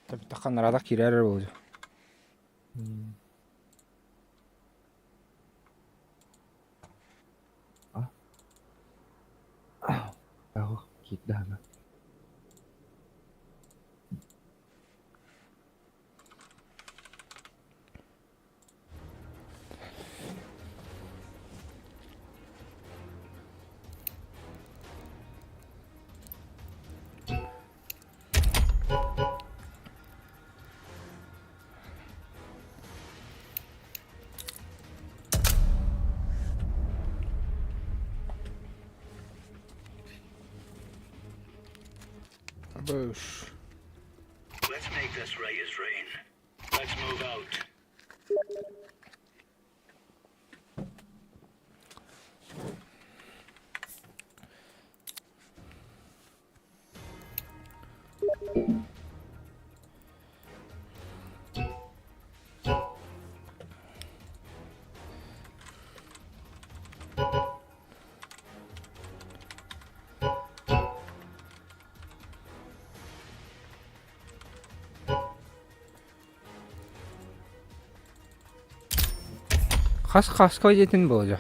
Таххан нараадах киирэр буолуо. А? Киирдэҕинэ. Быш. Let's make this right as rain. Let's move out. Хас хаска дьиэтин буолуо?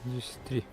Десять три.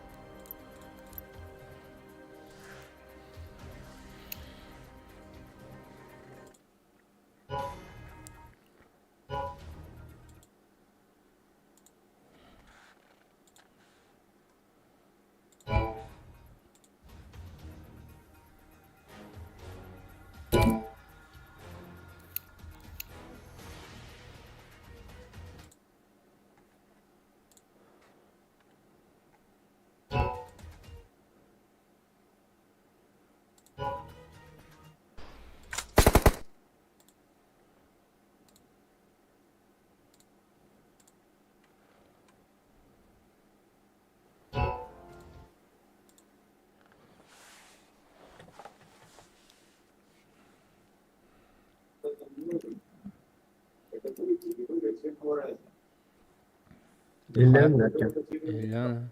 Иллэҥ Артем. Ильяна.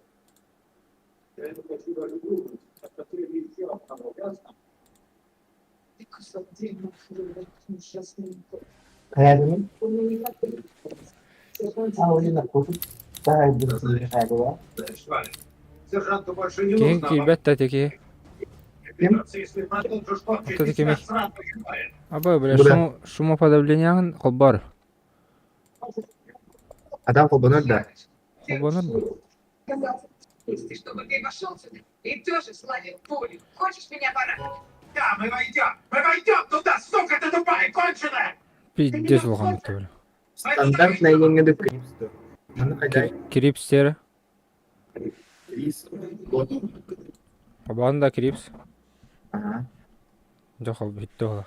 Хайаатыҥый? Сержанту больше не Киһиҥ нужно. киирбэт да ити Ким? Если продолжишь Кто такими? сразу понимает. Аба, бля, Бля. шум, шумоподавлениеҕын холбоор. Адам холбонор да? Холбонор дуо? Чтобы ты вошел сюда и тоже словил пулю. Хочешь меня порадовать? Да, мы войдем! Мы войдем туда, сука ты тупая, конченая! Пиздец улахан бля. Стандартная еҥҥэ Крипс дуо? Манна хайдай? Крипстер. Крис. Вот. Холбоон да Крипс. Ага. Дьэ хол бүттэ ола.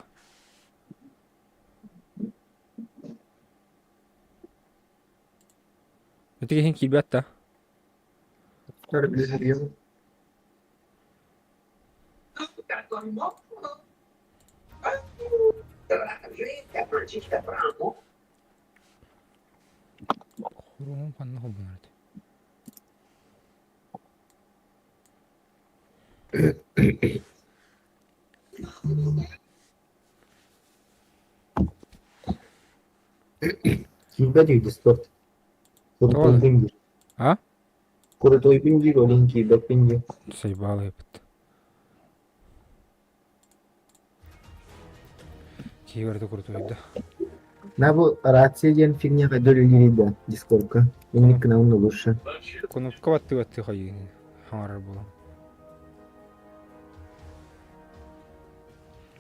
Ити киһиҥ киирбэт да? Хоруһун ханна холбонор этэ? Киирбэт үһү Дискорд. Курутуйбун диир. А? Курутуйбун диир, ол иһин киирбэппин диир. Сайбаалайбыт. Киһи барыта курутуйда. На бу рация диэн фигня хайда үлэлиирий да Дискордка. Инник гынабын лучше. Кнопка баттыы-баттыы хайыыны хаҥарар буолан.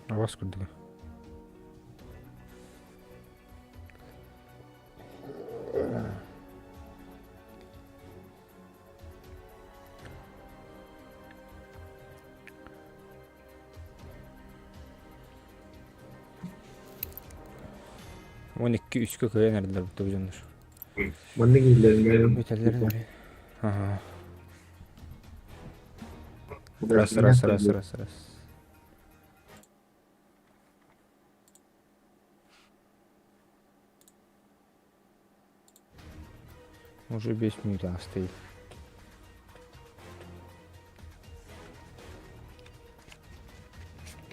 Абас курдуга. 12-3-кэ кыайан эрдилэр бу дьоннор. Маннык иһиллэрин Бүтэллэрин эрэ. Аха. Раз, раз, раз, раз, раз. Уже 5 минут стоит.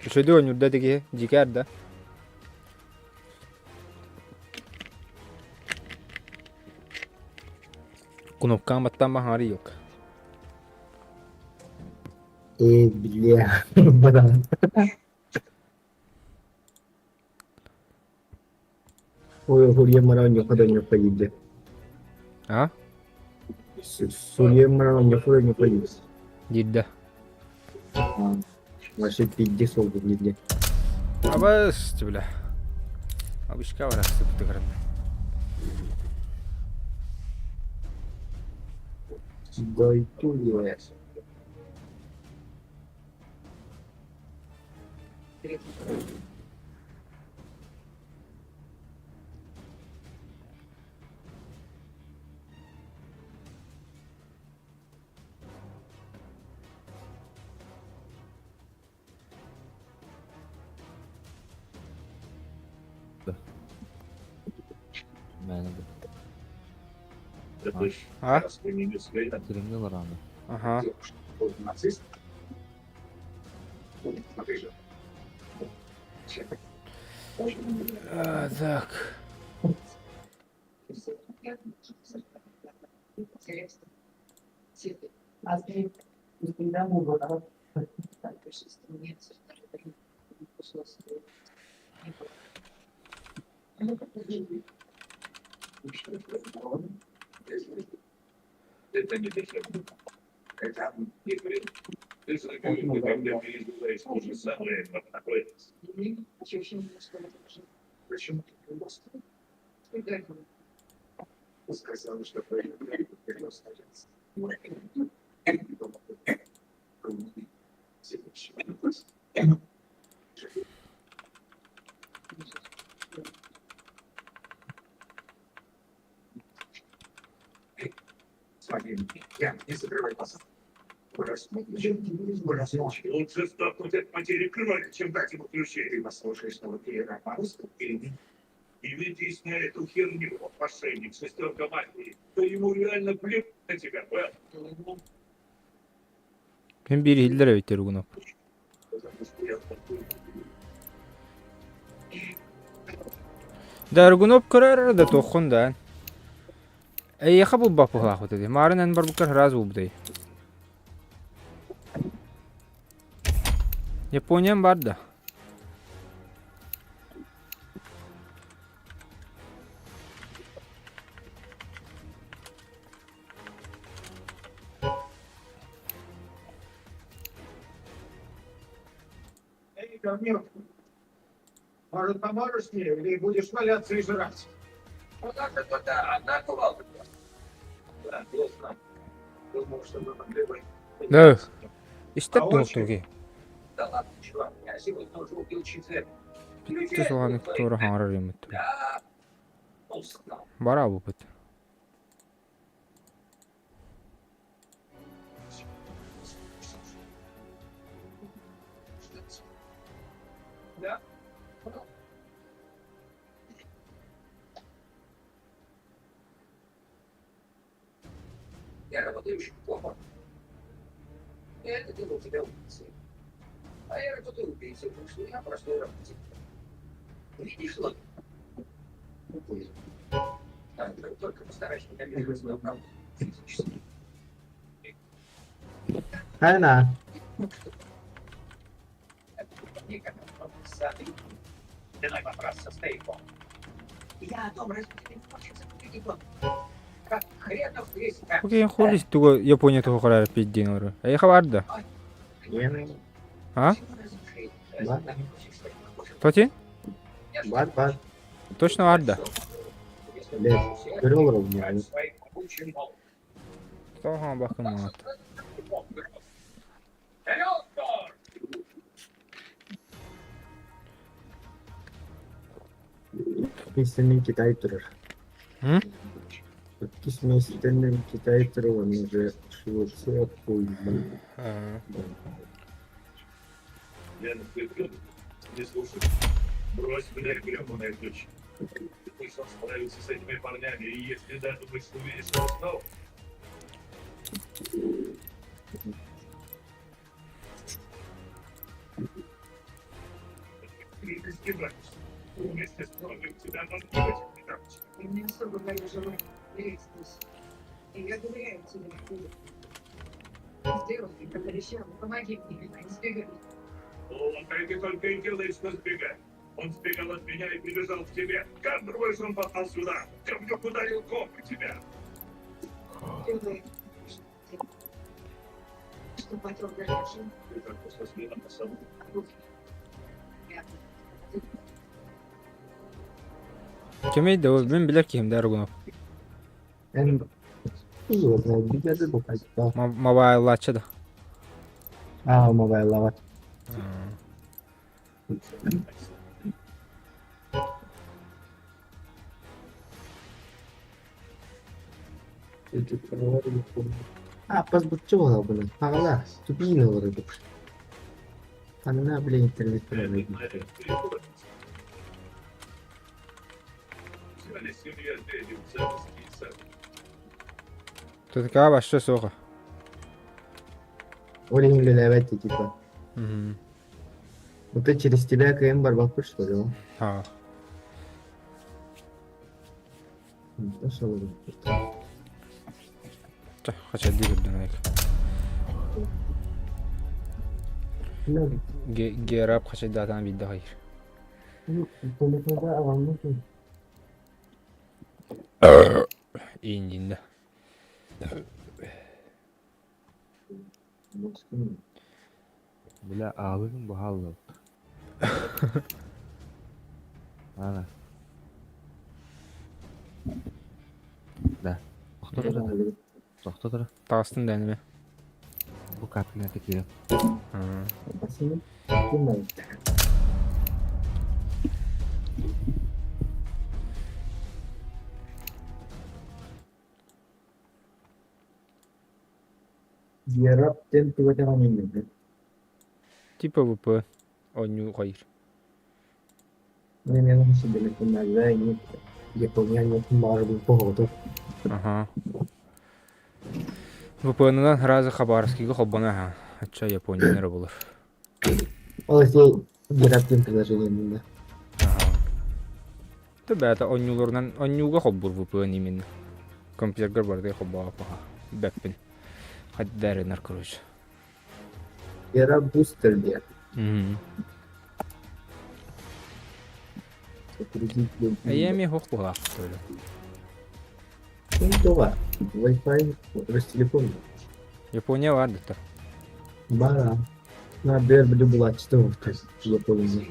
Үчүгэй оонньуурда ити киһи, дьикээр да. Кнопкаҕын баттаан баһаары yok. Ээ, бля, бадан. Суруйан онньуохха да онньуохха диирдэ. А? Суруйан баран онньуохха да онньуохха диир. Диирдэ. Вообще пиздец ол диирдэ. Абыс, бля. Абышка барахсыптыгырын. Дойду я. А? Кремль рано. Ага. А, так. Это не дешевле. Это не бред. Ты же говорил, ты когда переезжаешь, то же самое такое. Почему ты Сказал, что Я не закрывай глаза. Лучше сдохнуть от потери крови, чем дать ему ключи. Ты послушаешь того по-русски или нет? И ведись на эту херню, мошенник, шестерка мафии. Да ему реально плевать на тебя, Белл. Мин биир иһиллэр эбит Ругунов. Потому что я Да Ругунов көрөр да туоххун да. Эйиэхэ булбаппыһылаах дии. Маарын эн барбыккар сразу булбутай. Япониям бар да. Эй, говнюк, может, поможешь мне или будешь валяться и жрать? У нас же только одна кувалда была. Да, ясно. Думал, что мы могли бы... Да. Истеп А туохтуги. Да ладно, чувак, я сегодня уже убил четверых. Бүттэ суһааны туора хаҥарар юммут. Да, устал. Бара буупут. Да. Я работаю очень плохо. Это делал тебя убийцей. А я работаю убийцей, потому что я простой работник. Видишь логику? Ну, пусть. Так, только постарайся не навязывать свою правду физически. Хайна. Давай вопрос со стояком. Я о том, разве тебе не хочется купить дом? Как хренов весь как. Окей, холис тугу Япония тугу көрөр пиддин олору. Эйиэхэ бар да? А? Бар. Тотин? Бар, бар. Точно бар да? Блядь, көрө олоробун я. Тоҕо бакымаат. миэстэнэн Китай турар. М? Иккис миэстэнэн Китай турар уонна уже Швеция Польша. Аа. Лена, ты не слушай. Брось, блядь, гребаный ключ. Ты пусть он справится с этими парнями, и если даже думаешь, что увидишь его снова, ты не сгибаешься. Вместе с кровью тебя должны быть. Я не особо горю желанием умереть здесь. И я доверяю тебе, Пуля. Сделай, как обещала, помоги мне, а не сбегай. О, ты только и делаешь, что сбегай. Он сбегал от меня и прибежал к тебе. Как думаешь, он попал сюда? Ты ударил коп в тебя. Делай, что потом вернешь. Ты только что с ним Кемей да ол мин билэр киһим да Аргунов. Эн билэрди бу хайта. Мобайлааччы да. Аа, мобайлаабат. Аппас бучча буолабын. Аҕала, тупиин олордук. Ханна бile интернет Тутка вообще суох. Ол иһин үлэлээбэт дии типа. Мгм. Вот ты через тебя КМ барбаппыт что ли? Аа. Чэ, хача дии көрдүн айк. Герап хачайдаатаан биирдэ хайыр. Ииндиннэ. Бля, аалыгын баһааллар. Ана. Да. Тохто тура. Тохто тура. Таҕыстын да эниме. Бу картина киирэн. Ярап тен тугатаҕын Типа ВП оонньуу хайыр. Аха. ВПН-нан сразу Хабаровскийга холбоно аха. Ачча Японияны эрэ булар. Ол если Герап диэн приложение да. Аха. Ты бэйэтэ оонньууларынан оонньууга холбуур VPN именно. Компьютергар барытыгар холбооппаха. Бэппин. Хаддарынар короче. Герап бустер диэн. Эйэ эмиэ суох быһыылаах тойло. Тоҕо? Wi-Fi Ростелеком. Япония баар дыттар. Бара. На бэр били булааччыта Япония.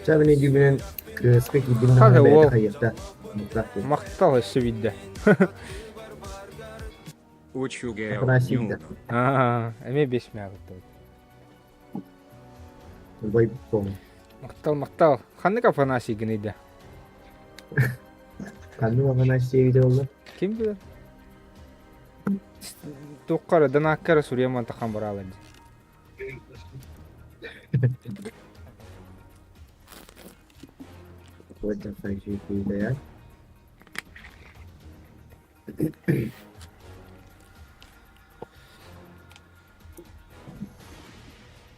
Чабыны дьүгүнэн кыаска киирдим Хата даҕаны уол. бэйэтэ хайыахта. Махтал өссө биирдэ. Учугэл Афанасий да. Аа, эмиэ бес мээҕиттэ. Вайпом. Махтал, махтал. Ханнык Афанасий гыныйда? Ханнык Афанасий эбитэ буолла? Ким билэр? Туохха эрэ, донакка эрэ суруйан мантахан бараалар дии. What the fuck you do there?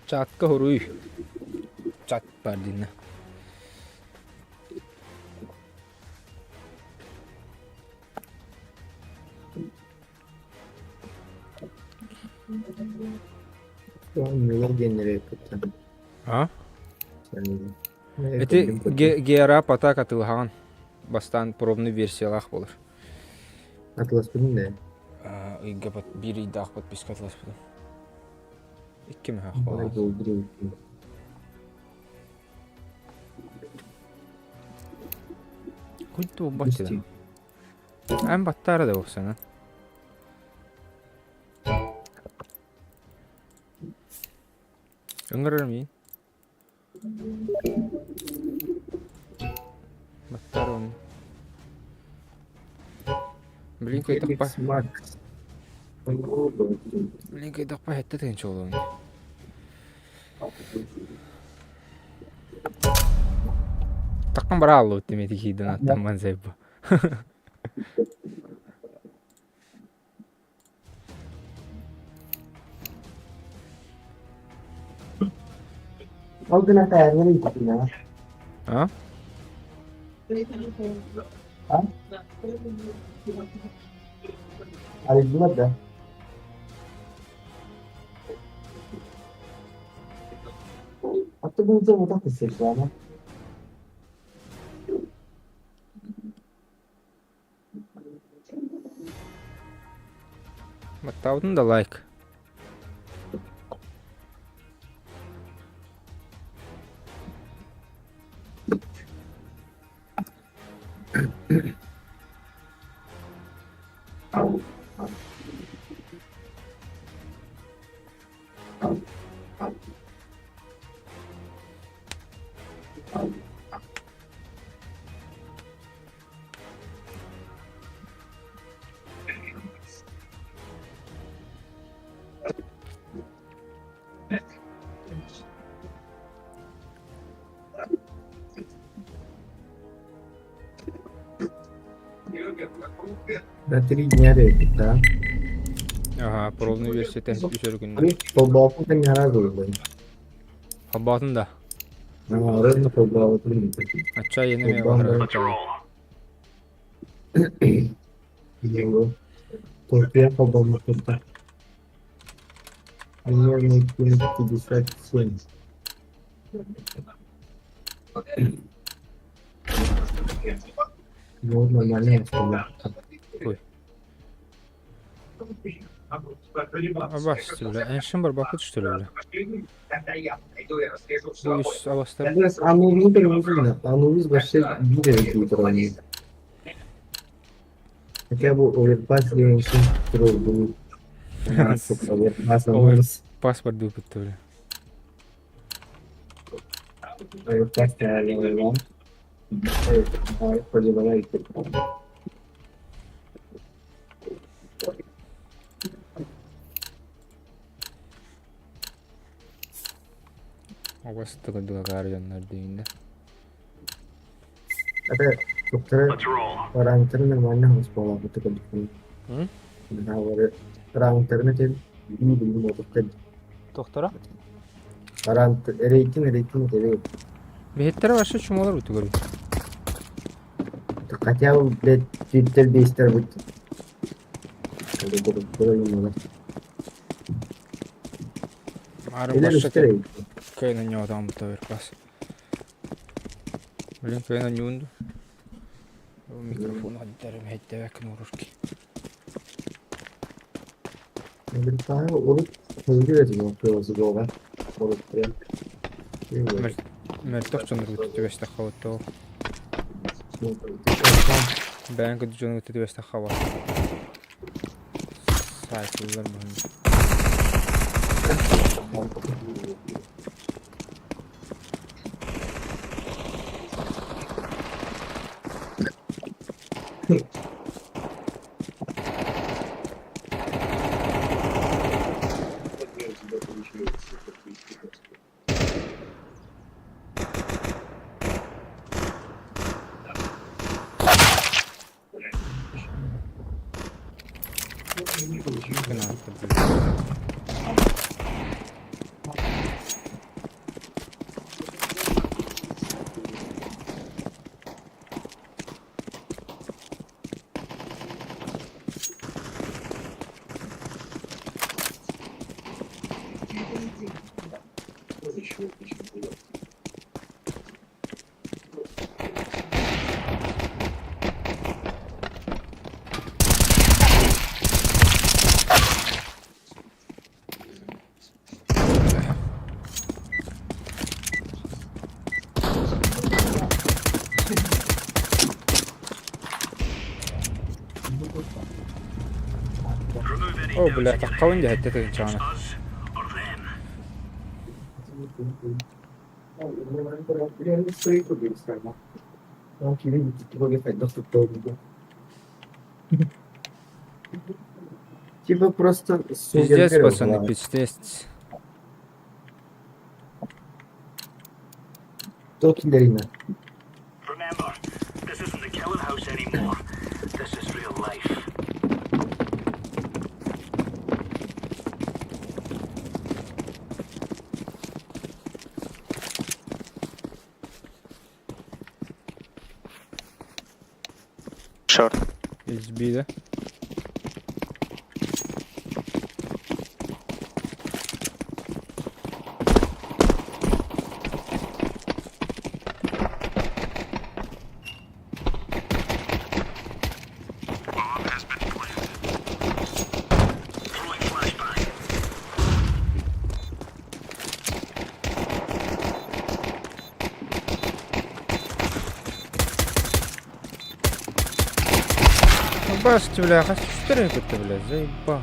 Чатка хоруй. Чат бар динна. Оонньуулар диэннэри кытта. А? Ити GRA патак атылаһаҕын. Бастаан пробный версиялаах буолар. Атыласпытын да? Ыйга биир ыйдаах подписка атыласпытым. Икки мөһөөх буолар. Куйту буолбат Эн баттаара да буолсана. Ыҥырар миин. Баттар оны. Блин, кыйдахпа. Макс. Блин, кыйдахпа хэтте тыынча олуон. Таккан бара аллы өттемети кийден аттамман сайбы. Ол гына таайаргын ыйыппытын А? А? Арыйдылар да? Аттыбын дьон утах түссе Баттаабытын да лайк. За три дня да? Ага, пробный версия үсөр күннэр. Холбооппун тэҥҥэ булбун. Холбоотун да. Орон холбообутун. Ачча иэнэ эмиэ баҕарар. Толкуйа холбоммуппуттар. Примерно 57. Ну, нормально, Ой. Абас, бля, эншин бар бакыт что ли, бля? Бу үс абастар. Анубис вообще биир туран. Хотя бы оверпас деген был. Оверпас. Паспорт выпытты, бля. Оверпас Абас тыгырдыга дьоннор дииннэ. Это доктора параметры нормально буолаабыт Параметры Доктора? Параметр рейтинг рейтинг рейтинг. Биһиттэрэ вообще чумалар утугар. Хотя бы, блядь, твиттер бейстер будет. Ары Или башта рейтинг. кайна ньоотаан оверпас. Блин, кайна ньуунду. Микрофон аддарым хэттэбэк нурушки. Урут Урут Мөлтөх дьонноргут түбэстэххэ Бэйэҥ кытта дьону кытта түбэстэххэ Саайтыллар быһын. Оо, бля, таххабын дьэ, сэттэ тыһыынчаҕына. Типа просто Пиздец, пацаны, пиздец. Токилерина. Remember, this isn't the killing house anymore. This is real life. Short. HB да? Throwing flashbang. Ну басты, бля, хас четыре это, бля, заебал.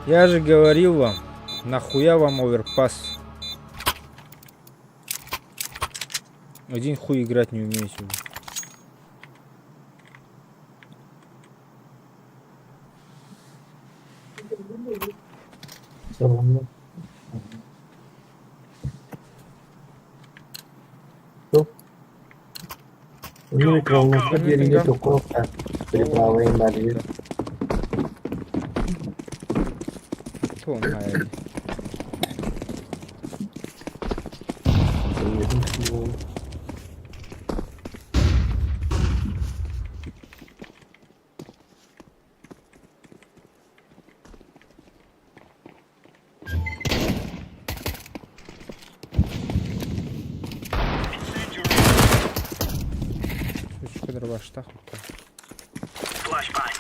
Я же говорил вам, нахуя вам оверпас? Один хуй играть не умеете. Бля. Все равно. Дирине тоққа переправа инвалид. Кто он хайли? Сучка дробашта хуй. Flashbang.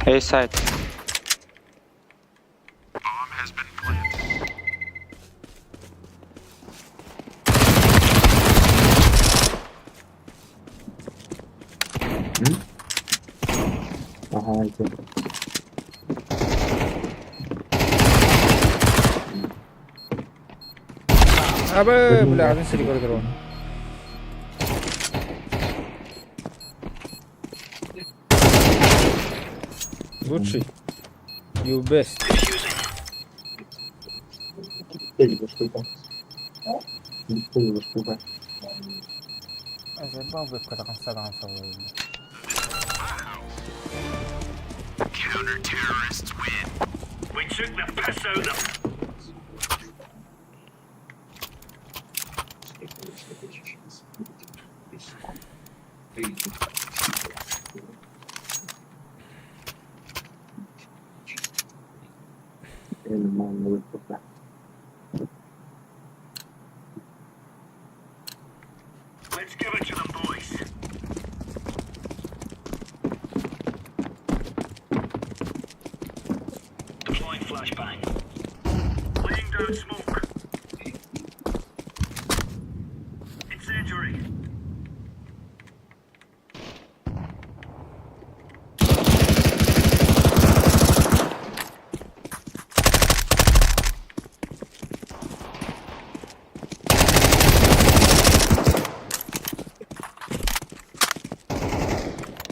A side. Ага, это. Абы, бля, один сири коридор. Лучший. You best. Телега штука. Телега штука. Заебал вебка до конца до конца. We took the piss out of them. Нормально штука. Let's give it to them, boys. Deploying flashbang. Laying down smoke. Incendiary.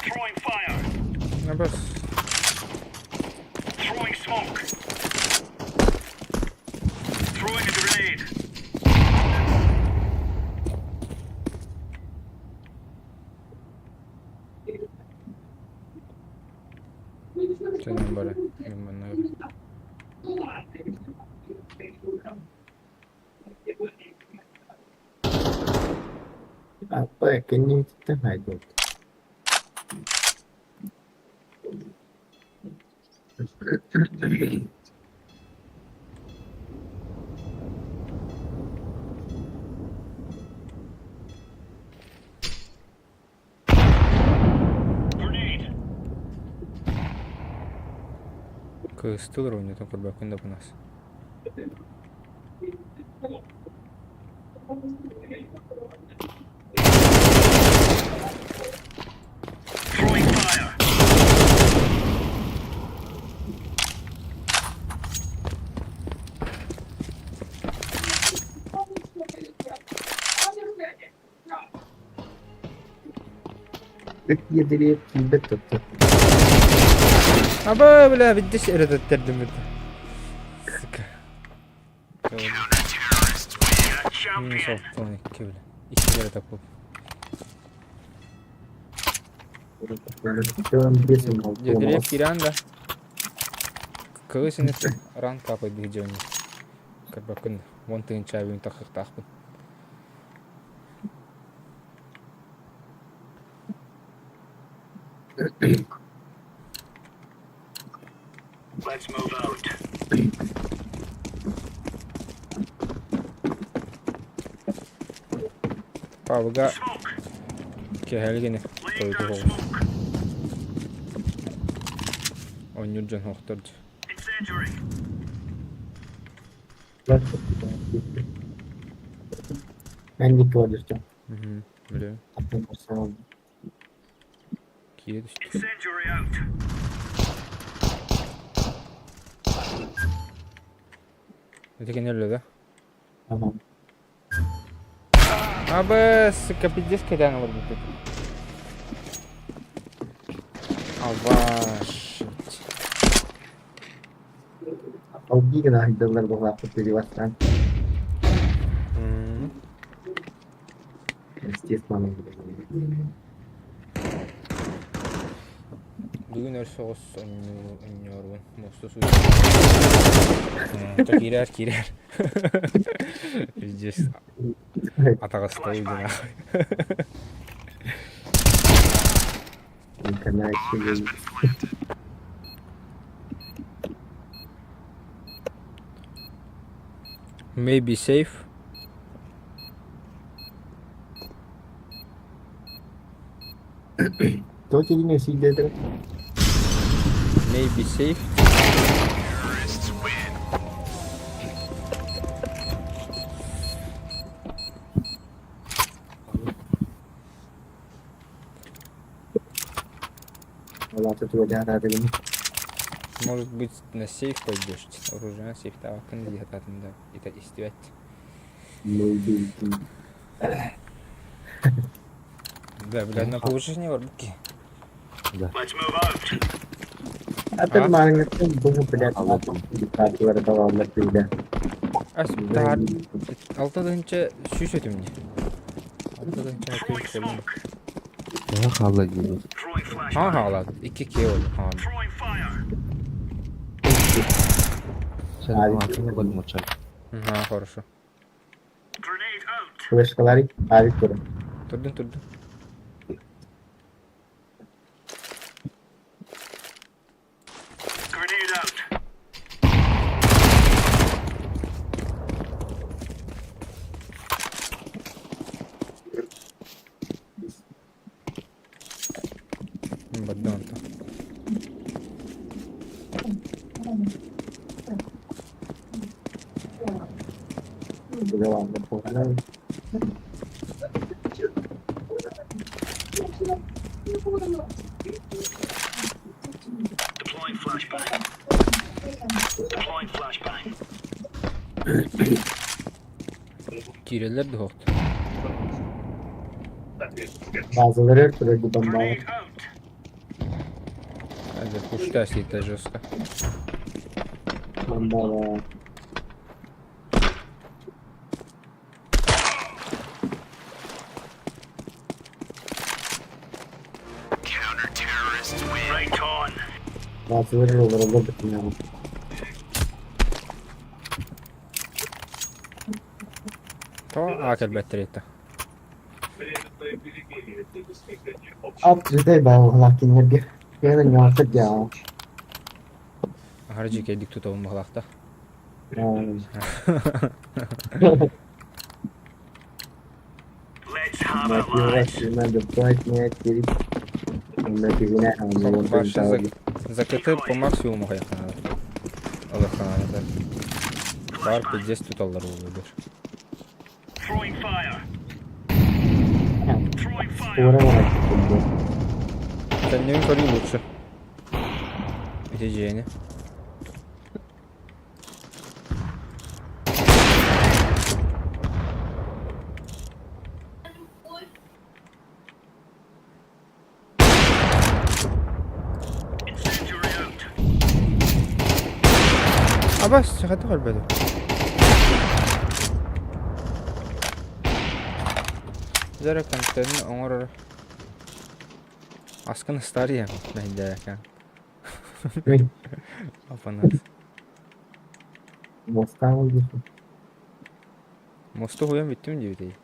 Throwing fire. Абас. Throwing smoke. Throwing a grenade. Сен бара. Мен А, не найдут. Grenade. Кыстыл ровно там көрбөкүн да бунас. Throwing fire. Үт диэдэлиир киирбэт тутта. Аба, бля, видишь, эрэ тэттэрдим это. Сука. Минус 6 12, бля. Икки кэрэ таппып. Дьэ, киирэн да. Кыыс инниттэн ран капай биһдьэбин. Көрбөккүн 10 000 бүгүн тахсыахтаахпын. Let's move out. Павга Smoke. кэһэлгини Laying тойду down хоҕус. smoke. Оонньуур дьон суохтар дии. Incendiary. Мен диэки олордум. Бля, Атын көрсөн киирэ түстэ. Incendiary out. Ити кини өллө да? Tamam. Аба, сука, пиздец кэтээн олорбуппут. Аваш. Ол биир айдаллар буолаахпыт перевастан. Естественно. Бүгүн өр соҕус онньуорбун муоста сууйа. Киирэр, киирэр. Пиздец. Атаҕастабыл дьон. Каначи. Maybe safe. Кто тебе не сидит? Maybe safe. Может быть, на сейф пойдешь? Оружие на сейф тавакын диһататында ita истибэт. Maybe. Да, бля, на повышение барбыки. Let's move out. Атын маарыҥҥыттан бу блядь карталары талаллар тыйда. Ас таар 6 тыһыынча 100 өтүм дии. 6 тыһыынча Throwing 600 болдум. smoke. Тоҕо хаалла диибит? Throwing Ха flashbang. хаалаат. Икки киэ болду. Ха. Throwing fire. Sen altını koydum uçak. Ха, хорошо. Grenade out. Флешкалары авик көрөн. Турдун, турдун. Grenade out. Баддан онтон. Билаланна буолан. Deploying flashbang. Deploying flashbang. Киирэллэр да суохтар. Базалары турар бомбалар. Grenade out. Hadi пушта сидит жестко. Бомбалар. Right on. Базалары олороллор битинэ. То а кэлбэттэр Временное перемирие для достижения общего Ап жүтэй баалаах кинилэргэ. Кэнэ ньаахыт дьаа. Аһары дьиикэйдик тутабын баҕалаахта. Let's have it, lads. Баша за КТ по максимуму хайахтанада. Алахтанада. Бар пиздец туталлар буолуо. Throwing fire. Throwing fire. Кэннибин көрүү лучше. Ити дьиэни. Хайдах өлбөтүм? Дьэ контенын оҥорор аскын ыстаарыйа мэһэйдээкэн. Апанас. Мостаан диэххэ. Мосту уһуйан бүттүм диэбитэй.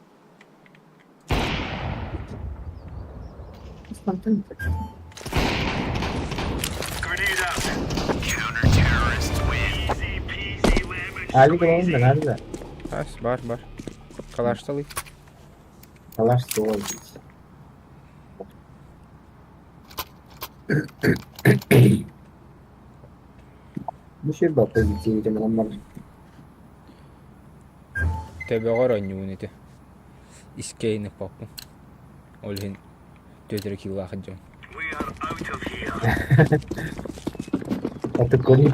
Алик оҕом да надо да. Ас, бар, бар. Калашталый. Калаш суол. Бу сир баппа диэбитим бар. Төбөҕөр оонньуубун ити. Искэйин ыппаппын. Ол иһин түөтэрэ киилаах дьон. Это кони.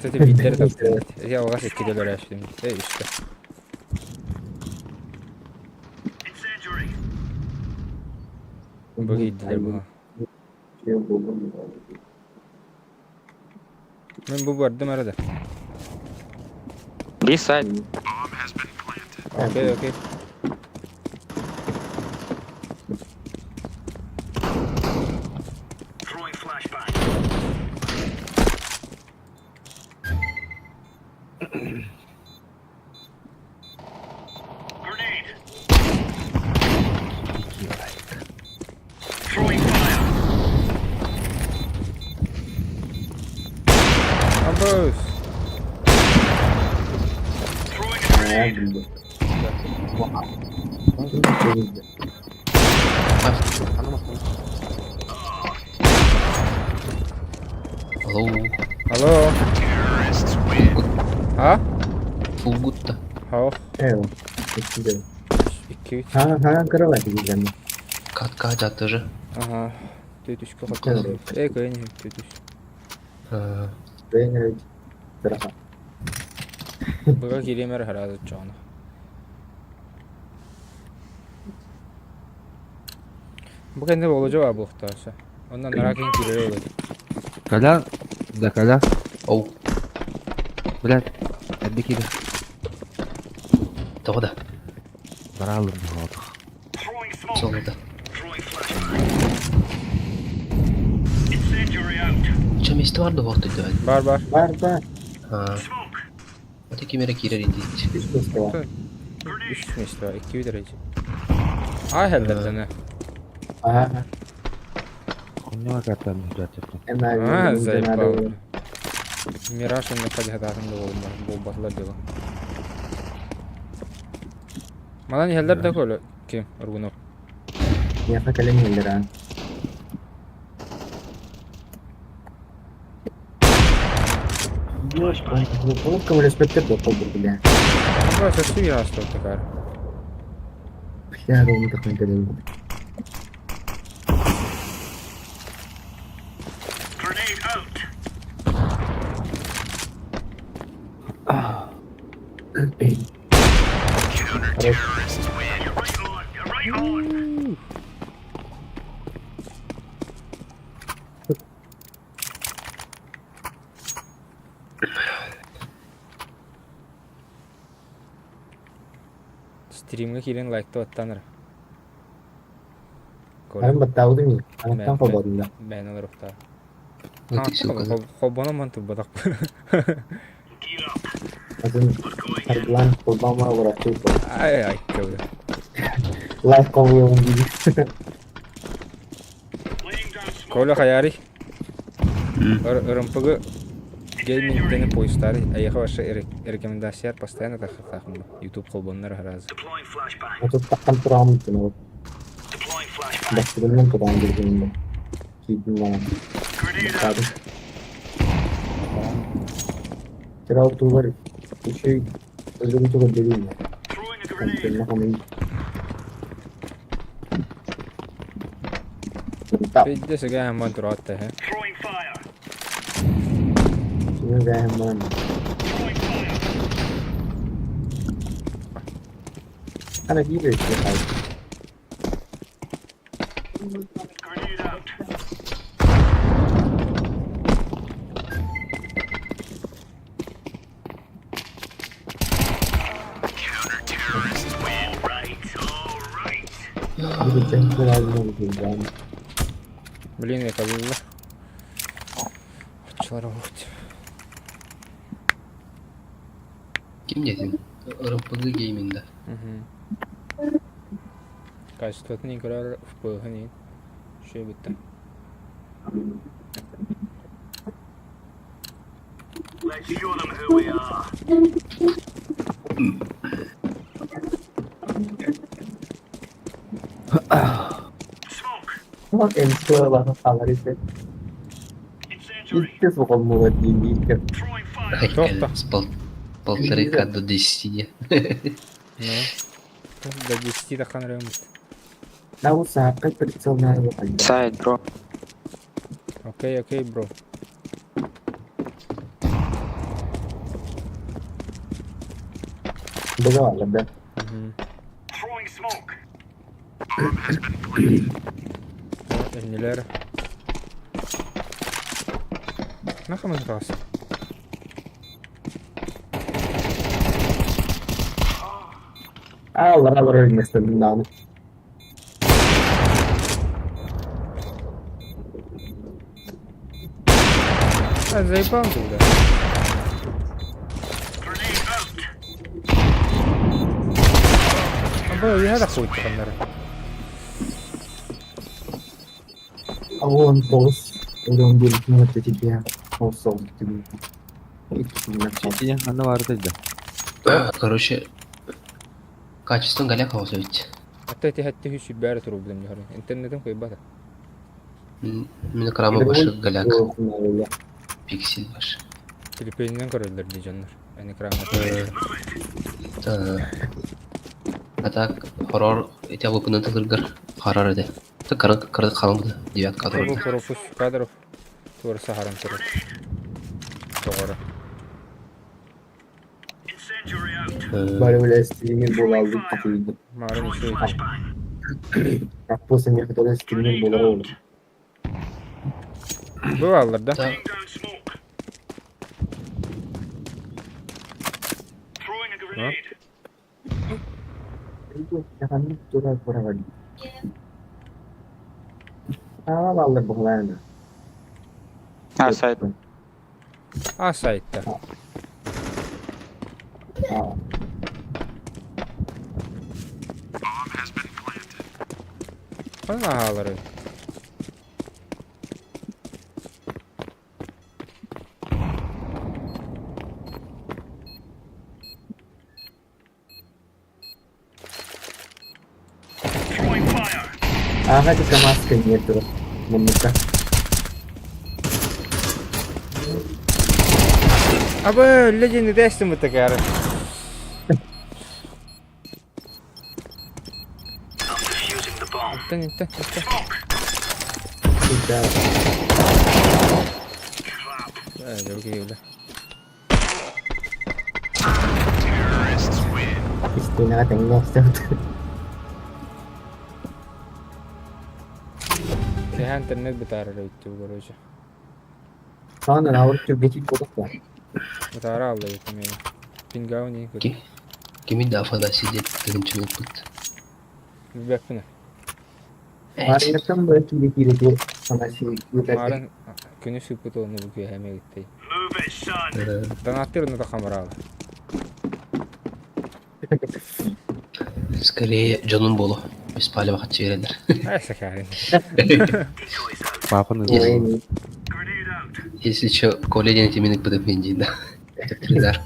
Кстати, биирдэрэ таптыыр. Я алҕас иккитэ өлөрөөччүтүм. Э, үстэ. Бу киирдилэр бу. Мин бу бардым эрэ да. B side. Окей, окей. Абыс! Алло. Алло. А? Full good да. Хау. Икки Катка жатыжы. Ага. Түтүшкө хотон. Эй, көйн түтүш. Быга киремер харазы чоно. Бу кэннэ болужа бар буохтааса. Онно нараа киһи киирэрэ буолуо. Колян, да Колян. Оу. Блядь, эрдэ киирэ. Тоҕо да? Бараалым буолуох. Солода. Чэ место бар да буолтуйда. Бар бар. Бар бар. Аты ким эрэ киирэр индиич. Үс миэстэ бар. Үс миэстэ бар. Икки бүтэр Ай хеллэрдэнэ. Аа. Аа, заебал. Мираж онно хадьатаатын да буолбатылар дьоло. Манан иһэллэр да көлө ким Аргунов. Миэхэ кэлэн иһэллэр аа. Ол көмөлөспөттөр да холбур бля. Ага, совсем я остал такая. Бля, ол такой кэлэн. Стримҥэ киирэн лайкта баттаан эрэ. Аны баттаабытым ии. Анаттан холбоотум да. Бэйэн олоруохтаах. Ытык ссылканы. Холбонон ман турбатах. Атын харгылаан холбоон олороччу. Ай ай кэбэ. Лайк холбоон дии. Коля хайаарый? РМПГ геймингтени поистары эйиэхэ вообще рекомендациялар постоянно тахсыахтаахпын YouTube холбоннор аһараазы. Отут таххан турааммын ол. Бастыгынан тураан билгин киирдим баҕам. Баттаатым. Кыра тугар үчүгэй өлгөм тугар дебин. Пиздец, сэгээн тураатта һэ. Ана биир Блин, это было. Оччолор уһут. Ким диэтиҥ? РПГ гейминг да? Качествотын играр FPS-ын иһин. Үчүгэй бүттэ. Let's show them who we are. Smoke. Incendiary. Throwing fire. Туох С полторы к до 10. Ну, до 10 тахан рэмит. Side, bro. Окей, окей, бро. Мгм. Throwing smoke. Иннилэр. Нахамын таас. А, заебал ты, бля. Grenade out. А бо я да хуй хамнар. Аны бары да. Короче, качеством голяк ведь. Атта эти хатты хүсү бәрі туру билем нөхөр. Интернетим кыйбата. Мин экрама башы голяк. Пиксель башы. Телепейнен көрөлдөр ди дьоннор. Эн экранга. Да. А так, хоррор, эти выпуны тылыргар, хоррор эде. Ты кыры кыры қалың девятка Бу турды. пропуск кадров туар сахаран турар. Тоҕоро. Incendiary out. Марын Throwing үчүгэй. flashbang. Бу аллар да. Да. Laying down smoke. Throwing a grenade. А, side. А сайтта. Ханна аалары. Throwing fire. Абы ледяный тестим такары. I'm defusing the bomb. Иттен иттен иттен. Smoke. Э, другие бля. Кеһэ интернет бытаарар эбит короче. Бытаара алла эбит эмиэ. Пингауни Ки? Кими да Афанасий диэн тыгынчын ыппыт. Билбэппин. Марын күнү сыппыт онну бу киэһэ эмиэ ыттый. Move it, son. Донаттыр онно тахамараала. Скорее дьонун буолу. Без палева хатчы берелер. Ай сакарын. Decoys out. Папаны Grenade out. Если чё, Коля диэн этимин ыппытым мин диин да. Төптүрүлэр.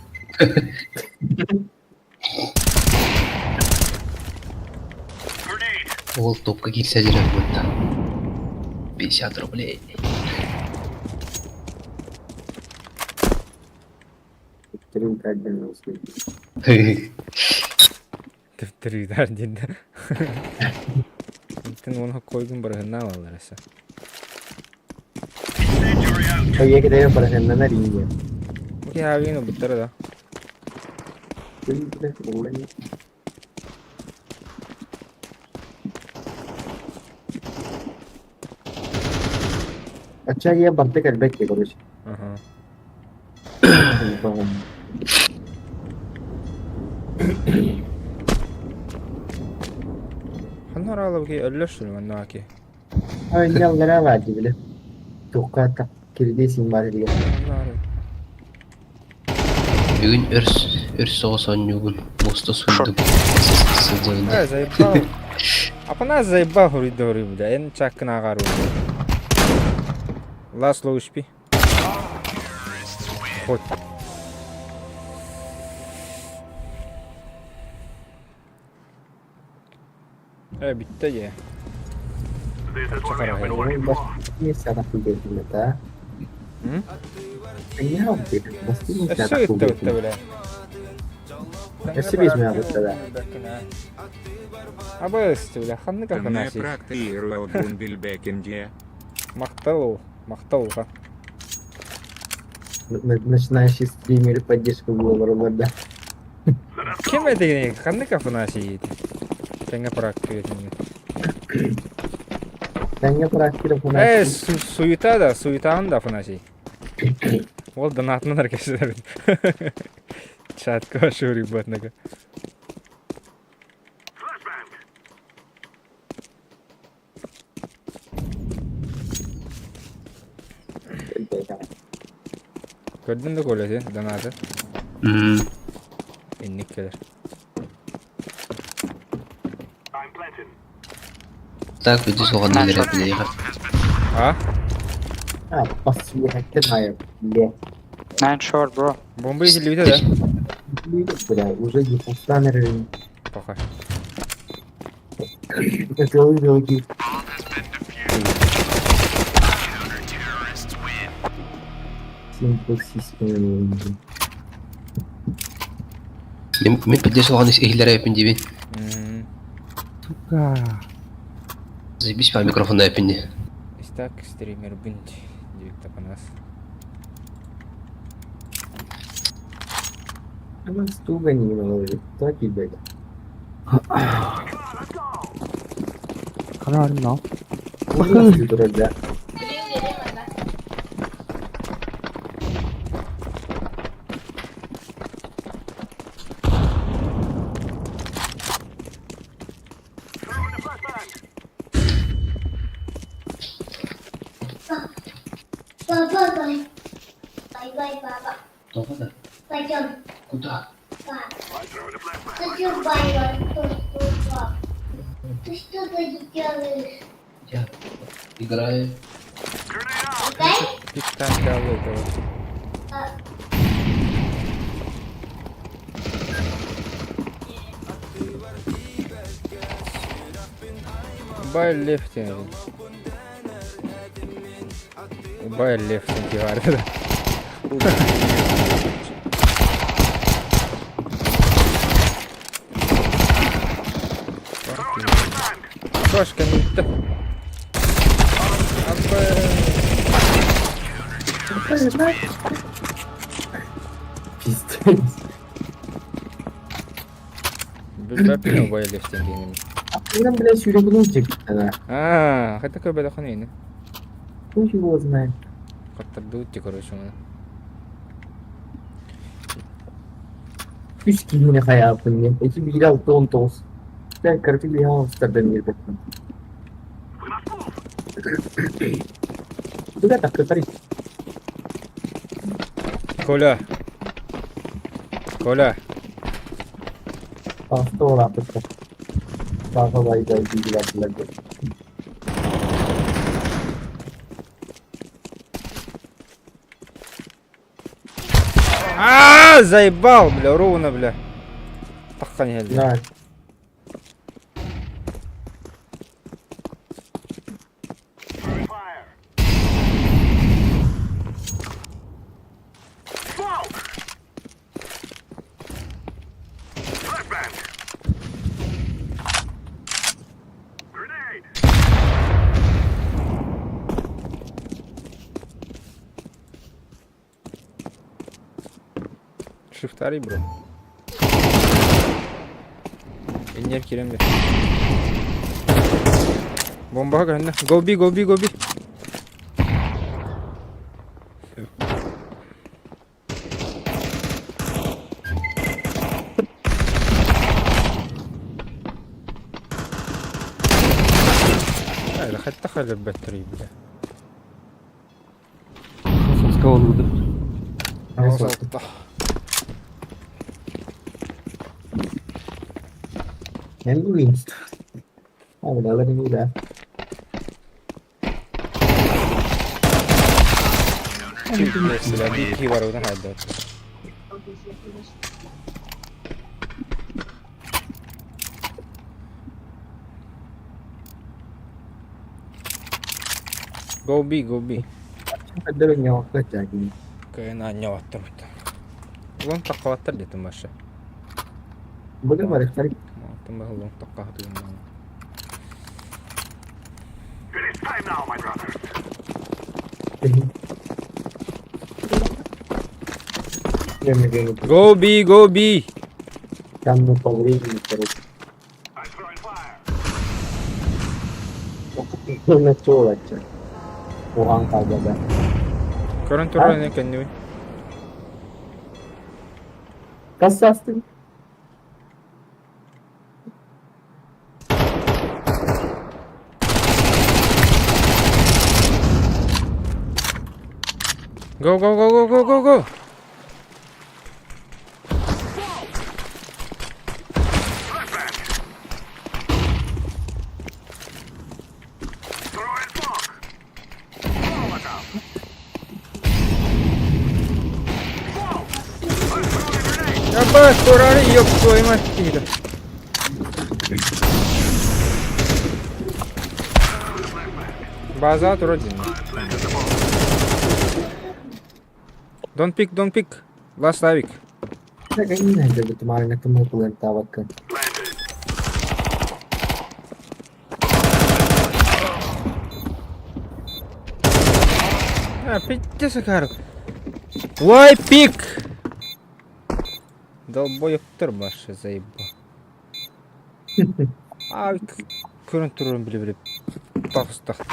Grenade. Ол топка киирсэ дьэрэ буолла. 50 рублей. Төптүрүлэр диэн да. Иттен уонна койгун барыһыннаа алалар эсэ. Incendiary out. Бу киһи аабыйын ылбыттара да. Аха. Ханна Хаалабыки өллөр что ли манна ки? Ойноллара баар дии били. Туохха так кирдии син баар илигэ. Бүгүн өр, өр соҕус оонньуугун муоста суйдум. Сылдьабын Э, заебал. Апана заебал хуруйда хуруй бля. Эн чаккын ааҕар Ласло успи. Хоть. Э, бүттэ дии. Өссө ытта ытта бля. Өссө биэс мүнүүтэ ытта да. Абыс бля, ханнык Афанасий? Махтал, махтал уха. Начинающий стример поддержка буолар да. Ким этигиний? Ханнык Афанасий Тэҥҥэ практика Тэҥҥэ практика Э, Афанасий. суета да, суетаҕын да Афанасий. Ол донатынан эркэсилэбин. Чатка шуруйбатнага. Көрдүн да Коля донаты? Инник кэлэр. Так, бүдү соҕан билэр билиэхэ. А? А, посвятен айып. Бля. Nine short, bro. Бомба иһиллибитэ да? Бля, уже не пустанер. Пока. Это великий. Simple system. Мин мин бүдү соҕан иһиллэрэ эпин диибин. Сука. Заебись по микрофону эпин ди. Истак стример бинт диэбит Апанас. Она стуга не наложит. Так и бля. Хана барым Ужас, дурак, Папа, бай. Бай-бай, папа. Тоҕо да? Пойдем, Куда? пап. Хочу бай-бай. Пап. Ты что тут делаешь? Я играю. Играй? Пиктан этого. Бай лефти. Бай лефти говорит. Кошка не Пиздец. Билбэппин убай лефтин диэним. Нам, блядь, сюребнутик тогда. Аа, хата көрбөтөххүн ини. Хуй его знает. Хаттардыбыт дии короче маны. Үс киһини хайааппын диэн. Эти биир алта он тоҕус. Sen karate bir hamsterden girdi. Bu da takı Коля. Коля. Hasta olan Baba bay bay bilgiler. Аа, заебал, бля, ровно, бля. Таххан иһэллэр. На. Шифтарий, бро. Иннер киирэн бэр. Бомбаҕа көһүннэ. Go B, go B, go B. Хайдах өлөрбөттөрүй бile. Соска олуду. Алта. Эн Алалар да. Биир киһи барыбытын хайдат. Go B, go B. Кыайан аанньабаттар бутта. Улан таххабаттар диэтим баша. Бүгүн барыктар Алтын баһыллан таххаһытыгын It is time now, my brothers. Go B, go B. Там ну по времени, короче. I'm throwing fire. На Уган калбада. Көрөн турар эне кэннибин. Кассастын. Go, go, go, go, go, go, go. Throwing smoke. Molotov. Smoke. I'm throwing a grenade. Ябать, турары, ёб твою мать, киһитэ. База турар дин. Don't pick, don't pick. Last Avik. Тавакка. А, пиздец, Карл. Why pick? Долбоебтар башы заебал. А, көрөн турарын биле-биле тахс тахтар.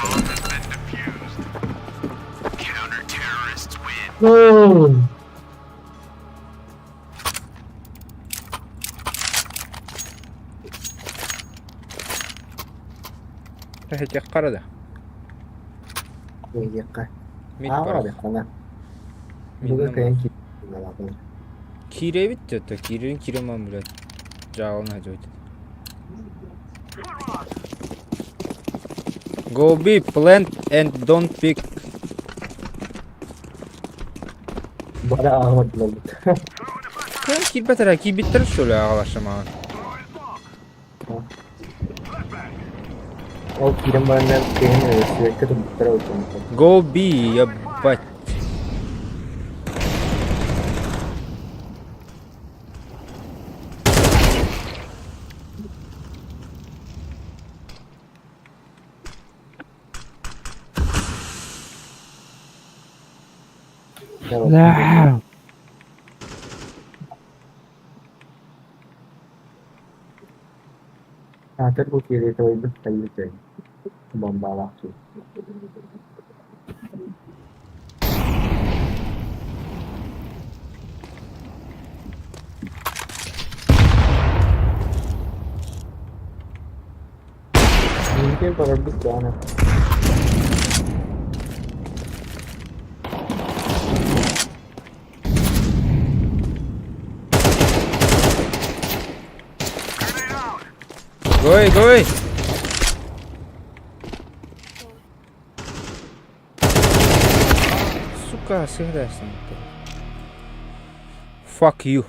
Ну. Хэтэх карада. Яққа. Мид Аа, бар. бақана. Бүгін кайын киіп. Киребит это, кирин киреман, блядь. Жаалын хажойт. Go B, plant and don't pick. Бара ағымат. Кым кирбетер, кирбиттер что ли ағалашамаған. Ол кирен барандар кайын сүйекке тұбыттар өткен. Go B, ебать. Да. Атыр бұл керек ойды қайы бомбалақ. Неге барабыз дана. Go away, go away. Сука, сыграйся. Fuck you.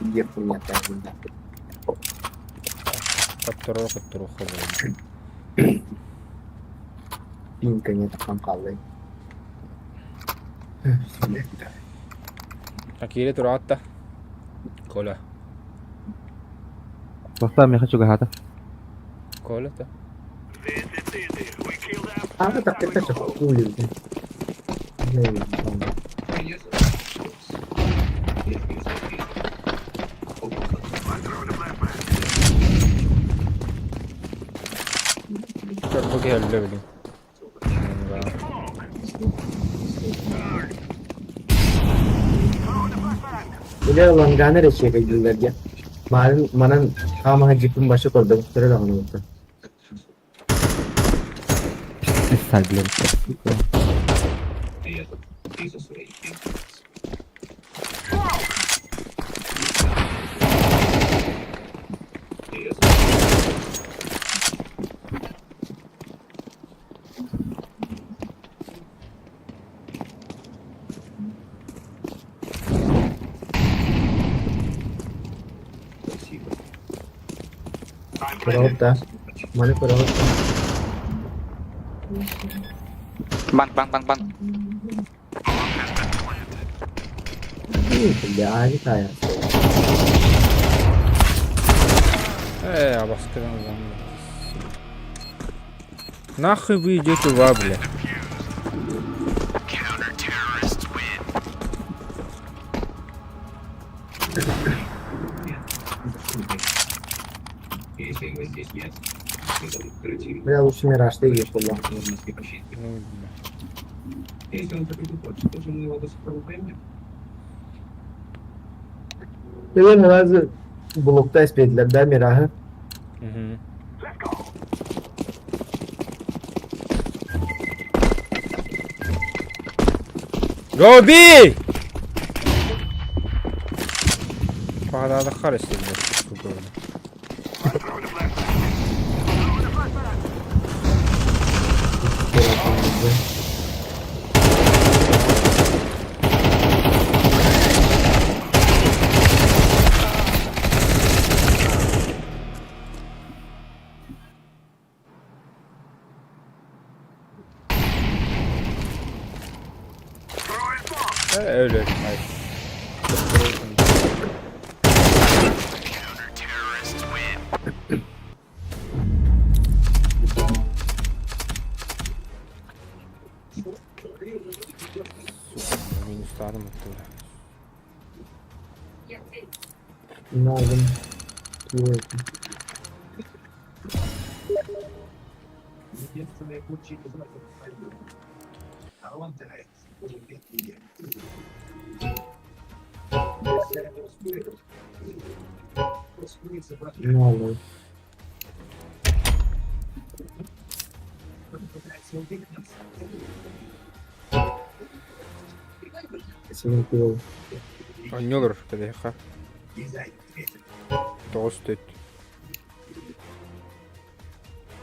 Где хуйня там, да. Которого, которого блин. Пинка нет там каллы. Акире тураатта. Коля. Бастаа меха чугаһаата. Коля то. This is easy. We kill them. А, так это же хули. I'm throwing a flashbang. Көрбө келді блин. Бile ланганы эрэ чиэкэйдииллэр диэн. Маарын манан хаамаһа дьиппин башы көрдөбүттэрэ даҕаны буолта. Көрөҕүт да? Маны көрөҕүт да? Бан, бан, бан, бан. Бля, таайар. Э, абаскыдан ылан. Нахуй вы идете в А, бля? Бля, лучше Мираж, ты ешь, бля. Ну, бля. Ты разы блокта эспедлер, да, Мирага? Мгм. Go B! Пағдады истедилер. Öyle. Hayır. Минустарым оттуда. Надо. Надо. Синквилл. Онньолор кэлиэхэ. Тоҕус төт.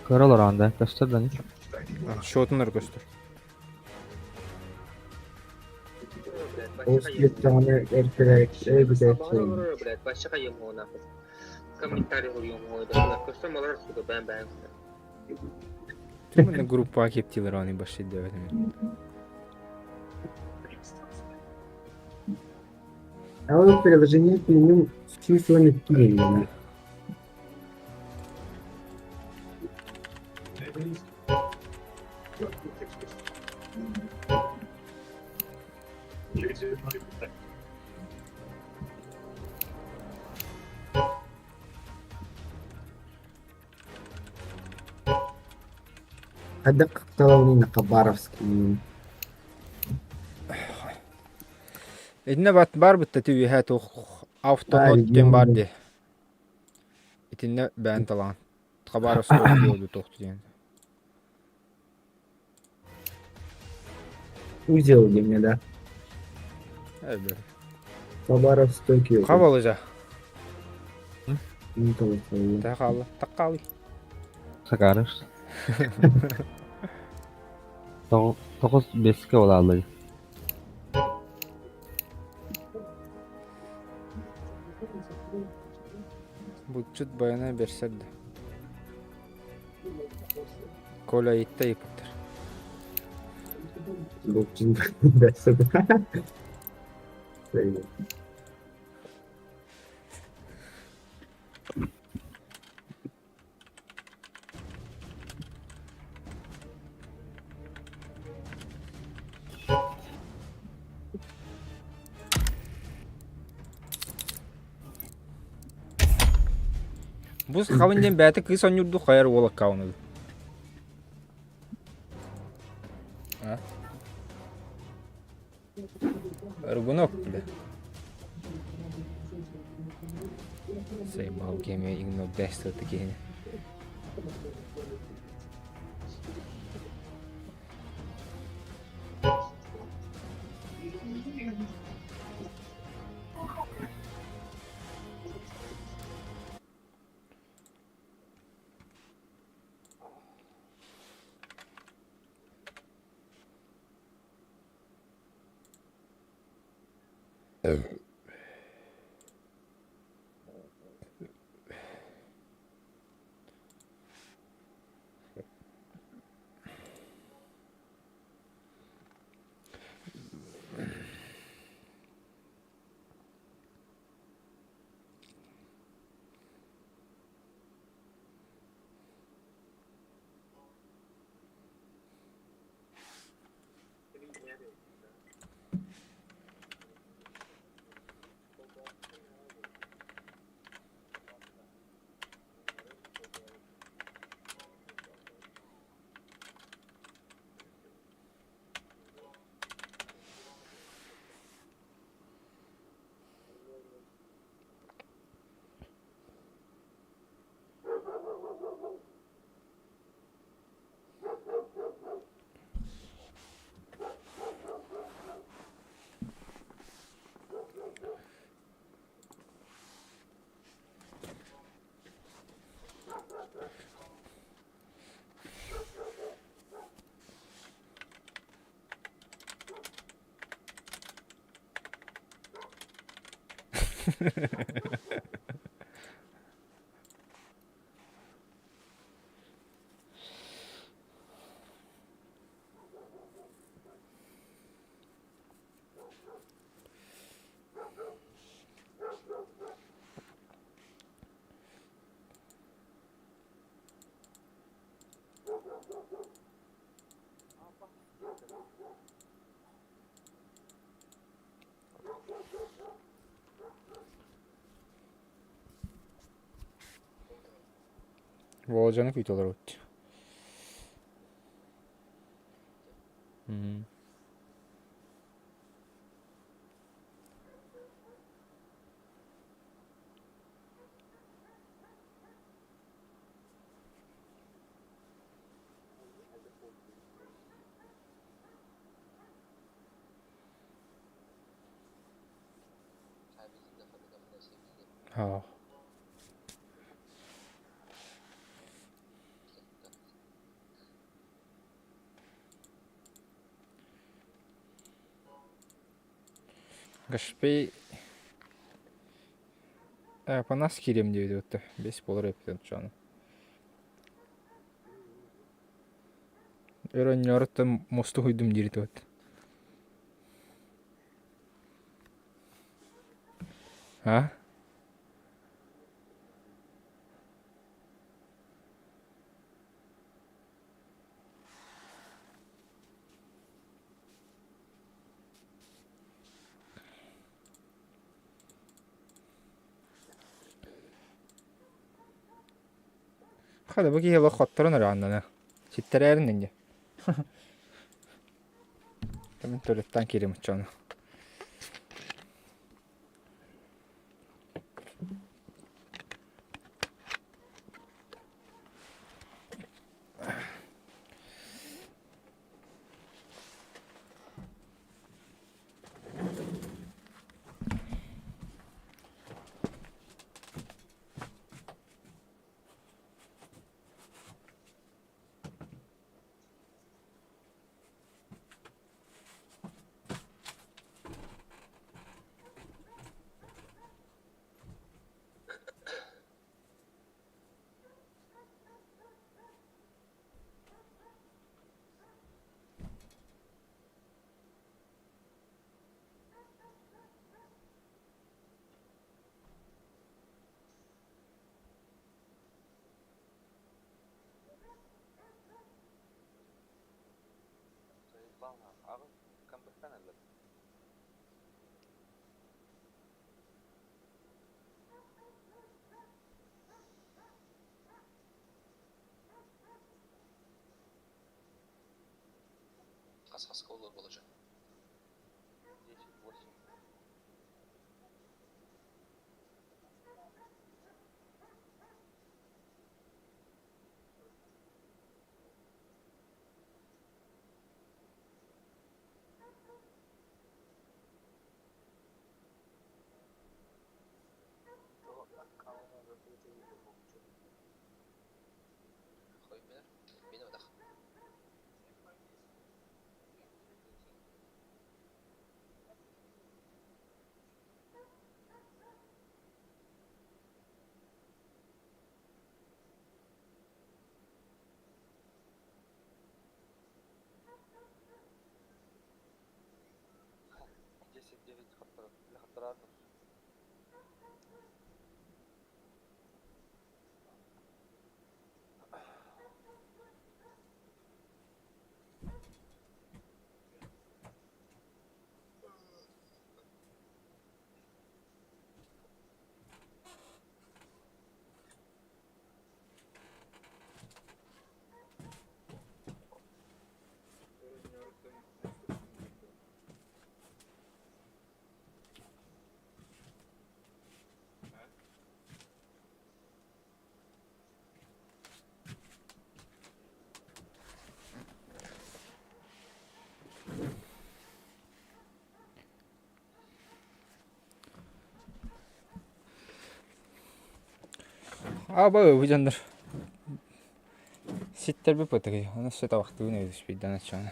Кыра олорон да, көстөр да не? Счетун өр көстөр. Ол даҕаны эркэрээк Блядь, вообще Комментарий сука, бэм бэм. Мына группа кептилер аны башы деп А вот приложение к нему с числами киви. Хайдах талауны Хабаровский. Итинне бат бар бытта түбүһэ тух автонот диэн бар ди. Итинне бээн талаан. Хабаровскай буолду тохту диэн. Узел мне, да. Эбэ. Хабаровск, Токио. Хабалыжа. Не то слово. Тахалы. Такалы. Сакарыш. Тоҕус беске олаалый. Булчут баяна берсер да. Коля итте ыйпыттар. Булчут берсер. Бу сахабын диэн бэйэтэ кыыс оонньуурду хайар уол аккаунугу. Рыгунок, бля. Заебал геме игнор десто такие. Волжаны күйт олар өтті. Ha. Гашпей Панас киирем диэбит этэ бэс буолар эбит оччоҕуна. Өр онньооруттан мосту уһуйдум диир этибит. А? Хата бу киһи олох хотторон өрөҕөннөнө. Ситтэрээрин инньэ. Мин туалеттаан киирим оччоҕуна. Хас хаска олор болача. Аба бу дьоннор ситтэрбит бытыгый, ону өссө табахтыыбын өйдөспүйдэн оччоҕуна.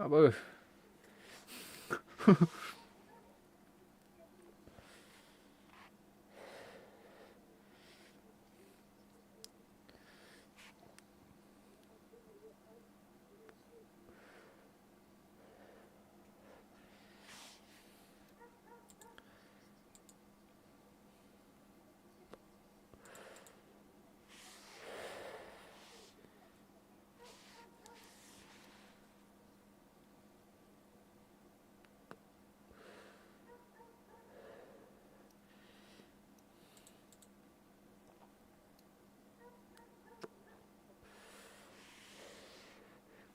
Абы.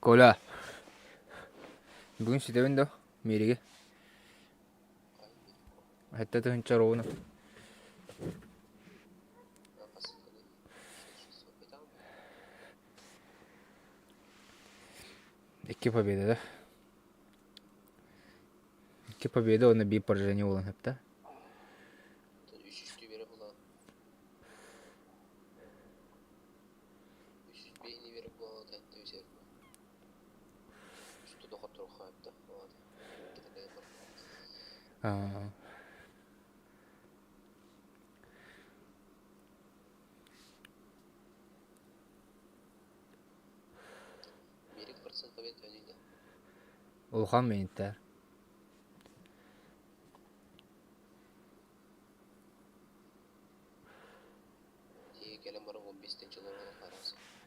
Коля, бүгүн ситэбин дуо Миириги? Сэттэ тыһыынча ровно. Икки победа да? Икки победа уонна биир поражение буолан сөптө. Аа. Улахан миинтэр.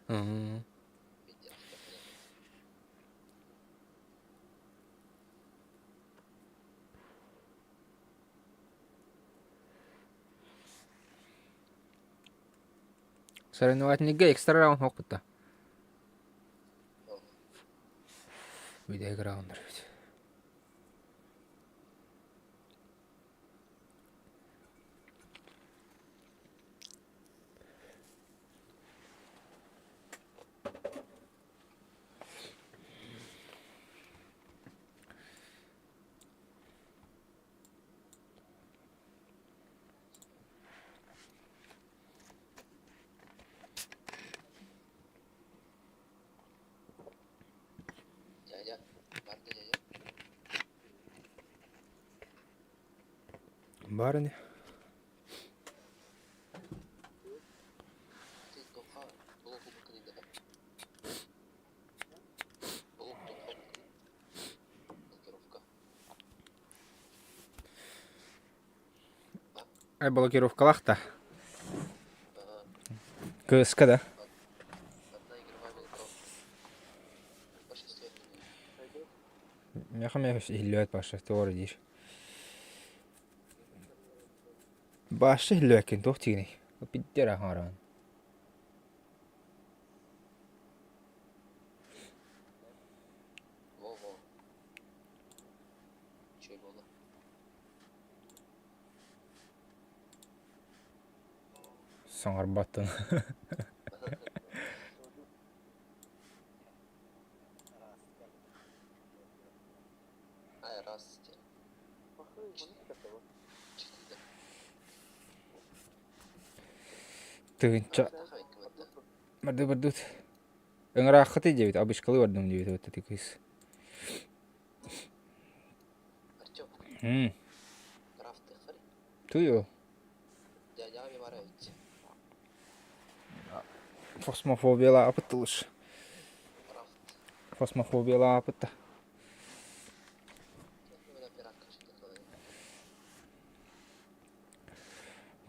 Мм. Соревновательныйга экстра раунд оҥоһукпут да? Бүтэһик раундар эбит. Баар ини. Ай блокировкалаах да. Кыска да. Миэхэ эмиэ иһиллибэт Паша, туох эрэ диир. Баша иһиллибэккин туох диигиний? Пиздец аһаҥараҕын. Саҥарбаттын. Тыһыынча барды бардыбыт. Ыҥырааххытый диэбит, обычкалыы бардым диэбит вот ити кыыс. Туйу. Фосмофобиялаабыт лучше. Фосмофобиялаабыт да.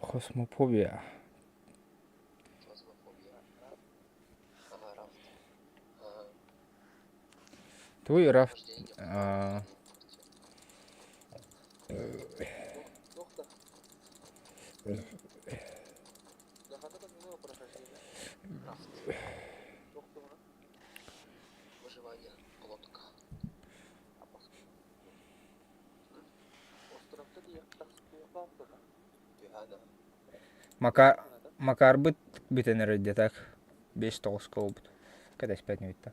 Космофобия. Туй рафт. Макар Макарбыт бүтэн эрэр дии так 5-9 буолбут. Кэтэспэт инибит да.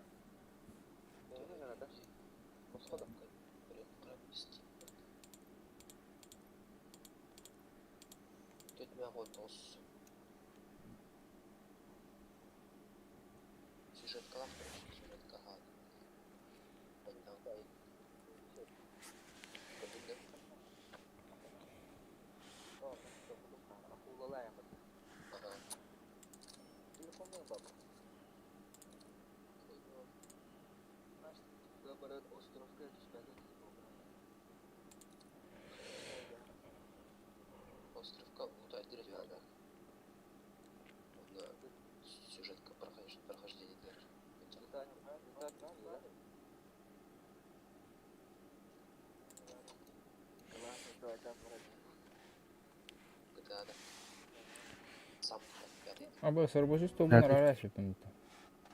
Абы сорбочу столбун арара сүппүн.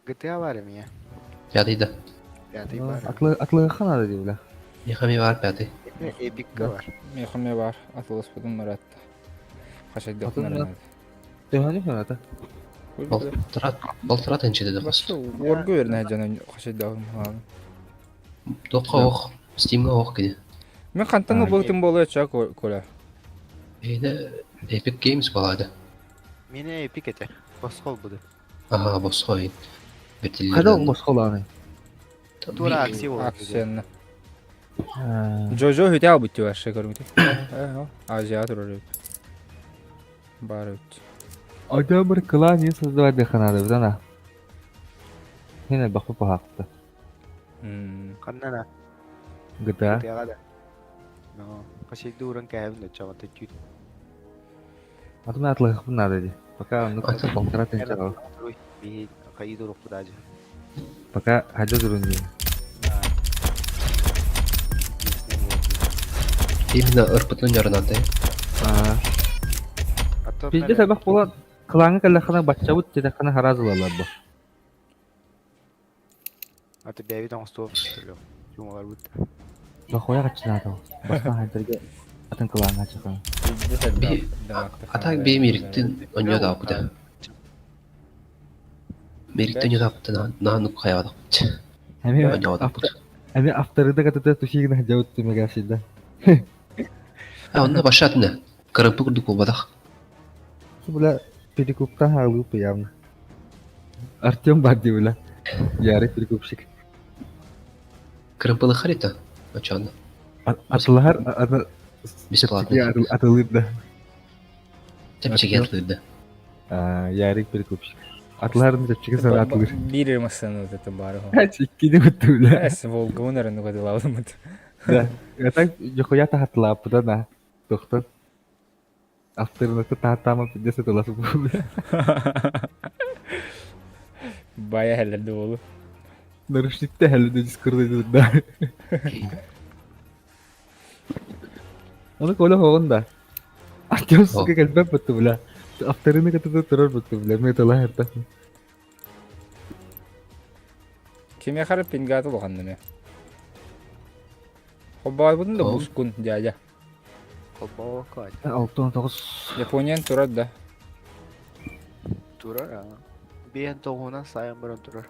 GTA бар эмиэ. Пятый да. Пятый бар. Атлыха надо диэбилэ. Миэхэ эмиэ баар пятый. Эпикка бар. Миэхэ эмиэ баар. Атыласпытым ыраатта. Хашайдахпын Төһөнү саната? Балтара тынчы деді қос. Уоргу вернэ дьон хашайдахым хаалым. Туохха ох, Steam'га ох кини. Мен хантан ылбытым буолуо ча Коля. Эйне Epic Games балады. Мine Epic этэ. Босхол буду. Ага, босхо ин. Қайда ол босхолааны? Тура акция болар. Акцияны. Жо-жо хүтэ албыт вообще көрбүтү. Азия турар Бар үт. Ага бір клан не создавать надо, да Хene бақпы пахақты. Ханнана. GTA. GTA да. Но, кашейді уран кәһәбін да чабата түйт. А то мен атлыхпын надо ди. Пока ну полтора тысячи. Би кайы дурук даже. Пока хадя дурун ди. Именно ырпытын ярынады. Пизде сабақ болан клаңы кәлләхана баччабыт дедәхана харазылалар бу. Аты бәби тоңостуып жумалар бут. Бахоя качынады. Баста хайдерге атын клаңа чыкан. А так би мириктин оньо да буда. Мириктин оньо да буда на ну каябадак. Эми Оньо да буда. Эми авторыда катата тушигин жабыт мегашида. А онда башатны. Кырымпы курдук болбадак. Бля перекупта халупы явно. Артем бар бля. Ярый перекупщик. Кырымпылы харита. Очонда. Атылар аны Бесплатно. Атылыр да. Тепчеге атылыр да. Ярик перекупщик. Атыларын тепчеге сара атылыр. Бир масаны вот это бар. Иккини бутты бля. Эс Волга унарын угадылабым. Да. Это нихуя та атлап да на. Доктор. Автырынаты тааттаама пиздец ытылас буолуо. Бая хеллерди буолу. Нарушникте хеллерди дискурдайдыр да. Оны Коля хоҕун да. Артем сука кэлбэт бутtu бля. Авторыны кытта турар бутtu бля. Мен тыла херта. Кимиэхэ эрэ пингата улаханна эмэ. Холбоойбутун да бускун, дядя. Холбоокко 69. Япониян турар да. Турар аа. Биэн тоҕуһунан сайан баран турар.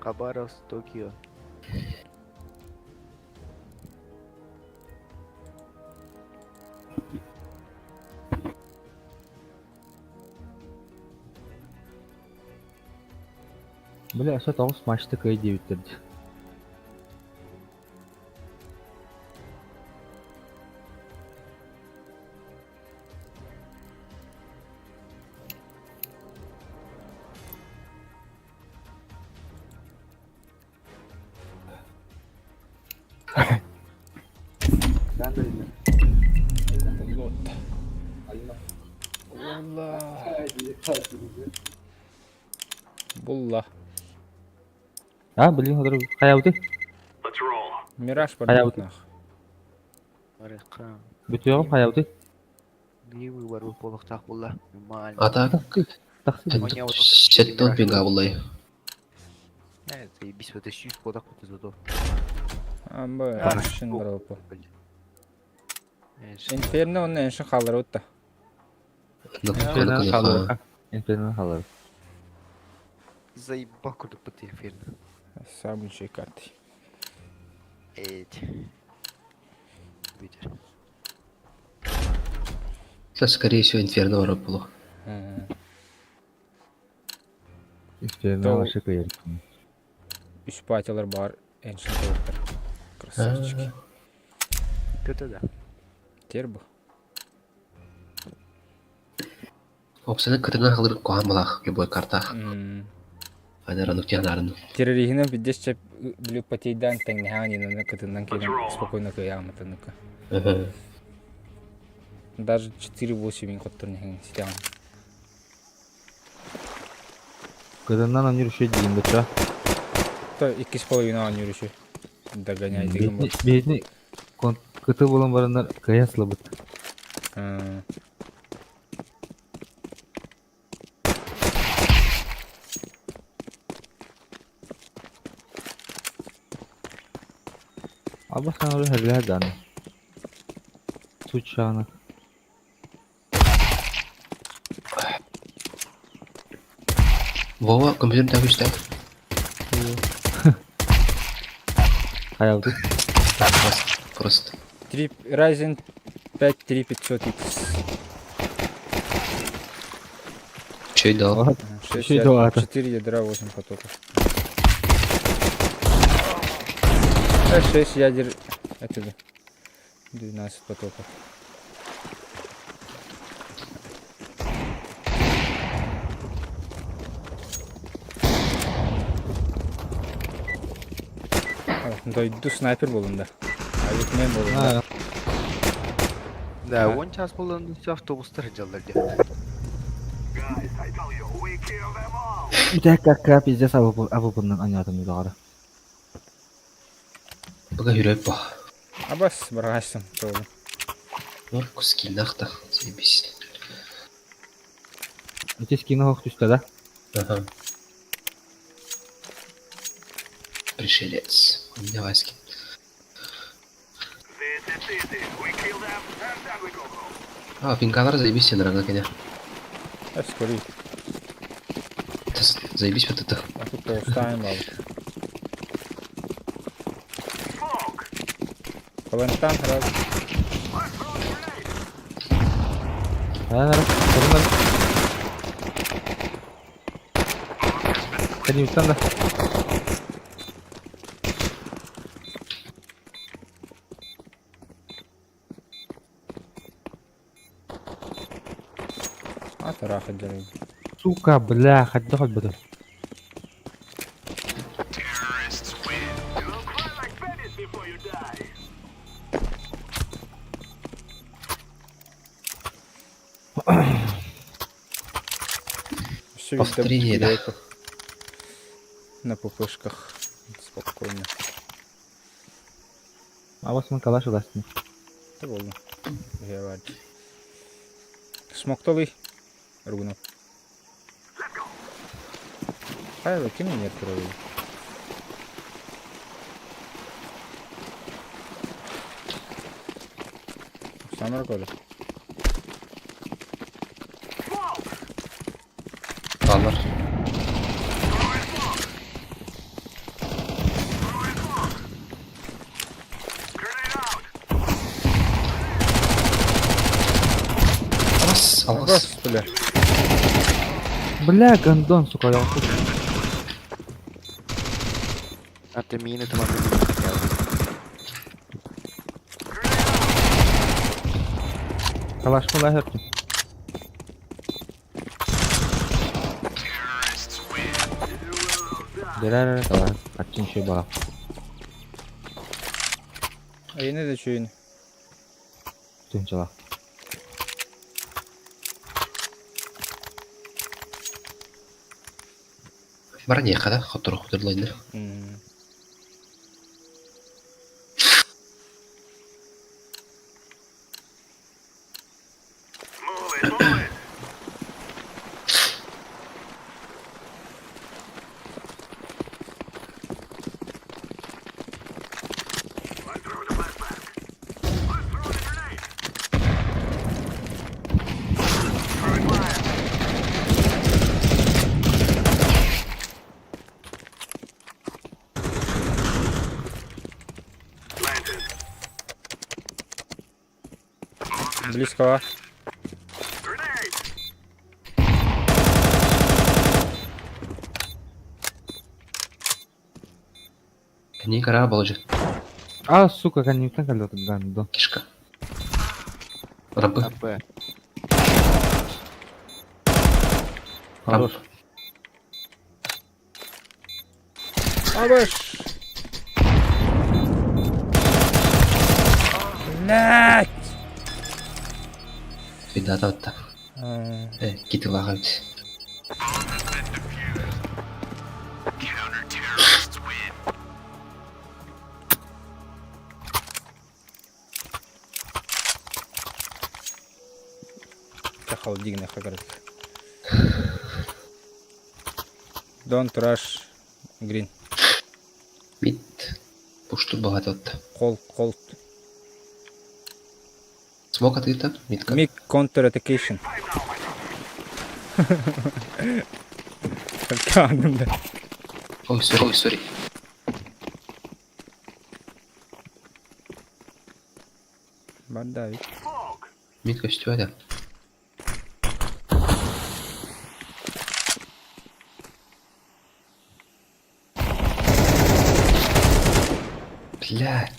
Хабаровск, Токио. Бля, өссө тоҕус матчта кыай диэбиттэр дии. Wallah. Булла. А, блин, сотору хайабытый? Мираж Хайабытый? барбытнах. Барыахха. Бүтүөҕүм хайабытый? Биир выбор буолуохтаах буолла. Нормально. А так, Тахсы. сеттон пинга буллай. Э, заебись, вот ищу кодак вот зато. Амба, А, шын баралпы. Э, ш- Инферно онна эншин халлары утта. Инферно халлар. Инферно халлар. Заебал куда по ты инферно. Самый карты. Эть. Видишь. Это, скорее всего, инферно барар буолуо. Инферно То- вообще кыйар. Үс патялар бар эншин толуктар. Красавчики. Это да. Тербу. Опсаны кытынан халыр куһаан балаах любой картаах. Айдар анук тиһанарын. Терроригынан пиздец чеп блю потейдан тэҥнэһээн инаны кытынан кэлэн спокойно кыйааматыныка. Даже 4-8 мин хоттор нэһин ситэҕин. Кытынан анюр еще диин бача. То иккис половина анюр еще. Догоняй деген бар. Бетни кыты болан бараннар кыя слабыт. Аба сана херлер дан. Сучана. Вова, компьютер так үстэй. Хайабытый? Просто. Просто. 3 Ryzen 5 3500X. Чей дал? Еще дал это. 4 ядра, 8 потоков. 6 ядер это 12 потоков. Дойду снайпер болун да. Айытмен болун да. Да, он час буолан все автобустар дьаллар диэн. Үтэ какка пиздец абыпыннан анятым юдагара. Пока хүрөп ба. Абас баргашсың толу. Маркус килнахта. Заебись. Ити скина хох түстэ да? Ага. Пришелец. Давай скин. А, пинкалар заебись, я дорога, конечно. Э, скорей. Заебись вот это. А тут толстаем бабы. Валентан раз. Хайа нара. Кадимиттан да. А тараха делай. Сука, бля, хадда хоть Өссө биирдэ Повторение, да. гуляйка. На ППшках. Спокойно. А вас мы калаш уластын. Это болды. Я Смоктолый. Ругунов. Хайла, ким не открыл? Самара коля. Баллар. Алас, алас. Господи. Бля, гондон, сука, я хуй. А ты мины там Калаш мала херти. Дерер калаш. Ачин ши бала. А я не дочуюн. Тынчала. Баран яқада, хотор хоторлайныр. Близко. Не кара балжы. А, сука, коннектен калды гондон. Кишка. Рабы. АП. Раб. Абаш! Блять! Видата. Э, китилага бит. Холодильник хакарат. Don't rush green. Мит. Пушту багатот. Кол, кол. Смок атыта, митка. Миг counter attacking. Кандым да. Ой, сори, ой, сори. Банда бит. Митка үстүөдө. Бля.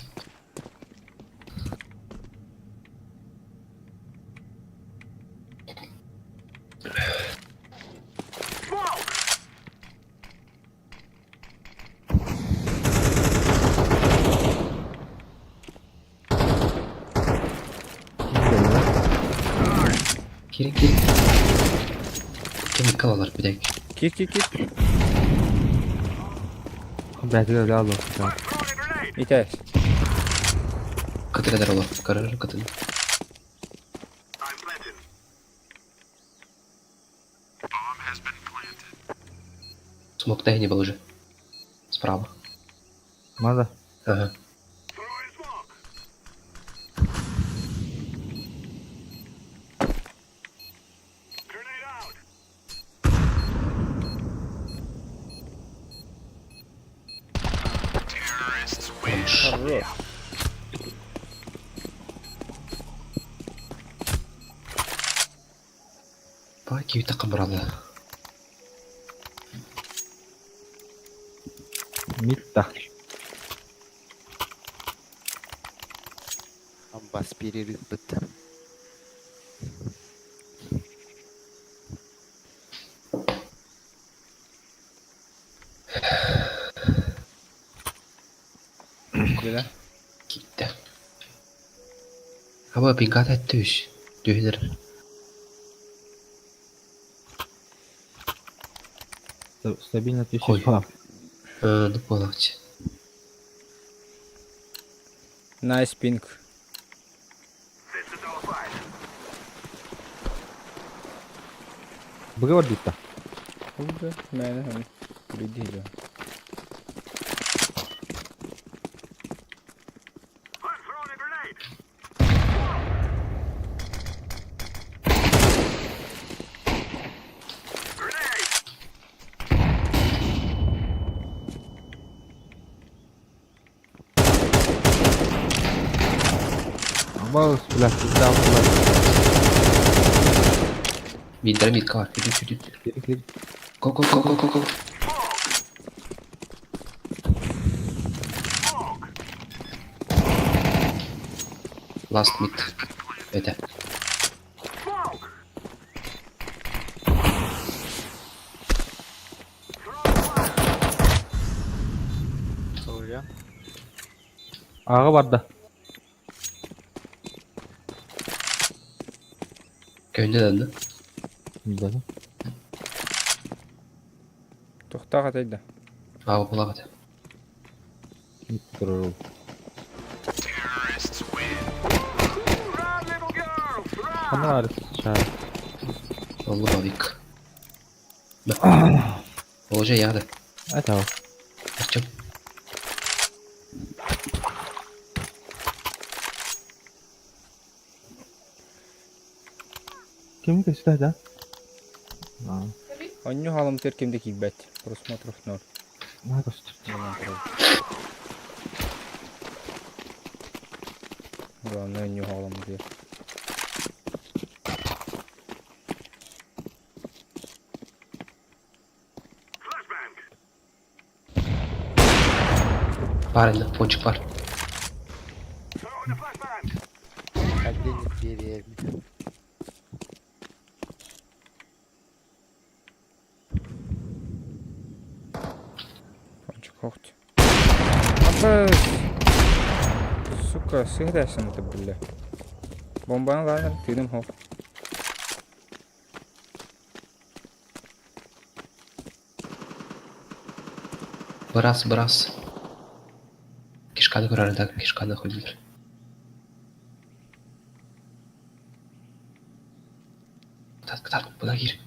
Кирин, кирин. Кем калалар бидек. Кир, кир, кир. Бля, ты лял. Итәс. Кытыр олар. Карар кытын. Смок не был уже. Справа. Надо. Ага. Хорош. Хорош. Баки тақы бралы. Митта. Амбас перерыв бітті. Бля. Китті. Аба пингата түш. Түйдір. Стабильно Хой. 1002. Ну буолааччы. Nice ping. Быга барбытта. Oldu. Мээнэ хам. Күрүйдии Абас, блядь, пизда, блядь. Биирдэрэ митка бар. Үтүт үтүт. Кири, кири. Го го го го го го. Last mid. Это. Соруйан. Аҕа барда. Көннө да Да. Тохтоох атайда. Аҕа буолаҕыт. Турар ол. Ханна баар чаа. Оллу бабик. Олжа яды. Айтау. Артем. Ким көстө да? Онньу хаалымтыыр ким да киирбэт. Просмотров ноль. Маа көстө. Главное онньу хаалымтыыр. Бар инде, пончик бар. Отдельно деревья. Пончик хохт. Абы! Сука, сыгдайсың это, бля. Бомбаны ладно, тыным хох. Бырас, бырас. Кишканы көрөр да, кишканы ходилер. Кытат, кытат, бына кир.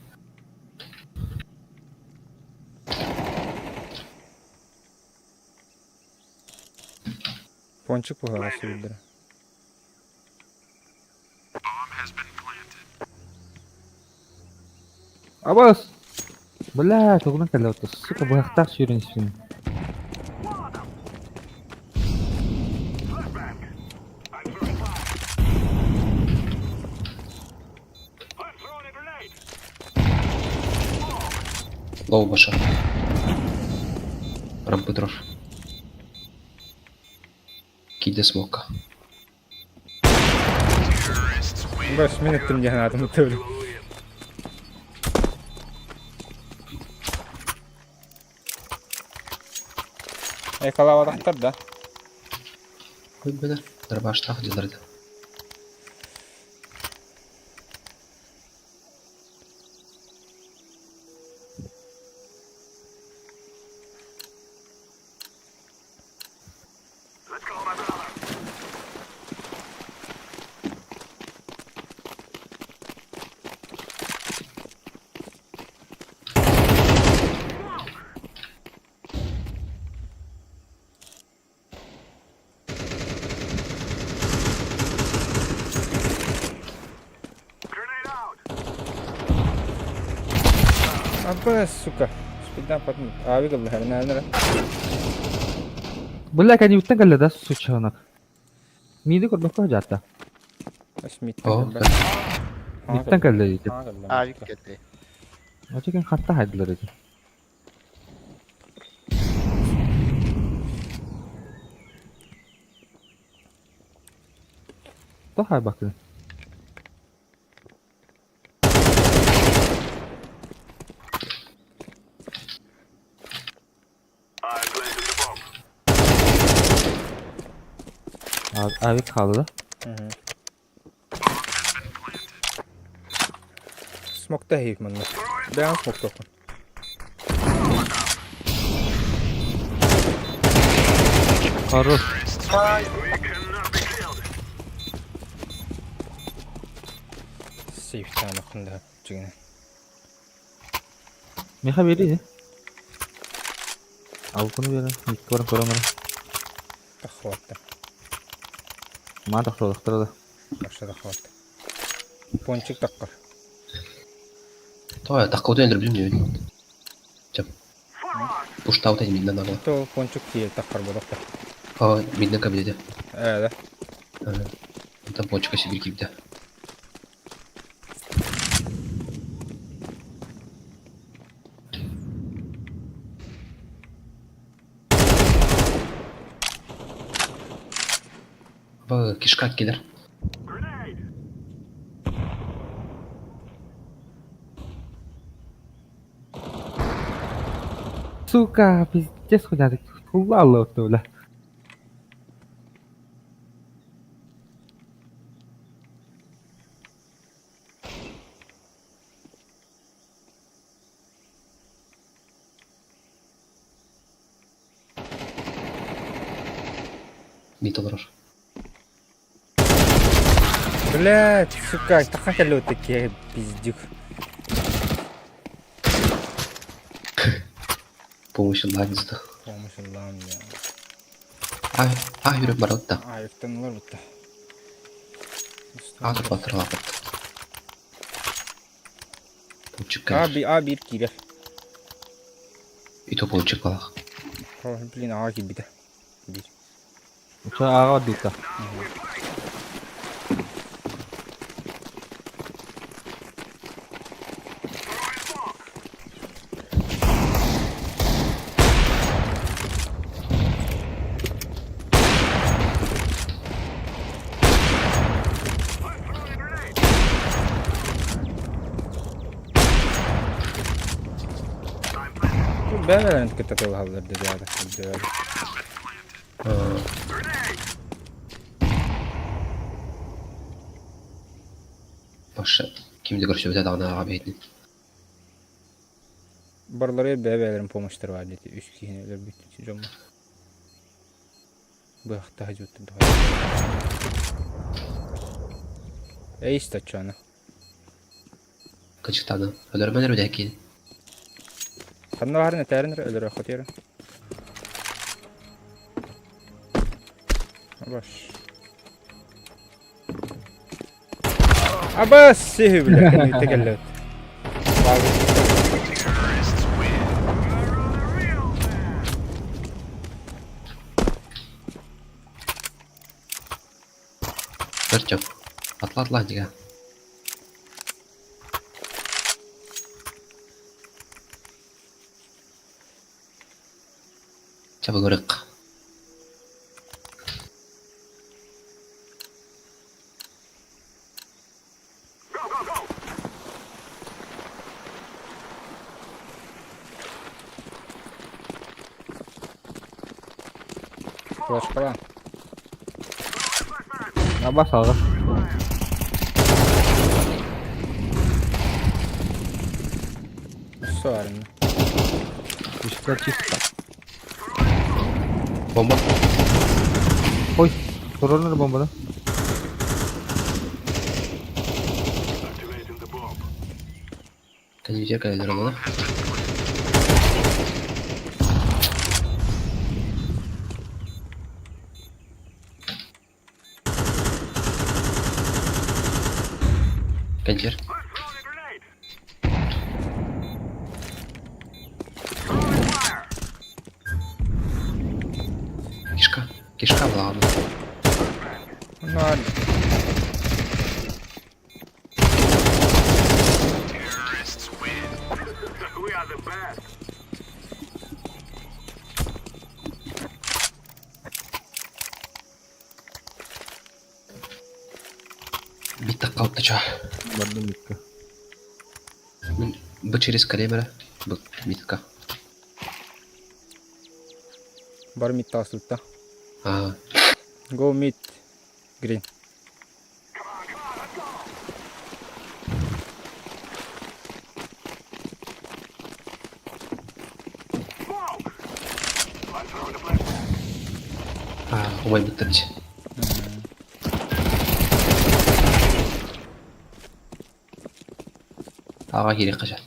Пончик буһаҕа сүрдэрэ. Абас! Бля, тугунан кэллэ сука, быһахтаах сүүрэн испин. Лоу баша. Рампы дров. Киде смока. Баш мин эттим диэн аатым төбүл. Экалаабатахтар да. Көйбелер. Дарбаштах дилерді. Абы, сука. Спидан потом. Авик ыллаһар, Бля, кэнниттэн кэллэ да, сучонок. Миини көрбөккө дьаатта. О, Миттэн кэллэ диэтэ. Авик кэллэ. Очекин хатта хайдылар эти. Тоох хайбаккын? Авик хаалла. Смокта хийх манна. Бэйэҥ смоктуоххун. Хорош. Сейфтаамаххын да дьиҥинэн. Миэхэ биэрии ини. Алгыны биэрэн, икки баран көрөн баран. Таххыбатта. Маа тахсыбатахтара да. Барса таххыбатта. Пончик таххар. Тоҕо таххыбытын өлөрбүтүм диэбин. Чап. Пуштаабыта миннэн аҕала. То пончик тиийэр таххар буолуохта. Аа, миннэн кабинете. Ээ да. Онтон пончика сибир киирдэ. Бу кишка кэлэр. Сука, пиздец хуйня, хула бля. Мит олорор. Блядь, сука, тахан кэллэ такие пиздюк. Помощь ладится. Помощь Аллахом, я. А, а yürüp баралыт да. Айыктан олар бутта. А турбаттыр лапыт. Пончик А, кэлэр. би, а биир киирэр. И то пончик балах. Блин, аҕа киирбитэ. Биир. Ча аҕа дыта. Бэйэлэрин кытта тыллаһаллар диэбитэ. Баша ким да көрсүбүтэ даҕаны аҕа бэйэтин. Барылары бэйэ-бэйэлэрин помощтара баар диэти үс киһини өлөрбүт дьоммут. Быһахтаһа дьуттар Эйс таччаана. Кычыктааны. Өлөрмөн эрэ киин. Ханна баарын этээрин эрэ өлөрө хотиэрэ. Абаш. Абас сиһи бile кэнниттэ кэллэбит. Артем. Атла атла дига. Чабылырык. Флешкалаан. Абас аҕа. Өссө баарынна. Үстэр чисто. Бомба. Ой, турар бомбаны. Кэннигэр кэлэллэр олоро. Кэнчэр. Кишка. Кишка была. Ноль. Биттак калты ча. Бардым битка. Мин бу через калемера. Бу митка. Бар мид таасылта. Аа. Go mid. Green. Аа, умайбыттар дьэ. Аҕа киириэххэ сөп.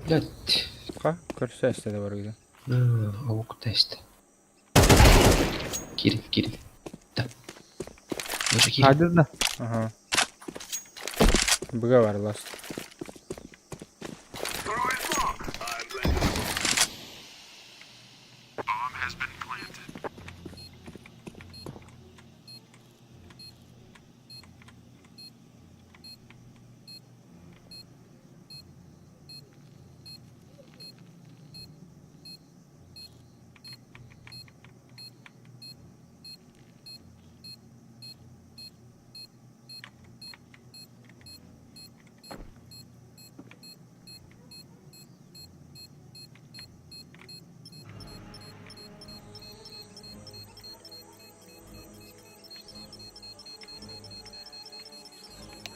Блядь. Ха, көрсө эстэ да барыгыда. Омук тест. Киирин, киирин. Да. Лучше киирин. Хадыр да. Ага. Быга бар ласт.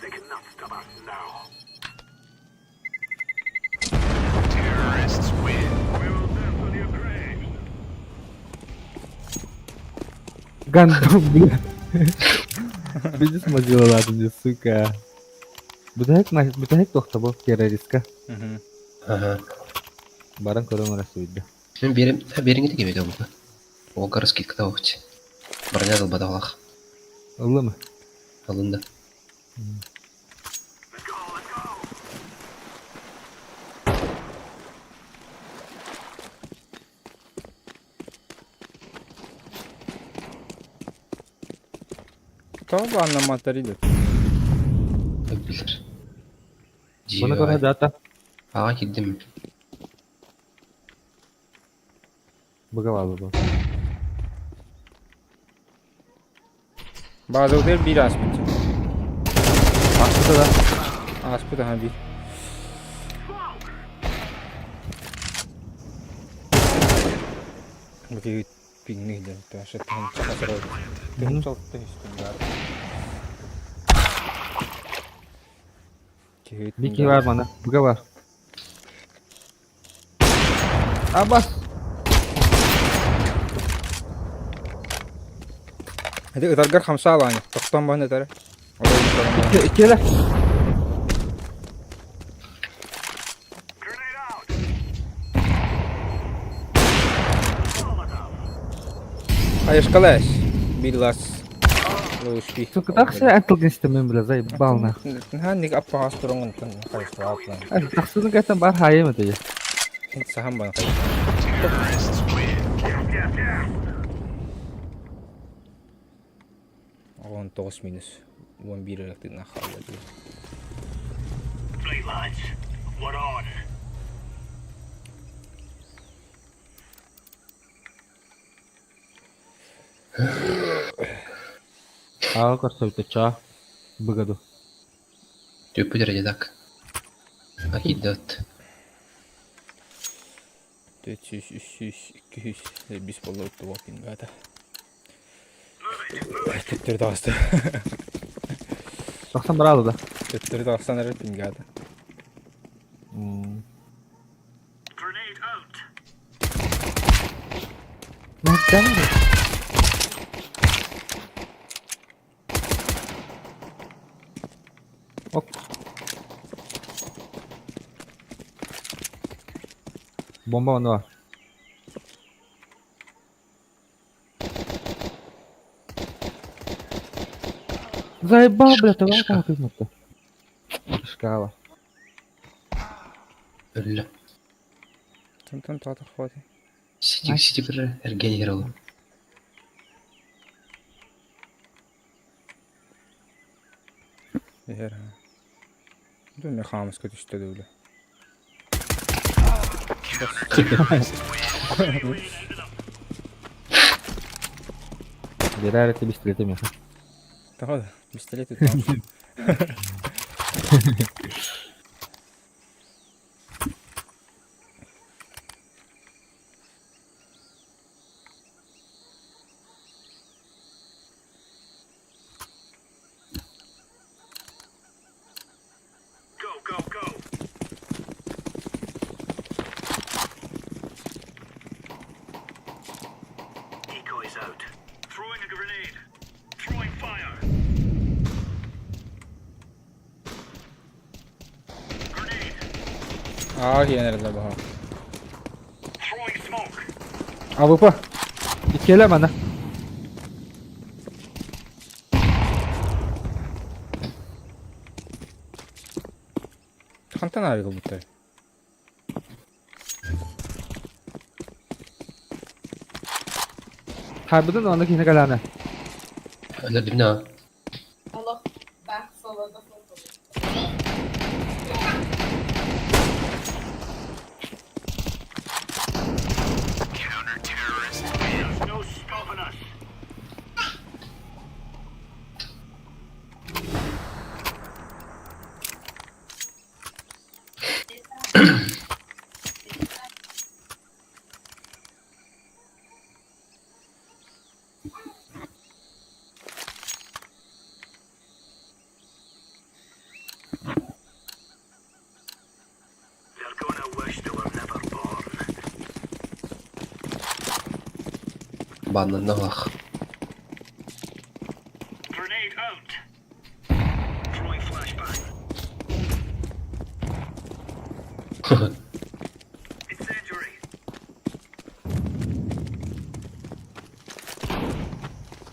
They cannot stop us now. We will dance on your graves. Гандон, бля. Видишь, мазила ладно, сука. Бүтэһик бүтэһик тохтобул террористка. Ага. Баран көрөн расуйда. Мен берем, бериңити кебет олуга. Оҕо скидката оҕуччу. Броня ылбатах. Ыллымы? Алынды. Let's go, let's go. Тоҕо бу аннамматтар идет? Билэр. Бұны көрө дата. Аға кирдим. Быгавалы бу. Базовдер биир ааспыт. Аспыта да. Ааспыт аха биир. Бу киһи пиҥни диэн Тыһын Киһи Бики бар мана. Быга бар. Абас. Hadi ытаргар хамса алааны. Тохтон баһын ытары. Иккеле. Grenade out. Molotov. Айышкалаш. Бир лас. Лоушпи. Сука, тахсы атылгын истемен бля, заебал нахуй. Ханник аппаас туруңун тын хайышлаап. Тахсыны кайтан бар хайым это. Сахан бана. Yes, yes, yes. 19 минус. 11 эрэ хаалла дии. Right, lads. We're on. Аға көрсөйті ча. Быгаду. Түппүт эрэ так. А кирдет. 400, 300, 200, 5 болла өттү болпин гата. Төттөрү таҕыста. 90 бралы да. Төттөрү таҕыстан эрэр пингата. Grenade out. Нахуй. Ок. Бомба онно бар. Заебал, бля, ты Шкаф. как Шкала. Өллө. Тым-тым таатах хоти. Сити сити бир эрген ер ол. Иһэр. Дүнне хаамыска түстэ дөлө. Берер эти пистолеты меха. Тоҕо пистолет үттэ. Go, go, go. Аа киирэн эрэллэр баһа. АВП. Иккиэлэ мана. Хантан аайы ылбыттар? Харбытын онно киһини кэлээнэ. Өлөрдүм да. Баннанна ах.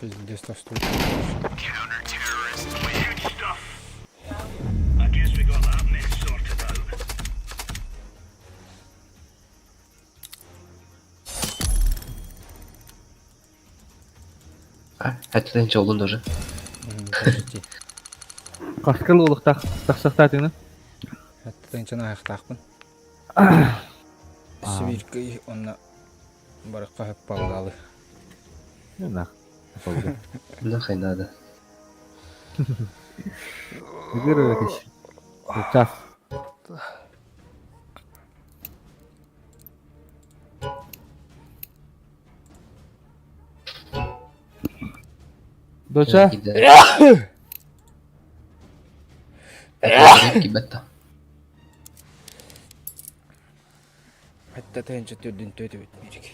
Пиздец, тосту. А, это нче олун даже. Почти. Хаскыл улуктах тахсахтаатыны. Тынчана аяқтақпын. Сибиркэй онна барыққа хөп палгалы. Нах. Нахай надо. Игорь Час. Доча, Кибетта. Хатта тыынча төрдүн төтүбүт мирик.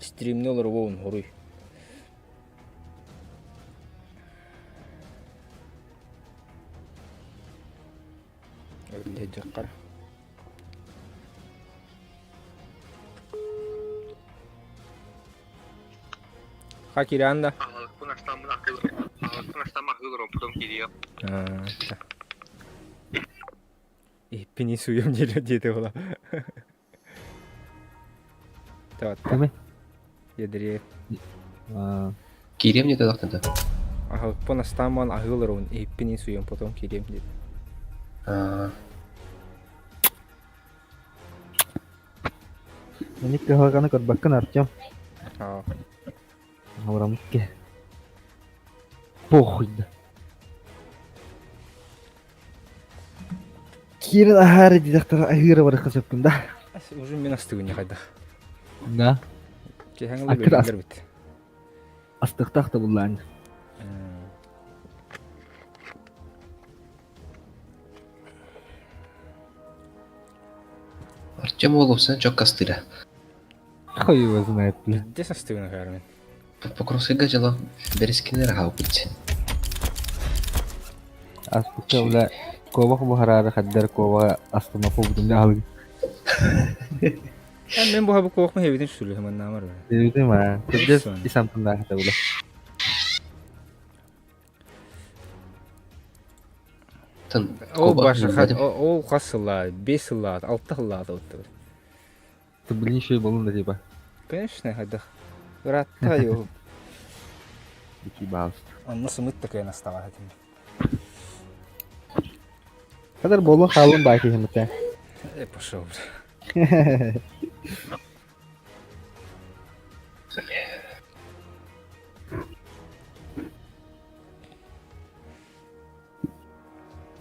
Стримни олоробун хоруй. Өллөйдөххөр. Ха кириан да. Иппини суйум диэри диэтэ була. Кими? Ядре. Киириэм диэтэ да. Аһылыкпын астаан аһыыларабын иһиппин суйум потом киириэм диэт. Мени кыһалҕаны көрбөккүн Артем. Аа. Аурамыт ке. Похуй да. Киирин аһаары диэхтэр аһыыра барыхха сөпкүн да. Уже мин астыгын хайдах. Да. Киһэҥ Акыр ас. бит. Астыктаах да буллаан. Артем уолупсан чок кастыра. Хуй его знает, бля. Пиздец астыгын аһаармын. Покровскайга дьоло бэрискинер хаалбыт. Аспыкка бля куобах буһараары хаддар куобаҕа астына буолбутум да аһылык. Мен бу хабы куохма хебитин сүлү маннаамар. Дебитим аа. Пиздец исамтындаах этэ бля. Тын Ол баша ол хас сыллаа, 5 сыллаа, 6 сыллаа отту. Ты блин еще и болун да типа. Конечно, хайдах. Ыраатта йоо. Ики баалыс. Онно сымыт такая настава этим. Кадар болун хаалын баа киһимите. Э, пошел.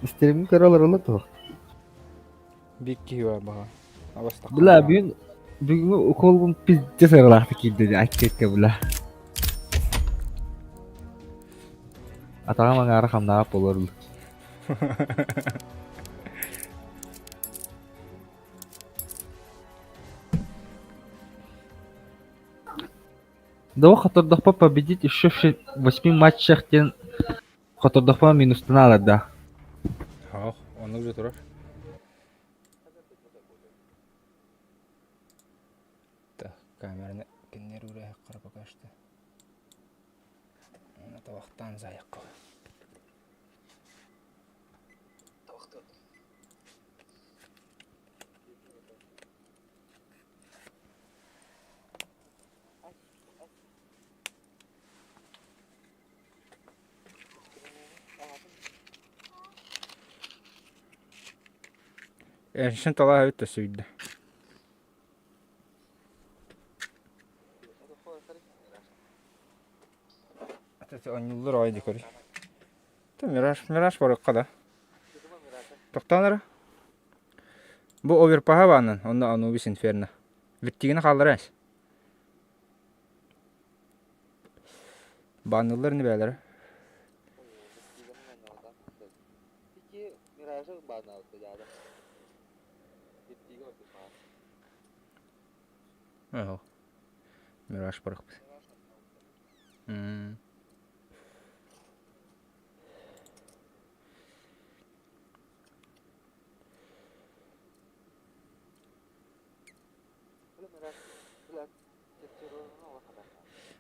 Истерим көрө олороллор туох. Бикки бар баха. Абастак. Бля, бүгүн бүгүҥҥү уколбун пиздец ыралаахтык киирдэ дии аккекке бля. Атаҕым аҥаара хамнаҕа буолар Двух отордохпо победить еще в восьми матчах диэн Хотордохпуна минустан аалардаах. Оох, оннук же турар. Так, камераны кинилэр уурайаххара пока что. Уонна табахтаан заайахха. Эршин талаа эбит да сүүйдэ. Оонньууллар аҕай дии көрүй. Мираж, Мираж барыахха да. Тохтоон эрэ. Бу оверпаһа баанан, онно Анубис Инферно. Вертигини хааллара эс. Баанныллар ини бээлэрэ. Оо, Мираж барахпыт.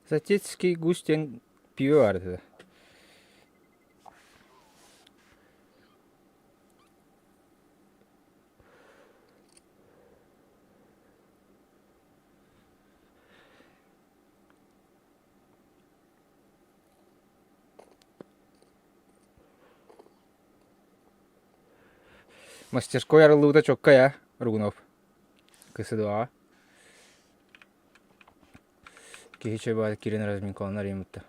Затецкий гусь диэн пиво баар этэ. Мастерской арыллыбыта чоккай аа, Рыгунов. КСДА. Киһи чөй баҕа киирэн разминкаланар ыйыммытта.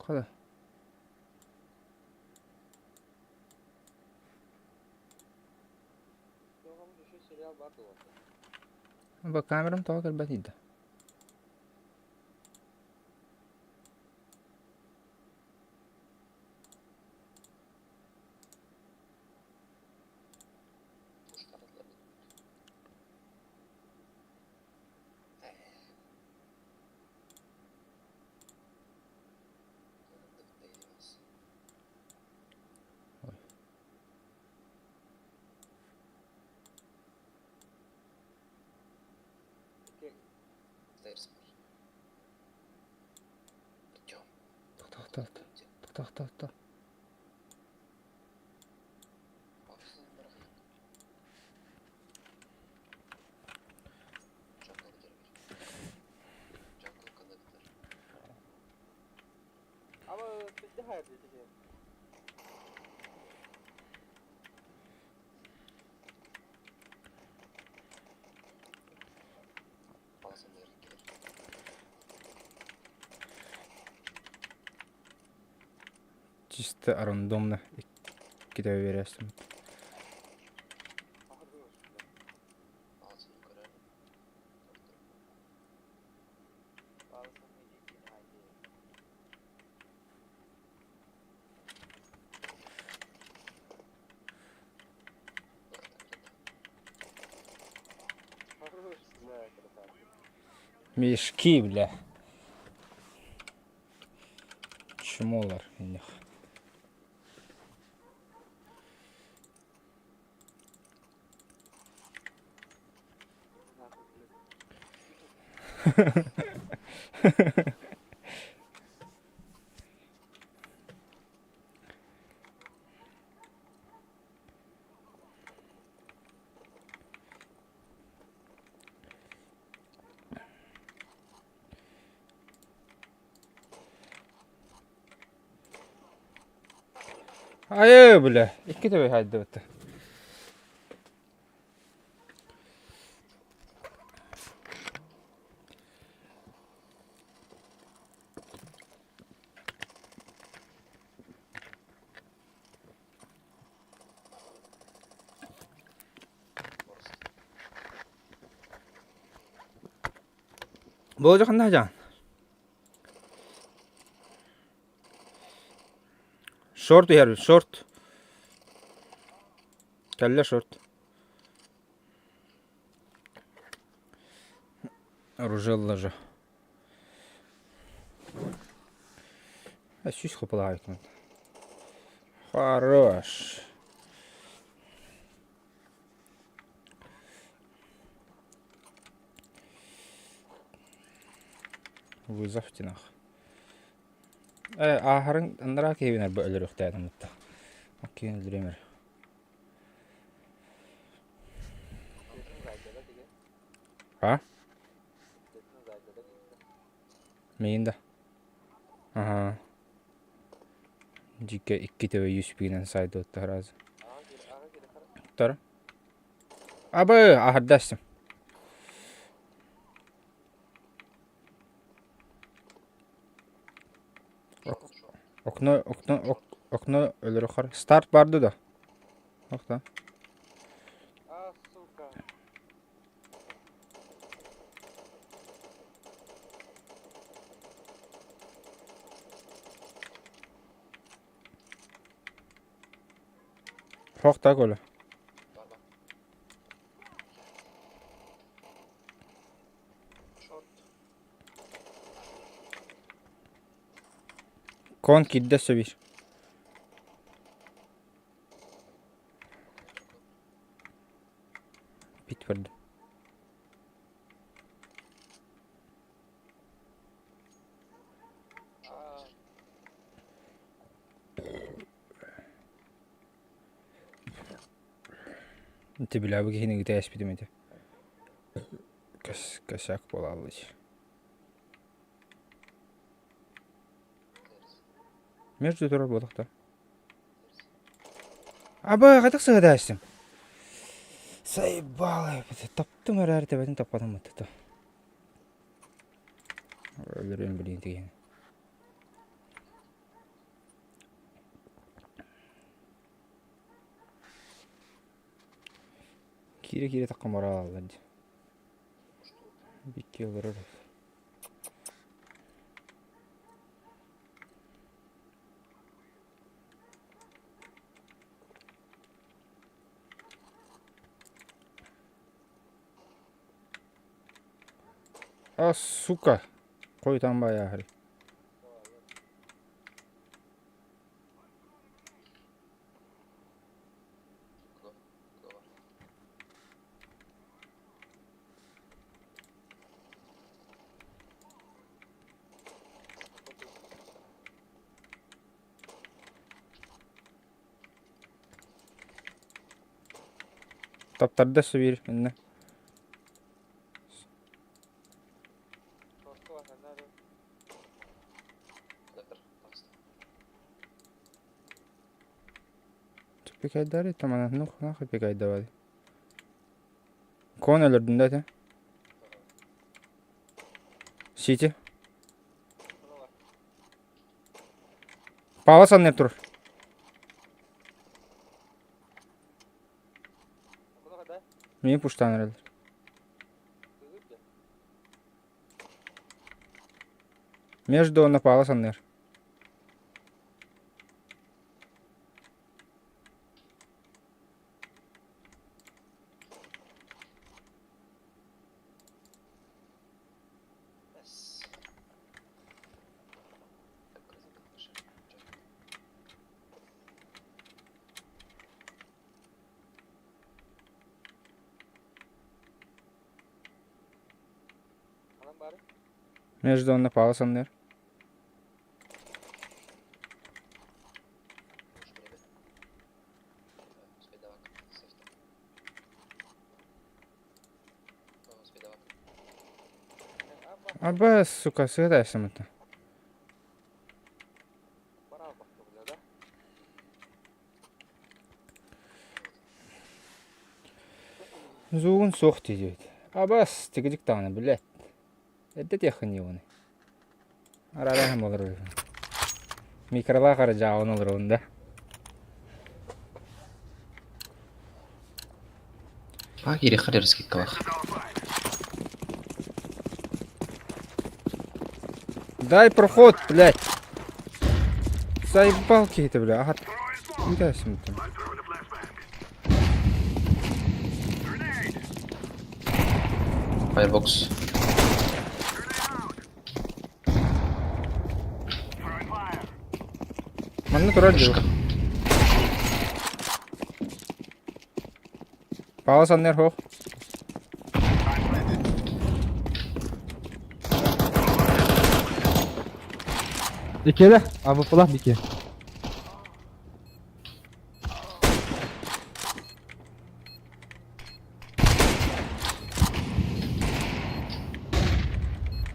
Хада. Бу камерам тоҕо кэлбэт да? Тохтоо, тохтоо, тохтоо. Чисто рандомно иккитэ биэрээстим. Мешки, бля. Чмолар инних. Айыы, бля, икки төбө хайдыбыт. Болжа ханна жан? Шорт иһэр, шорт. Кэллэ шорт. Оружие же. Сүүс хапылаабытым. Хорош. Вызов тинах. Э, ааһарын анараа киһибин арба өлөрүөхтээтим ытта. Окей, өлөрүөм эрэ. А? Миин да. Аха. Дьиккэ икки төбө юспинэн сайдыытта сразу. Тор. Абы, аһардастым. Окно, окно, ок, окно өлөрөхөр. Старт барды да. Охта. Хох так Оля. Кон кирдэ сөбүр. Бит барда. Ити билээбит киһини ыыта эспитим этэ. Косяк буолааллыч. Между турар буолахта. Аба, хайдах сыһыдаастым? Сайбаалай, таптым эрээри тэбэтин таппатым баттата. Өлөрүөн билиин тигиһин. Киирэ-киирэ тахха морааллар дии. Бикки олорор. А, сука! Қойтан баяғыр. Таптарда сөбүр иннэ. Пикайдары тамана ну нахуй пикайдавали. Кон өлөрдүн да этэ. Сити. Пава санныр тур. Мин пуштан эрэлэр. Между уонна Пава санныыр. Между уонна Пава санныыр. Аба, сука, сыгыта. Звугун суох диэбит. Абас, тигидик даҕаны, блядь. Эрдэ диэххин дии Арараһым олорор. Микролаах эрэ дьаабын олоробун да. А киириэххэ эрэ скидкалаах. Дай проход, блядь. Заебал киһитэ, бля. Аха. Үтээсим Firebox. Манна турар дьыл. Паала саннер хоох. Иккиэлэ, АВПлаах икки.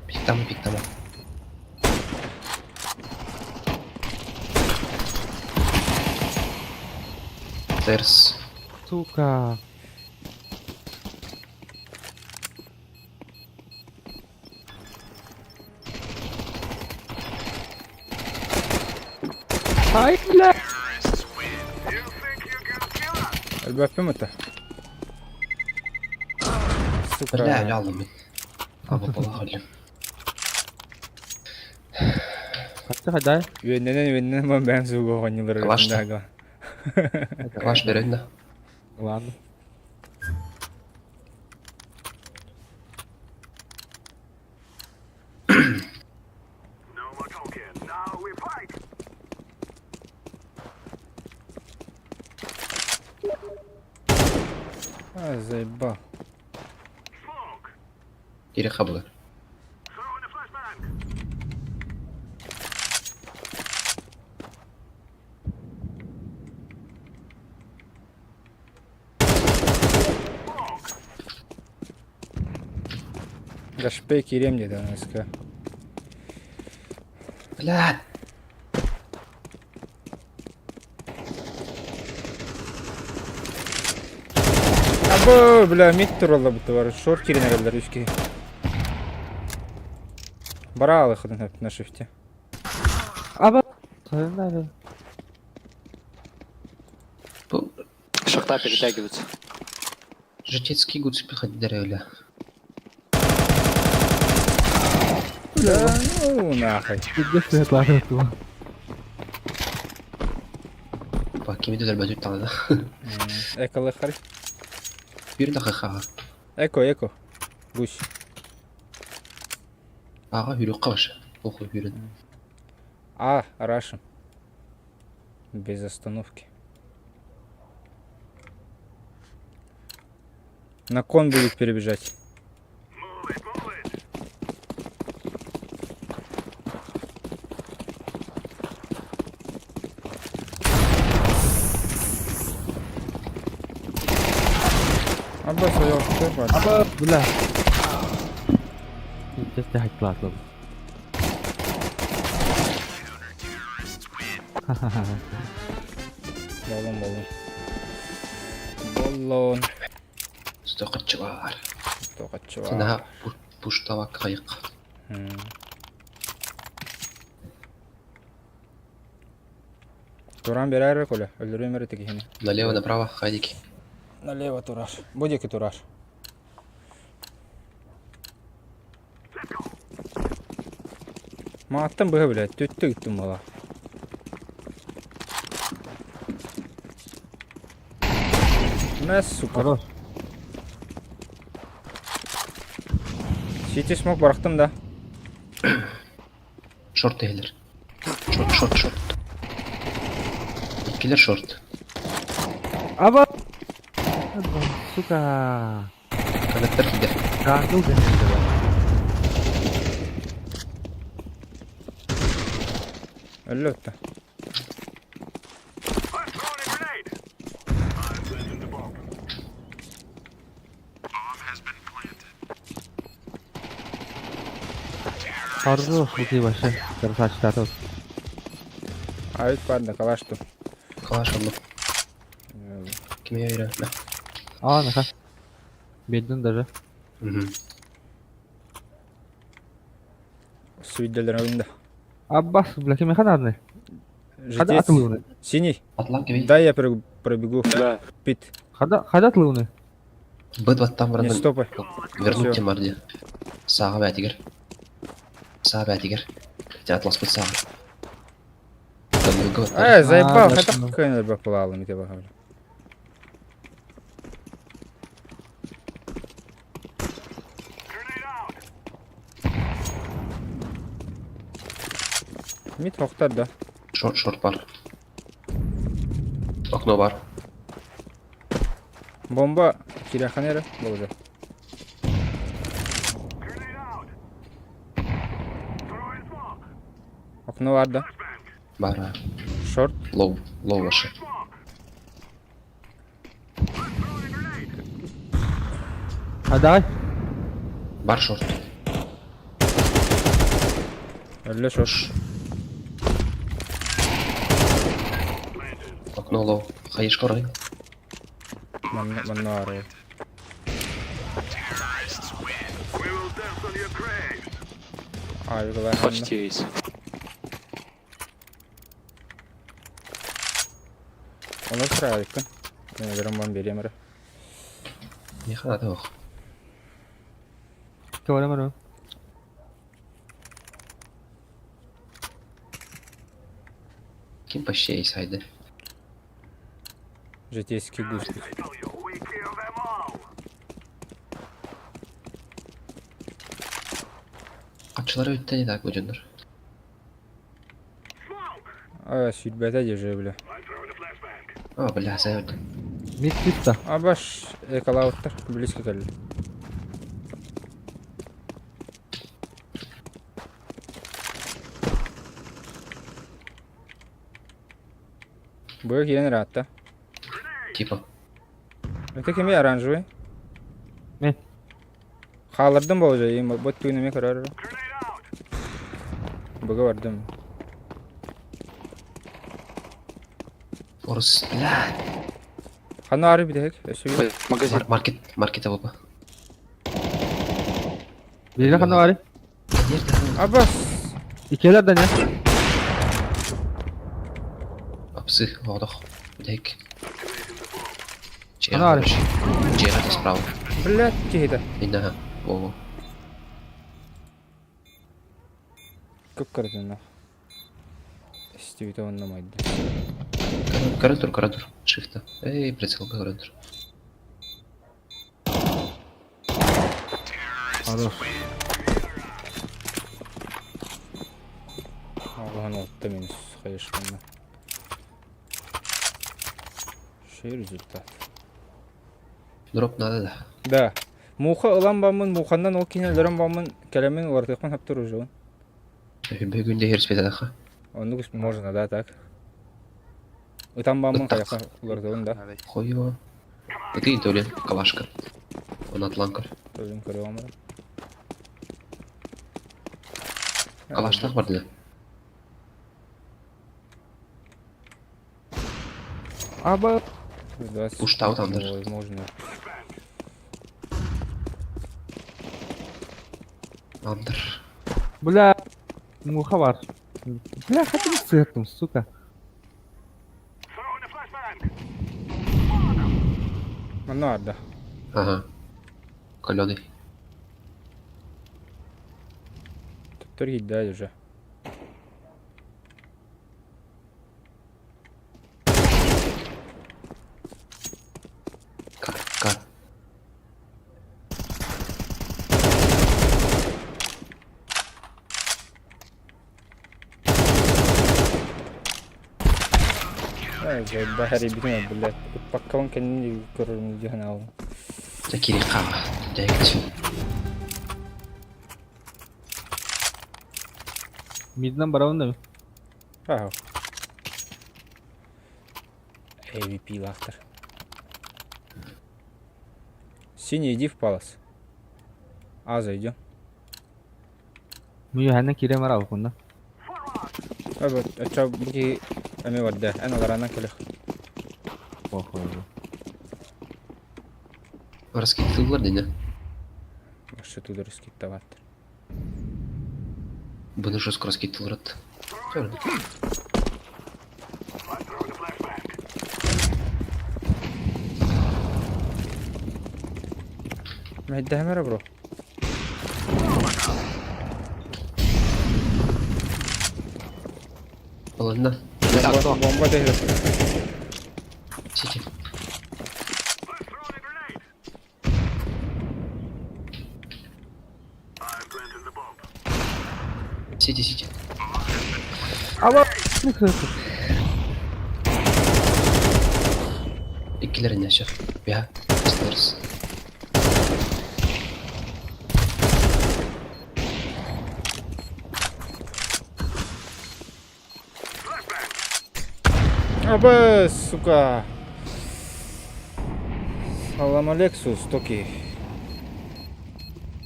Пиктама, пиктама. Терс. Сука. Ай, бля! Элбэппин мыта. Сука. Бля, ялым. Абы болла. Хатты хадай. Үөннэнэн үөннэнэн бан бэйэм сууга оҕонньулар Калашта. Калаш берен да. Ладно. А, заебал. Кири хабылы. Гашпей кириэм диэтэ аныска. Бля. Абы, бля, мид туралла бутта бар. Шорт кирин эрэллэр үс киһи. Бара алыхытын на шифте. Аба. Надо. Бу Шахта перетягивается. Житецкий гуц приходили, бля. Да ну нахуй. Пиздец, я ту. Па кими дөлөр бөтүт таңда. Эколы хар. Bir dakika. Эко, эко. Гусь. Ага, хүрүк кабаш. Оху хүрүн. А, рашим. Без остановки. На кон будет перебежать. Аба своё, Аба, бля. Пиздец, я хаклатым. Болон, болон. Болон. Стокатчы бар. Тоқатчы бар. Сена пуштавак кайык. Туран берер Коля, өлдөрүм эре тегиһини. Налево, направо, хайдики. Налево турар. Будеки турар. Мааттан быһа билэ, түттү гиттим була. Мә, сука. Хорош. Сити смок барахтым да. Шорт ehler. Шорт, шорт, шорт. Иккилер шорт. Аба. Сука. Коннектор кидер. Кандыл денеде. Өллө өттө. Хорош, бути вообще. Красавчик, тато. Айт бар да калашту. Калаш алып. Кимге үйрөнмө. А, наха. Беден даже. Угу. Сүйдэлэр да. Аббас, бля, кимиэхэ нааданы? Хада Житец. атылыыны? Синий. Атлан кеби. Дай я пробегу. Да. Пит. Хада хада атылыыны? Быт баттан Не баран стопай. вернуть Всё. тем арди. Саға бәтигер. Саа бәтигер. Хотя атласпыт саға. Тоннуга баттар. Э, заебал, А, это да, какой баклал, ми тебе говорю. Мид хохтар да. Шорт, шорт бар. Окно бар. Бомба киряханера болды. Окно бар да. Бар. Шорт. Лоу. Лоу ваши. А давай. Бар шорт. Өллө шорт. Окно лоу. Хайышка орай. Манна манна ары. Айгылай. Почти эйс. Оны сұрайықпын. Мен өлерім бан берем ары. Не ханады ох. Кеварем ары. Ким почти эйс айды. Житейский гусь. Качылар өтті не так өтендір. А, сүйтбәті де бля. А, бля, сай өтті. Мид чисто. Абаш эколауттар близко келді. Бу киен ратта. Типа. Это кеми оранжевый? Мен. Халырдым бол же, им бот түйнеме көрөр. Буга бардым. Орыс, бля. Хана ары битек, өсү. Магазин. Маркет, маркет алып. Бире хана бары. Нерде? Абас. Икелер да не? Апсы, одох. Дек. Ана ары. Чера справа. Блядь, киһиде. Инна. Во. Көп көрдүн. Стивит оннамайды. Коридор, коридор. Шифта. Эй, прицел, коридор. Хорош. Аллахын отты минус хайышканна. Шей результат. Дроп надо да. Да. Муха ылан бамын, муханнан ол кинелерин бамын, келемен олартыкман хаптыр уже. Бүгүн де херс бетадаха. Оны можно, да, так. Ытан бамын Ыттак. каяка улартыгын да. Хуево. Ты төлен, калашка. Он атланкар. Төлүн көрө амыр. Калаштах бар да. Аба. Уштау тамдыр. Возможно. Андыр. Бля. Муха бар. Бля, хотя бы сыртым, сука. Манна арда. Ага. Каленый. Түптөр кийди уже. К. К. Бахари битме, блядь. Паккалын кенни көрөрүм дихана ал. Закири ка. Дек. Миднан барабын да. Ах. AVP лахтар. Синий, иди в палас. А, зайдем. Мүйө ханна кире мара алкунда. Ача буки эме барда. Эн аларанан келех. Похуй. Раскидываллар дэнэ. Вообще туда раскидываттар. Бұны жестко раскидывалар. Мэйдэһэмэрэ бро. Ладно. Бомба, бомба дэһэр. Сити. Сити, сити. Ала Иккилэрин еще. Я. Стерс. Абы, сука. Салам Алексус, токи.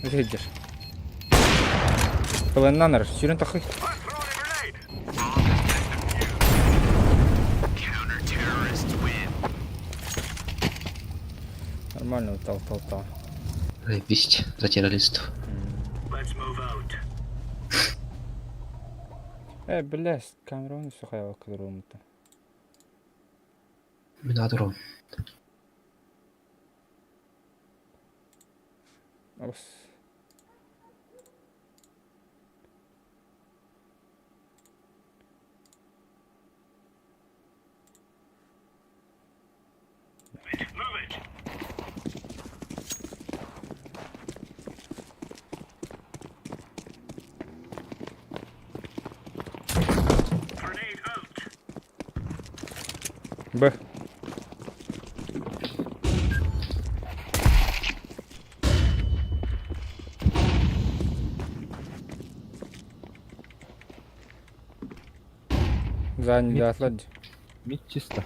Рейдер. Пленнанер, сюрен тахы. Нормально утал, тал, тал. Заебись за террористов. Э, бля, камераны сухая кадром-то. Мин адром. Ос. Б. Задний да, Мид чисто.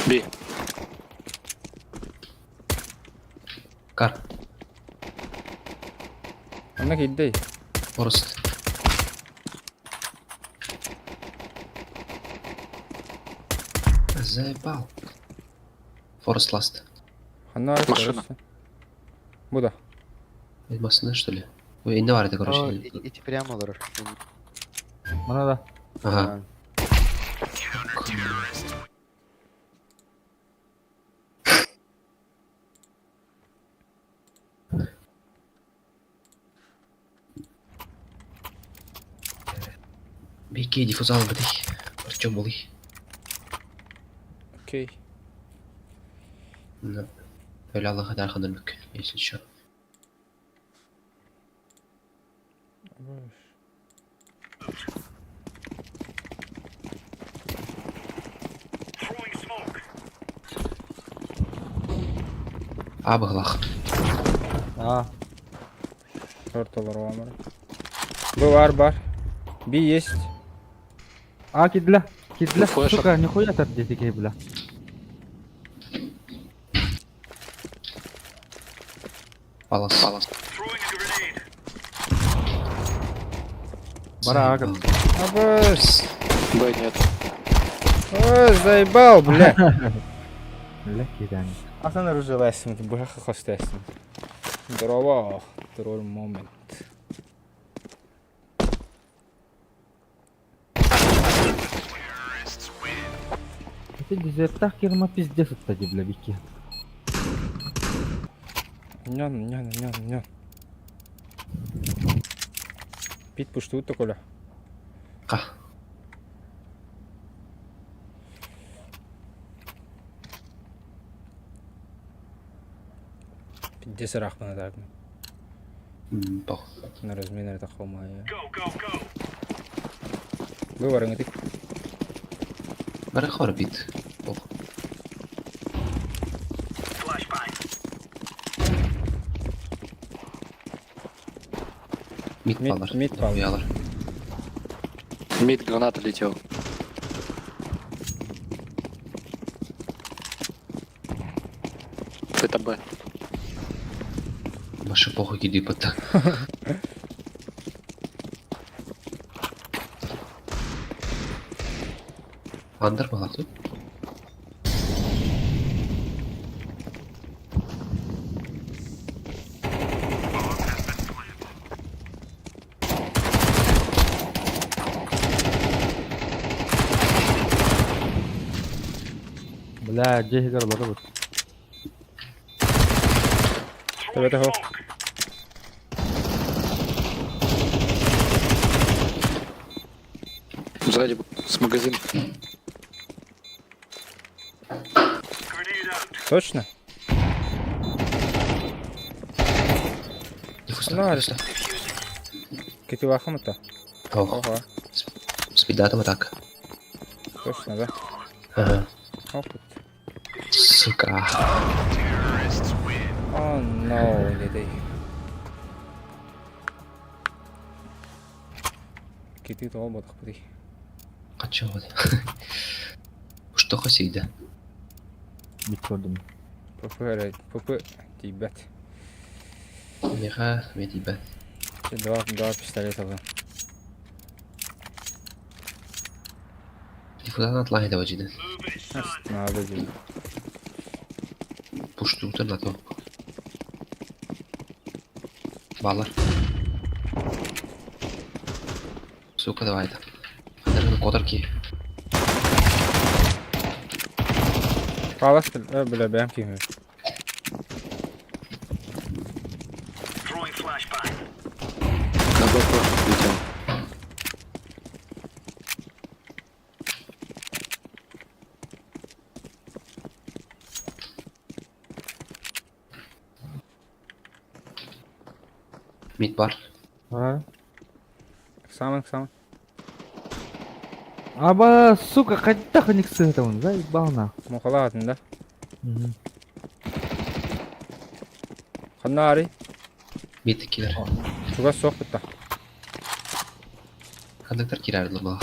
Би. Кар. Онно киирдэй. Форест. Заебал. Форест ласт. Ханна Машина. Бу да. Машина что ли? Ой, не бар это, короче. Ити прямо олорор. Мана да. Ага. Беки диффузал бытый. Артем Булый. Окей. Да. Öyle Allah'a derhan ölmük. Если что. Абыглах. А. Ортолор бар. Бу бар бар. Би есть. А, кидля. Кидля. Флешер. Сука, нихуя там дети бля. Палас. Палас. Барак. Абыс. Б нет. Ой, заебал, бля. Бля, кидани. Асан оружие быһа хостесин. Здорово. Второй момент. Это дезертах кирма пиздец от бля, вики. Нян, нян, нян, нян. Пит пушту Коля. Ка. Пиздец рахмана так. Пох. На разминер такого. Быварың итик. Бары хор бит. Пох. Мид Мид- палар. мид палар. Хуялар. Мид граната летел. Это Б. Ваша похуй киди пата. Андер балак тут? Бля, дьиэ иһигэр олоробут. Төбөтө суох. Сзади с магазина. Точно? Диффуз. Китилахым это. Ох, Ого. спидатом атака. Точно, да? Ага. Опыт. Сука. Oh no, дитэй. Кити тоҕо буолахпытый? Кача вот. Что хасида? Бит көрдүм. ПП эрэ, ПП тиийбэт. Миха, метибет. Чэ, Два, два пистолета ылын. Диффузан атлай да вajida. Надо диэн. Пуштуутар на то. Балар. Сука, давай это. Наверное, кодарки. Хаалас бля бэйэм киһи. Throwing flashbang. На Б просто летел. Мид бар. А? Самын, самын. Аба, сука, хайдах у них сыгран, заебал нах. Мухалаатын да. Мгм. Ханна арый. Мид киллер. Чугас суох бытта. Кондуктор киллер была.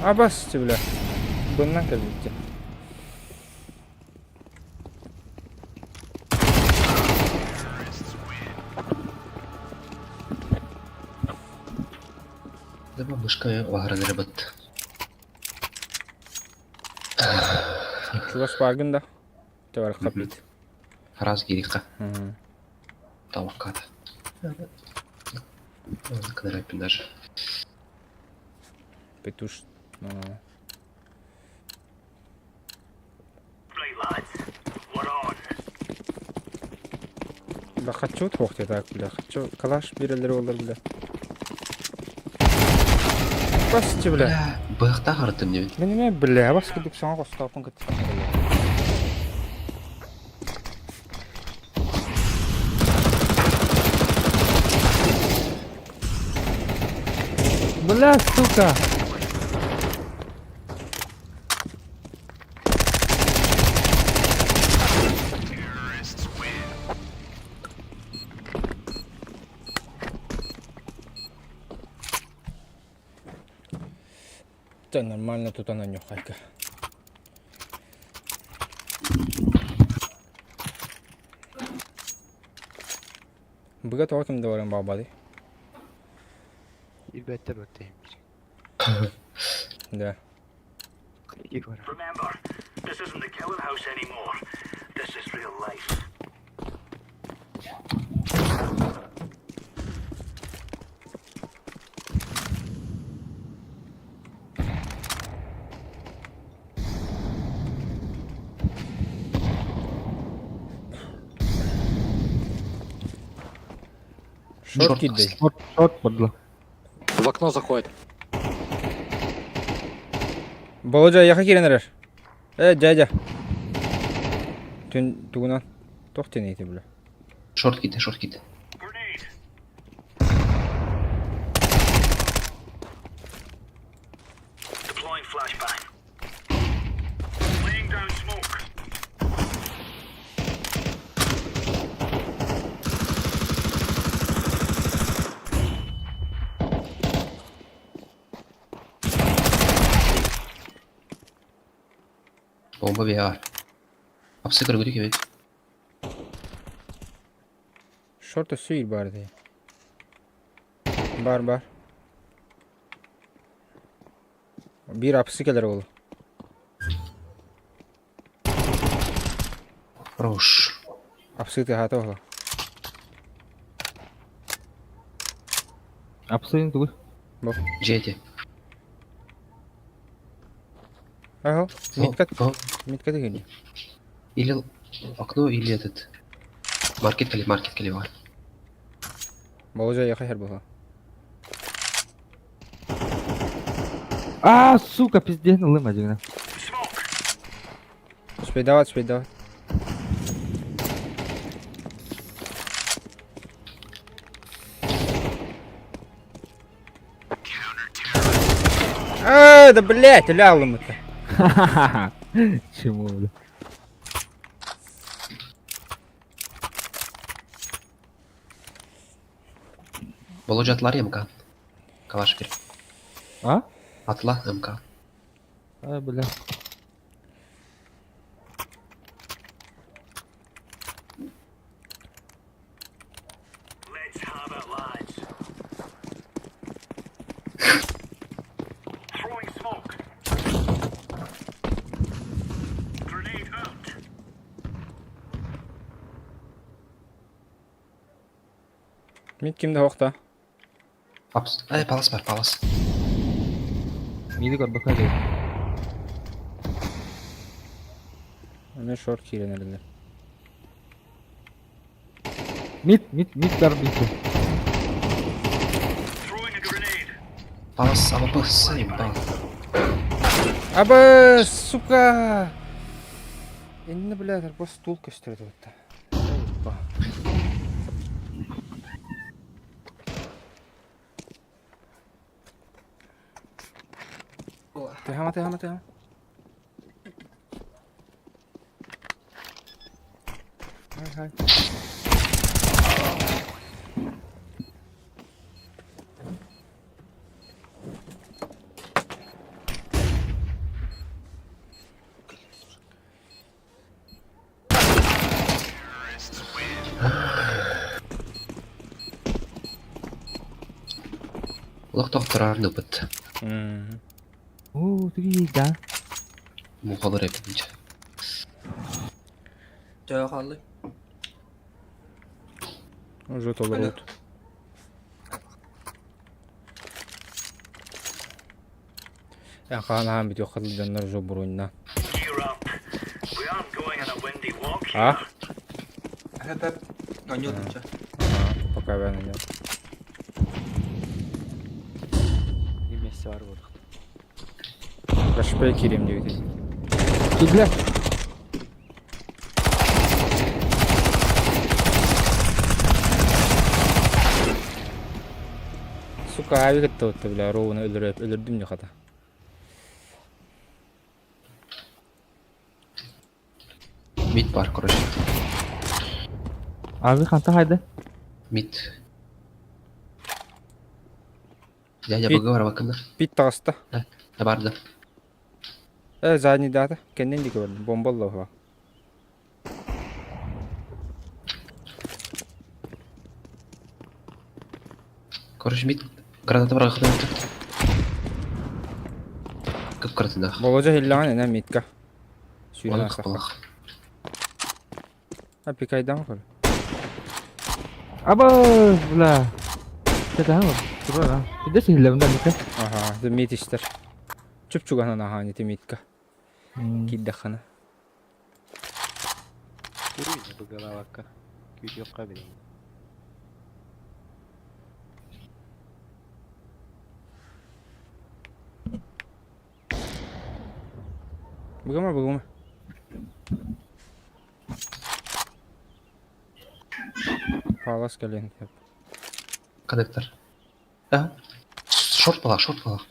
Абас бля. Быннан кэлбитте. Да бабушка вагран рыбат. Чугас бааргын да. Тэвэр хапит. Раз гириха. Таваката. Канарапин даже. Петуш. Ну, Right, lads. We're on. Бля, хочу туох так, бля, хочу калаш бирелер олар, бля. Басчы, бля. Бля, быхта хартым не. Мен эме, бля, бас кудук саңа костаапын кытсан, бля. Бля, сука! Да нормально тут она нюхайка. Быга тоҕо ким да баран баабады. Илбэттэр баттайым. Да. Remember, this isn't the killing house anymore. This is real life. Шорт киддай. Шорт, шорт, падла. В окно заходит. Болодья, яха киирэн эрэр. Э, дядя. Түн тугунан. Туох тэнийти бля. Шорт киде, шорт киде. Grenade. Deploying flashbang. Laying down smoke. Бомба бияр. Апсы көргүдү кебет. Шорт өссө бар дии. Бар бар. Биир апсы кэлэр ол. Хорош. Апсы тыаһаата буолуо. Апсыйын тугуй? Бу. Дьиэти. Ага, митка, митка дигини. Или окно, или этот. Маркет кали, маркет кали бар. Болжа яха хер була. А, сука, пиздец, ылым адьыгына. Успейдават, успейдават. А, да блять, лял это. Чему, бля? Боложа атлар МК. Калаш бир. А? Атла МК. Ай, бля. Let's have it, lads. Throwing smoke. Grenade out. Мит кимде хохта? Апс. Ай, палас бар, палас. Миди көрбөккө дии. Мен шорт киирэн эрэллэр. Мид, мид, мид бар мид. Throwing a grenade. Палас, АВП, заебал. Аба, сука! Инна, блядь, арбас стул көстөрөт этэ. Tehama, tehama, tehama. Хай, хай. Олох тохторор нупыт. Оо, тугий да. Мухалар эпинче. Төһө хааллый? Уже толорут. Хаан бүтүөх хатыл дьоннор уже буруйна. Gear up. We aren't going on a windy walk here. А? Хэпэп. Онньуу Пока бээн онньуу. Вместе бар буолуохтаах. Рашпай киириэм диэбитий. Бля. Сука, авик кытта бля, ровно өлөрөп, өлөрдүм дии хата. Мид бар, короче. Аби ханта хайда. Мид. Дядя Пит. БГ бар бакында. Пит таҕыста. Да бар да. Э, задний дата. Кэннин диэки барда. Бомба ылла Короче, мид граната бар хатын. Кып кыртында. Боложа хиллаҕын энэ митка. Сүүрэн Балык аастахха. балык. А пикайдан көр. Аба, бля. Чэ таһан турар. Иде сиһиллэбин да микэ. Аха, это мит истэр. Чуп-чугаһынан аһаан ити митка. Киирдэххинэ. Көрүү быгалаабакка. Күүтүөххэ билин. Быгыма, быгыма. Палас кэлиэн сөп. Коннектор. А? Шорт балак, шорт балак.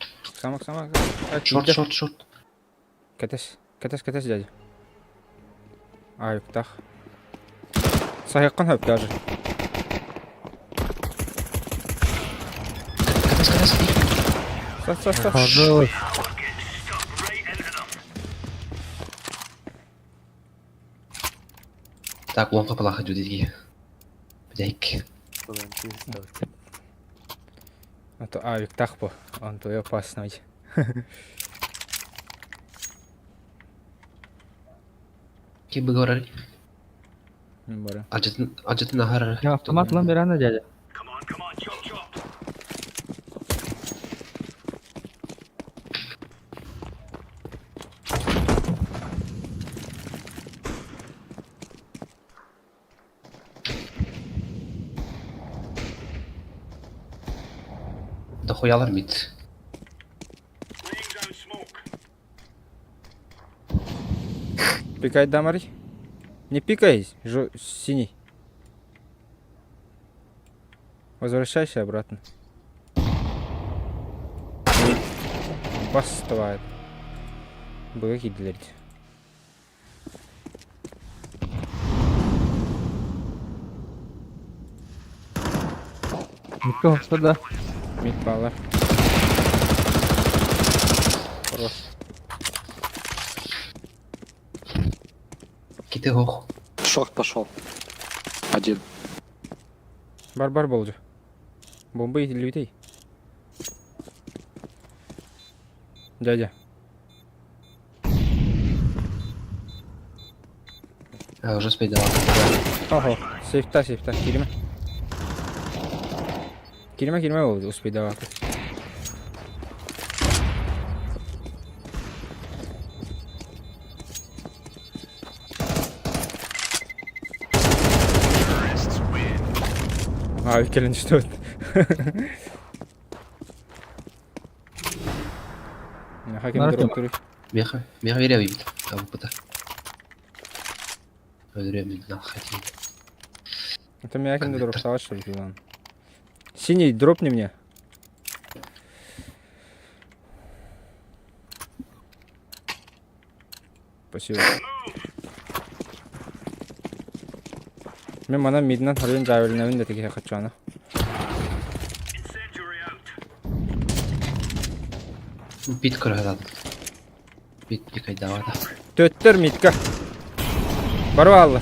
Самак, самак. Шорт, шорт, шорт. Кэтэс, кэтэс, кэтэс дядя. Айыктах. Саһыаххын сөп даже. Кэтэс, кэтэс. Сас, сас, сас. Хорош. Stuck right into them. Так, уонга балаха дьүдиги. Бдайк. Булан тыыс А то авиктах бу. Онто опасный. Ким БГ барар? Бара. Алдьатын, алдьатын аһар. Я автомат ылан берэн дядя. Come on, come on, chop chop. Дохуялар мид. Laying down smoke. Пикай, да, Марий? Не пикай, жо... синий. Возвращайся обратно. Бастывает. Быга киирдилэр дии. Никто да. Мид баалар. Хорош. Кити ох. Шорт пошел. Один. Бар бар болдьу. Бомба иһиллибитэй. Дядя. А, уже спейдала. Охо, сейфта, сейфта, кириме. Кириме, кириме болду, успейдавака. А, кэлэн түстүбүт. Хаким дроп туруй. Меха, меха веря бит. Абыпыта. Өлүрүөм мин хотим. Это меня кем дроп что ли, ладно. Синий, дропни мне. Спасибо. Мен манан мидинэн харыйан дьаабылынабын да тикиһэ хаччаана. Incendiary out. Бит көрө Бит пикайдавата. Төттөр мидка. Бары бааллар.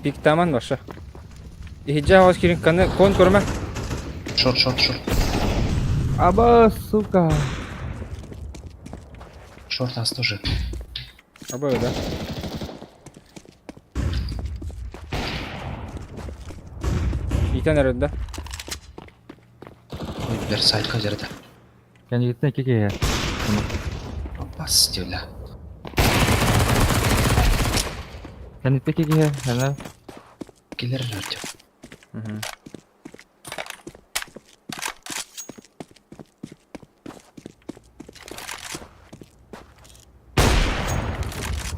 Пиктаман баша. Иһидьэ аҕас кирин каны кон көрүмэ. Шорт, шорт, шорт. Аба, сука. Шорт ас тоже. Аба да. Итэн эрэр да. Ой, бер сайтка жерде. Кэнигиттэн икки киһи. Бас диля. Кэнниттэн икки киһи. Ана. Келер Артем. Мгм.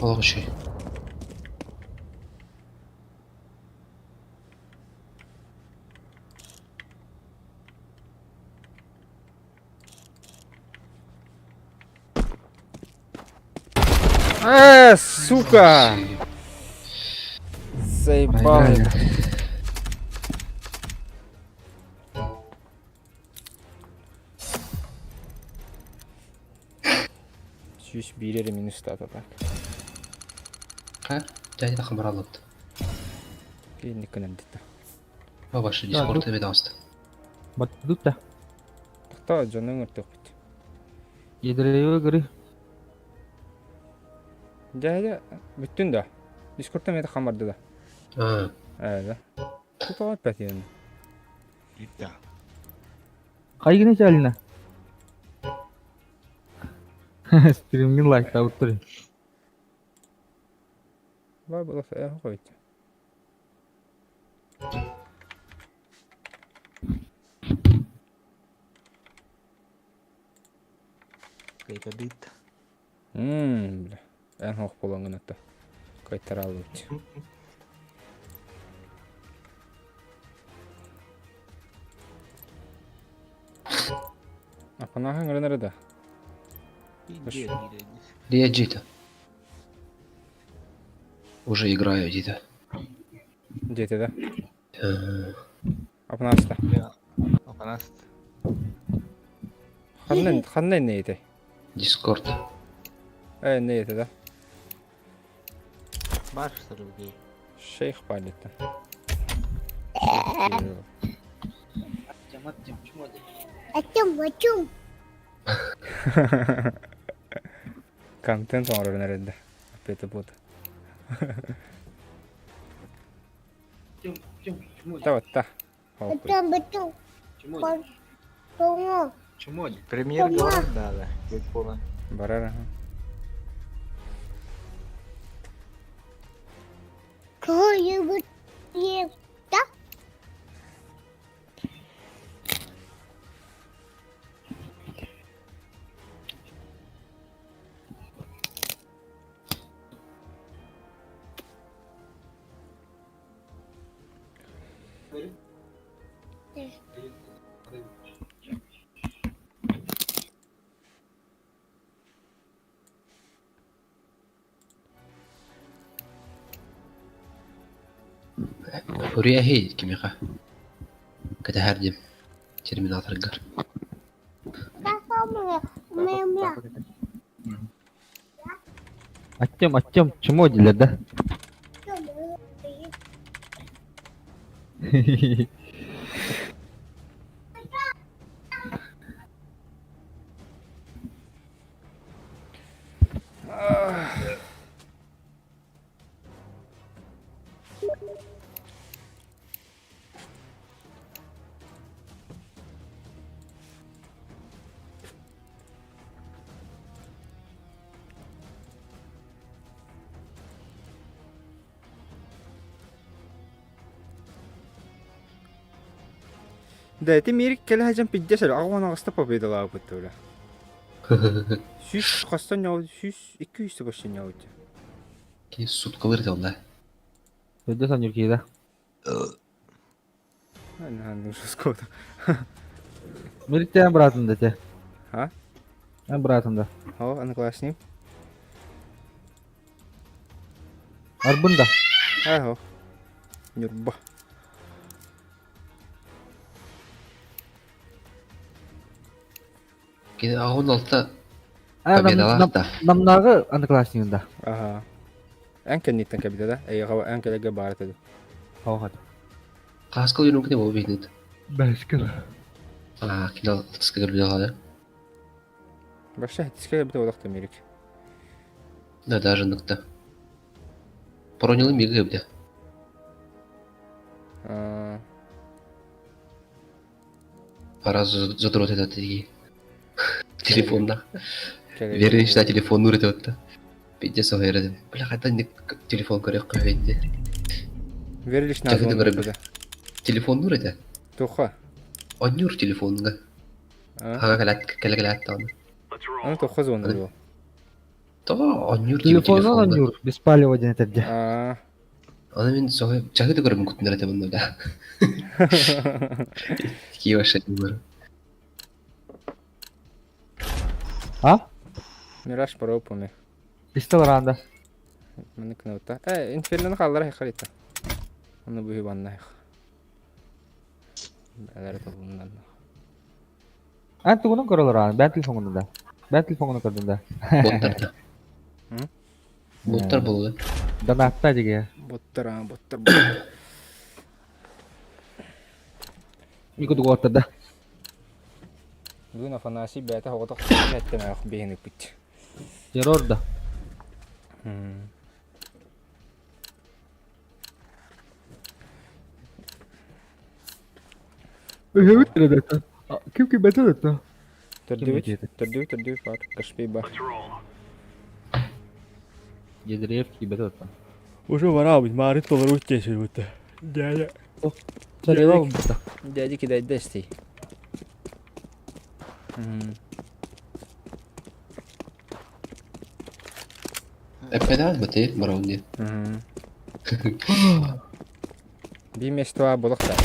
Олох үчүгэй. Э, сука! Заебал. 101 эрэ минус так. Ха? Дядя тахын бараллыбыт. Киинник гынан дитта. Башы Дискорд эбит аҕыста. Баттыдут да. Тохтоо дьонуҥ өртөхпүт. Ядреевы горы. Дядя бүттүн да. Дискордта миэтэ хам барда да. Аа. Ээ да. Тутаҕа эппэтиэн. Хайгына чалина. Стримҥин лайктаабыттар. Бар буолла ээ хойт. Мм, бля. Эн хоох буолаҥҥын ата. Кайтараалыбыт. Апанаһаҥ ырынары да. Лия Уже играю где-то. Диэтэ да? Апанаста. Ханна ханна иннэ Дискорд. Э, иннэ да? Шейх палитта. Ачум, ачум. Контент оҥорор эрдэ. Опять буолта. Таватта. Ачом, бачом. Тоҥо. Премьер говорит, да, да. Бекбола. Барар. Үрүйэ кимиэхэ кэтэһэр диэн терминаторгар Артем, Артем, чмо дииллэр да? Да, ити Мирик кэлэ сылдьан пиздец эрэ аҕыс аҕыста победалаабыт бля. Сүүс хастан ньоҕу 100 200 почти ньоҕу Кини суткалыр этэ Өйдө саныыр киһи да. Жестко. Мирик братым да те. А? А братым да. О, одноклассник. Арбын да. Аһо. Нюрба. Кини 16 победалаах да. Намнааҕы однокласснигын да. Аха. Эн кэнниттэн кэбитэ да? Эйиэхэ эн кэлэргэ баар этэ. Хоохат. Хаскыл юнук не болу бейнит. Бэскил. А, кини алтыска көрбүтэ Вообще, тискэ кэлбитэ олох Мирик. Да, даже ныкта. Поронилы мига эбитэ. Пора задрот этот и телефонна. Верный что телефон нур это Пиздец оһойор Бля, хата телефон көрөх көһөйдө. Верилиш на Телефон нур это? Туха. Оннюр телефонга. Ага, кэлэт кэлэт тааны. Аны туха звонду. То оннюр Телефонун оннюр, без палева диэн этэрдэ. Аны мин соһой чаһы да көрөмүн кутунар этэ bunно да. Такие вообще не А? Мираж паропами. Пистол ранда. Маны кынаута. Э, инфернаны халлар хайхарита. Оны быһы баннайх. Бәләр тобуннан. Эн тугунан көрөлөр аан, бээн телефоҥун да. Бээн телефоҥун көрдүм да. Боттар да. Боттар болду. Донатта диге. Боттар, а, боттар. Мику дугуоттар да. Бүгүн Афанасий бэйэтэ оҕотох эттэмээх биһин ыппыт. Террор да. Өһөбүт эрэ Ким кимбэтэ да. Төрдүбүт, төрдүбүт, төрдүбүт бар. Кашпей бар. Едреев кибетэ да. Уже барабыт, маарыт толору тесер бутта. Дядя. Дядя кидай дестей. Эппедaan бытый барон Би место болохта.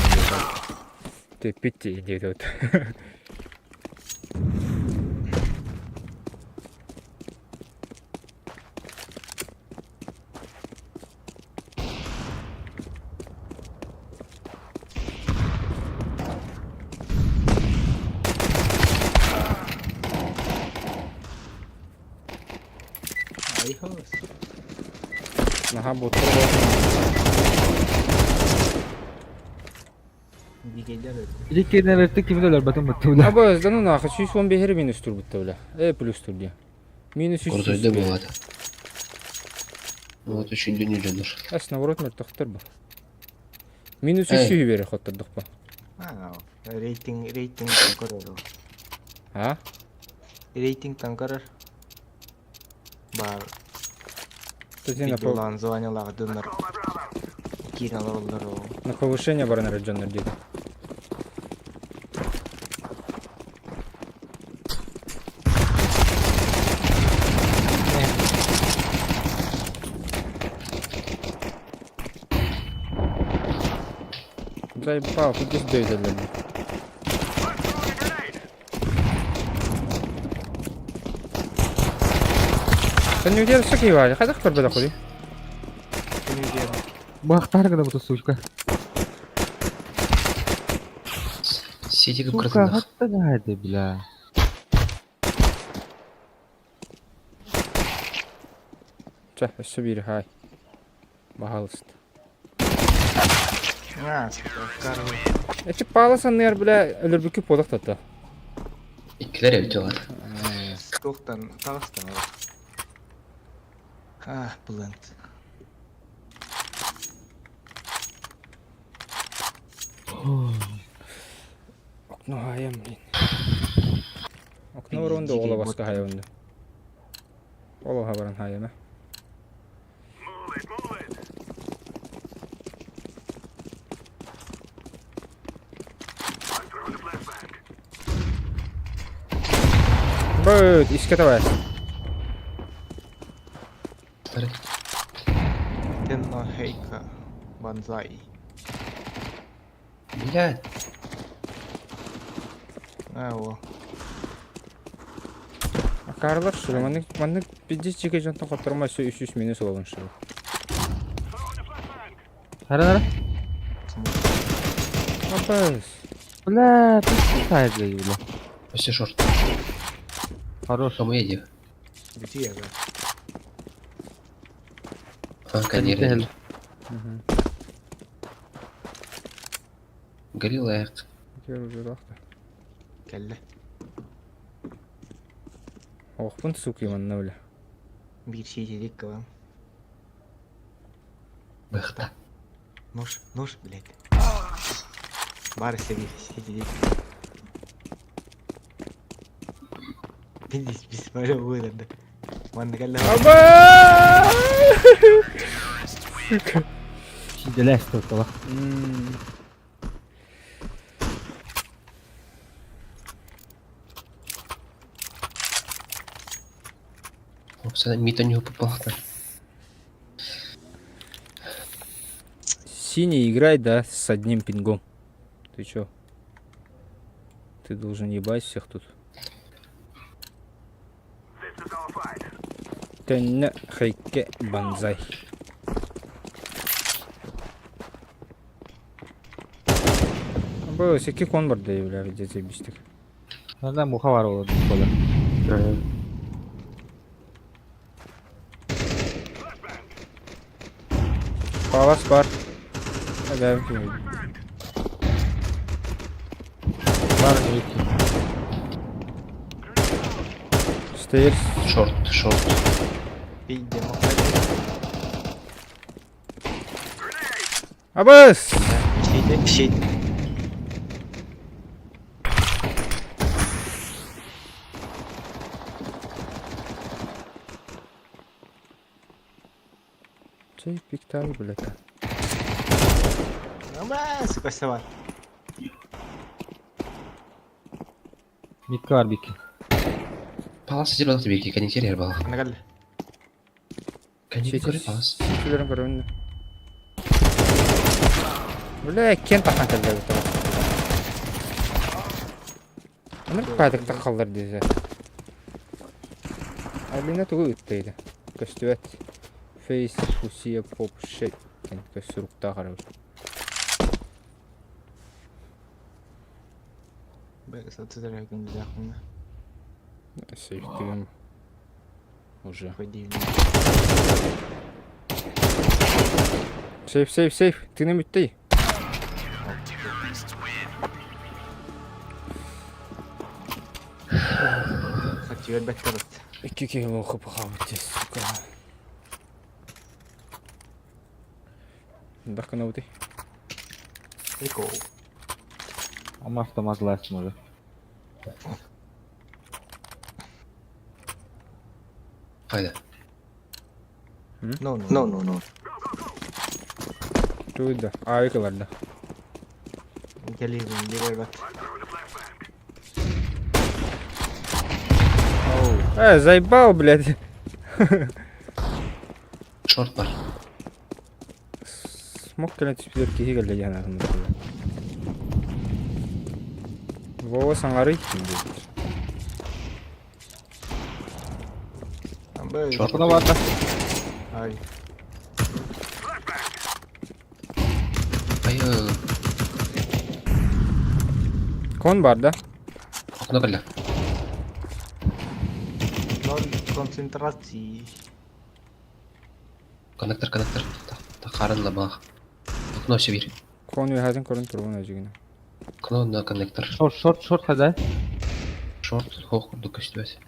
Ты пити идет. Наха боттар Иккиэннэр эртик кимин өлөрбөтүм быттым да. Аба, да ну нахуй, 115 минус тур бутта бля. Э плюс тур дия. Минус 300. Крутой бывает. Вот очень дюню дьоннор. Ас наоборот мөлтөхтөр бу. Минус Эй. 300 берер хоттордохпо. А, рейтинг, рейтинг көрөр. А? Рейтинг көрөр. Бар. Ты на, Видеолаан званиялаах дьоннор киирэн олороллор. на повышение баран эрэр дьоннор диэки. Заебал, тут здесь дөйдөлөр. Sen ne diyorsun ki var? Хайдах көрбөдө хули? Бахтар когда буду, сучка. Сити Сука, кырдынах. хатта гайды, бля. Чэ, өссө биир хай. Баһалыст. А, сука, Эчи пала санныар бля өлөрбүккү подох тата. Иккилер эбит олар. Тоқтан, тағыстан. А, бленд. Окно хаям, блин. Окно орунда ола баска хаямды. Ола хабаран хаям. Бөт, иске табай. Тенно хейка. Банзай. Блядь. А, о. Акарлар шыры, маннык маннык пиздец чеке жонтон которма все 300 минус олабын шыры. Хара, хара. Апас. Бля, ты что бля. Өссө шорт. Хорош. Кому едет? Где я? А, конечно. Горилла Кэллэ. Охпун суки манна бля. Биир сиэтилик кылан. Быхта. Нож, нож, блядь. Бар себе сиэтилик. Пиздец, беспорядок выдали. Манна кэллэ. Аба! Сука. Сиделес тут, Опса мита не попал. Синий играй, да, с одним пингом. Ты чё? Ты должен ебать всех тут. Тенне хайке банзай. Бу секи кон бар да бля, где заебистик. Надо муха бар ол кола. Палас бар. Ага, Бар не вики. Стейрс. Шорт, шорт. Пиздец. Абас! Сиэти, сиэти. Чей пиктал, блядь. Ама, сука, сава. Митка бар бики. Палас сидел на тебе, коннектер бал. Манна кэллэ. Коннектер палас. Сүлерин көрөмүн. Бля, кен тахан кэллэ бит. Аны падык такаллар дизе. Алина тугу ыттыйды. Көстүбэт. Фейс, Хусия, Поп, Шет. Кен көссүрукта карабы. Б, сатыдыр күн жақын. Сейфтигем. Уже. Ходи. Сейф, сейф, сейф. Ты не мүттей. Хатыгар бәттәрет. 2 кило хапхабыте, сука. Дахка наути. Прикол. Ама автомат ласт может. Хайда. No, no, no, no, no. Туйда. Авик ыларда. Кэлиибин биэрбэт. Э, заебал, блядь. Шорт бар. Смок кэлэн түспүтүгэр киһи кэллэ диэн аатын Вова саҥарый Шорт. барда. Ай. Айы. Кон бар да? Окно кэллэ. Ноль концентрации. Коннектор, коннектор. Тахарын лабах. Окно все бир. Кон үһәтин көрөн турбун өзүгүнэ. Окно на коннектор. Шорт, шорт, шорт хада. Шорт, хох, курдук көстүбэт.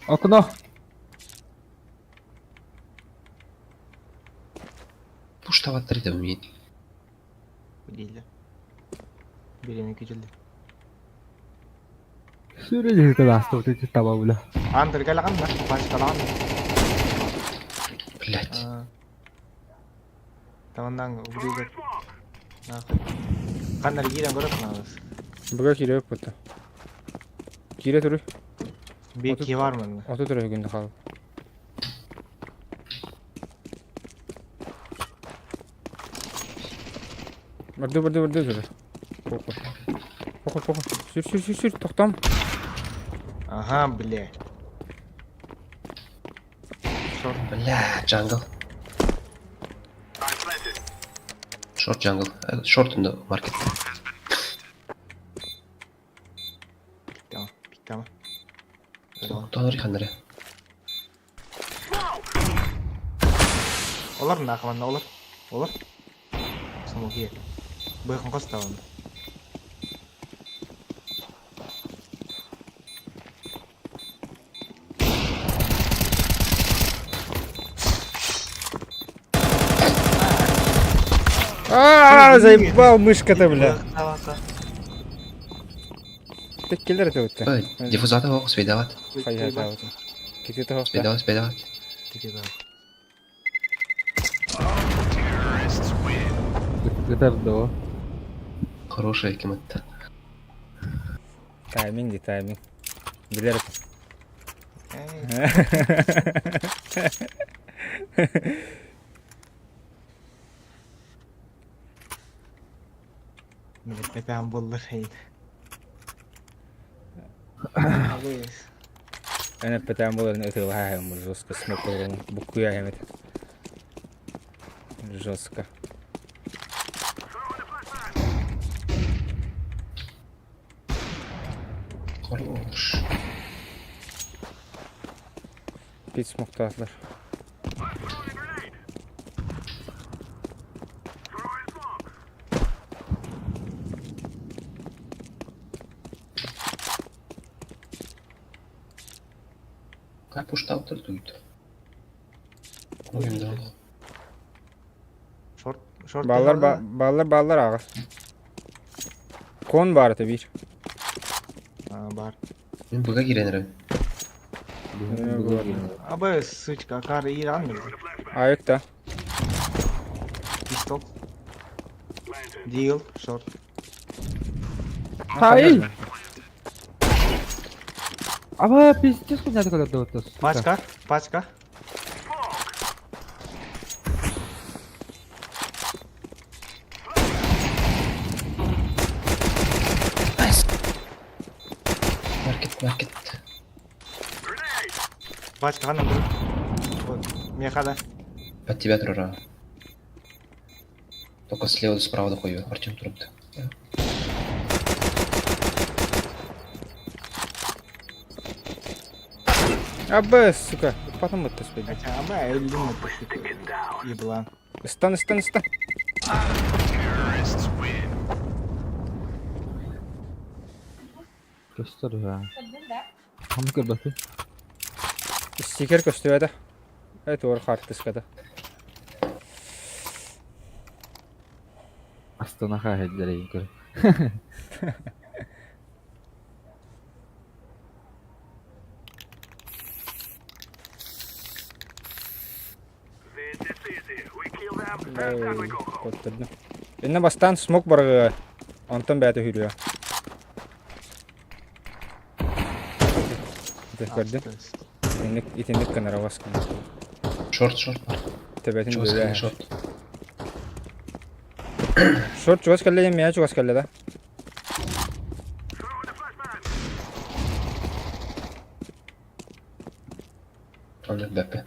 Окно. Пуштаваттар да умеет. Биле. Биреме күтүлдү. Сүрэ ласта вот эти таба бля. Андер кэлэҕин да, пачкалаҕын. Блять. Тамандан убдыгар. Нахуй. Ханнар киирэн көрөк наадас. Быга киирэ өппөттө. Киирэ туруй. Бир ки бар манна. Ото туруй күндө хаал. Барды барды барды туруй. Похуй. Похуй похуй. Сүр сүр сүр сүр токтом. Ага, бля. Шорт. Бля, джангл. Шорт джангл. Шорт на маркет. Пиктама, пиктама. Тонори ханнары. Олар нахаманна олар. Олар. Смоги. Быхын костабын. А, заебал мышка-то, бля. Ты киллер это вот. Диффузатор ох, спидават. Кити Спидават, спидават. Это Хорошая кематта. Тайминг, де тайминг. Билер. Пепеан буллар хейн. Эн эппэтээн буоларын ытыалаһа бу жестко смок буккуйа эмит. Жестко. Хорош. Пит смоктаатылар. Как пуштаутер тут? Ой, да. Шорт, шорт. Баллар баллар баллар аға. Кон бар это бир. Бар. Мен буга киренерем. Абы, сучка, кар Иран мин. Айыкта. Пистол. Дигл, шорт. Ай! Аба, пиздец, хуйня такая вот это. Пачка, пачка. Маркет, маркет. Пачка ханан бур. Вот, мехада. Под тебя турара. Только слева, справа дохую. Артем труп. Абы, сука. Потом это спит. Хотя, абы, өлдүм это Еблан. Стан, стан, стан. Көстөр ha. Хамы көрбөтү. Стикер көстүбэдэ. Это ор хартыскада. Астына хаһыйдара көр. Көттөрдүм. Инна бастаан смок барыга, онтон бэйэтэ хүрүө. Ити көрдүм. Итинник итинник гынара баскын. Шорт, шорт бар. Төбөтүн Чугас бүлэ. кэллэ шорт. Шорт чугас кэллэ, миэхэ чугас кэллэ да. Оннук бэппэ.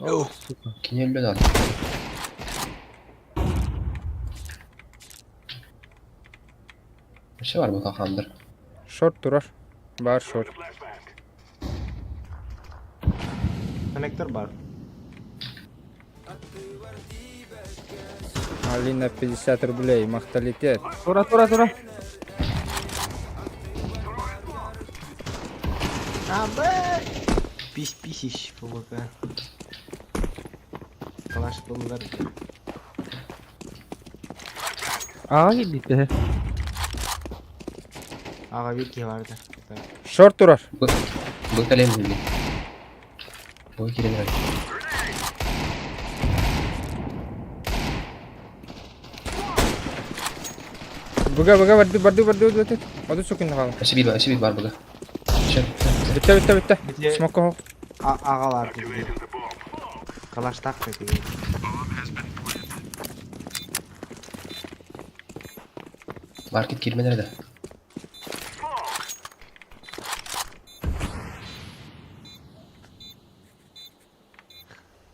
О, сука. Кини өллө даҕаны. Вообще бар бу хахандар. Шорт турар. Бар шорт. Коннектор бар. Алина 50 рублей, махталитет. Тура, тура, тура. А, б. Пись писищ ПВП. Калаш буллар. Аҕа киирбиттэ. Аҕа биир киһи баарда. Шорт турар. Бу бу кэлэн билли. Бу кирен эрэр. Быга быга барды барды барды барды. Оду сукун хаал. Өссө биир бар, өссө биир бар быга. Чэ. Бүттэ бүттэ бүттэ. Бите Смокко хол. аҕалар киһи. Калаштаах киһи. Маркет киирмэн эрэ да.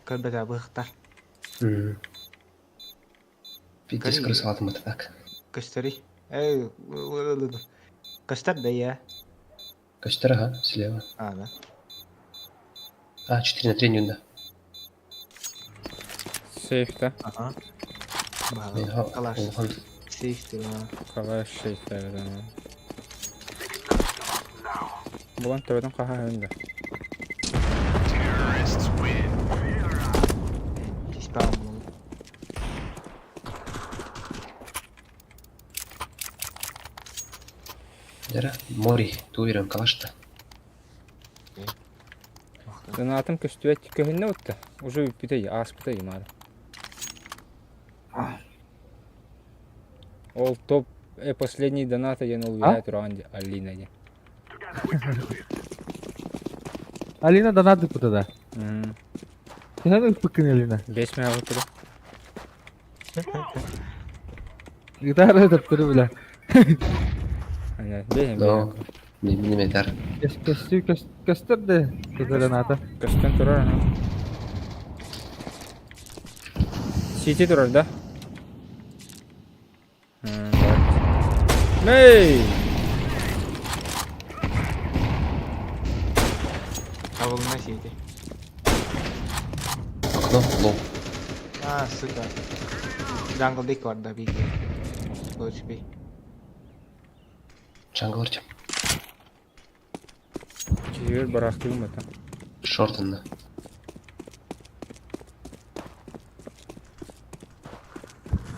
Көрбөтө быһыктар. Пиздец Көрүй. крысалатым это так. Көстөрүй. Эй, көстөр да я. Көстөр, ага, слева. А, да. А, 4 на 3 не да. Сейф да. Ага. Мен Баҕа. Калаш. улахан Сейф диэн. Калаш сейф да. Булан төбөтүн хаһа да. Тиспаҕым буолу. Дара, Мори, туирам калашта. Донатым көстүбэт көһүннэ утта. Уже бүппүтэ ааспыта маары. Ол топ последний доната диэн ол А? үөһэ тураҕын дии Алина диэн. Алина донат ыппыта да. Төһөн ыппыккын Алина? Бэс мэҕэ ыппыта. Гитара төптөрү бile. Ана бэйэм Но, бэйэм. не миллиметр. Көстүү көстөр да доната. Көстөн турар ана. Сити турар да? Мэй! Табылына сиэти. Окно, лоу. А, сука. Jungle Dick var da bir. Ölçü Jungle Артем. Киһигэр бараахтыгым бата. Шорт онно.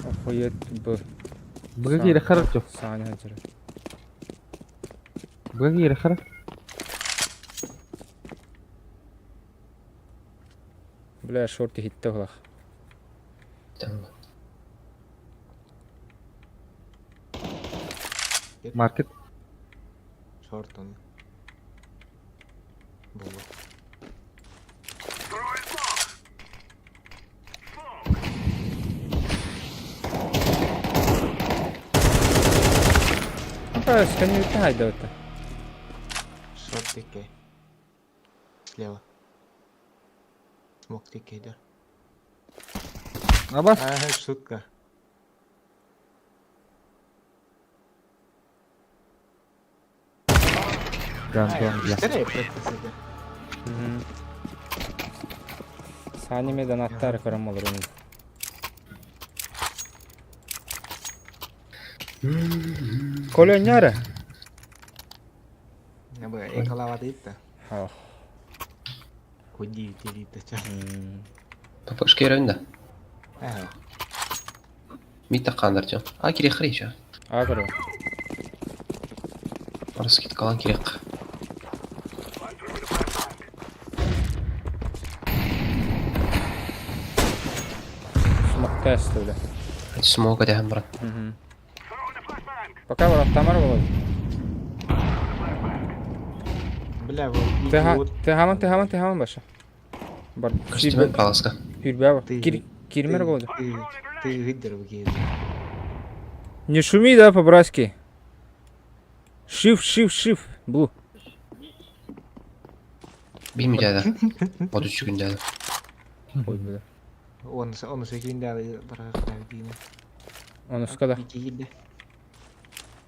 Охует б. Быга киирэ хараччы. Сааны хадьара. Быга киирэ хара. Бля, шорт иһиттэ булах. Там. Маркет. Шорт он. Было. Апа, сканирте хайда Шорт тикей. Слева. Смок тикей, да. Абас. А, шутка. Гантон бля. Быстрее просто. Саани донаттар көрөн олорун. Коля няра. Не бы, эколава дейт да. Ах. Худи делит да. ППшка да. Ага. Мид таххааннар дьон. А кириэххэ еще. А көрө. Раскидкалаан кириэххэ. Смок тест бля. Смок этэһэн баран. Пока бараттамар болот. Бля, вот идиот. Ты хаман, ты хаман баша. Бар. Көстүмэн паласка. Хүрбэ Ты- Кир кирмер болду. Ты, ты видер в гейме. Не шуми, да, по-братски. Шиф, шиф, шиф. Блу. Бим дяда. Вот үчүгүн дяда. Ой, бля. Он, он секунда барахта гейме. Он скада.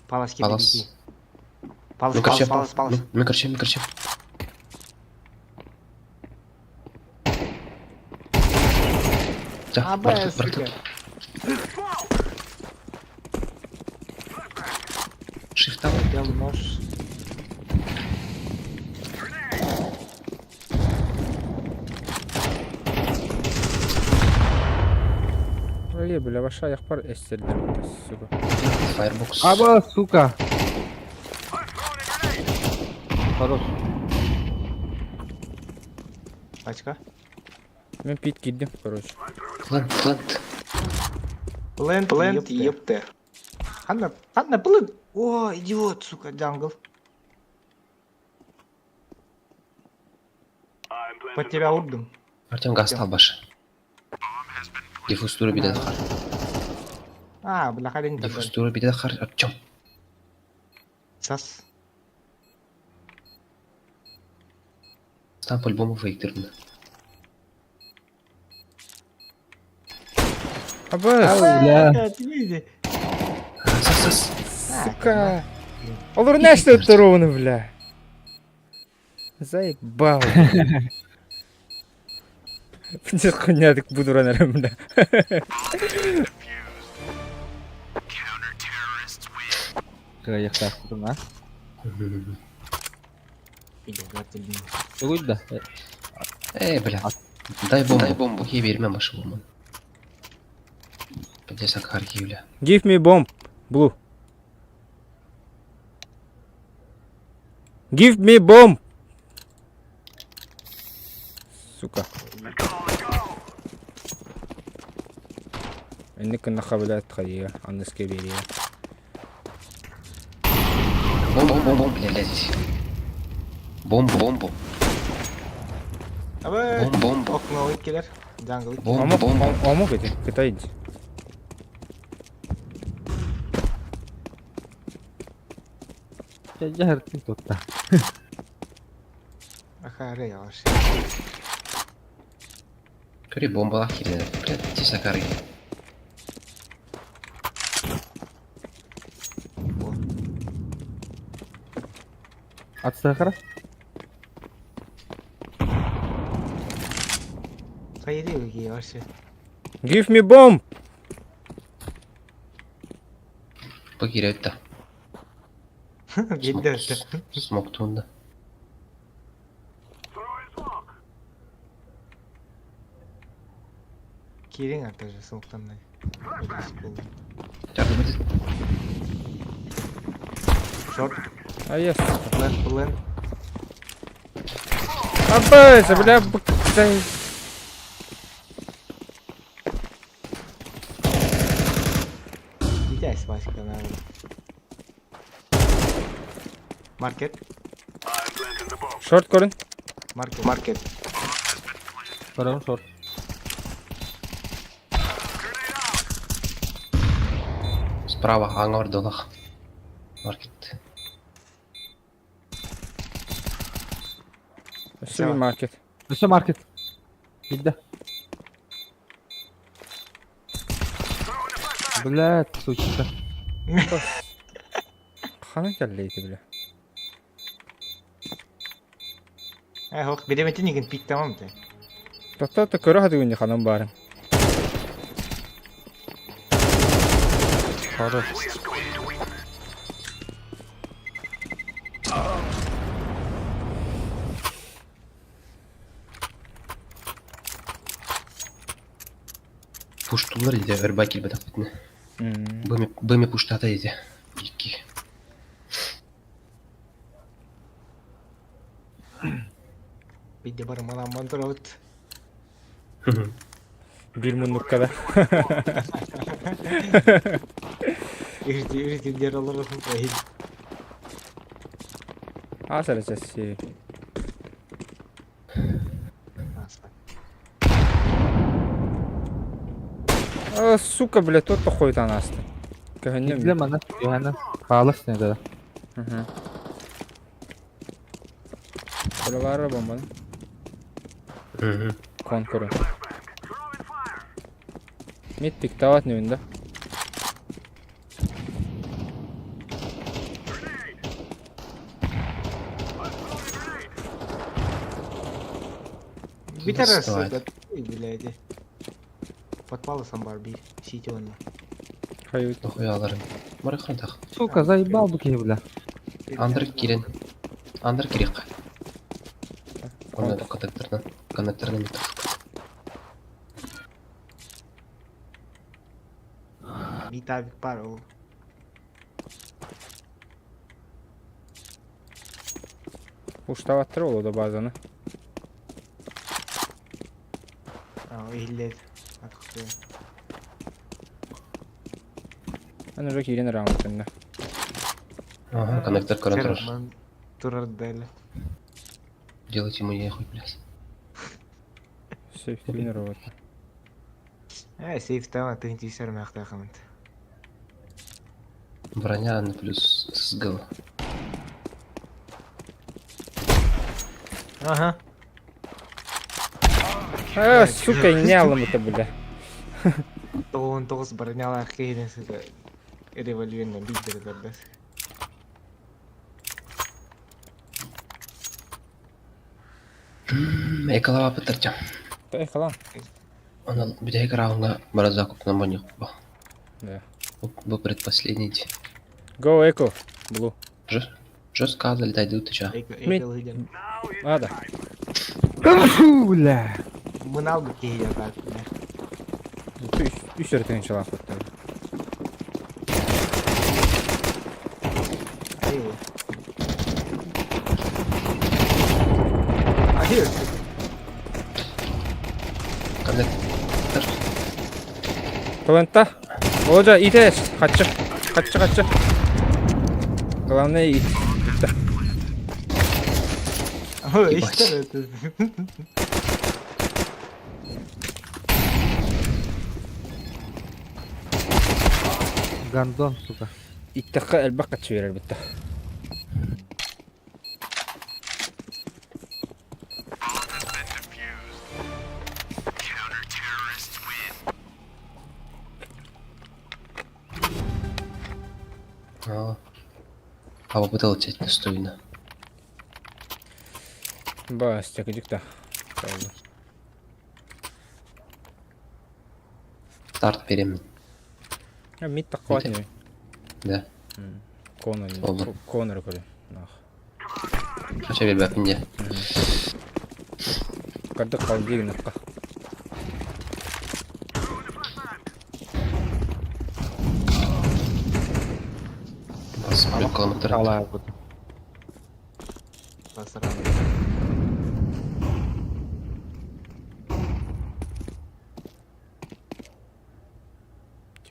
Палас киди Палас. бики. Палас, Ну, палас, короче, палас, палас. Мен короче, мен короче. А, Да, б, бартут, сука. бартут. Шифта. Белый нож. Ой, бля, ваша яхпар эстердер, сука. Фаербокс. Аба, сука! Хорош. Пачка. Мен пит киддим, короче. Плент, плент. Плент, плент, епте. Ханна, ханна, плент. О, идиот, сука, джангл. Под тебя урдум. Артем газ башы. Диффуз биде хар. А, бля, харин Диффуз биде хар. Артем. Сас. Там по-любому выиграно. Аба, Бля. Сас, сас. сука. Олар нәрсе ровно, бля. Заебал. Пиздец, хуйня, так буду рано, бля. Кыайыктаахпытын, а? Тугуй да. Эй, бля. Дай бомбу. Дай бомбу. Ей берме башы бомбу. Пиздец, акарги, бля. Give me bomb, blue. Give me bomb. Сука. Инник нахабилат хайя, анныske берия. Бомбу, бомбу, бомбу, блядь. Бомбу, бомбу. Аба, Бомбу, бомбу. окно иккилер. Джангл. Бомбу, бомбу. Омог эти, Китай. Дьэ, тутта. Аха, рей, алаш. Көре бомбалах кирде. Блядь, тез акарги. От сахара? Хайри в вообще. Give me bomb. Бу кирет да. Гидде. Смок тунда. Кирин опять же смоктанный. Шорт. А я, сука. Плент, плент. Аба, бля, б***ь. Витязь, Васька, наверное. Маркет. Шорт корын. Маркет. Маркет. Барон шорт. Справа, аңар долах. Маркет. Все маркет. Все маркет. Бидде. Блядь, сучка. Хана келлейти, бля. Э, хок, береметин еген пик тамам ты. Тоқта та көрө хаты күнде ханам барын. Хорош. Пуштулар диде, өрбай килбэтэх Быми, быми пуштата диде. Икки. Бидде бар маламман турабыт. Бир муннукка да. Үрді үрді олорор эһин. Аас эрэ чэсси. А, сука, блядь, тот похуй аасты. Көһүннүм. Итле мана, Йоhanna. Хаалас не да. Böyle var bombanın. Конкуру. Мид пиктават не да? Битер Доставает. блядь. Подпал сам Барби, сити он. Хайут. Нахуя аларын. Бары хантах. Сука, заебал бы киһи, бля. Андр кирен. Андр кирек. Онда коннекторна. Коннекторна мит. Митавик пару. Уштаваттыр ол да базаны. А, иһиллет. Атықты. Мен уже киирен раундтында. Ага, коннектор көрөн турар. Ман турар дали. Делать ему нехуй, блядь. Сейф тренировать. Э, сейф там, ты не махта хамт. Броня на плюс СГЛ. Ага. А, сука, не алым это, бля. Тоғын тоғыз бронялар кейінен сізді револьвермен биздер дердес. Эколава пытырча. Эй, халан. Она бүтәйк раунга бара закуп на боню. Да. Бу предпоследний. Go, Эко. Блу. Жестко залетай ты ча. Ми- А, да. Фу, бля. Мыналгы кейінен так, бля. Үс өртен чалақ өтті. Ай. Ай. Коннектор. Плента. Олжа, итес. Катчы. Катчы, катчы. Главное, ит. Бітті. Ой, Ебать. что это? Гандон, сука. Иттаққа әлбақ қатшы берер бітті. А. А попытался достойно. Бас, тәкідік та. Старт беремін. Мид таққа не. Да. Конор. Oldu. Конор көрі. Нах. Қанша бербәпінде. Кардық қалды деген аққа. Бас біліп километр. Алая буду. Басырам.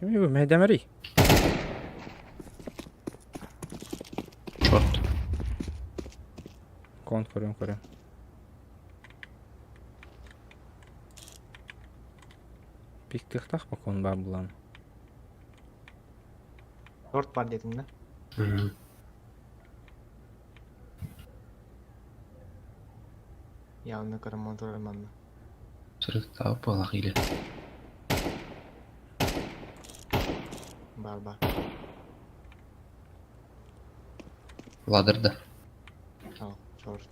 Кім bu? Мәдәмәри. Шорт. Кон көрем, көрем. Пиктіқтақ ба кон бар бұлан. Торт бар дедім да? Мгм. Явно көрім мотор манна. Сұрық тауып балақ или. Бар бар. Ладырды. Ал, шорт.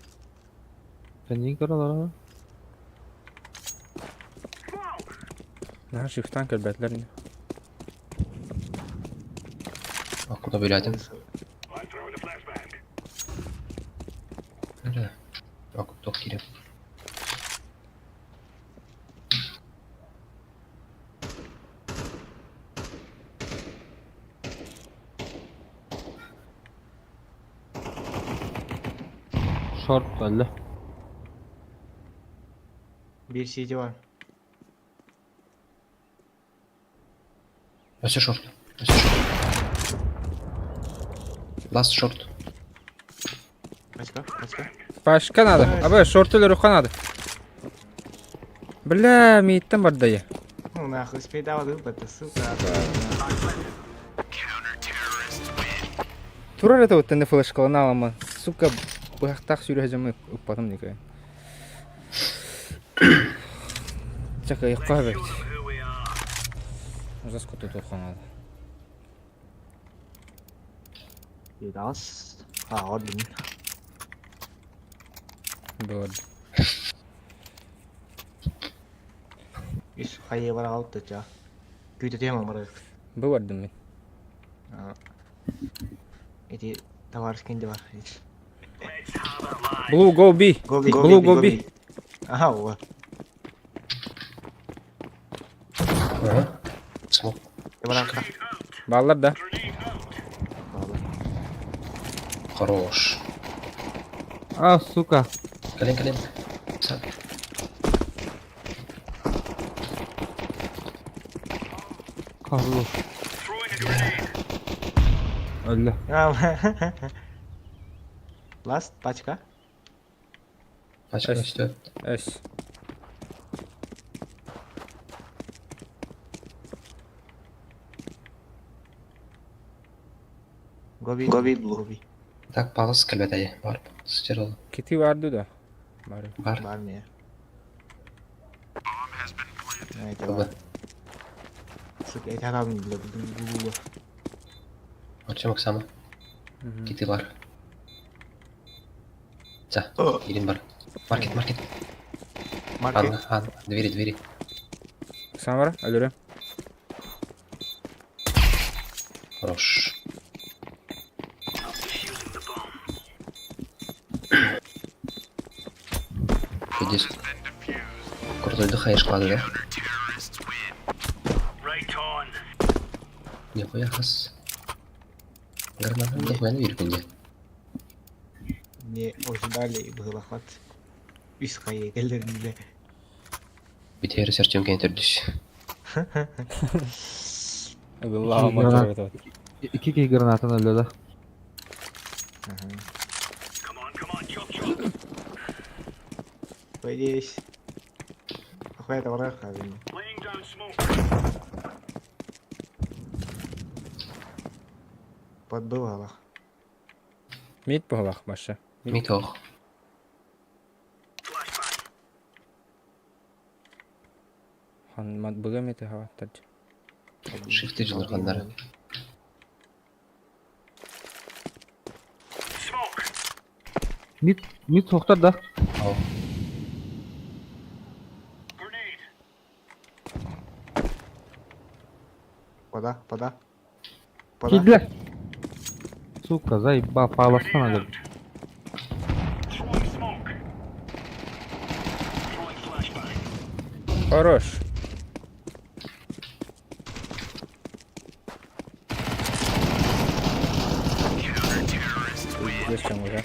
Сен көрө Наһа шифтан кэлбэтлэр ини. Акуда бөләтім. Акуп тоқ керек. Шорт өллө. Биир сити бар. Өссө шорт. Өссө шорт. Last short. Пачка, пачка. Пашка надо. Абы шорты өлөрүөххэ надо. Бля, мииттэн барда я. Ну нахуй, спейдава дылбата, сука. Турар это вот тенде флешкалана алама. Сука, быһахтаах сүүрэ сылдьаммын ыппатым никэ. Чакайыкка эбит. Ужас кутутуохха наада. Раз. А, один. Было. Үс хайы бар алты ча. Күүтэтиэм амары. Бывардым мин. Эти товарищ кинди бар. Blue go B. Go B. Blue go B. Ага, вот. Ага. Смок. Баллар да. Хорош. А, сука. Кэлин, кэлин. Сап. Хорош. Өллө. Last пачка. Пачка үстө. Эс. Гоби. Гоби Гоби. Так, палыс кэлбэтэй. Бар. Стерол. Кити барды да. Бар. Бар. Бар мне. Бар. Сука, я тебя бля, бля. Артем Оксана. Кити бар. За, Ирин бар. Маркет, маркет. Маркет. Анна, Анна, двери, двери. Самара, өлөрө. Хорош. Пиздец. Крутой дыхаешь клады, да? Нихуя хас. Граната нихуя не виркунде. Не ожидали было хват. Үс хайы келдеринде. Битери сертем кентердүс. Аллаху Икки киһи гранатан өллө да. По идее, Охуя это враг, Подбывало. Мид буһалах баша. Мид ох. Хан мат быга мети хаваттар. Шифты жылырганнары. Мид, мид сохтар да. Ау. Пода, пода. Пода. Кидлер. Сука, заебал, паластан өлөр. Хорош. Зачем уже?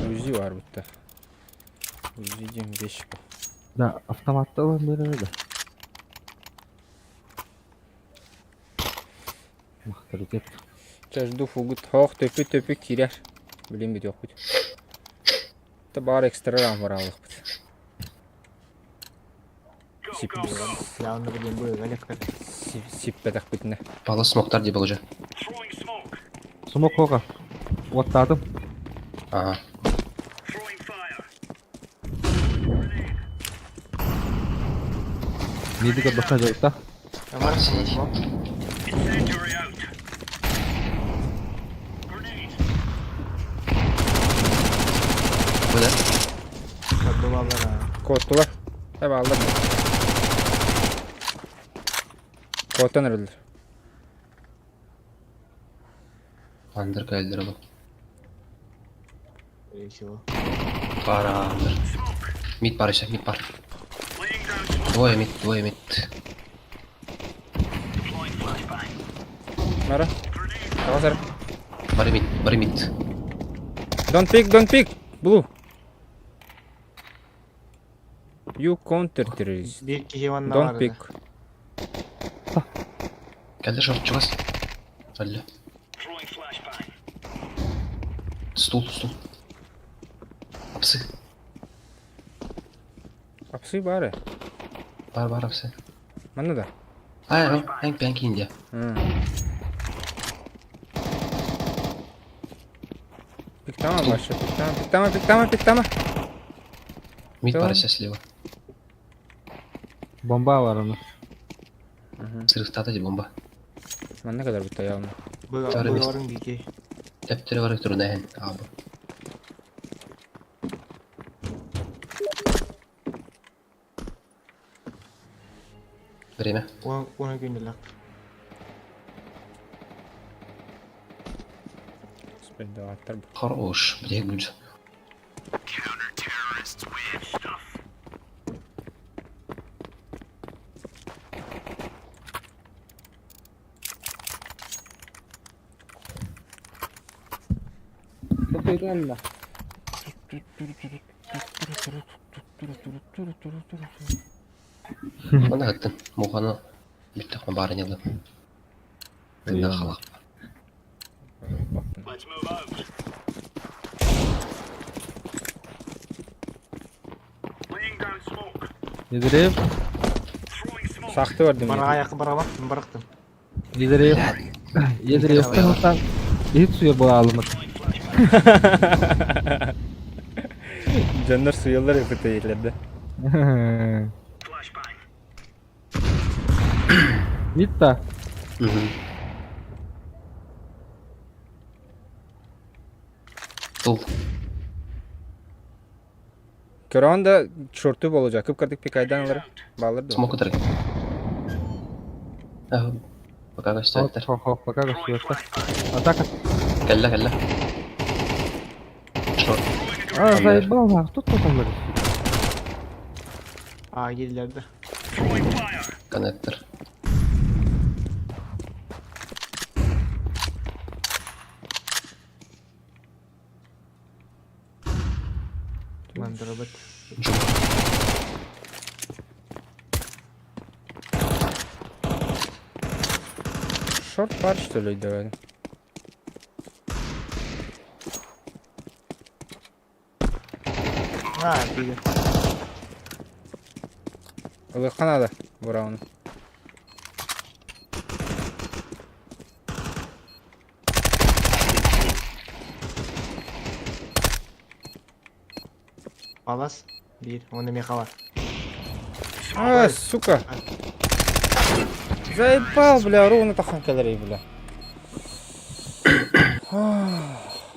Узи бар бутта. Узи дем вещь. Да, автоматта алан берер да. Махтаритет. Сейчас жду фугут. Хох, төпү төпү кирер. Билин бит yok бит. Та бар экстра рам бар алык бит. Сип. Явно блин был электр. Сип битне. Палас смоктар дебил уже. Смок хоға. Оттадым. Ага. Мидиге баха жайта. Куда? Подбывало. Коттулар. Таbi aldım. Коттан öldür. Андер кэлдер ол. Скорее всего. Пара андер. Мид бар еще, мид бар. Двое мид, двое мид. Мара. Тагазар. Бары мид, бары мид. Don't pick, don't pick! Blue. You counter terrorist. Биир киһи уонна Don't баар pick. Кэллэ шорт чугас. Алло. Стул, стул. Апсы. Апсы баар. Бар бар апсы. Манна да. Аа, эн пэн кинде. Пиктама баша, пиктама, пиктама, пиктама, пиктама. Мид барыса слева. Бомба бар onu. Сырыктата бомба. Манна кадар бутта явно. Быгаларын бики. Тәптері бар турун әһен. Абы. Время. Оны күнделек. Хорош. Где гульж? Мана хаттын. Муханы бүттөх барын ылы. Тында халак. Let's move out. Laying down smoke. Yedirev. Сахты бар Бара аяқы бара бак, барактым. Yedirev. Yedirev. Иһит суя буолаалымыт. Дьоннор суйаллар эпитейлерде. Митта. Тул. Көрөн да шорту болуп кып кырдык пикайдан алар. Балыр да. Смок утыры. Пока көстөттөр. Хо, пока көстөттөр. Атака. Кэллэ, кэллэ. Шорт. А, заебал нах, тут кто там говорит? А, киирилэрде. Коннектор. Мандырабыт. Шорт бар что ли давай. А, биги. Ылыхха надо бурауну. Палас. Биир. Оны меха бар. А, сука. Заебал, бля, ровно тахан калорий, бля.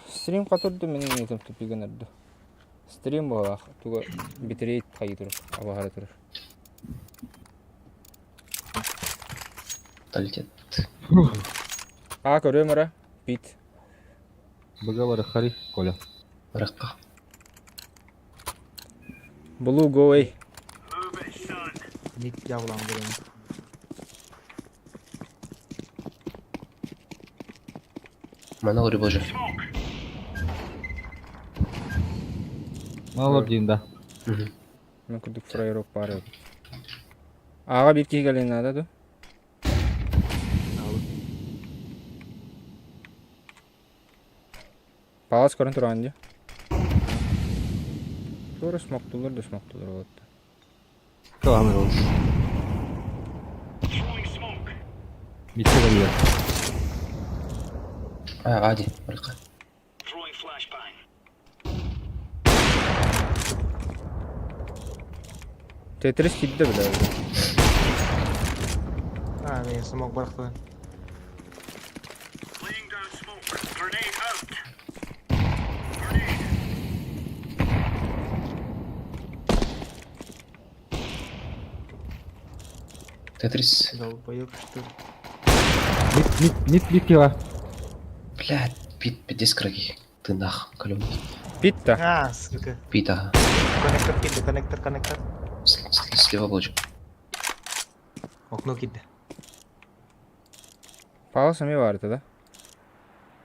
Стрим катырды менин этим тупиген эрди. Стрим буолах, туга битрейт хайы турар, абаһара турар. Талитет. А, көрөм ара. Пит. Быга хари, Коля. Баракка. Blue go away. Ник жабылан көрөм. Мана ори боже. Мало дейм да. Мен курдук фраерок бар. Ага бир киһи кэлин надо ду. Палас көрөн туран ди. Тура смоктулар да смоктулар болот. Каламыр ол. Митте кэллэ. А, ади, баракка. Тетрис кидде бля. А, мен смок барактан. Laying down smoke. Grenade out. Тетрис. Долбоёб, что ли? Мит, мит, мит, мит кива. Блядь, пит, пиздец краги. Ты нах, калёный. Пит-то. А, сука. Пит, ага. Коннектор кидде, коннектор, коннектор. Слева блочек. Окно кидде. Палас эми бар да.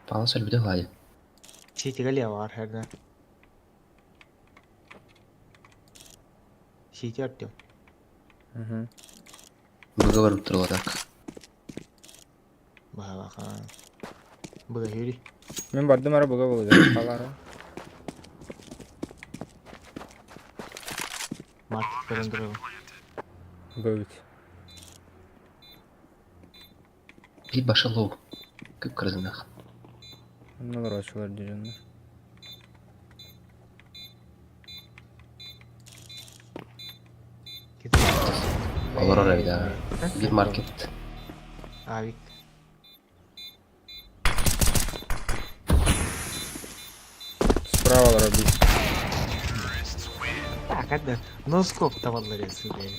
Палас өлбүтэ хаайы. Ситигэ леваҕар хэрнэ. Сити Артем. Быга барып турла так. Баһалаха. Быга хүри. Мен бардым ара быга болду. Халара. Маркет көрөн турабын. Бөбүт. Bir баша лоу. Көп кырдынах. Оннолор очулар дежоннор. Олорор эбит аа. Bir маркет. Авик. Справа олорор бит. Так, это носкоп табаллар эсүлэ.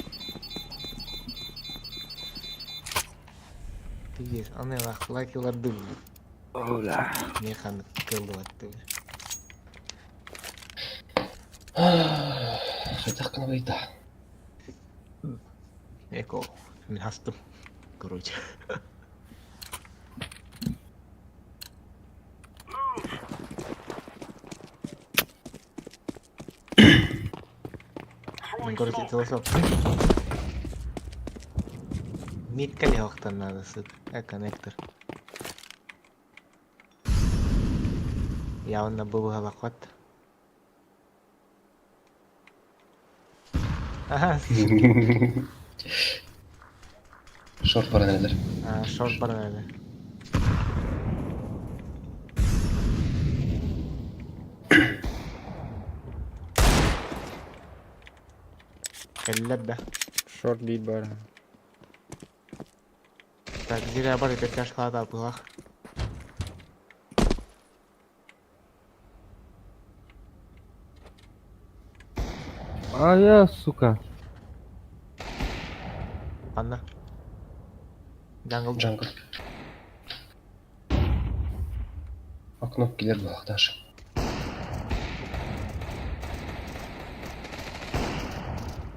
Пиздец, аны лайкилар дым. Оля. Не хан кылдыбатты. Хайдах гына байда. Эко. Мин хастым. Короче. Мен короче философ. Митка легоқтан надо, сука. А коннектор. Явно был голоход. Ага, Шорт баран эрэлэр. а, шорт бар наверное. Кэллэр да. Шорт бит бар. Так, зря бар пятяшка была. А я, сука. Анна. Джангл. Джангл. Окно килер буолах даже.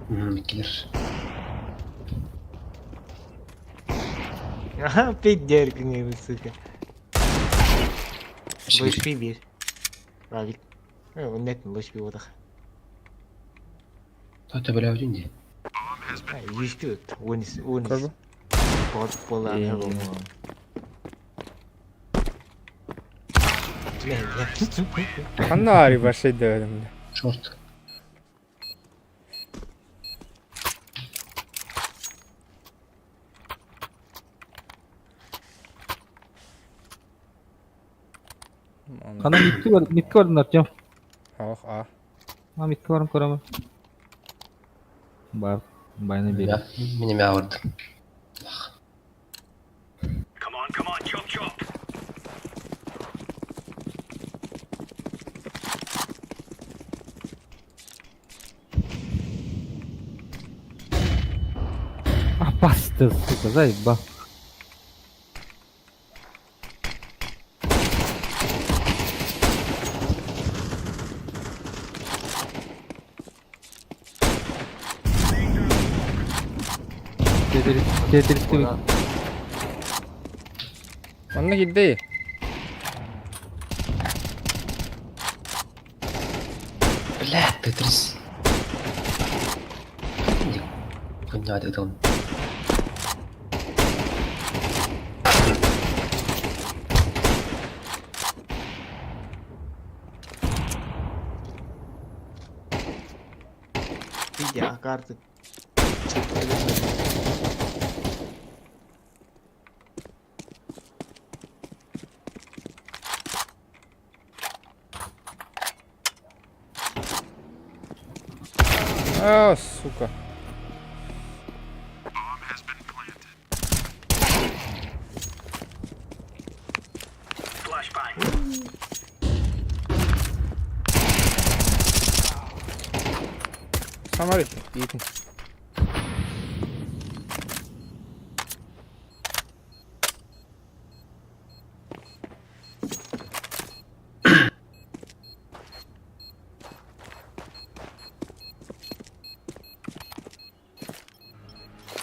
Килер. Ага, пидерка не, сука. Лучпи бир. Равик. Нет, лучпи вот так. Та бля один дии. Юстют. Унис, унис. Көрбө? Под пола. Ханна ари башай дэведем. Шорт. Хана митки бар, митки бардым Артем. Ох, а. А митки барым көрөмүн. Бар, байны бери. Меня мявырды. Come on, come on, chop chop. А пасты, сука, заебал. Тетрис. Онна кидди. Бля, Тетрис. Хуйня это он. Видя карты. А, сука. Flashbang. Самарит. Итин.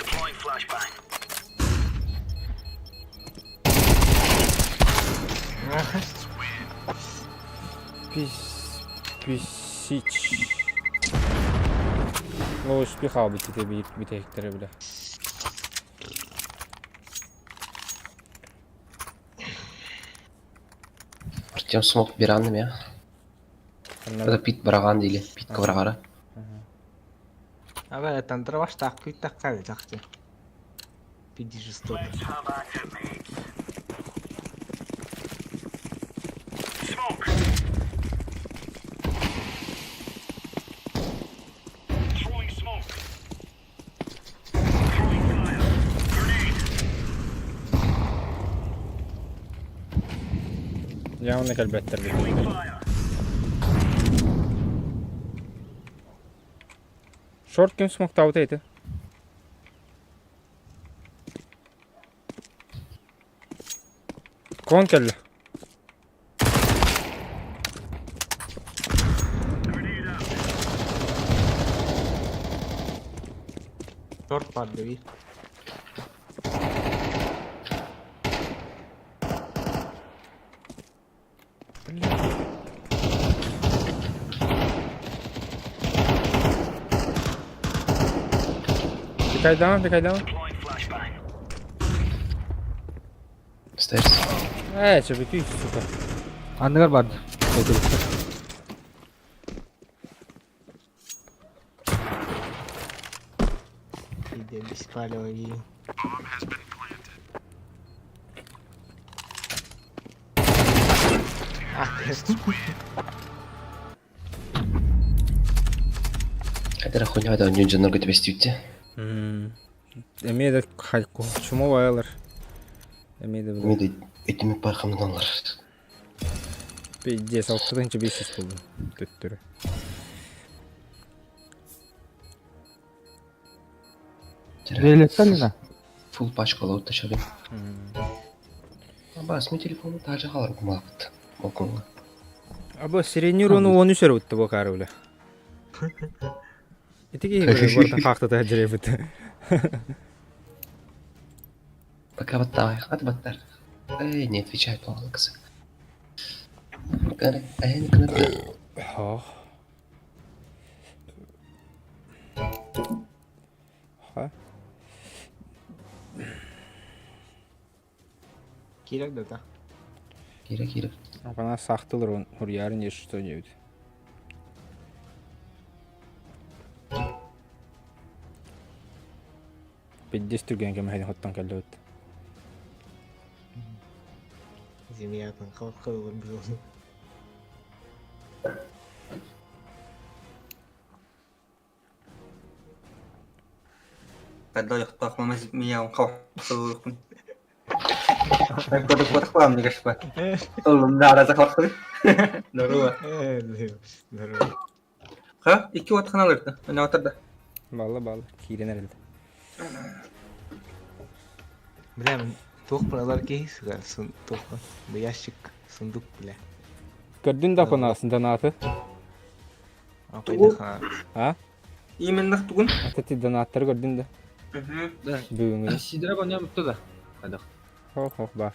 Deploying flashbang. Пис... Писич. Ол үспүй хаалбыт ити биир бүтэһиктэрэ бile. Артем смог биранным я. Это пит бараган или пит кварагара. Ага, тантра ваш так күйттаққа чахчы. Пиди жестоко. Явно кэлбэттэр Шорт ким смоктаабыта ити? Кон кэллэ. Торт падави. Пикайдама, пикайдама. Stairs. Ээ, чөбүтүй, сука. Анныгар барды. Иди беспалевый. Это хуйня, это он дьоннорго түбэстүүттэ. Эмиэ да хайку. Чума байлар. Эмиэ да Эмиэ да этими пархамналар. Пиздец, алтытынча 500 болду. Төттөрү. Лена. Фул пачка лоут ташабын. Абас, мен телефону тажа халар кумалапыт. Окунга. Абы сиренюрону оны сөрүттү бу кары үле. Итиги бортан хактата жеребит. Пока баттавай, хат баттар. Эй, не отвечает он, кызы. Ха. Ха. Кирек да та. Кирек, кирек. Апана сахтылыр он хурьярын еш что небит. Пиддес түрген кем хоттан келді өтті. Землятын халқы был. Когда я хтах меня он хавхтылыкпын. Мен көрүп батыкпам негешпе. Олум да захватты. Здорово. Здорово. Ха, икки ватхан алырды. Мына отурду. Балла балла киирен эрелди. Бля, туох пралар кейс, сын туох. Ящик, сундук, бля. Көрдүн да конасын донаты. А? Именно тугун. Ата ти донаттар көрдүн да. Бүгүнгү. Сидра коням да. Хадах. Хох хох бар.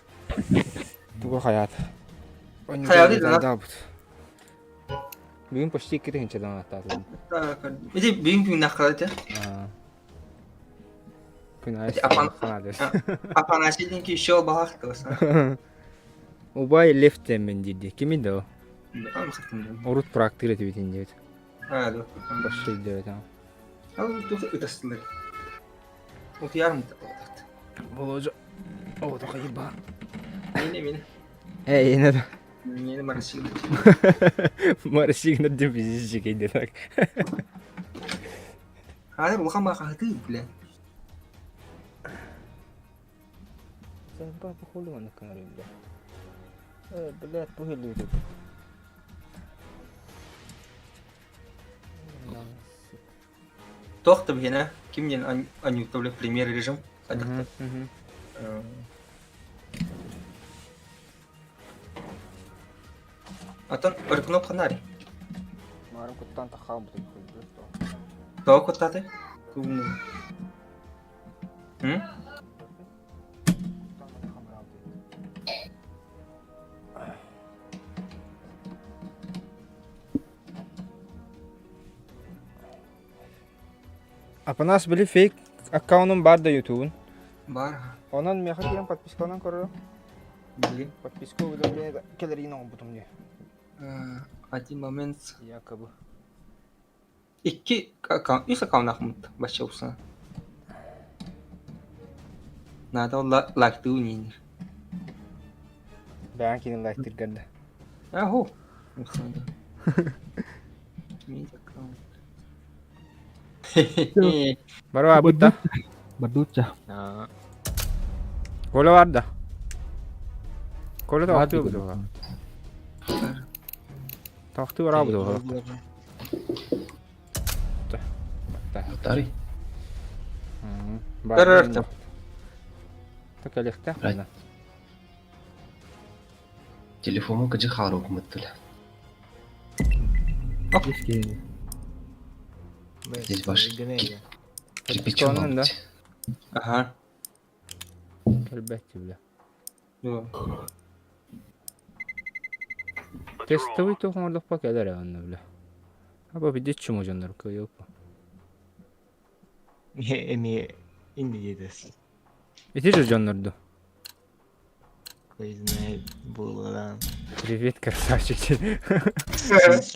Туга хаят. Хаяты донат. Бүгүн почти 2 тыһынча донаттаатым. Иди бүгүн күн нахалаты. Күн ай. Афанасий еще балахтыласа. Убай лефтен диди. Кими да? Урут практика этибитин диэбит. А, да. Башшы диэбит. Ал тух ытастылар. Утуярым Боложо. О, тока еба. Мени мени. Эй, не да. Мени марсиг. Марсиг на дем физически иди так. Хазыр улахан баха ты, бля. Sen папа хули он канарым, бля. Э, блядь, пухили тут. Тохта бхена, ким ден анюта, бля, премьер режим. Атон ыркноп ханари. Марым куттан тахал бутын Тоқ куттаты? Кумну. М? Апанас били фейк аккаунум баар да ютубун. Бар. Онон миэхэ киирэн подписканан көрөрө. Билигин. Подписка уведомление кэлэрин оҥорбутум дии. Один момент. Якобы. Икки аккаунт, үс аккауннаахмыт бачча упсана. Надо лайктыы үнүүнүр. Бэйэҥ киирэн лайктыыргар да. Аху. Иметь аккаунт. Барва бытта. Бардучча. Коля бар да. Коля тоқтуу бу. Тоқтуу бараа бу. Тарый. Көрөр. Токалехтах. Телефону кыжы хаалар окумуттула. Здесь ваш кирпичом да? Ага. Кэлбэт бля. Тестовый туох оҥордохпо кэлэр онно бля. Аба бидит чума дьоннор кыайыаппа. Эми инди диэтэс. Ити же дьоннорду. Хуй знает, булларан. Привет, красавчик.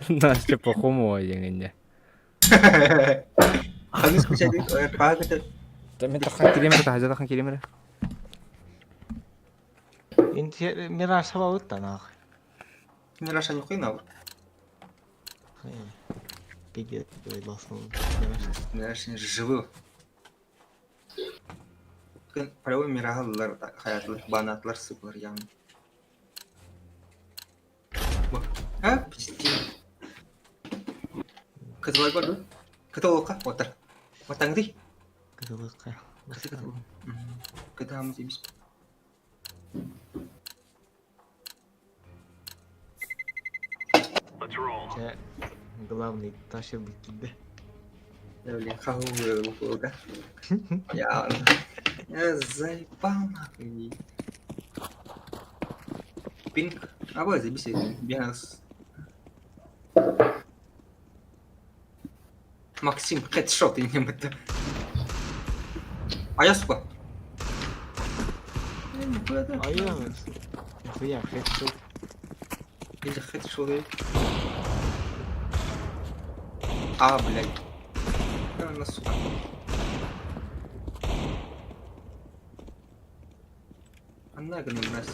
Настя Пахомова диэҥиннэ. Ханыс кучадик, паага Мен тахан килиэмэрэ таһдьа тахан килиэмэрэ. Инти мираж сабабыт нах. Мираж они хуй набор. Пиздец, лоснул. Мираж не живы. Полевой мирагалар хаятлар, банатлар сыплар явно. А, пиздец. Кызылар бар Кытылыкка отыр. Матаңды. Кытылыкка. Кытамыз емес. Главный тащил бы киде. Блин, хау да. Я я заебал нахуй. Пинг. А вот забейся, без. Максим, хедшот и не это. А я сука. А я... Нихуя, хедшот. Или хедшот. А, блядь. На, сука. Она гномась.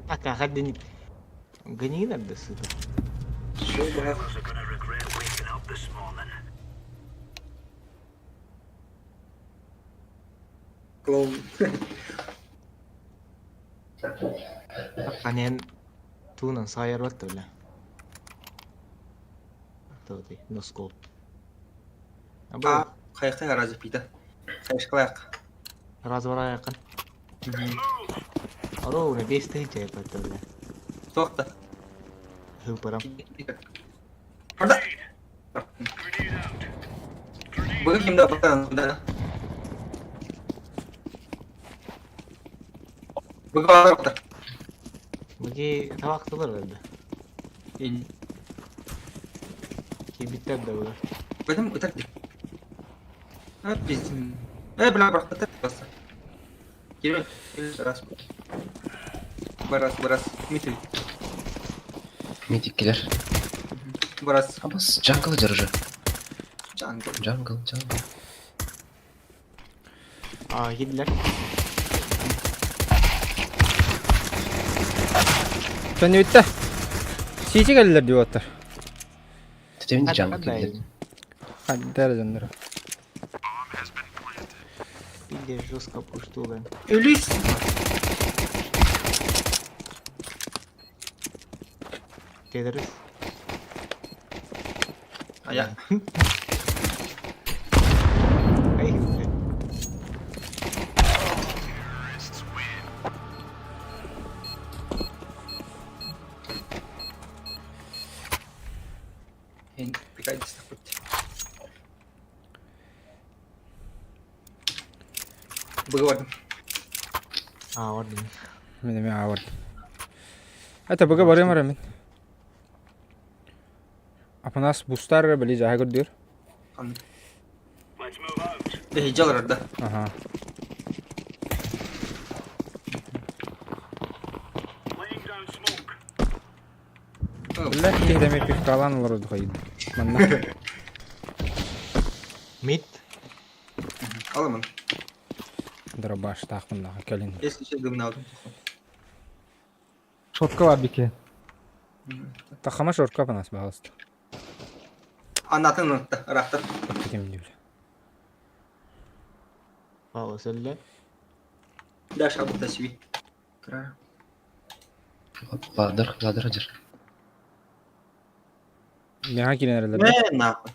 Так, а хадди Гони надо сюда. Клоун. Анен туунан саайар баттыбыла. Тоти, носкоп. А, хайхай разы пита. Хайшклак. Раз барайакын. Ровно 5000 баттыбыла. Тоқта. Хыпырам. Орда. Бүгін кімді бақтан да. Бүгін бар Быги табактылар öldü. Кибиттер да бар. Бөтем өтер. А, пиздец. Бля, брат, өтер баста. Кирилл, раз. Барас, барас, Дмитрий. Митик келер. Барас. Абас, джангл держи. Джангл. Джангл, джангл. А, кидлер. Төнүттэ. Сиичи кэллэр диоттар. Тетемин джангл келер. Хаддар дьоннор. Пиздец, жестко пуштулы. Өлүс. Тедерис. А я. Эй, блядь. Пикайтесь нахуй. Быгы А, орден. Мен эме авар. Это быга барым мин. Апанас бустар эрэ били дьаһа көрдүүр. Эһиджи олорор да. Аха. Биллэр киһи эмиэ пивкалаан олорорду хайыды. Манна. Мид. Аламын. Дробаштаахпын даҕа кэлин. Если сейчас гымнаабытым. Шотка бар бике. Тахама шорка панас баҕалыста. Анатын ынытта, ыраахтар. Ким диብል. Палас өллө. Даша абыта сви. Кра. Ладыр, ладыр дьэр. Миэхэ киирэн эрэллэр. Мэ нахуй.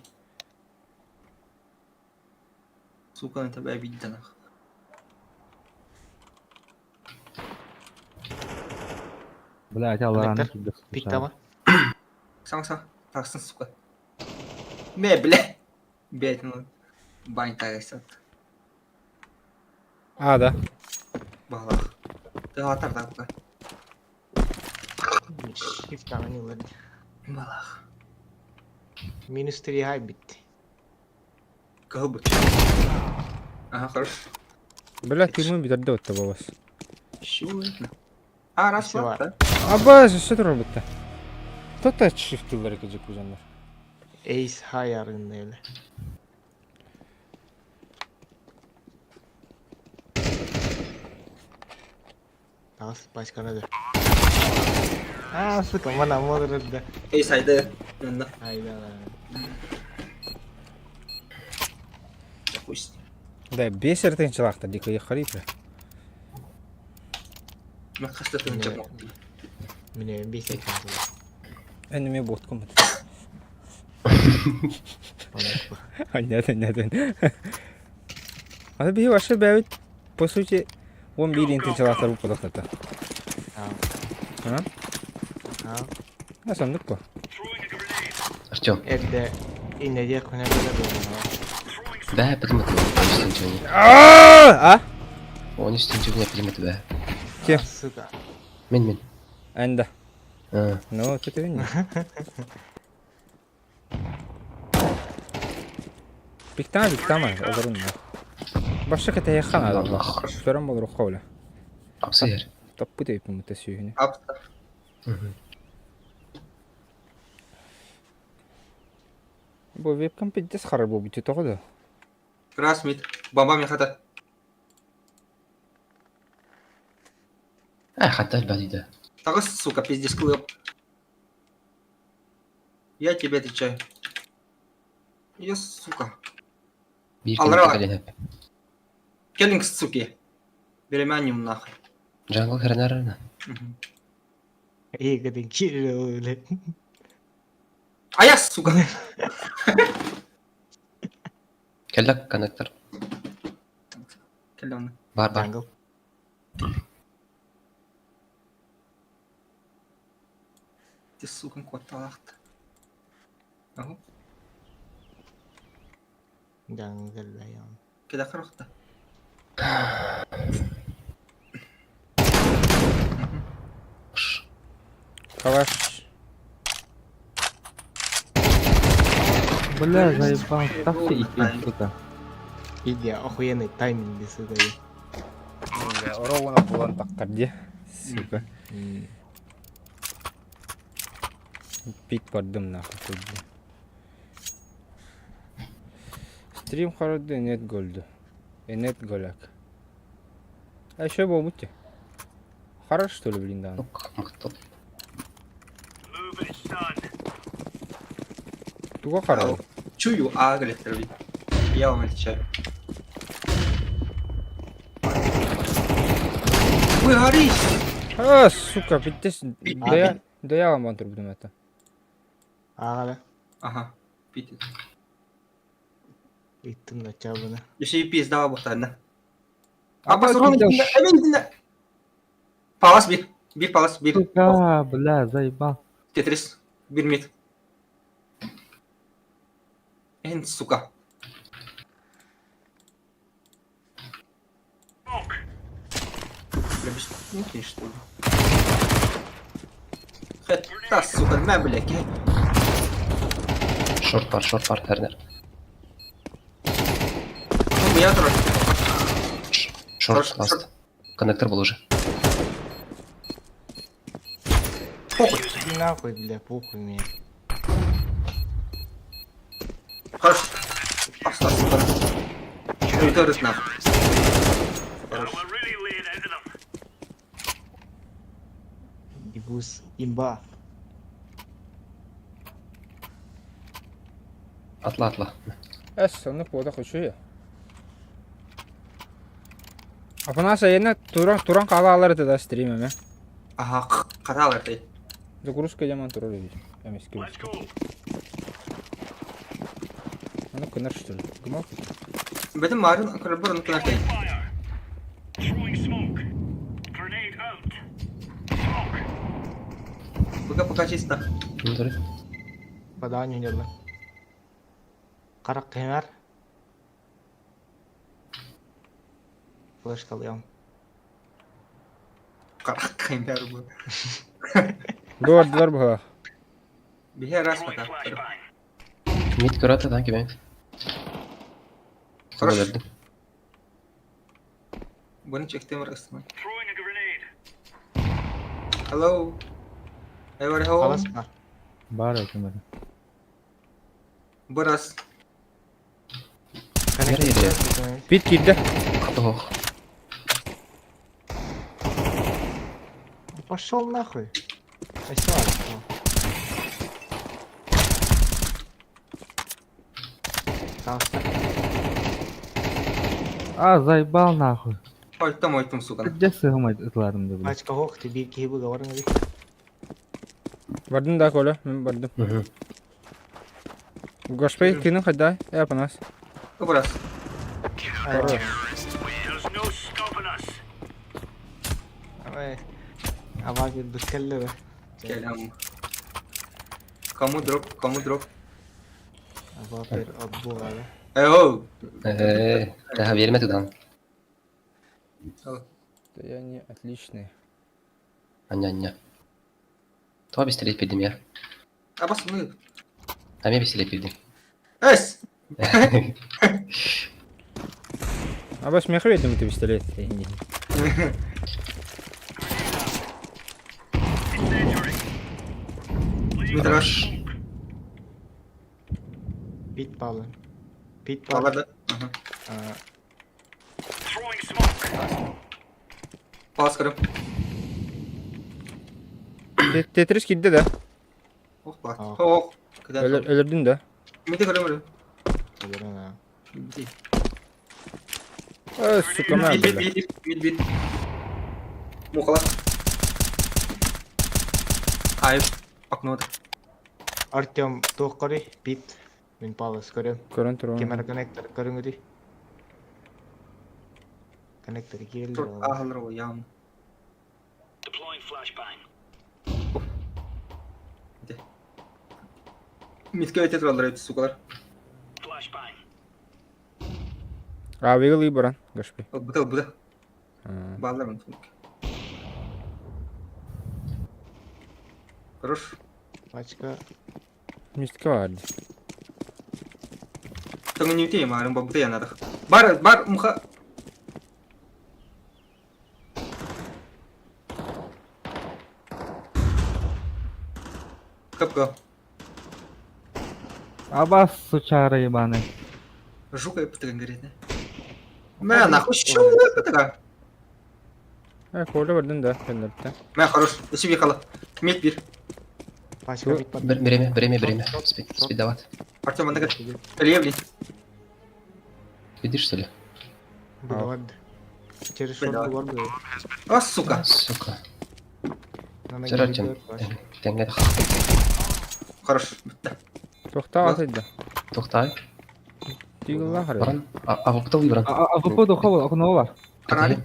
Сука, на тебя обидно нахуй. Блядь, алараны килдик. Пиктама. Сам сам. Тахсын, сука. Мэ, бля. Блять, ну. Бань тагайсат. А, да. Балах. Ты атар да пока. Shift аны Балах. Минус 3 хай битти. Кылбыт. Ага, хорошо. Бля, тыымын бүтэрдэ отта бабас. Чего это? А, раз, два, да? Аба, сөссө турар бутта. Кто-то шифтылар эки жекузандар. Ace high арынна эле. Тагыс пачканы да. А, сука, мана модерді. Эй, сайды. Нанна. Айда. Хуй с ним. Да, бес эртен чылахта дикой харипа. Мен хаста тыгын чапмак. Мине бес екен. Энеме боткум. Нет, нет, нет. А би вообще бэбит, по сути, он бир интен чылахтар бу подохтата. А? А? А сандык по. Артем. Эрде инеде күнә белә Бә, поднимет его. Он инстинктивнее. А? Он инстинктивнее поднимет бә. Кем? Сука. Мин, мин. Энда. А. Ну, что ты видишь? Биктама, биктама, олорун. Башка кете яхан адам. Көрөн болор ховля. Апсыр. Таппы деп мыта сүйүнү. Апта. Бу вебкам пиздец харар бу бүтү тоҕо да. Раз мид. Бомба мне хата. А, хата бадида. Так, сука, пиздец, клып. Я тебе отвечаю. Я, сука. Алра. Келлинг, суки. Беремяним нахуй. Джангл хренарана. Эй, кадын кирилл, А я, сука. Келлак коннектор. Келлен. Бар, бар. Джангл. Ты, сука, кот талахт. Ага. Джангл, я. Кеда хорохта. Калаш. Бля, заебал. Так все идти, сука. Иди, охуенный тайминг сука. Ровно булан тактар де. Сука. Пик бардым нахуй. Стрим хорды нет голду. Нет голяк. А еще был будьте. Хорош что ли, блин, да? Туга хорош. Чую, а, говорит, Я вам отвечаю. Вы горишь! А, сука, пиздец. Да я, да я вам буду это. Ага, Ага, питет. Иттим начабына. Еще и пизда бухтарна. А пасурон, Палас бир, бир палас, бир. Сука, бля, заебал. Тетрис, бир мид. Эн, сука. Бля, бесплатники, что ли? Хета, сука, на, блядь. Шорт бар, шорт бар, Эрнер. Я турар. Шорт, ласт. Коннектор был уже. Похуй. Иди нахуй, бля, похуй мне. Хорош. Остался. Ультарыс нахуй. Хорош. Ибус, имба. Атла, атла. Эс, оннук буолла хочуйа. Афанас айына туран туран хаалаалар этэ да стрим эмэ. Аха, хатаалар этэй. Загрузка яман турар эбит. Эмискэ. Аны кынар что ли? Гымал? Бэтим марын көрөр оны кынар Пока пока чисто. Ну, Вода не нервно. Карак кемер. Флешкалыам. Карак кемер бу. Дуордулар быһа. Биһи раз пока. Мид көрөтө да кебе. Хорош. Буну чектем ырысмай. Hello. Everybody home? Халас бар. Бар этим бар. Бырас. Пит киирдэ. Ох. Пошел нахуй. Спасибо. А, заебал нахуй. Ойтом, ойтом, сука. Где сыгмать ытларым да, блядь. Пачка хох, ты бир киһи буга барың Бардым да, Коля, мин бардым. Госпей, кини хайдай, э, Апанас. Бырас. Авагер биккелле бе. Кэлэм. Кому дроп, кому дроп? Авагер отбуга бе. Э, оу. Э, да, верим туда. Состояние отличное. Аня-аня. Това пистолет перед меня. А бас мы. А мне пистолет перед Эс! А бас мехы ведем ты пистолет. Митраш. Пит палы. Пит палы. Палада. Палас көрөм. Тетрис киирдэ да. Ох, бат. Ох. Өлөрдүн да. Мите көрөм өлө. Өлөрөн. Э, сука, мә, Мид, бля. мид, мид, мид. Мухала. Ай, окно. Артем туох көрүй, Пит. Мин палас көрөм. Көрөн туран. Кемер коннектор көрүҥүдүй. Коннектор киирэллэр. Ахлар ям. Митке өтө тураллар эти сукалар. А, выгыл баран, Гашпи. Быта, быта. Баллар мен. Хорош. Пачка. Мистика бар. Тоҥ не марын бабыта янадах. Бар, бар, муха. Капка. Абас, сучара ебаный. Жука пытыган говорит, Мә, нахуй, щу, пытыга. Э, Коля бардын да, кэллэртэ. Мә, хорош. Өсүп ехала. Мид бир. Пачка бит бар. Время, время, время. Спидоват. Артем, анда Илья, Видишь, что ли? Буга Через шорт бугар бу. А, сука. Сука. Артем. Теңге Хорош. Тохта атайда. Тохтай. Тигылла хары. Баран. А, а воктал баран. А, а выходу хавал, окно бар. Карали.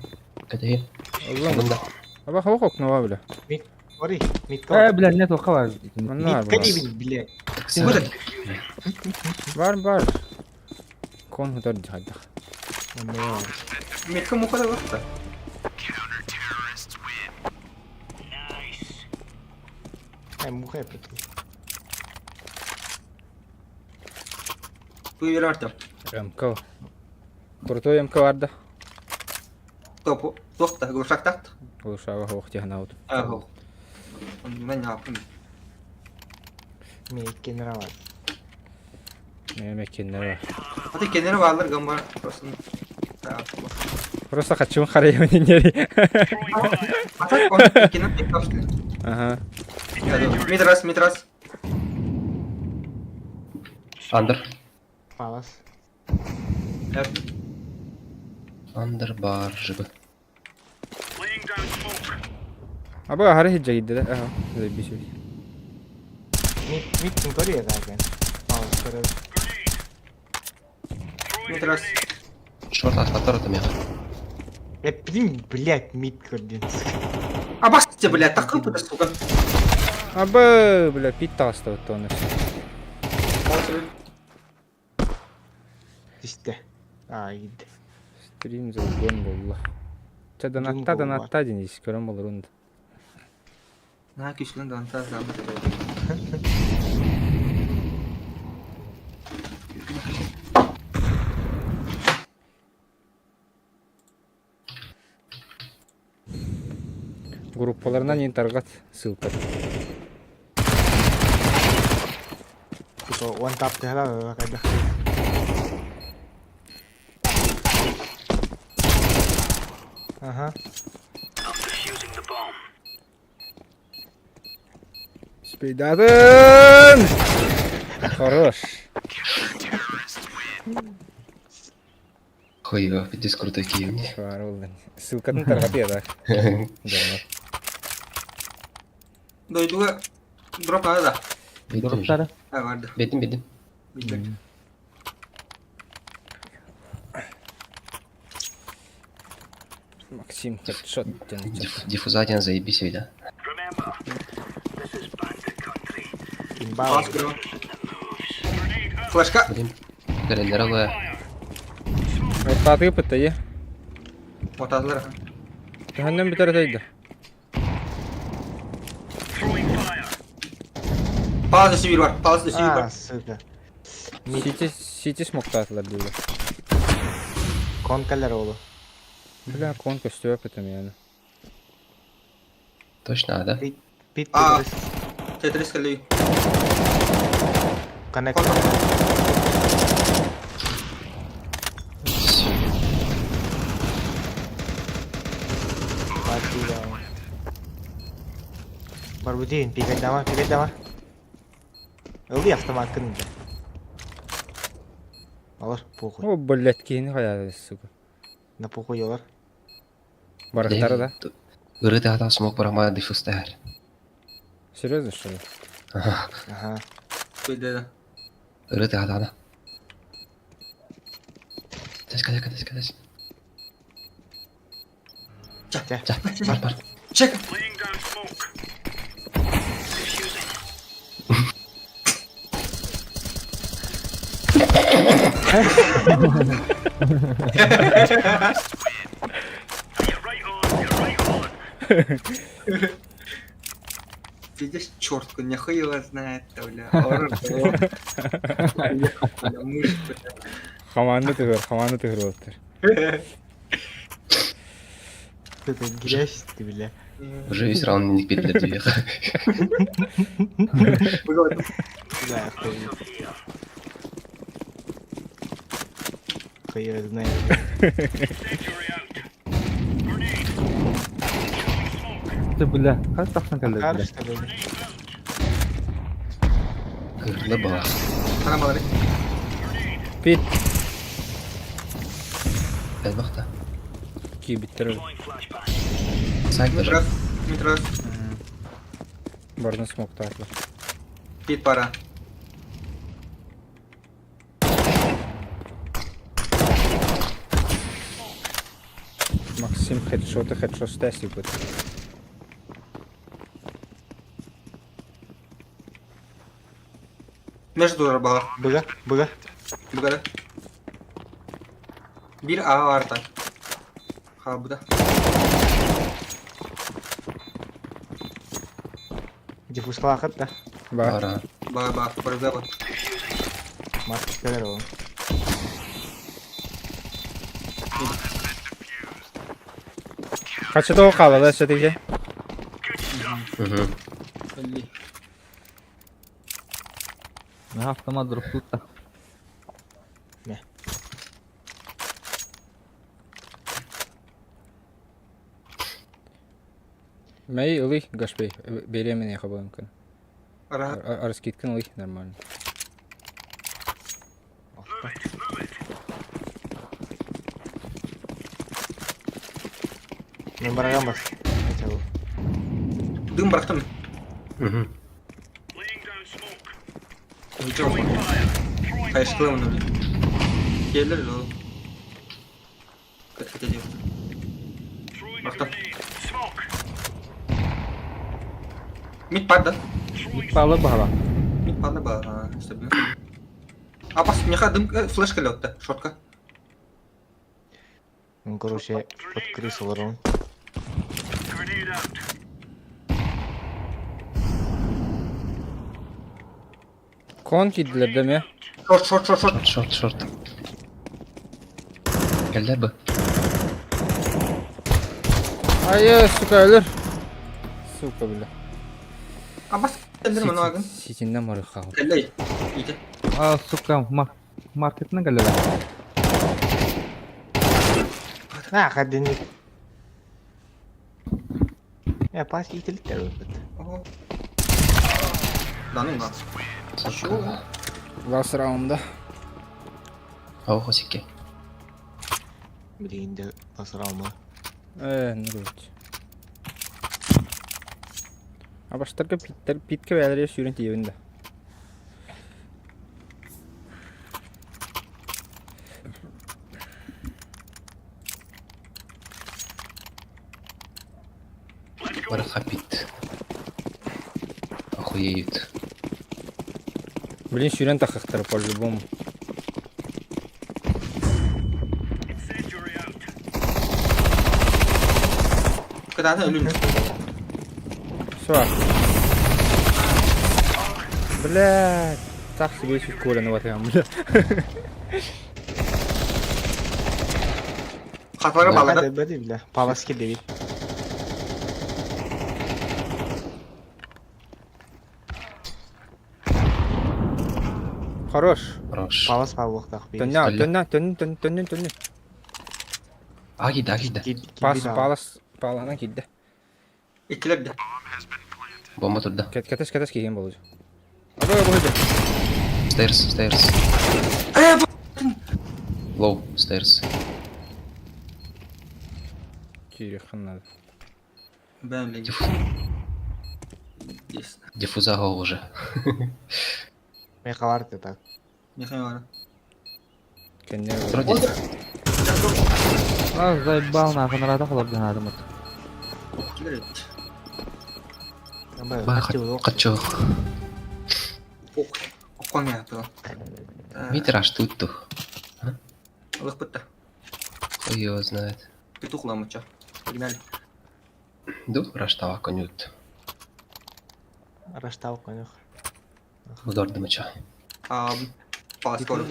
Катей. Алла. Аба хава окно бля. Мид, ори, мид Э, бля, нету хава. Манна Мид кади, бля. Бар бар. Кон хутар дихайдах. Мидка муха да вакта. Э, муха пету. Туйра Артем. МК. Крутой МК барда. Топ, туох да, глушактаах. Глушага хоох тиһанаут. Аа, Оннунан ньааппын. Мен иккеннere бар. Мен меккеннер бар. Аты иккеннere баалар гамма просто. Просто хачым харайым нери. А так он иккеннен тек тапшты. Ага. Митрас, митрас. Андер. Палас. Андер бар жыбы. Аба хары хиджа гидде да. Аха. Заебись. Мид, мид ким көрүө даген. Палас көрөр. Митрас. Шорт атпаттар отам яға. Э, блин, блядь, мид көрдүн. А басты, блядь, такой это, сука. Аба, бля, пит таста вот он. Исте. А, иди. Стрим загон болла. Ча донатта донатта ден көрөн болор унда. На, күчлен донатта зам. Группаларынан ең таргат ссылка. Типа, он тап тыһала кайда. Ага. Спейдадын! Хорош. Хуево, пиздец крутой Киев. Ссылкатын таргат я да. Дойдуга дроп надо да. Дроптары? А, барды. Бетим, бетим. Бетим. Максим хедшот. Диффуза заебись, да. Имба. Флешка. Блин. Календар алая. Ортаты пытайы. Отадылар. Түһәннән битәр әйтәйді. Палас дөсі бар, палас дөсі бар. А, сука. Сити, сити смоктатылар дейді. Конкалар олу. Бля, кон көстөбө пытым яны. Точно, да? Пит А, Тетрис кэлли. Коннект. Барбудин, пикать дама, пикать дама. Ылый автомат кынды. Алар, похуй. О, блядь, кейini кая, сука. На похуй алар. Барактары да. Ырыты ата смок барама диффуз тәһәр. Серьезно, что ли? Ага. Ага. Көйдө. Ырыты ата Тез, кәдә, кәдә, кәдә. Ча, ча, бар, бар. Чек. Пиздец, чертку, нахуй его знает, бля. Бля, мышь, бля. Хаманны тыгыр, хаманны тыгыр болыптыр. Это грязь ты, бля. Уже весь раунд не бедлер диye. Да, хуй. Хуй его знает. Ты, бля, как тахсан калды, бля? Хорошо, бля. Кырлы бала. Ана балары. Пит. Элбахта. Кибиттер. Сайт даже. Митрас, митрас. Барны смоктатлы. Пит пара. Максим хедшоты хедшот стеси бит. Между бала. Быга, быга. Бугара. Bir A var da. Ha bu da. Диффуз клахат, да? Бар. Ба ба, барга ба. Маскалар ол. Хачча тоҕо хаалла все-таки? Өлли. Наһаа автомат дроптуутта. Мэ. Мэй ылый, Гашпей, беременный хабанкын. Араскиткин ылый, нормально. Мен бараган бас. Хотя бы. Дым бырахтым. Угу. Ничего. Хайшкылым оны. Келер ол. Хотя делать. Бырахтым. Мид пар да? Палы баһала. Мид парды ба. Чтобы. А пас меха дым флешка летта, шотка. Ну, короче, под крысу ворон. Кон кидлер деме. Шорт, шорт, шорт, шорт. Шорт, шорт. Кэллэр бы. Ай, сука, өлөр. Сука, бля. А бас кэллэр маны агын. Ситиннен мары хаал. Кэллэй. Ите. А, сука, маркетна кэллэ. А, хадини. Я пас итиликтер өлбүт. Да ну на. Сука. Last roundда. Ох, осикке. Блин, да посрал ма. Э, ну короче. Абаштарга питтер питке бээлери сүүрэн тиийэбин да. Барахапит. Охуеют. Блин, сүүрэн тахахтар по-любому. Кытаатын өлүн. Все. Блядь. Так себе чуть Коля на бля. Хатвара балада. Бэди бля. Паласки деви. Хорош. Хорош. Палас павлықтақ бей. Төннө, төннө, төннө, төннө, төннө, төннө. Агида, агида. Пас, палас, паланан киирдэ. Иккилер да. Бомба турда. Кэтэс, кэтэс киһиэн болуж. Абы, бу Stairs, stairs. Э, Low, stairs. Киириэххин надо. Блин. Диффуза уже. Мехалар так. Мехалар. Кэннэ. Вроде. А, заебал нахуй, нарада холодно надо мут. Ба, хочу. Митраж тут тух. Алых бытта. Хуй его знает. Петух ламыча. Погнали. Ду, раштава конют. Раштав конюх. Удар дымыча. А, палас көрүп.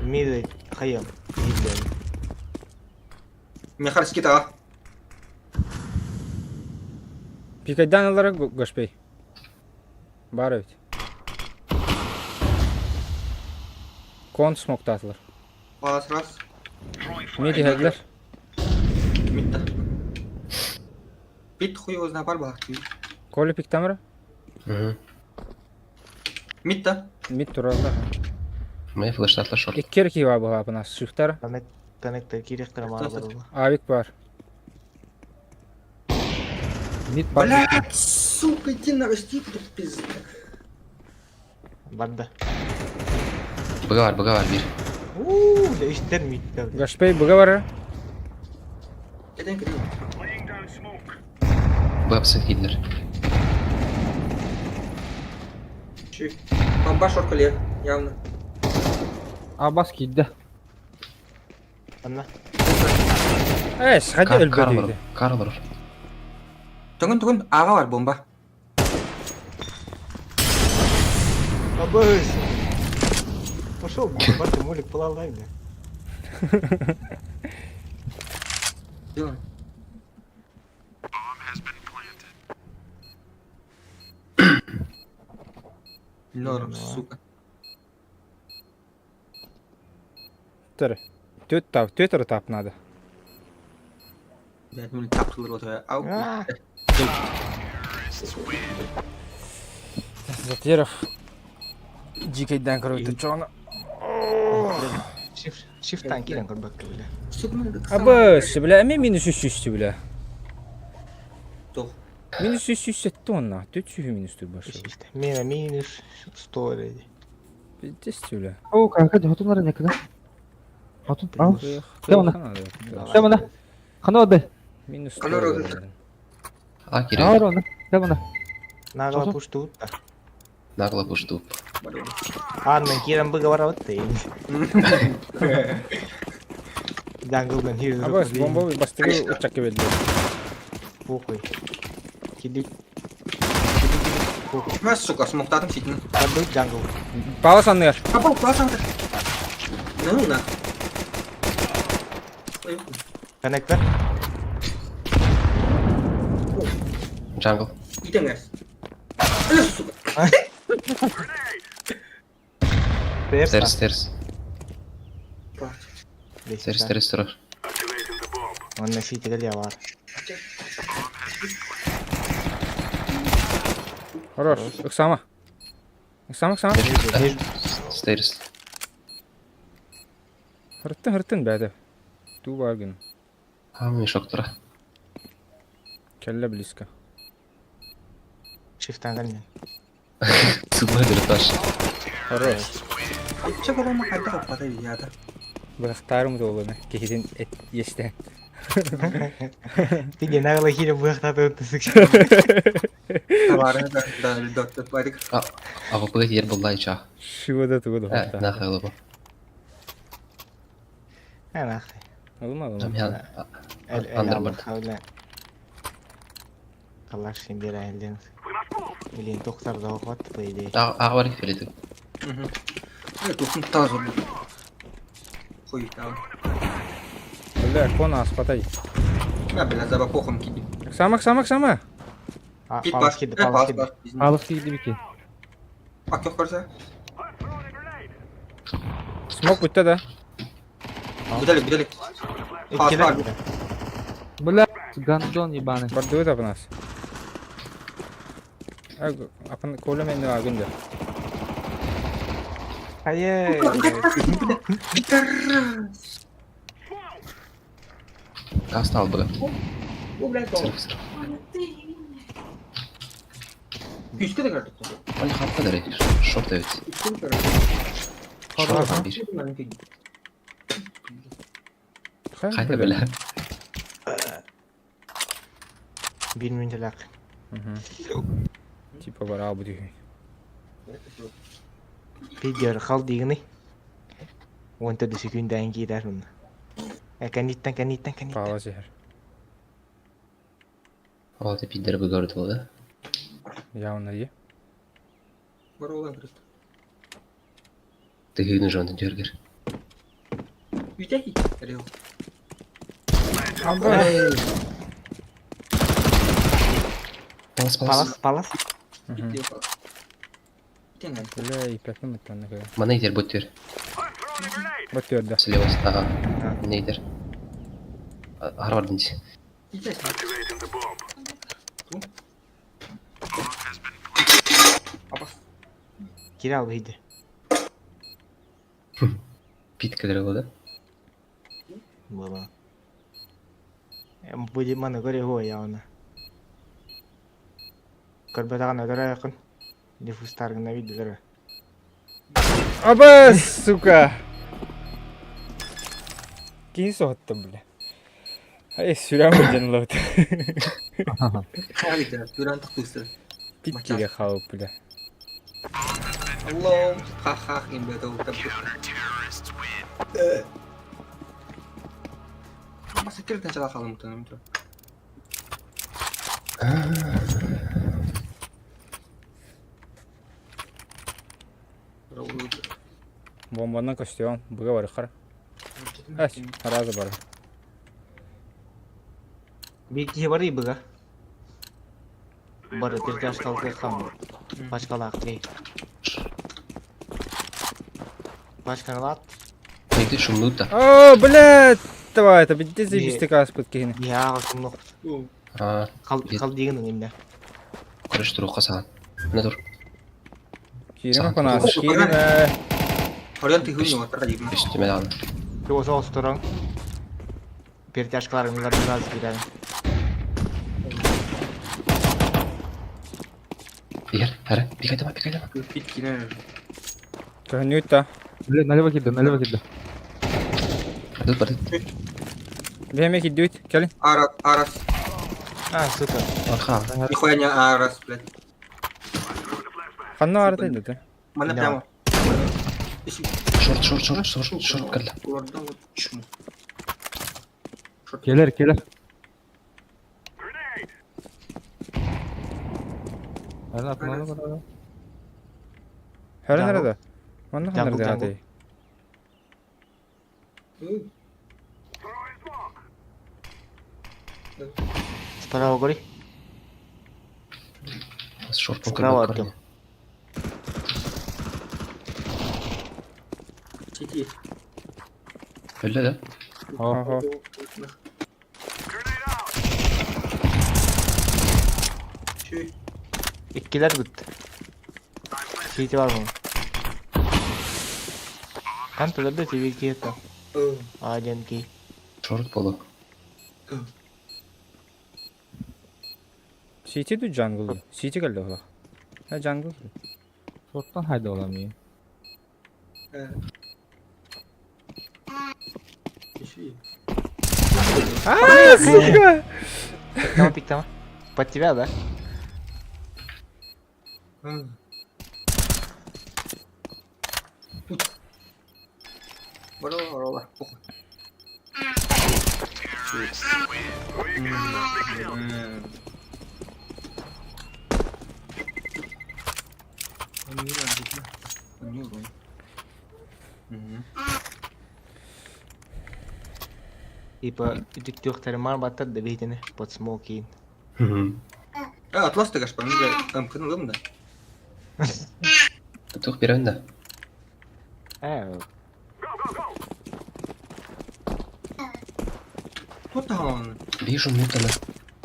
Миды хайым. Миды. Мехарский тага. Пикайдан алара Гошпей. Бар ведь. Кон смоктатылар. Палас раз. Мид иһэллэр. Митта. Пит хуй его знает, бар бах. Коля пиктамра? Угу. Митта. Мид тураллар. Мне флештатла шорт. Иккер кива буһаапына шифтар. Коннектор киректор мара бар. Авик бар. Мид бар. Блядь, сука, иди на расти, пизда. Барда. Быга бар, быга бар, бир. Ууу, иштер мидте. Гашпей быга бар. Кеден кеден. Бапсы кидлер. Чик. Бомба шорт явно. Абас киирдэ. Анна. Э, сходи өлбөдүйдэ. Кар бар. Түгін түгін аға бар бомба. Абыс! Пошел, барды молик палалай, бля. Делай. Норм, сука. Төр. Түт тап, түт тап надо. Блядь, ну тап тылыр вот Ау. Затеров. Дикийден көрөйтө чоно. Shift, shift-тан киирэн көрбөккө бile. Абы, бля, эми минус 300 бля. Туох. Минус 307 онна. 400 минус тур башы. Мена минус 100 dedi. Пиздец, бля. О, как это? Хотун нары некуда. Хотун, ал. Темана. Темана. Хана оды. Минус Хана оды. А, кирилл. Аар оны. Темана. Нагло пушту. Нагло пушту. Анна кирен быговор ты. Джанглдан хир. Абы, бомба бастыгы учакка берди. Похуй. Киди. Мә, сука, смоктадым ситин. Барды джангл. Пала санныгар. Апа, класс аңды. Ну, на. Коннектор. Джангл. Итеңәс. Э, сука. Стерс, стерс. Стерс, стерс, турар. Онна ситигел я бар. Хорош. Ыксама. Ыксама, ыксама. Стерс. Хырттын, хырттын бәді. Ту бар гын. А, мешок тура. Кәллә близко. Shift-тан калмен. Субай таш. Хорош. Че балама хайда каппата ята. Бырахтарым долуны. Кехидин эт естен. Ты не нагло хире быхтаты өттүсүк. Товары да, да, доктор Парик. А, а вы ер буллай ча. Шивада тугу Э, да. нахай лобо. Анах. Алма, алма. Жамьян. Андерберт. Калаш сендер айылден. Блин, токтар да окот, по идее. А, а бар филети. Э, тухын тазы. Хуй там. Бля, кона аспатай. На, бля, заба похом киди. Ыксама, ыксама, ыксама. А, Кит палас бар. киди, Э, палас палас киди. бар. Алыс кийди бики. А кёх көрсө? Смок бүтті да. Бүдәлек, бүдәлек. Палас бар. Бля, гандон ебаный. Барды да нас. Апын колем энди агынды. Ае. Пидорас. Астал бы. О, блядь, Сырф, сырф. Күскө да көрдүк. Али хапка дәрі. Шорт evet. Шорт bir. Хайда бля. Бир минуталак. Типа бара бу дүйін. Пидер хал дигини. Онта да секунддан киирэр мына. Э, каниттан, каниттан, каниттан. Пала зехер. Ол те пидер бы көрді да. Явно е. Бар просто. Ты гүйні жонды дергер. Үтәки. Реал. Палас, палас. Палас, палас. Бля, и пятым это на Мана итер буттер. Вот твердо. Слева. Ага. Не итер. Харвардын Кире ал бейди. Пит кедер да? Было. Будет маны көре го явно. Көрбөтаган өтөрө якын. Диффузтаргына виделер. Аба, сука. Кин соғытты, бля. Ай, сүрәм ден лот. Хайда, сүрән тактысы. Пит кире халып, бля. Алло, ха-ха, имбе то тап. Баса кирден чала халым тыным. Бомбанан көстүөм, быга барыххар. Эс, аразы бар. Биир киһи барый быга. Бары пердаш талгы хам. Пачкалаах кей. Пачкалаат. Найди шумнут да. О, блядь! Давай, это бидде заебистик ааспыт киһини. Я шумнук. А, Хал хал деген имне. Короче, туруққа саған. Мына тур. Кииримэ конаас, кииримэ. Хорьон тыһын уотар дим. Үстүмэ даҕаны. Туос оосторон. Перетяжкаларыңлар biraz girer. Егер, әрі, пикайдама, пикайдама. Көһүнүүт да. Блин, налево кидда, налево кидда. Бардыт, бардыт. Биһэме киддүүт, кэлин. Арас, арас. А, сука. Арха. Нихуя не арас, блядь. Ханна арата индете. Мана прямо. Шорт, шорт, шорт, шорт, шорт кэллэ. Келер, келер. Хөрөн эрэ да. Манна ханнар дэхатый. Справа гори. Шорт Справа Артем. Өллө да? Охо. Иккилер бит. Сити бар мı? Kan төлөбө тебе киета. А, ки. Шорт болу. Сити ду джангл. Сити кэллэ ола. Ha джангл. Шорттан хайда оламый. А, сука! Пиктама, пиктама. Под тебя, да? Бара, бара, похуй. Типа, үтүктүөхтэрин баттар да бейтини под смокин. Атлас тыгаш, по мне, МК да. Тух берен да. Кто там? Вижу мутана.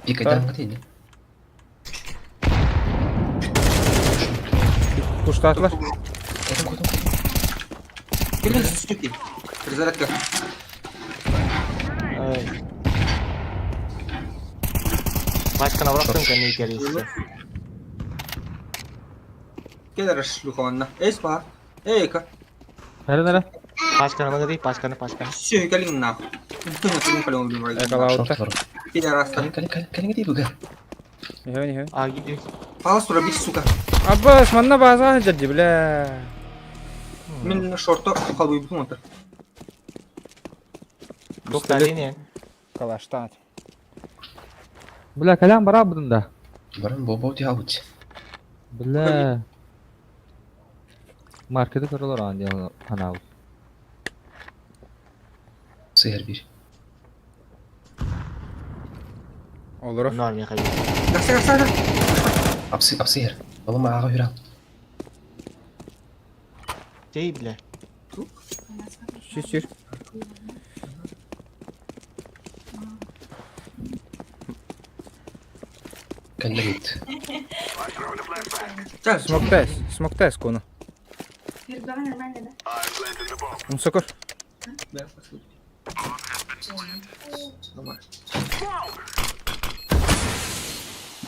Пикайдан катейни. Куштатлар. Кэлин суки. Перезарядка. Пачканы бырахтым кэнни кэрийсэ. Кэлэр шлюха Эй, спа. Эй-ка. Нere nere? Пачканы мыгыды, пачканы, пачканы. Все, кэлин нахуй. Ты на твоем поле убил вроде. Экалаутта. Пидорас. Кэлин, кэлин, кэлин кэлин буга. Нихэ, нихэ. А, гиди. Палас рубить, сука. Аббас, манна база дьадди, бля. Мен шорто халбы бутун это. Доктор Калаштат. Бля, калям бара будун да. Баран бобо ти аут. Бля. Маркети көрөлөр ан диэн анау. Сыйар бир. Олоров. Норм, я хочу. Гаса, гаса, гаса. Апсы, апсыйар. Ола мага хүрал. Тей, бля. Сүр, сүр. Кэллэ бит. Смоктес, смоктес кону. Умсокор.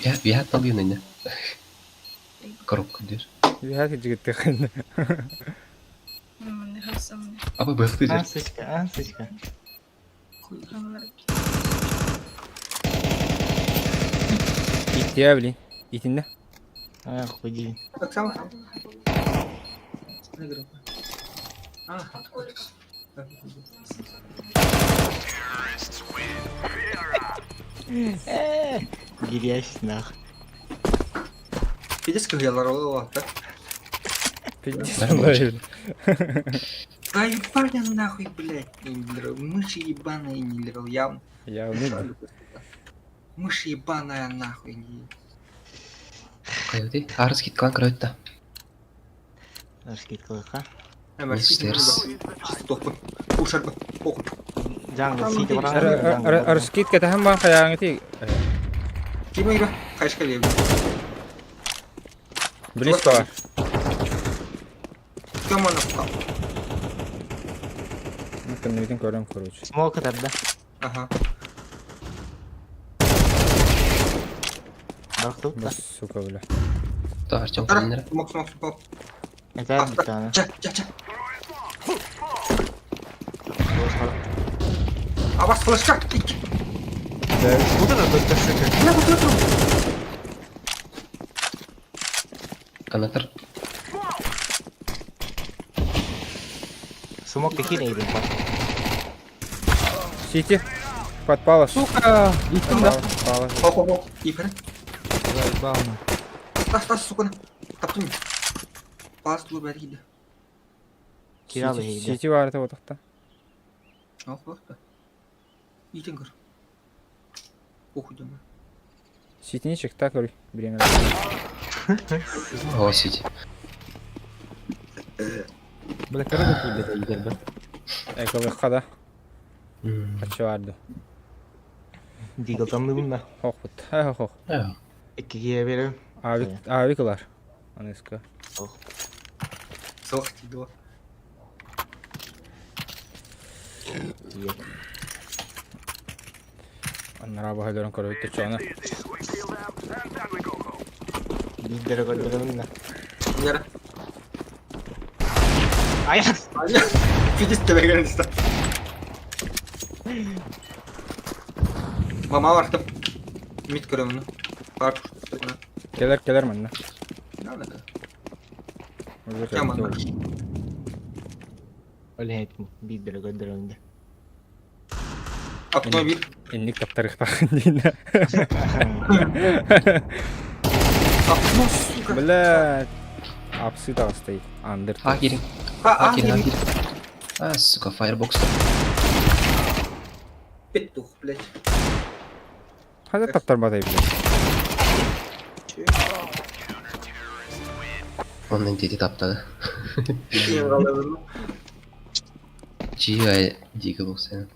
Я, я талын эне. Коробка дир. Бихат жигит тыхын. Абы быхты дир. А, сучка, а, сучка. Иттия блин. Итинне. А, хуй Так само. Гирясь нах. Пиздец, как я лорала, да? Пиздец. Да ебать я нахуй, блядь, не Мышь ебаная не лерал, явно. Явно. Мышь ебаная нахуй не. Хайды, арыз кит клан кроет-то. Раскидкалыха. Стерс. Джангл сити баран. Раскидка таһан бан хайааҥы ти. Ким игра? Хайшка лев. Близко. Кем он напал? Көннүтүн көрөн короче. Смок тарда. Ага. Бархтут. Сука, бля. Да, Артем, калинера. Смок, смок, смок. Это битана. Ча, ча, ча. А вас флешка! Вот это только сука. На, вот это. Коннектор. Смок какие не Сити. Подпала. Сука! Иттим да. Пала. Хоп, хоп, хоп. Ифер. Заебал. Тас, тас, сука. Таптым. Палас тугу бәргиде. Киралы хейде. Сити бар это вот так. Ох, ох, да. Итен көр. Похуй думаю. Сити не чекта көр. Время. О, сити. Бля, короче, кибет игер бе. Эколы хада. Качы барды. Дигл тамныбын да. Хох бут. Хох хох. Эккиге берем. Авик авик Аныска. Ох. Сох тиде. Аннара бахаларын көрөйт чона. Биддere көрдөрөмүн да. Яра. Ай. Ай. Фидис тебеген иста. Мама бартым. Мит көрөмүн. Бар. Келер келер манна. Да, да. Яман. Оле этим биддere көрдөрөмүн да. Автомобиль. Инник таптарыхтахын дейін. Бля, апсы тағыстай. Андыр. А, кирин. А, кирин, а, кирин. А, сука, фаербокс. Петух, блядь. Хаза таптар батай, блядь. Он дети таптады. Чия дико болса.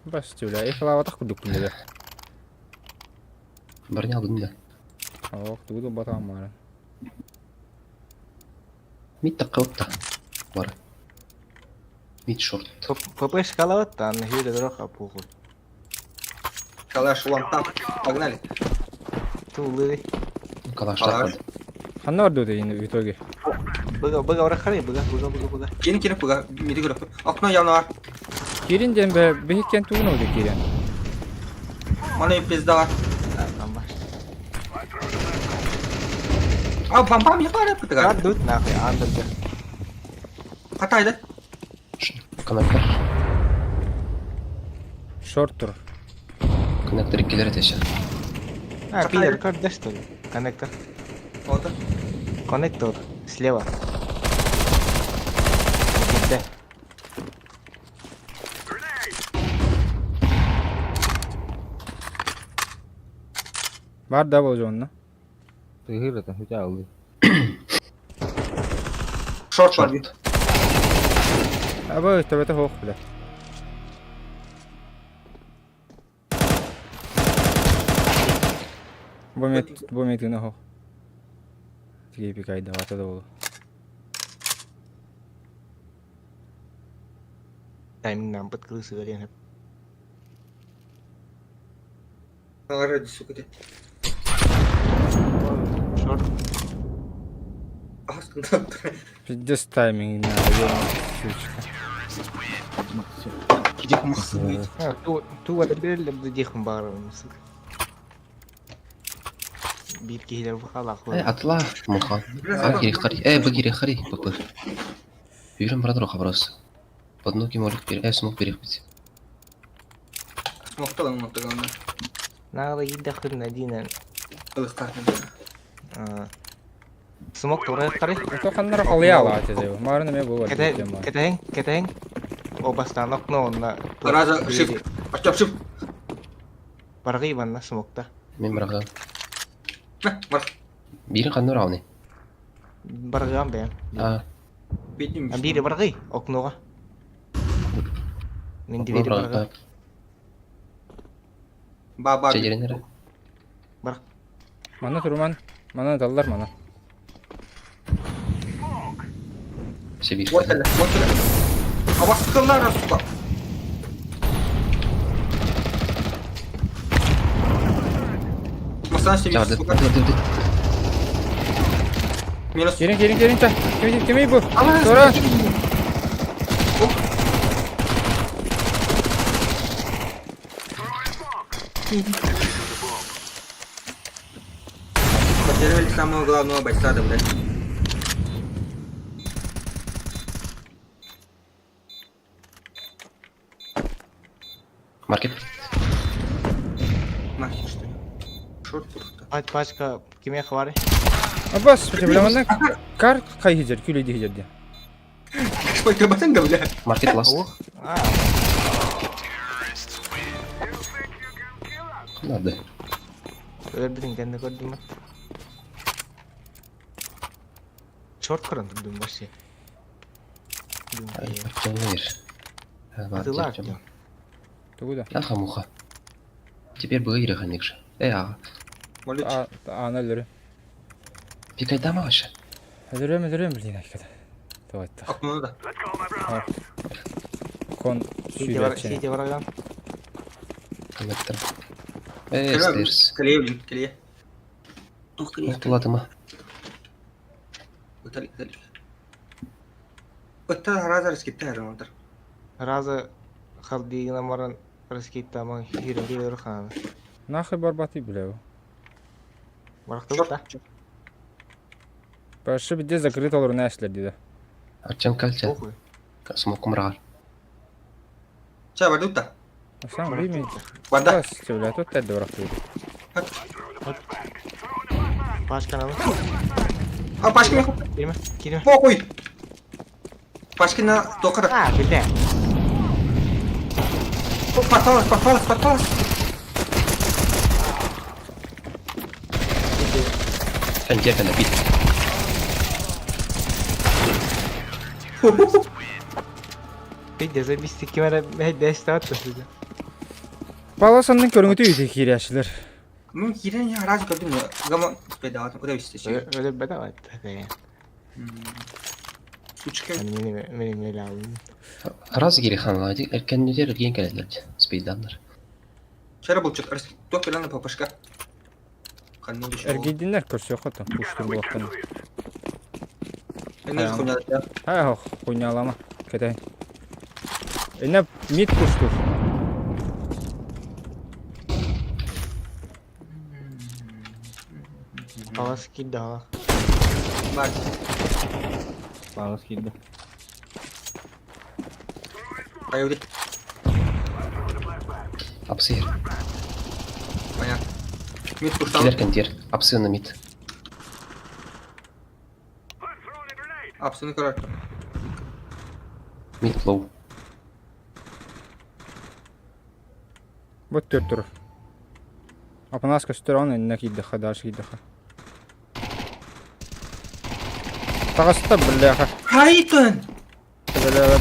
Бас бля, их лава так кудук бля. Барня алдым да. Ох, тугу батам мара. Мид такка Бар. Мид шорт. ПП шкалават та, на хюде дроха пуху. Калаш вон там. Погнали. Тулы. Калаш так. Ханна орду в итоге. Быга, быга, ора быга, быга, быга, быга. Кирин кирин быга, миди көрөп. Окно явно бар. Кирин ден бе бихикен тугун оду Кирин. Мана пизда бар. Там бар. А, бам бам ебаный пытыга. Дут нахуй, андерде. Катайды. Коннектор. Шорт тур. Коннектор келер этеше. А, пидор, как да что ли? Коннектор. Вот. Коннектор. Слева. Где? Бар да бол жонна. Тыгыр это, хотя алды. Шорт бар бит. Аба, төбөтө хох бля. Бу мет гына хох. Тиги пикайда вата да болу. Тайминг нам под крысы говорили. Ради, сука, ты. Шорт. Пиздец тайминг надо, сучка. Где махсы? А, ту ту отберли дихм барым, сука. Бир кихилер бухала Э, атла, муха. А, кири хари. Э, багири хари, папы. Юрим брат хаброс. Под ноги молик пере. Э, смог перехватить. Смог талан мактаганда. Надо идахыр на дина. Ылыктар. А. Смок тура тары. То ханнара халыйа ала Марын эме бу бар. Кэтэһиҥ, кэтэһиҥ. О бастаан окно онно. Раза shift. Артем shift. Баргый манна смокта. Мин барҕа. На, бар. Биирин ханна урауны? Баргыам бэйэм. А, Бетим. А биири баргый окноҕа. Мин двери баргы. Ба ба. Чэдерин эрэ. Бар. Манна туруман. Манна даллар мана. Сибирь. Вот это, вот это. А вас скалара, сука. Масан себе, сука. Минус. Кирин, кирин, кирин, та. Кими, кими бу? Тура. Потеряли самого главного бойца, да, блядь. Маркет. Нахер, что ли? Шорт тут-то. Пач пачка кимиэхэ баарый? Абас, бля, манна кар кай хижер, күлейди хижер ди. Сколько батенга, бля? Маркет ласт. А. Надо. Өлбүтүн кэннэ көрдүм ат. Шорт көрөн турдум вообще. Ай, Артем Мир. Атылар Артем. Тугу да. Аха муха. Теперь было Иреха же. А. А, ана өлөрү. Пикай дама вообще. Өлөрөм, өлөрөм, блин, аккада. Давай так. Окно да. Кон сүйрәтче. Сидя врагам. Коннектор. Стерс. Клей, блин, клей. Ух, клей. Ладно. Ытали, ытали. Ыта раза раскитай, Романтар. Раза халдигина маран раскиттаман хирен хана. Нахуй барбаты, бля. Барахты да. Башы бизде закрыт олор нэшлер диде. Артем кальча. Смок умрал. Ча, валюта. Сам бими. Вода. Бля, тут тәдді барахты. Пашка надо. А, Пашка, Кирме, кирме. Похуй! Пашка на токара. А, бля. Попалась, попалась, попалась. Контека набит. Пидде забисти кимера бәй дәш сюда. Паласанның көрүңүтү үйдө кирәшилер. Ну, херня, раз году мне гамон успел куда вести? Öyle bedava etti. Сучка. Мени мени алым. Раз гири хан лади, эркеннер ген келелер. Спейданнар. Вчера был что-то топ на папашка. Эргидиннер көрсө хотон, пуштур булактан. Эне хуйня. Ха, хуйня алама. Кетей. Эне мид пуштур. Палас кидала. Бар. Палас кидди. Поехали. Апсыр. Понятно. Мид пуштал. Килер кентер. Апсы на мид. Апсы короче. Мид лоу. Вот төр тур. Апанас көстөр он энне кидди дальше кидди. Тагыста бляха. Хайтон! Бля,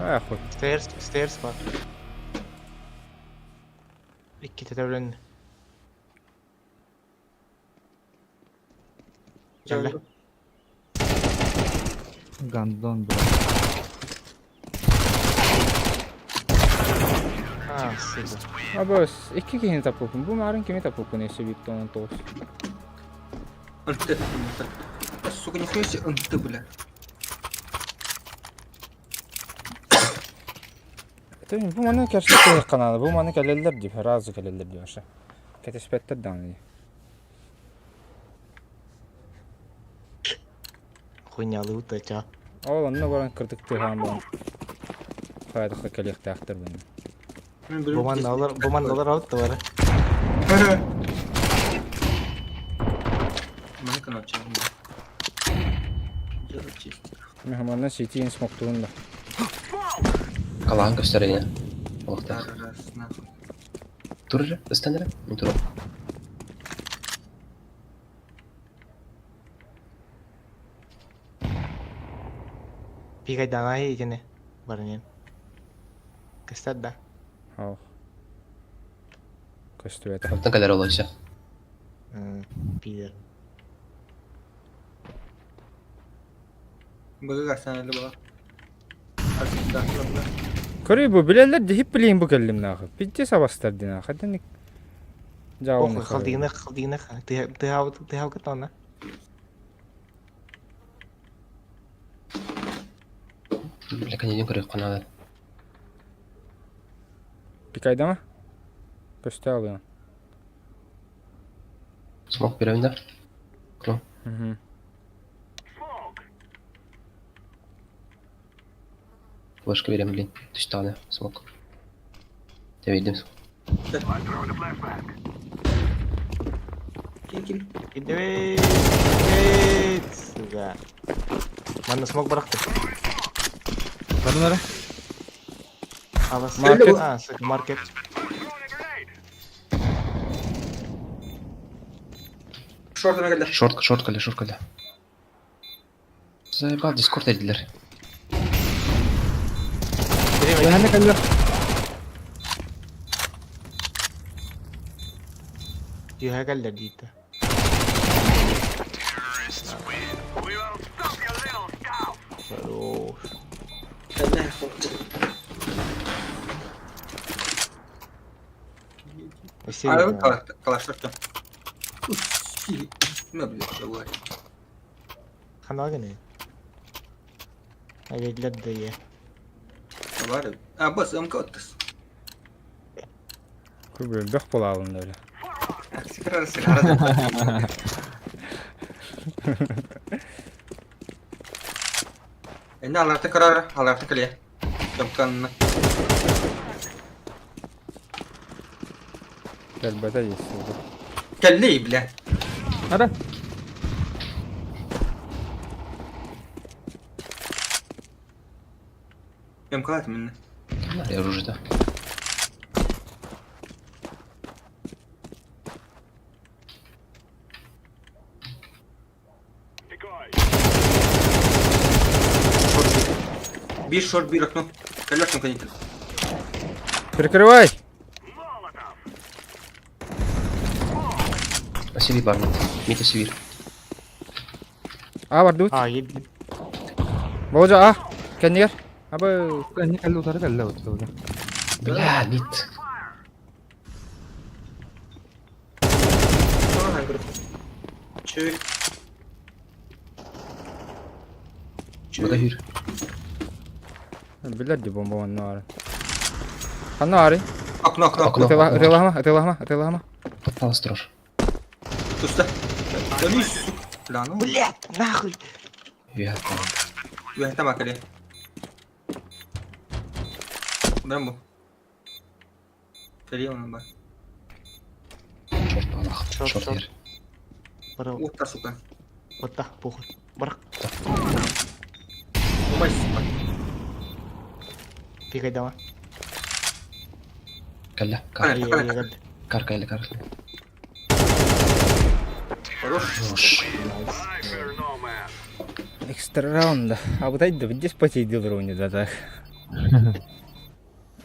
А, хуй. Stairs, stairs бар. Икки тетевлен. Келді. Гандон, бля. А, сука. Абас, икки кихини таппыппын. Бу марын кими таппыппын эссе битте он тоғыз. НТ. Сука, нихуя себе НТ, бля. Бу маны кәрсек каналы, бу маны кәлеллер дип, разы кәлеллер дип аша. Кәтеспәттер дан. Хуйнялы утача. Ол онны баран кырдык тыган бан. Хайдыкка кәлек тактыр буны. Бу манналар, бу манналар алып бар. Маны канал чагын. Дело чести. Мехаманна ситиин смоктуун да. Калаан көстөр ини. Олохтоох. Раз, нахуй. Тур эрэ, ыстан эрэ. Мин турам. Пигайдаҥай итини барынен. Көстөр да. Ох. Көстүбэтэ. Онтон кэлэр ол өссө. Пидор. Быгы арсеналы була. Көрүй бу билэллэр диһип билиин бу кэллим нахуй. Пидде сабастар дин нахуй. Дин Ох, халдигына халдигына тыһау тыһау кытана. Бля, конечно, көрүөххэ наада. Пикайдама? Көстө алыан. Смок беремин да? Кро. Угу. Флешка берем, блин. Түстәҕинэ смок. Тэбийдим. Кил-кил. Идэвит! Сука. Манна смок бырахты. Барын ара. Алас. Маркет. А, сука, маркет. Шортына келді. Шорт, шорт кэллэ, шорт кэллэ. Заебал, дискорд эрдилэр. Яһаны кэллэр. Түһэ кэллэр дийтэ. Хорош. А, калаш шорты. Ну, блядь, давай. Ханаганы. Айгелер да Бар. А, бас, МК оттыс. Күбүлбэх буолаабын да бile. Сигара сигара. Эне аларты карар, аларты кэле. Жамканна. Кэлбэтэ есть. Кэлли, бля. Ара. МК минне. Я оружие-то. Бир шорт, бир окно. Колесом конец. Прикрывай! Василий Барнет. Митя Севир. А, бардыбыт. А, едди. Болжа, а! Кэннигэр. Абы... Кэнни кэллэ утары кэллэ утары. Бля, Мит. Чүк. Бага хүр. Билэр ди бомба онно ары. Ханна ары? Окно, окно, Окно. Ытылаһама, ытылаһама, ытылаһама, ытылаһама. Подпал осторож. Туста. Өлүс. Бля, ну. Блять, нахуй. Я Я там акале. Брамбу. Ферьон ба. Шорт балах. Шорт, Шорт шорт. ер. Бара, Утта, сука. вот похуй. Барак, Умай, сука. пигайдама. Кэллэ. Кар. Кар. Кар кэллэ, кар. Хорош. Хорош. Экстра раунда. Абытай да здесь потейдил руни да так.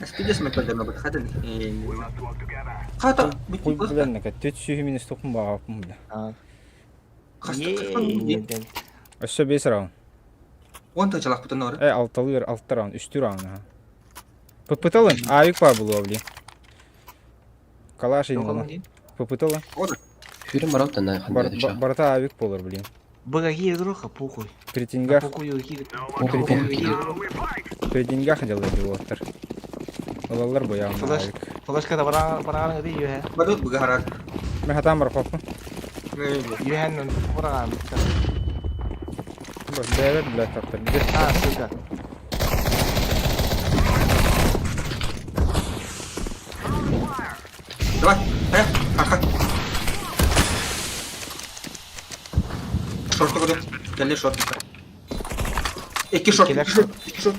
Спидес мы когда мы подходили. Хата. Хуй билэн нэкэ төт сүүһү минус тохун баҕаппын бile. Өссө бес раунд. Он то челах потом норы. Э, алталыыр, алта раунд, үстүү раунд аха. Попыталын, авик бар булуа блин. Калаш инна. Попытала. Хүрүм барау тана ханда түча. Барата авик болор, блин. Бага игруха, похуй. При деньгах, Похуй, хир. при деньгах делает пилоттар. Олалар бояғын Флеш. авик. Флешка да бара бара гыды юхэ. Бадут бгагарат. Мен хатам бар қоппын. Юхэн бара. Бас бәрі бля таптар. А, сука. Давай, э, арха. Шорт куду. Дали шорт. Икки шорт, Иккилэр икки шорт, икки шорт.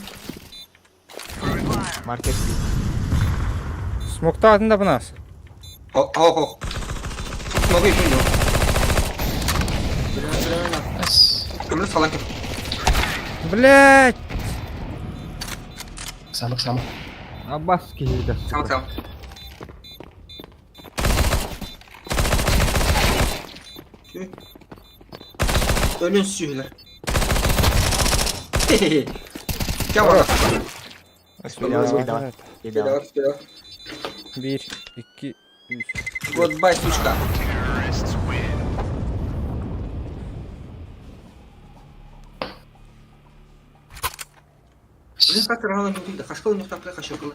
Маркет. Смоктаатын да бынас. Ох, ох. Смогу еще не. Көмір салан кет. Блять! Самых самых. Аббас киһи Самых самых. Өлөн сүйілер. Кя бар? Спидавай, спидавай. Спидавай, спидавай. Bir, iki, üç. Goodbye, сучка. Блин, как рано не увидел. Хашкал не так хашкал.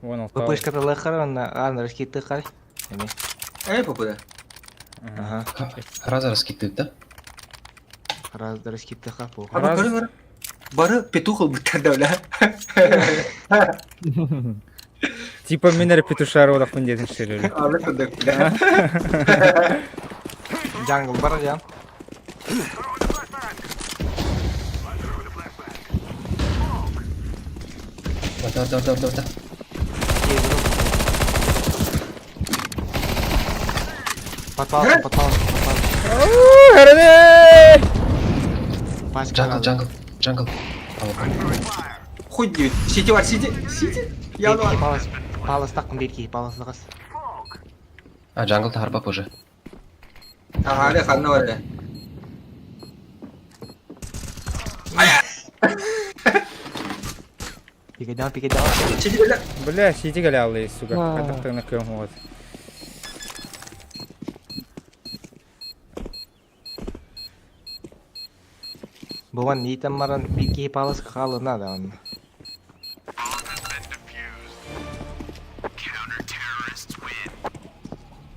16. ППшка талахар, онна ан раскиты хар. Эми. Эй, попада. Ага. Раз раскидывают, да? Раз раскиты хар похуй. А бары бары. Бары петух бутар да, бля. Типа мен петушар одақпын дедім шерері. Аны кудак, бля. Джангл бар жан. Да, да, да, да, да. Подпал, подпал, подпал. Хәрәне! Джангл, джангл, джангл. Хуй девять. Сити бар, сити, сити. Я Бирки палас, палас тақым бирки, палас тақас. А, джангл харбап уже. Ага, аля, ханна бар. Пике даун, пике даун. Сити, бля. Бля, сити галялы, сука. Катақтығына көм вот. Бұған нейтен маран бирки палас қалына да он.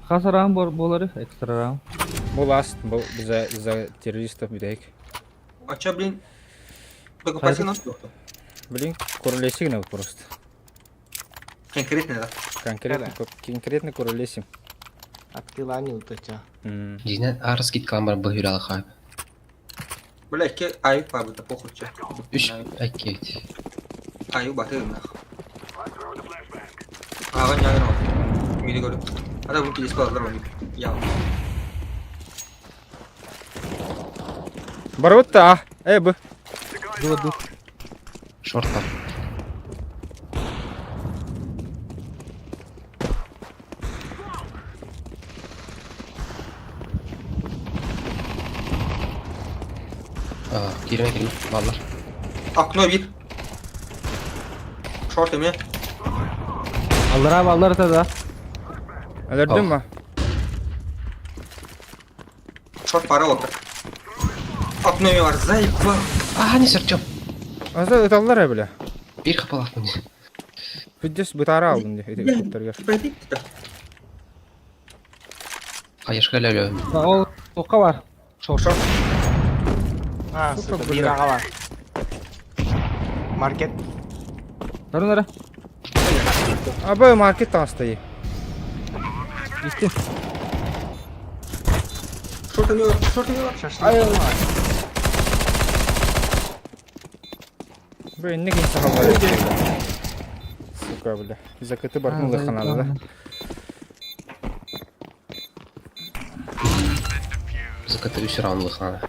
Хас раунд болары, экстра раунд. Бұл аст, бұл за, за террористов бідейік. А чё, блин? Только пальцы нас Блин, королесигна просто. Конкретно, да. Конкретно, конкретно королесим. Открыла они вот эти. Дина, а раскидка бар бұл хүралы хайп. Бля, ке аю пабы, да похуй чё. Үш, әкет. Аю баты нах. Ага, не агро. Миди говорю. А да, буки здесь здорово. Я. Барутта, э, б. Ду, Шорт бар. А, кирме, кирме, баллар. Окно вид. Шорт эме. Аллар abi allar da. Өлөрдүм ба? Шорт пара отыр. Окно ми бар, заебал. А, не сырчом. Азда өталлар бля. Bir хапалақ міне. Бүддес бытара алдым де. Өтөктөргө. Қайышқа ләлі. Ол тоққа бар. Шорт. Шорт. А, сука, бир аға бар. Маркет. Нары нары. Абы маркет тастайы. Истин. Шорт эме бар, шорт эме бар. Шашлык. Бу инне кин сахалар. Сука, бля. Закыты бар ну ханада да. Закаты үш раундлық ана.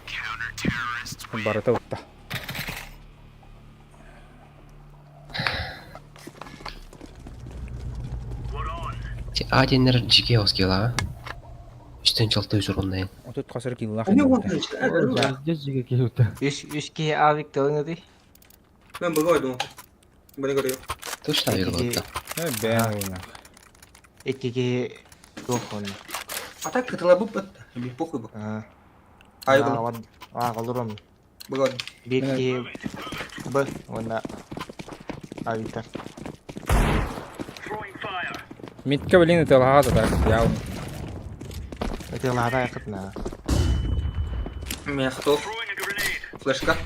Барыта утта. Аденер жиге оскела. Үстен чалты үш орыннайын. Отут касыр киллах. Здесь жиге келді. Үш, үш ки авик тылыңы Мен быга думал. Блин, говорю. Точно верил Э, бен уйна. Эки ки жоқ оны. А так кытыла бу бит. Би похуй бу. Аю был. А, қалырым. Быга. Бир ки Б, онна авиктар. Митке блин өтөлага да так. Я. Өте лада яқытна. Меня хто? Флешка.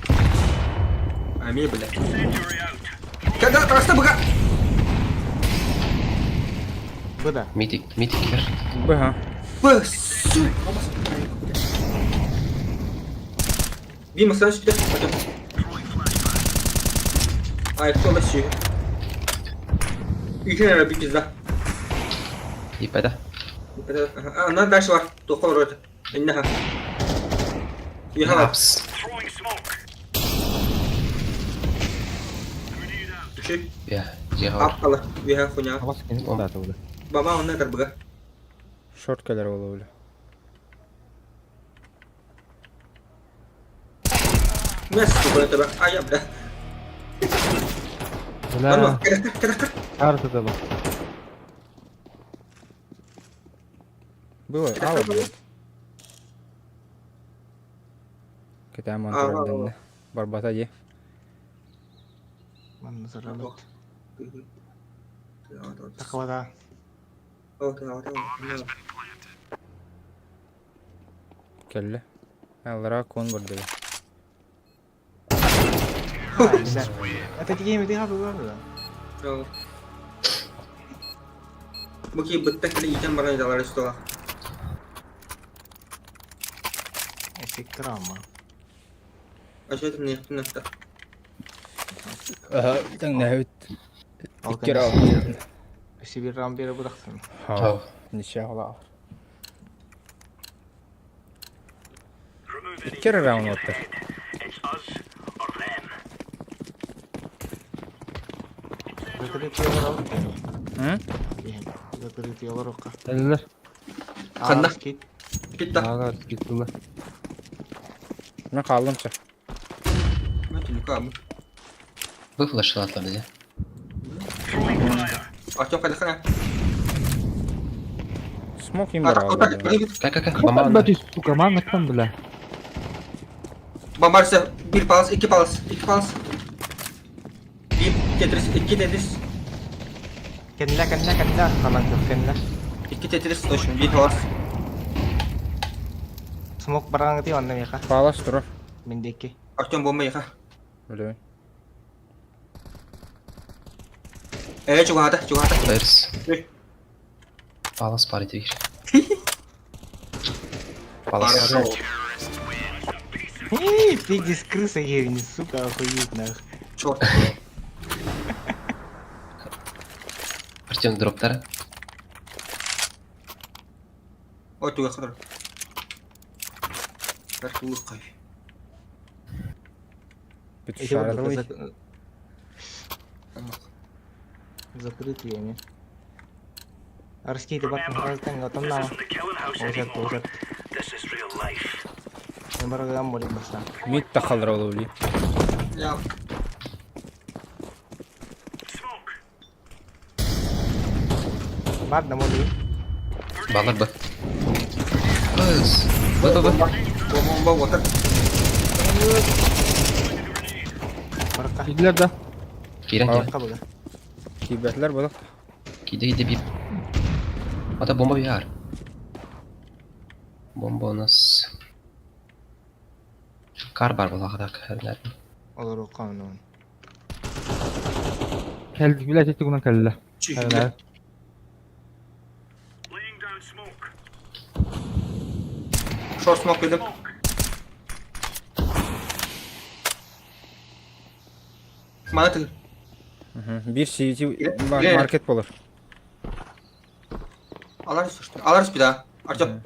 Ами, бля. Когда просто быга. Б да. Митик, митик кер. Б ха. Б, сука. Дима, сразу сюда. Пойдем. Айфон сүү. Үчүн эрэ пизда. Ипэдэ. Ана дальше бар. Тоққа бар. Инна. Яха. Апс. Үчү. Я, дьиэҕэ бар. Апкала. Үһэ хуня. Абас кини кутаата бу. Баба онна тарбыга. Шорт кэлэр буола били. Мес сука тебе. Ай, бля. Бля. Кere кere. Карта да Было, ала было. Кэтээн турар Барбата дии. Манна зарабат. Таквада. Кэллэ. Аллара кон бардыга. Это такие ты хабы бар да. Бу ки бытта кили итен баран жалар стола. Эффект травма. А что это не не Аха, тэҥнэһэбит. Икки раунд. Сибир раунд бере бырахсын. Ха. Ничего ла. Икки раунд оттар. Закрытый олорок. М? Закрытый олорокка. Эллер. Ханна? Кит. Китта. Ага, киттилер. Мен хааллым ча. Мен түнүкө амы. Вы флешалатлар дии. Артем кайда Смок им бар. Ка-ка-ка, Бама бомба. ты, сука, манныктан бля. Бомбарся bir palas, iki palas, iki palas. Bir Tetris, iki Tetris, Кенле, кенле, кенле. Халан жоқ кенле. iki Tetris точно, bir palas. Смок барган ти онна меха. Палас турар. Мендеки. Артем бомба яха. Билебин. Э, чугата, чугата. Берс. Палас пары дии. Палас. Эй, ты здесь крыса ебени, сука, охуеть нах. Черт. Артем дроптара. Ой, туга хатыр. Тартулык кай. Бүт Эти вот шарадылый. закрытые они. Арскейты бак махазтан готом на. Озят, озят. Мен барагам молик баста. Мид та халдыр буола били. Я. Бар да молик. Балар бы. Быз. Бы бы бы. Бомба отыр. Барка. Кидлер да. Кирен кирен. Барка буга. Кийбэтлер бодох. Киде киде бип. Ата бомба бияр. Бомба у нас. Кар бар булагадак хәрнәрдин. Олар оққан он. Келдик бля, жетти кунан келле. Чү. Шорт смок дедим. Мана тыл. Бир сити Ле. маркет болор. Аларыз что? Аларыз bir daha. Артем.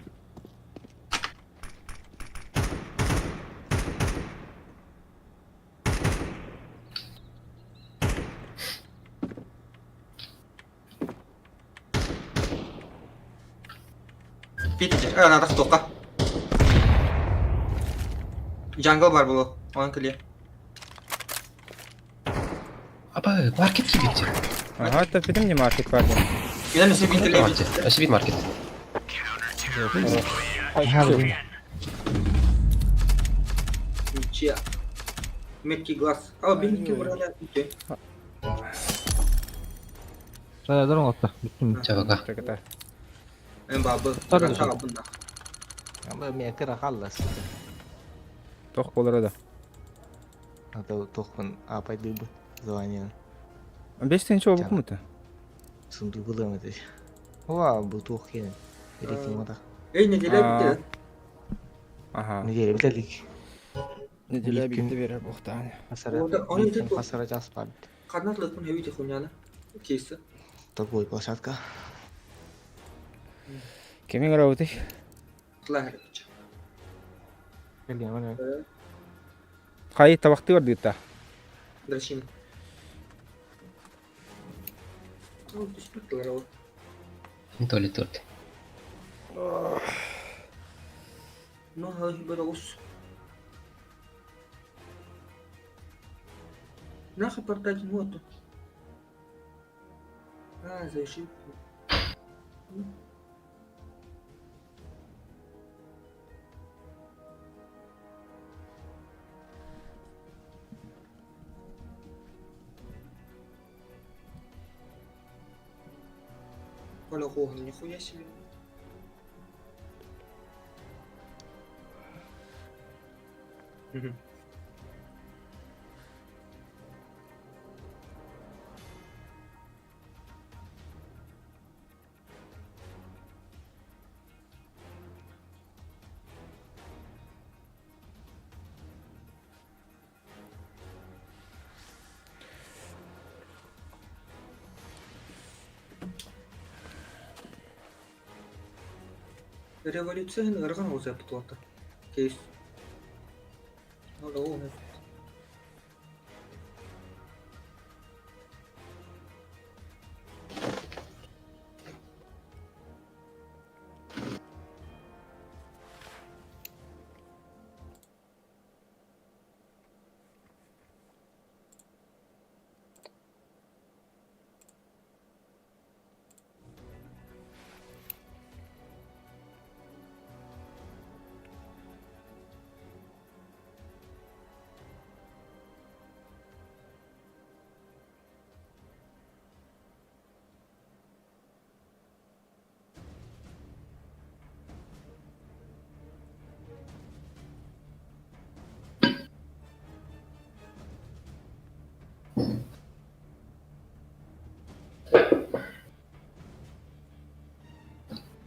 Питер, надо тока. Jungle бар было. Он кле. Аба, маркет кибитти. Ага, это питем не маркет бар. Мен месе бит Маркет. Өсө бит маркет. Ничья. Меткий глаз. А, беленький вроде. Шарадар оңотта. Бүттүм. Чабака. Так это. Эмбабы. Tabii. Бында. Ама мен кыра халлас. Тох болор да. Ата тохпын апай дыбы. Звание. Беш тынча обук мута. Сунду булам это. Ва, бу тох кен. Рейтинг мата. Эй, неделя битти. Ага. Неделя бителик. Неделя битти берер бухтан. Асара. Оны Асара жас бар. Ханна атлыппын хэбити хуняна? Кейсы. Торговая площадка. Кимиң ырабытый? Тлахарыча. Хай табахты бардыта. Драчина. Ну, түспүт тылар ол. Туалет торт. Ну, бер оҕус. Нахуй портать ноту. А, завершил. Оля, нихуя себе. Революция ырган оза путуата. Кейс. Ола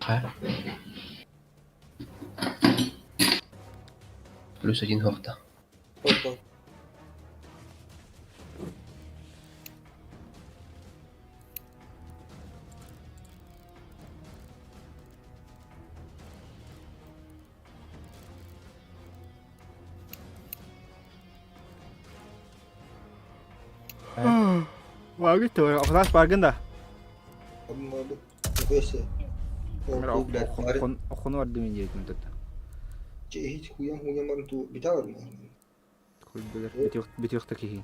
Ха. Плюс один хохта. Опа. Вагит, Афанас баргын да. Нихуя себе. О, блядь, Охону барды мен диэтим тут. Чехить хуя хуя марын ту битавар Кульбелер битюх такихи.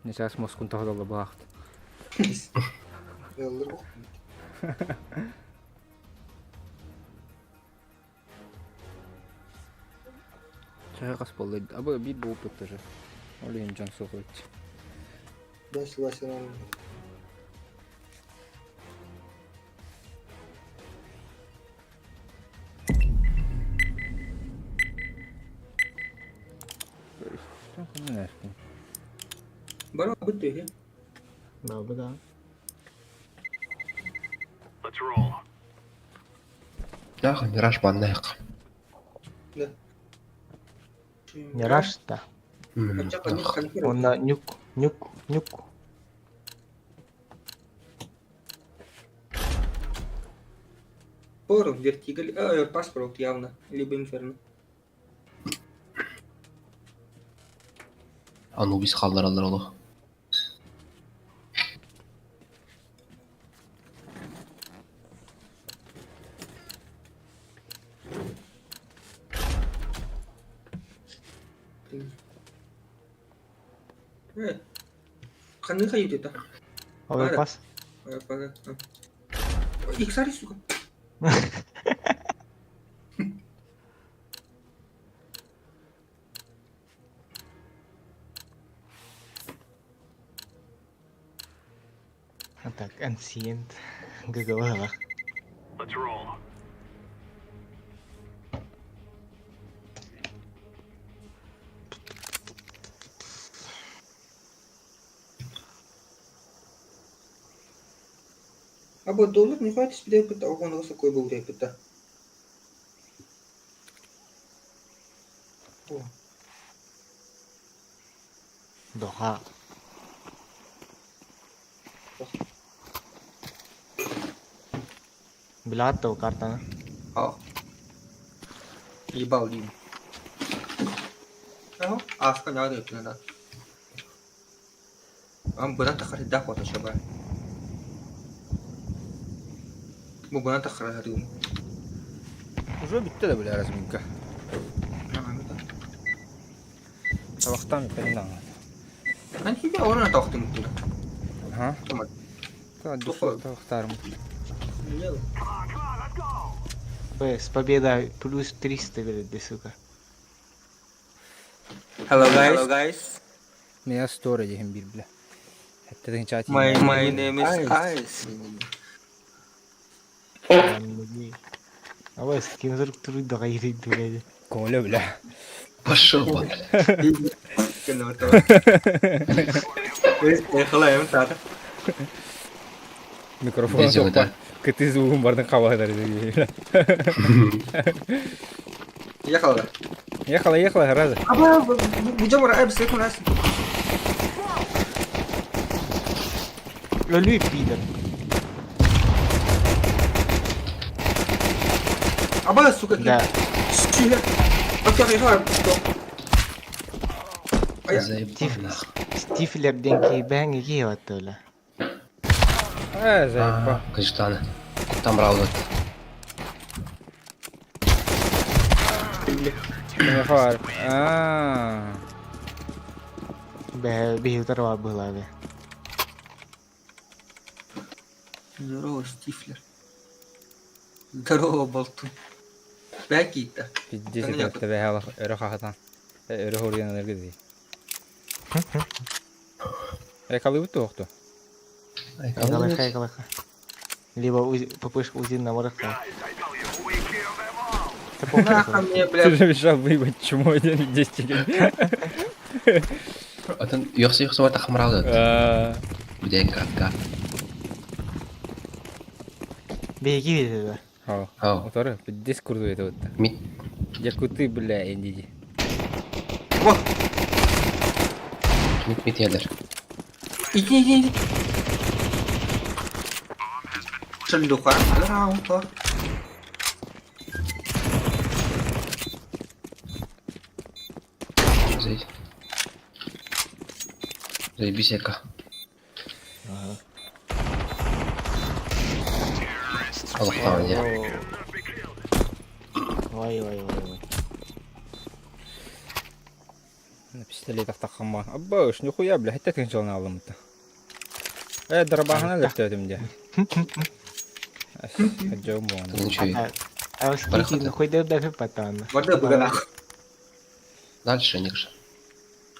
Не сейчас мозгун тахадалла баахт. Чай кас болду. Абы бир болуп тоже. Олен жан сохойт. Да, согласен. Бара бытты, Да, да. Let's roll. Нахуй, Мираж баннайк. Да. Мираж, да. Он на нюк, нюк, нюк. Порох, вертигаль, а, паспорт явно, либо инферно. Анубис халлар олох. Ханы хают это. Оверпас. Иксари, сука. Так, Ancient. ГГВ. Let's roll. Або доллар не хватит себе пыта, он высокой был пыта. О. Доха. Билэҕит дуо картаны? О. Ебал дим. Ааска наар ыытына. Ам бынан тахарыйдаах буолта шаба. Бу бынан тахарыйдым. Уже бүттэ да бля разминка. Табахтан бүттэ даҕаны. Ан хиби орона тохтум тула. Ха? Табахтарым. Б, с победа плюс 300, говорит, да, сука. Hello guys. Hello guys. Меня story диһин биир бля. Хэттэ чат. My name is Ice. Абай, с кем вдруг трудно говорить, блядь. Коля, бля. Пошел вон. Микрофон Видео, топпа. да. Кыты звугун бардын хабадар. Ехала. Ехала, ехала, гораздо. Аба, будем райб с нас. Өлүй, пидор. Аба, сука. Да. Заебал нахуй. Стифлерден кейбәң иге оттула. Э, заебал. Кыжтаны. Там раудат. Мехар. А. Бә, бихутар была бе. Здорово, Стифлер. Здорово, болтун. Бәки-то. Пиздец, это бәһәлах өрө хахатан. Өрө хорыян эргиди. Э, калыбыт туохту. Айкалыха, айкалыха. Либо попышка УЗИ на морах. Нахуй мне, Ты бля. же мешал выебать чмо один 10 Атын йохсы йохсы бар тахым раудат. Бүдәк катка. Беги видит, да. Ау. Ау. Моторы, пиздец курду это вот. Мид. Якуты, бля, индиди. Вот. Мид мид елер. Иди, иди, иди. Шлюха. Раута. Зай. Заебись яка. Аллах я. Ой, ой, ой, ой. На пистолет автохама. Абба, уж нихуя, бля, хотя ты начал на алым-то. Э, дробахана лефтетим где. Ничего. А скики, хуй да даже потом. Вода была. Дальше никше.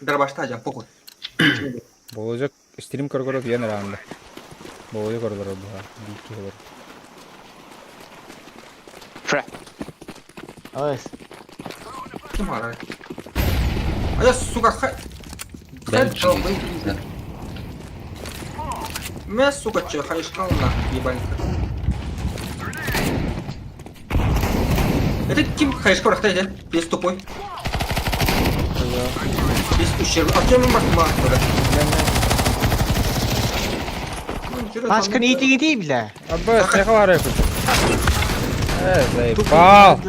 Дробашта, я похуй. Боложок стрим көргөрөт ен ранда. Боложок көргөрөт буга. Бики болор. Ой, Кем орает? А я, сука, хай. Хай, Да. Меня, сука, че, хайшкал нахуй, ебанька. Это кем хайшкал рахтай, Без тупой. Без ущерба. А чем мы Пашка, не иди, иди, бля. Абба, смеха варай. Э, заебал.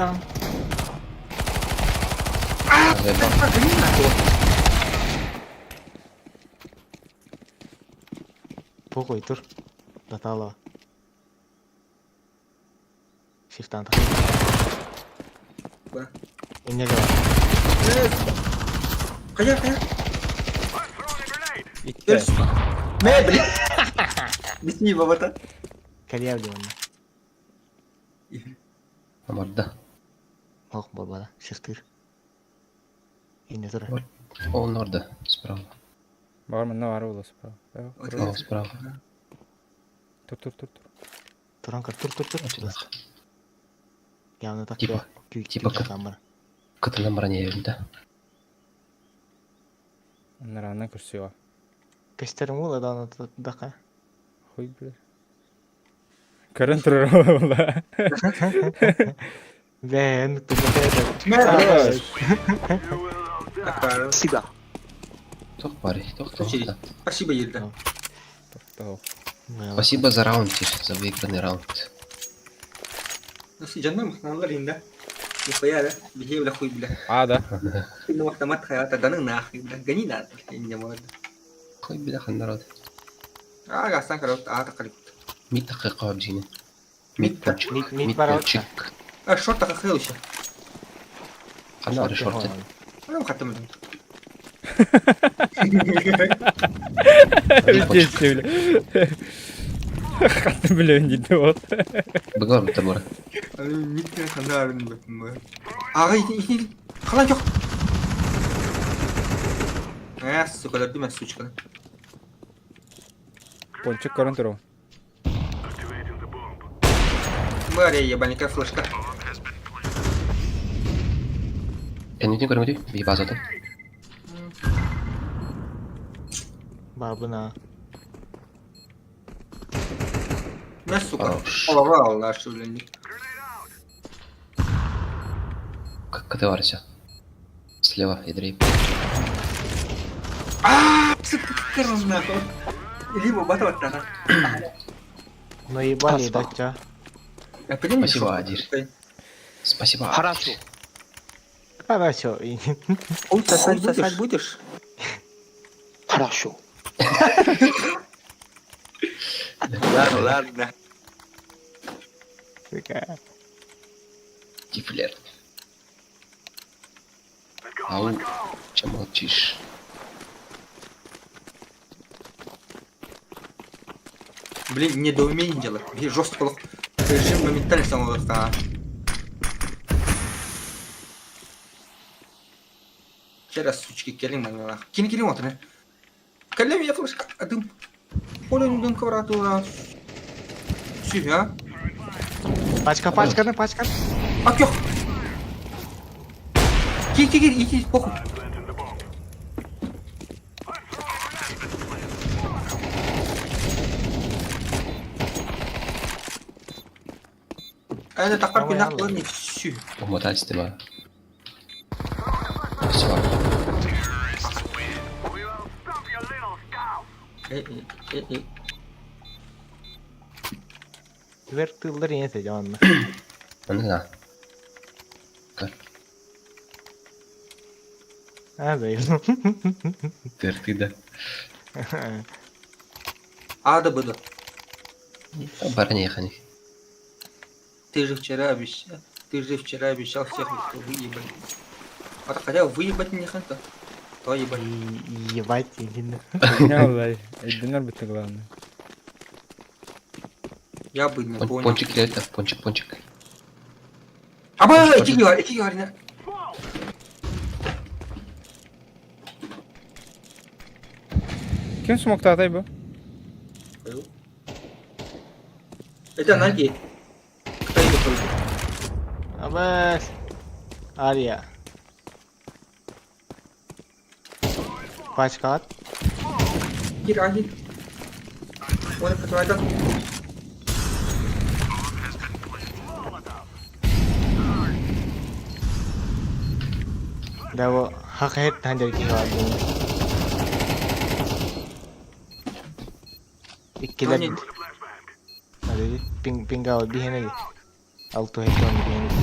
Похуй, тур. Дотало. Шифтан. Не Кая, кая. Итте. Не, блин. Объясни, баба-то. Кальявли он. Амарда. Ох, баба, шифтыр. И не тур. Ол норда справа. Бар мына бар боло справа. О, справа. Тур, тур, тур, тур. Туранка, тур, тур, тур. Явно так. Типа, типа камера. Кытынан броня да. Нарана көрсөйө. Кестерим да, на дака. Хуй, бля. Көрөн турар була. Бля, ну ты Спасибо. Тох пари, тох тох. Спасибо, Ельда. Тох. Спасибо за раунд, Тиш, за выигранный раунд. Дьоннор махтаналлар инда. Нихуя да, биһи бля хуй бля. А, да. Ну автомат хаята даны нахуй бля. Гони надо, бля, не можно. Хуй бля, хан народ. А, гасан корот, а так Мид дақиқа бжини. Мид пончик. Мид- мид Мид бар пончик. А шорт так хыл еще. Хана ары шорты. Ну, хатым. Здесь, бля. Хаты, бля, не вот. Быгар бит бара. Мид хана арын бля. Ага, иди, иди. Хала жоқ. Э, сука, да бимә, сучка. Пончик көрөн туру. Мария, ебаника флешка. Эннитин көрмөдү, би базаты. Бабына. Мә, сука. Хорош. Алава, наш, блин. Как ты варися? Слева, ядрей. А, сука, как нахуй. Либо батал тара. Ну ебали, да ча. Спасибо, Адир. Спасибо. Хорошо. Хорошо. Хуй сосать сосать будешь? Хорошо. Ладно, ладно. Сука. Тифлер. Ау, чем молчишь? Блин, недоумение дело. Жестко. Режим моментально самого Вчера, сучки, келин манна. Кини кини вот, не? Калем я флешка, а дым. Оля, ну дым квадратура. Сюда. Пачка, пачка, на пачка. А кёх. Ки ки ки иди, похуй. Это такой пинак, ладно, сю. Умотать ты ма. Все. Э, э, э, э. Тверк тыллар ине жаманна. Аны на. А, да. Тырты да. А, да буду. Барни хани. Ты же вчера обещал. Ты же вчера обещал всех выебать. А ты хотел выебать не ханта. То ебать. Ебать, иди. Не, Эддинер битте главное. Я бы не понял. Пончик это, пончик, пончик. Аба, иди говори, иди говори. Ким смоктаатай бу? Это ноги. Кто идет выйдет? Абас. Ария. Пачка. Кир, аги. Он который Да वो हक है तांजर की बात Иккилер Hadi ping ping out bir hene. Alto head on bir hene.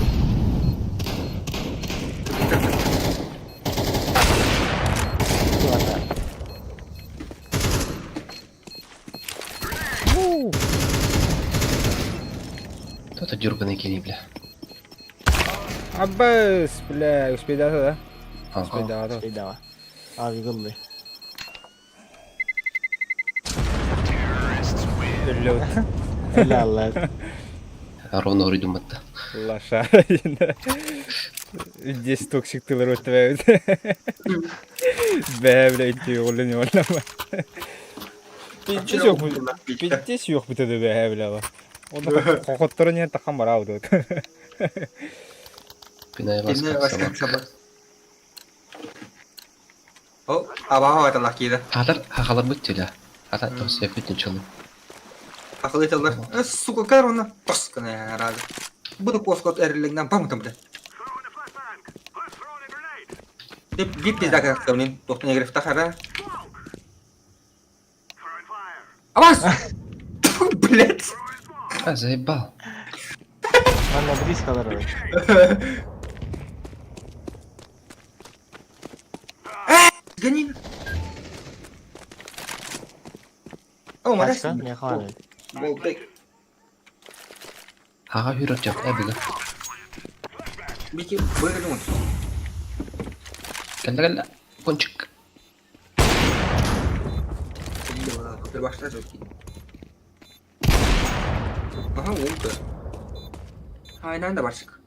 Кто-то дерганый кини, бля. Аббас, бля, успейдата да? Ага. Успейдата. Успейдава. Abi gıllı. Өллөт. Helal Allah. Ровно уруйдуматта. Лошара. Здесь токсик тылыр өттүбэбит. Бэ, бля, итти оҕолун оҕоллама. Пиздец yok bu. Пиздец yok bu dedi бэ, бля. Онда кокоттору не такан барау деп. Пинай вас Пинай как вас как собак. собак. О, аба это лакида. Хатар хахалар бүттүлэ. Хата тосия бүтүн чолу. Акыл этелер. Сука, корона. Тоскана рада. Буду коскот эрлигнан пам там, бля. Дип дип пизда как там, тохтан егриф тахара. Абас! Блять. А, заебал. Манна близко олорор. Гони. О, мразь. Тачка, миэхэ баар эбит. Болтек. Аҕа үүрэр дьон эбигэ. Бики, выгнул. Кэллэ кэллэ. Пончик. Aha oldu. Aynen de başlık.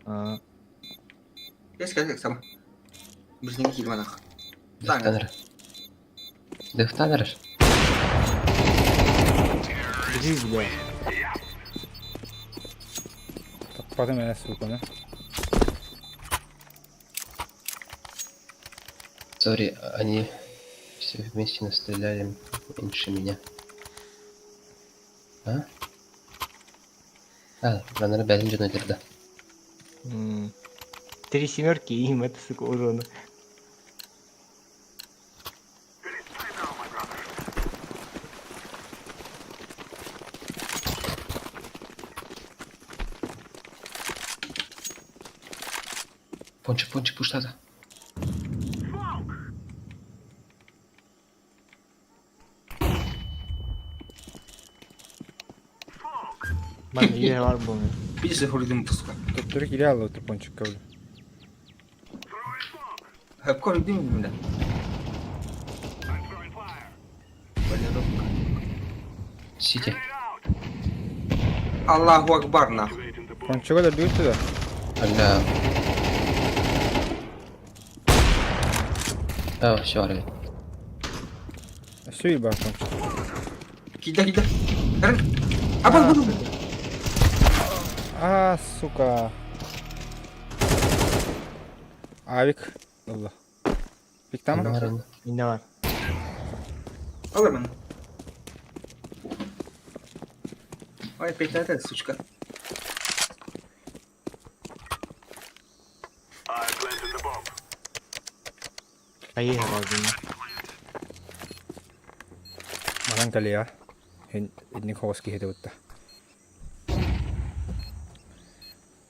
Аа. Кэс кэс сама. Билигин киирбатах. Дыхтан эрэр. Дыхтан эрэр. Бежи, бля. Таппатым ээ сууканы. Сори, они все вместе настреляли меньше меня. А? А, манара бэйэтин дьоно этэр да. М. Три семерки и им это, сука, урона. Пончик, пончик, пуштата. Манна үөһэ бар буолуо. Видишь, хордым пуска. Төттөрү киирэ хаалла пончикка били. Көрдүм бля. Валерок. Сити. Аллаху Акбар нахуй. Пончига да бүттү да. Бля. А, все, арай. Өссө бар пончик. Кида кида. Каран. Апа буду. А, сука. Авик. Ылла. Пиктама? Иннэ бар. Аларман. Ой, опять эта сучка. Хайыһа баҕайы. Манан кэлиэ. Инник хоҕус киһи ытта.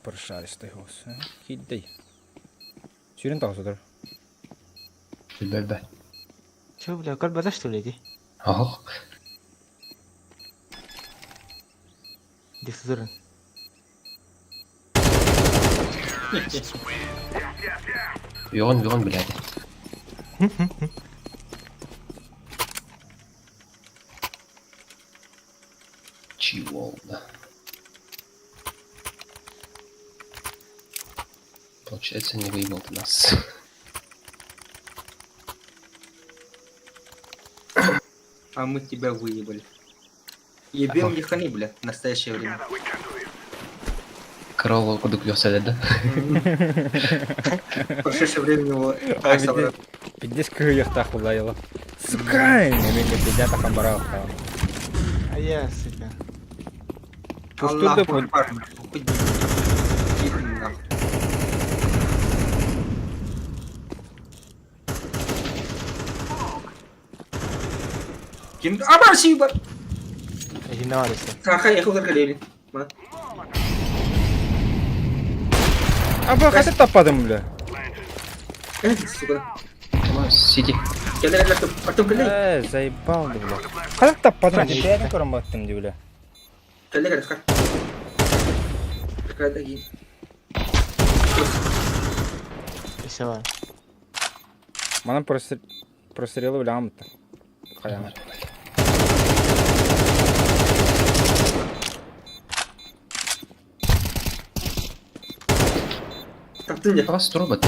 Прошаристый хоҕус. Киирдэй. Сүүрэн таҕыс Билбэт. Чё, бля, көрбөтө что ли, ди? Оһох. Дик сызырын. Бегон, бегон, блядь. Чего, да. Получается, не выебал ты нас. А мы тебя выебали. Ебем ехани, бля, в настоящее время. Корова кудук да? В прошедшее время его... Пиздец кыһыйыахтаах булла Сука! Мен пиздец тахан бараах. А я, сука. Аллаху Акбар, нахуй. Иди нахуй. Ким? Аба, сиба! Иннэ бар өссө. Саха, я худар галели. Аба хата таппадым бля. Сука. Сити. Кэлэр Артем, Артем, кэлэр. Э, заебал да бля. Хата таппадым бэйэтин көрөн баттым ди бля. Кэлэр, кэлэр. Какая даги. Өссө бар. Манан прострелы бля амытта. Хайана. Таптын я. Вас робот.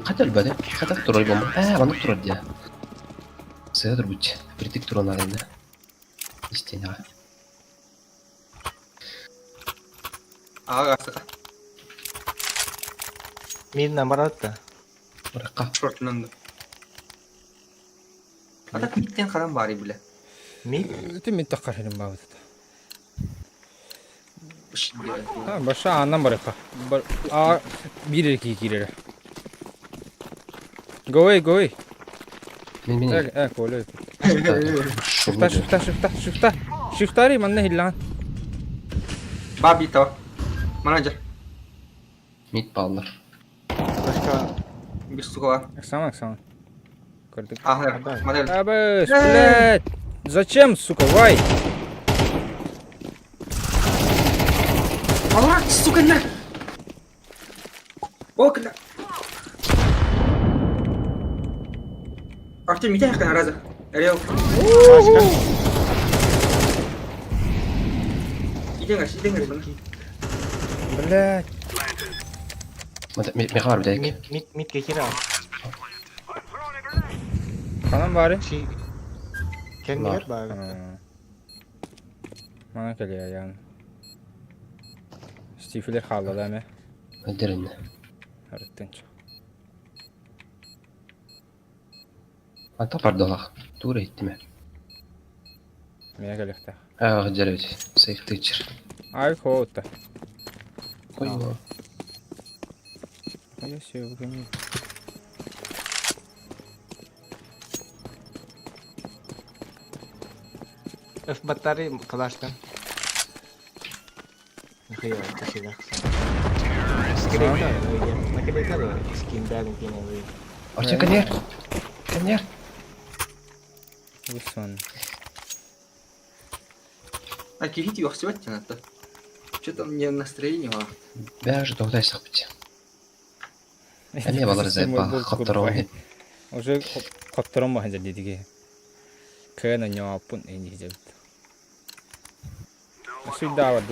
Хотел бы, да? Хотел туроль бомба. А, маннык турар дии. Сыа турбут. Притык туран арында. Истинаҕа. Ага, саха. Мин барат да. Баракка. Шортунан да. А так миттен харам бары, бля. Мид? Ити мин таххар хилим баабыт. А, баша аннан барыха. Бар а биир кии киирэр. Go away, go away. Мин мин. Э, э, Коля. Шифта, шифта, шифта, шифта. Шифтари манна хиллаан. Баби того. Менеджер. Мид баллар. Башка. Без сука. Оксана, Оксана. Көрдүк. Ага, модель. Абыс, блядь. Зачем, сука, вай? Алла, сука, на. Окна. Артем, иди раза. Орел. Иди иди Блядь. Меха бар бдайк. Мид мид мид кекер ал. Ханан бары? Кэннигэр баар. Мана кэлиэ ян. Стифилер хаалла эмэ. Өдөрүннэ. Арыттынча. Ата пардолах. Тура иттиме. Миэ кэлиэхтээх. Аа, дьэрэ Сейф тычер. Ай хоотта. Ой. Я себе F батарея калаштан. Нахуя это всегда. Артем, коньяк! Коньяк! Высон. А кихити вахсевать надо. Что-то мне настроение было. Бәж тоғдай сақпыт. Әне балар зайпа қаптырон. Уже қаптырон бахан жадидиге. Кэна ньоаппун инди жабит. Сюда вот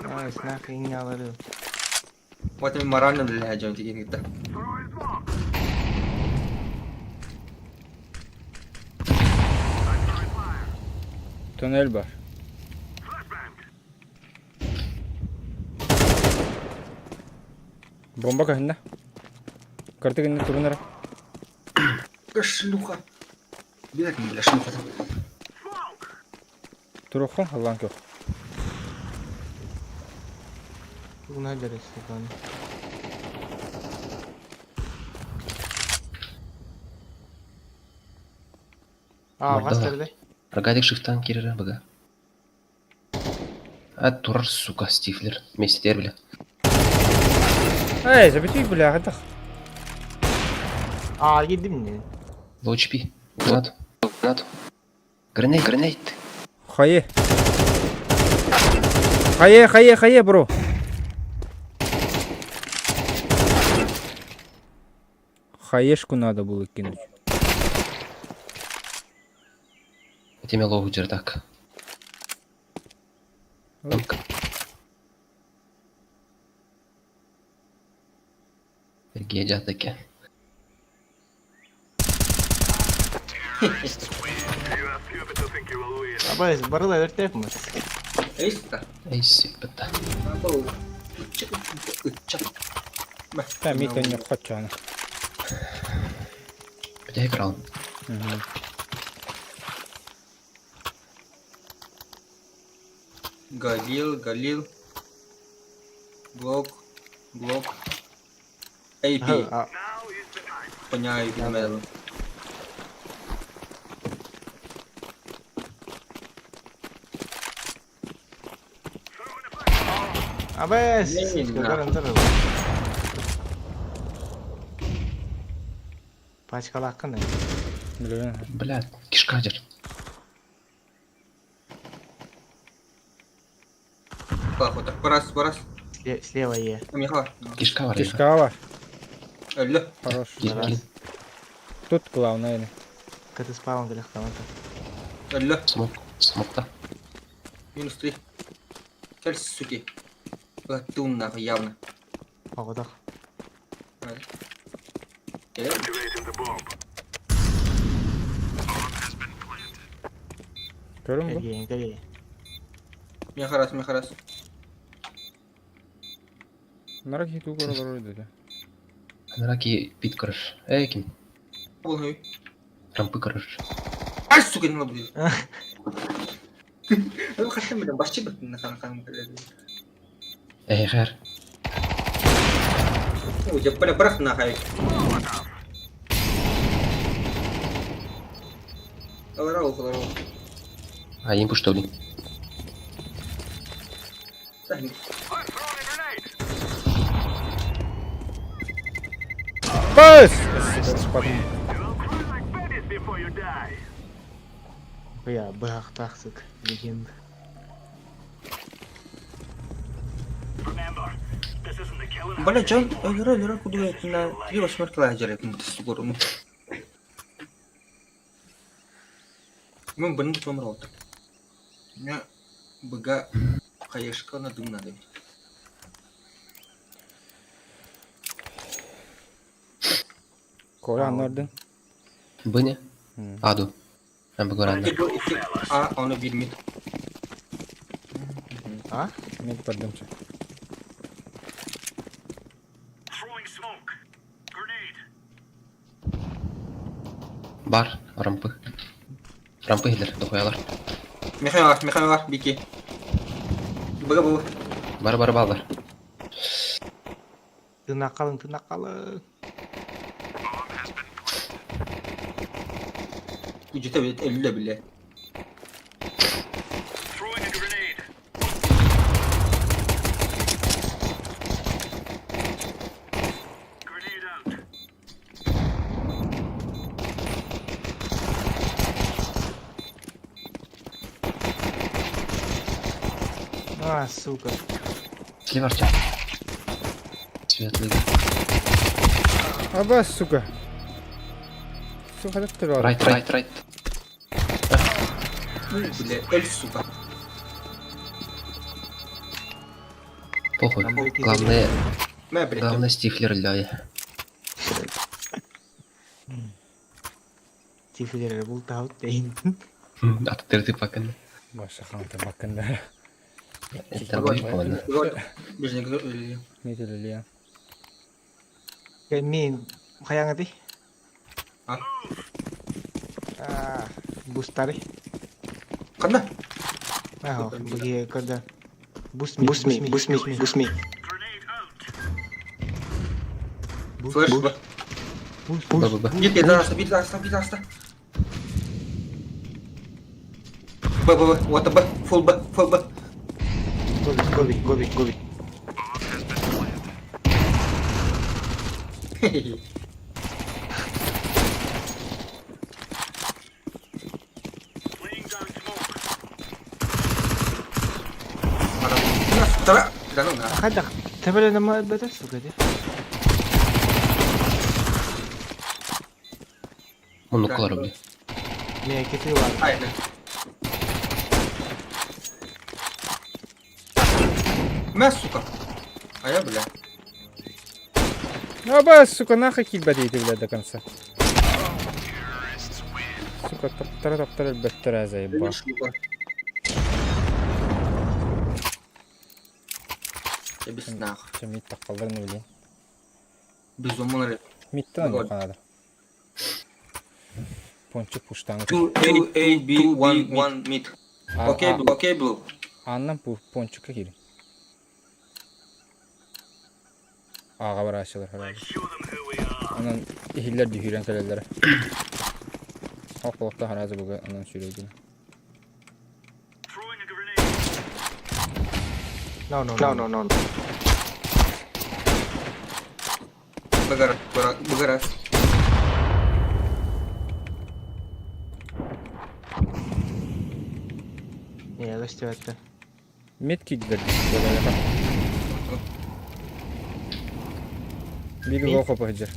Найс, нахуй не алары. Вот и морально для Джон Тигин Туннель бар. Бомба кахында. Карты гинне турунара. Шлюха. Бегать бля, шлюха. Турухон халлан көх. Тугуна жарыс, А, бастырды. Рогатик шифтан кирера бага. А турар, сука, стифлер. Вместе бля. Эй, забити, бля, это. А, едим не. Лоу HP. Гранату. Гранату. Гранейт, гранейт. Хае. Хае, хае, хае, бро. Хаешку надо было кинуть. Этими лоу чердак. Гедя таки. Абай, барыла өртеп мы. Эйста. Эйси, бата. Та мито не хочу. Где экран? Галил, Галил. Блок, блок. AP. Коня AP на медалу. Абай, Пачкалаккын. Бля, кишка дер. Раз, раз. Слева Е. Кишка var. Кишка var. Алло. Хорош. Кил. Тут главное. Каты спаун для автомата. Алло. Смок. Смокта. Минус 3. Цель, суки. Латун нахуй явно. Погодах. Көрүм бу. Мехарас, мехарас. Нараки ту көрө көрө деди. Нараки пит көрөр. Эй, ким? Полный. Рампы көрөр. Ай, сука, не надо. Хаттан билэн баччы баттын хан Эһиэхэр. Дьаппана бырах нахай. Алара ол, алара ол. Айын пуштоли. Пас! Бля, быһахтаах сука, легенда. Бля, дьон өлөрө-өлөрө кудуйатына три восьмерки лаһдьарытын сугурум. Мен быны тутуом ролта. Меня быга хаешка на дым надо. Коля аннардын. Быня? Аду. Мен бүгөр анна. А, оны бир мид. А? Мид бардымчы. Бар, рампы. Рампы хилер, дохуялар. Михаил, Михаил, бики. Быга бу. Бар бар балдар. Тына қалың, тына қалың. Үжете билет, элле биле. А, сука. Слив Артем. Светлый. Аба, сука. Сука, это Райт, райт, райт. Бля, эль, сука. Похуй. Главное, Мэ, блядь. главное стифлер ляй. Тифлер бұл таут дейін. Аттырды пакын. Баша ханта бакында. Это бой Ближний Метелі Мен қаяңа дей? А? Бустары. Қанда? Ага, бұге көрді. Boost me, boost me, boost me, boost me. Флеш, б. Б, б, б. Бит, бит, аста, бит, аста, бит, аста. Б, Б, Б, вот Б, фул Б, фул Б. Гоби, гоби, гоби, гоби. Хайдах, төбөлөнө бөтөр сука ди. Мунукалар бли. Мен кети бар. Айна. Мә, сука. А я, бля. Аба, сука, нахуй килбәди бля, до конца. Сука, таптара таптара бәттәрә заебал. Я без нах. Чем мид таққаларын білейін. Безумно. Мидтен ойнап қанады. Пончик пуштаны. 2 A B 1 1 mid. Окей, blue, окей, blue. Аннан пончикка кири. Аға бар ашылар herhalde. Анан ихиллер дүһүрен кэлэллэр. Хопполохто харазы буга анан сүүрэгин. No, no, no, no, no. Быгара, быгара. Не, өстүбәттэ. Мид киддер. Бири лохо пахджар.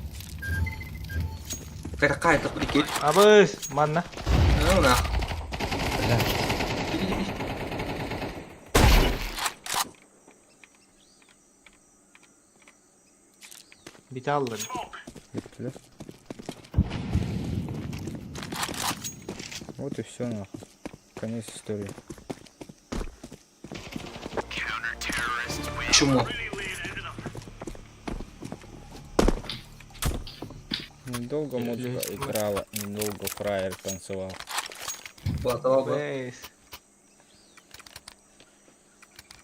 Какая это прикид? Абыс, манна. Ну на. Бите аллар. Биттилер. Вот и все нахуй. Конец истории. Чему? Недолго музыка играла, недолго фраер танцевал. Б. Бэс.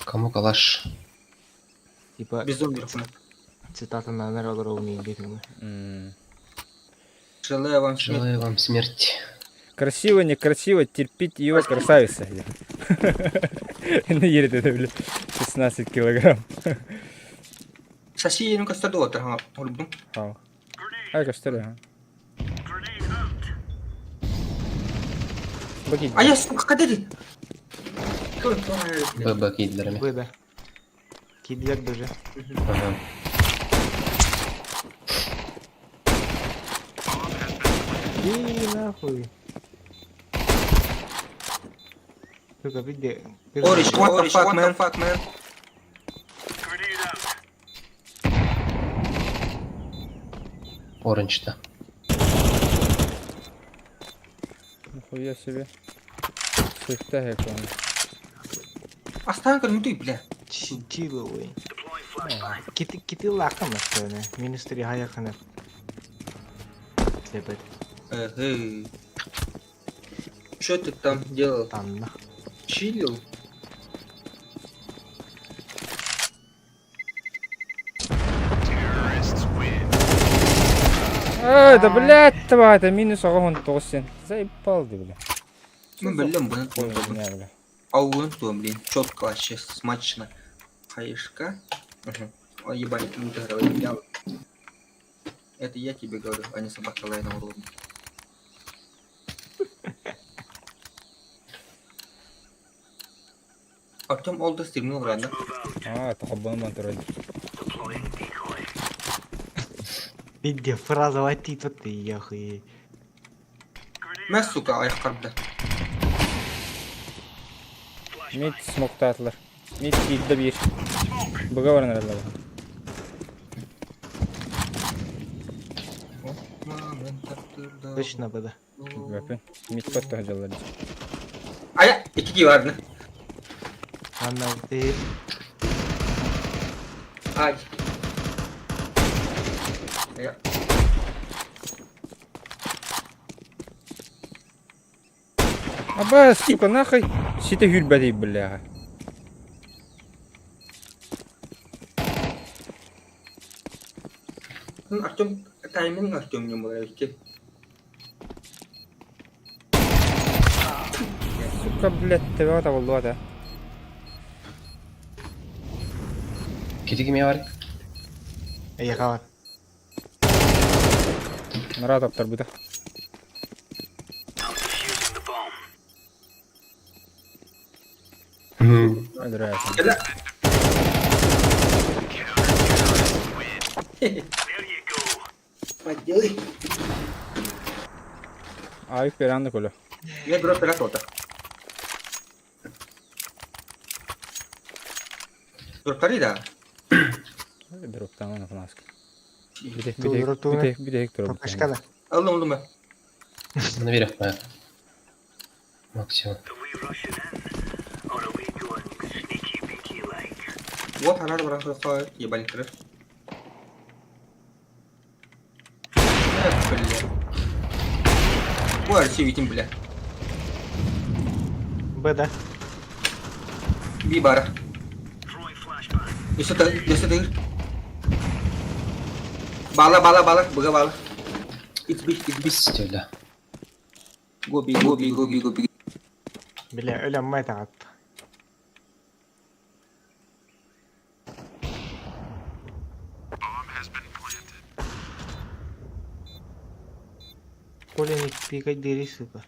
Кому калаш? Типа Безумный рахмет. цитатаны олорор умеет Желаю вам смерти. Желаю вам смерти. Красиво, некрасиво, терпеть ее красавица. Едет это, бля, 16 килограмм. Шасси ну көстөр дуо тар олбун. Хау. Ай, көстөр, ха. Баки. А я сука кадеди. ББ киидилэр Б, да. Кидлер даже. Ага. И нахуй. Сука, види. Ориш, what the fuck, man? Fuck, man. Оранж-то. Нихуя себе. Свифта он. Астан көр бля. Чиловый. Кити кити лакам настроена. Минус 3 хаяхана. Слепет. Эй. Что ты там делал? Там Чилил? Ай, да блядь, тварь, это минус огонь тосен. Заебал ты, бля. Ну, блин, блин, Ой, меня, бля. Ауын то, блин, четко вообще, смачно. Хаешка. Угу. Ой, ебать, ты выиграл, Это я тебе говорю, а не собака лает на уровне. Артем Олда стримил рано. А, это хабан мантроид. Види, фраза латит, вот ты яхуй. Мә, сука, аяққар, бля. Мид смоктатлар. Мид киидде бир. Быга баран эрэллэр. Точно бда. Бэпин. Мид котто жаллар. Ая, икки барны. Анна ты. Ай. Ая. Аба, сука, нахуй. Сите хүрбәди, бля. Ну, Артем, тайминг Артем не был, Сука, блядь, тебя табылды да. Кити кимиэ бар? Аяқалар. Нара таптар быта. Өлөрө. Поделай. Айып беранды көлө. Я беру оператор. Дроптары да. Дроптаман афанаск. Дроптуна. Бите бите дроп. Пашка да. Алло, алло. Наверх, моя. Максимум. Вот она баран ебальник трэш. Бля. Ой, Арсей, видим, бля. Б, да. Би бара. Өсө ты. Бала, бала, бала, быга бала. It's big, it's big. Стеля. Go big, go big, go big, go big. Бля, өлөм май тағат. Коля не пикай дыри, сука.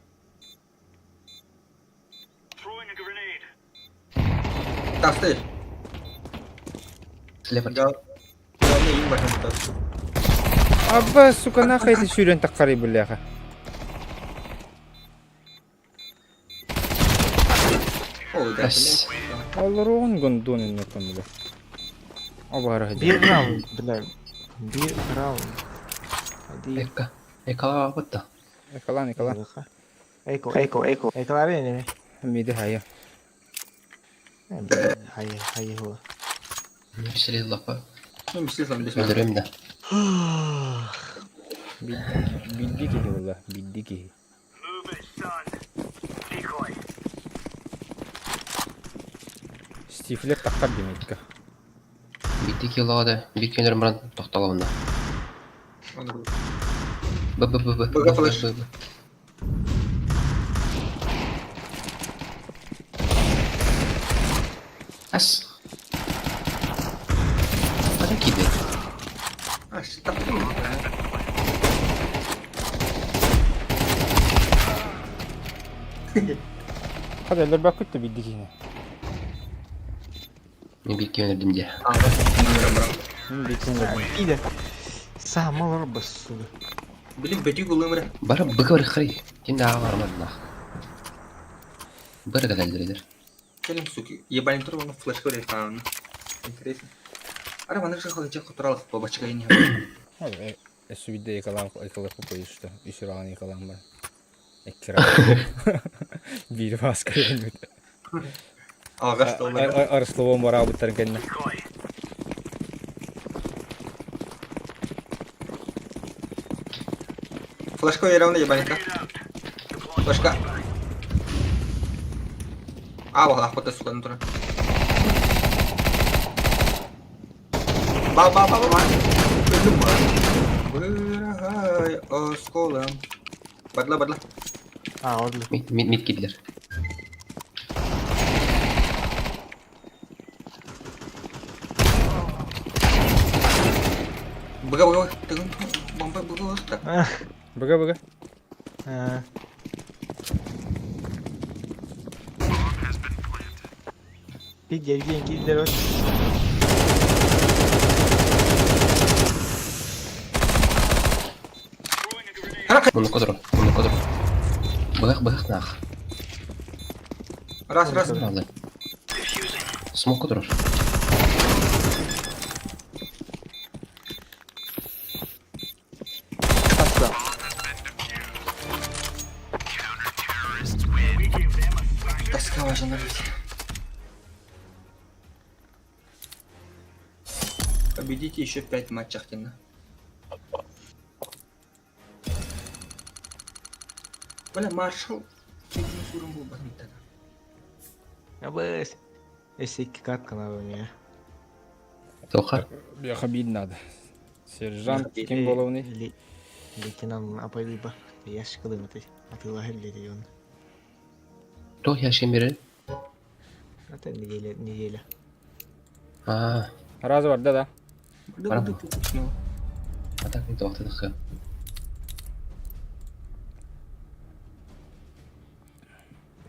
Так, стой. Слева. Да. Главное, им башен так. Аба, сука, нахуй ты сюрен так карай, бляха. О, да. Олорон гондон иннетон, бля. Оба рахи. Бир раунд, бля. Бир раунд. Эка. Эка бутта. Экалан, экалан. Эко, эко, эко. Экалар эне. Миди хая. Хай, хай хуа. Мисели лапа. Ну, мисели лапа. Өлөрөм да. Бидди киһи буолла, бидди киһи. Стифлер таххар димикка. Биирдэ килоҕа да биир күннэрин баран тохтолобуна. Б б б б Б флеш. б б. Ас. Хата киирдэ. А, таптым. Хата өлөрбөккүт да биирдэ киһини. Мен биир киһини өлөрдүм дии. Мин биир киһини өлөрдүм. Иде. Саама олор бассуга. Блин, бөтүк ылым эрэ. Бары быга барыххай. Ким да аҕа бармадынах. Бары кэлэллэрилэр. Кэлин, суки, ебанин тур, оны флешка берет Интересно. Ара маны же холодильник которалых бабачка не. Өссө биирдэ екалаан екалыахпыт боюсь что үс ураҕан екалаан баран икки раҕан биир бааска көрүнмүт Алгас доллар. Арысловон бараабыттарын кэннэ Флешка уверовна ебаника. Флешка. А, вот, сука, ну Ба ба ба ба ба. Өлдүм ба. Быраһай осколом. Бадла бадла. А, ордук. Мид мид мид киирдилэр. Быга быга тыгын бомба быга уста. Быга быга. Bir gergin gider Муннукка турар, муннукка турар. Быһах быһах наах. Раз раз. Аллай. Смокка турар. Тоска важна жить. Победите еще 5 матчах тена. Бля, маршал. Сурун был бандитана. Абыс. Эссе икки катка надо мне. Тоха. Бляха бить надо. Сержант ким боловный? Лейтенант апайлыба. Ящик ылымыты. Атыла хелледи он. Туох ящигын берер? Это неделя, неделя. Аа, Раз барда да. Барам. А так не туохтадахха.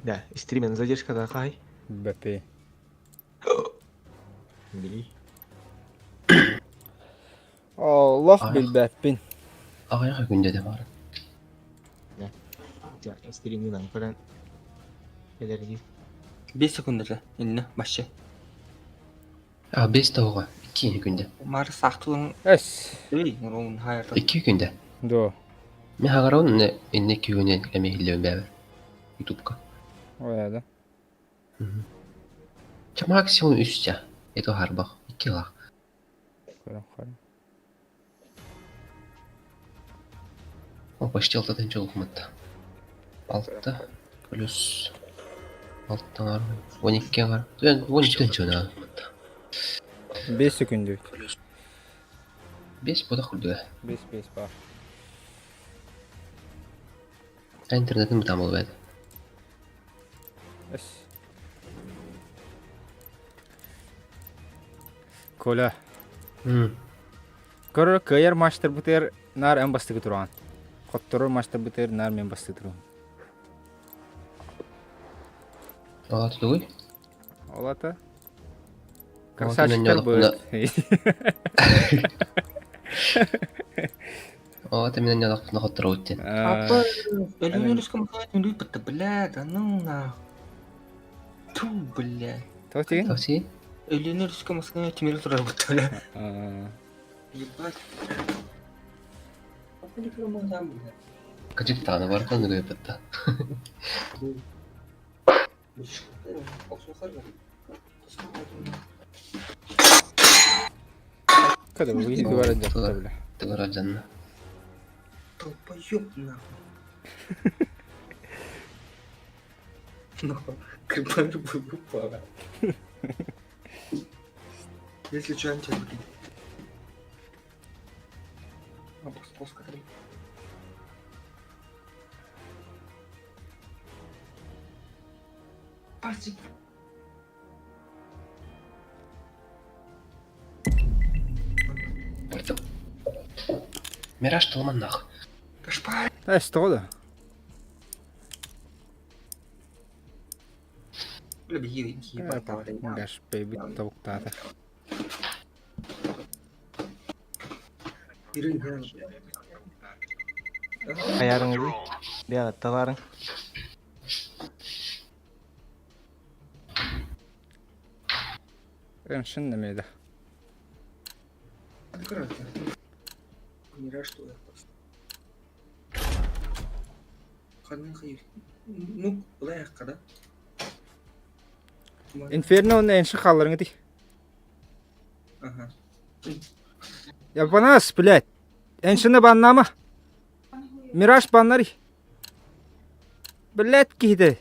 Да, стримен задержка такая. БП. Били. Аллах билбэппин. Аҕыйах күндэ да баар. Да, стриминан көрөн кэлэрги. 5 секундата. Инна, башы. А, бес тоҕо. Икки күндэ. Мар сахтылың. Эс. Эй, урун хайыр. Икки күндэ. До. Мин хагарабын инне икки күнү эмиэ иһиллэбин бэйэбэр. Ютубка. Ой, да. Ча максимум үс ча. Это харбах. Икки лах. Көрөн көрөн. О, почти алтадан чолухматта. Алта плюс алтан 12 аңар. 12 чона. 5 секунд. 5 бода курдуга. 5 5 бар. Интернетин бутам болбайт. Эс. Коля. Көрөр кыайар мастер бутер нар эн бастыгы туран. Хотторор мастер бутер нар мен бастыгы туран. Ала тудугуй? Олата. Красавчиктар мен быт. Ала мен нялак хотторобут ден. Апа, Өлүнөрүскө махат бля, да ну нахуй. Ту, бля. Тоти? Тоти? Өлүнөрүскө Москвага тимир турар бутта, бля. Ебать. Кыжык тағаны бар кылны көйөп бутта. Когда вы видите, говорят, бля. Тыгыра жанна. Долбоёб нахуй. Нахуй. Крипан был упала. Если что, они тебя выкинут. Мираж толман нах. Эс тоҕо да? Гаш бэйбит тобуктаата. Хайарың ылый. Бэҕэттэ Эн нэмэдэ. Инферно онно энши хаалларыҥ ити. Я банас, блядь. Эншини баннама. Мираж баннар. Блядь киһитэ.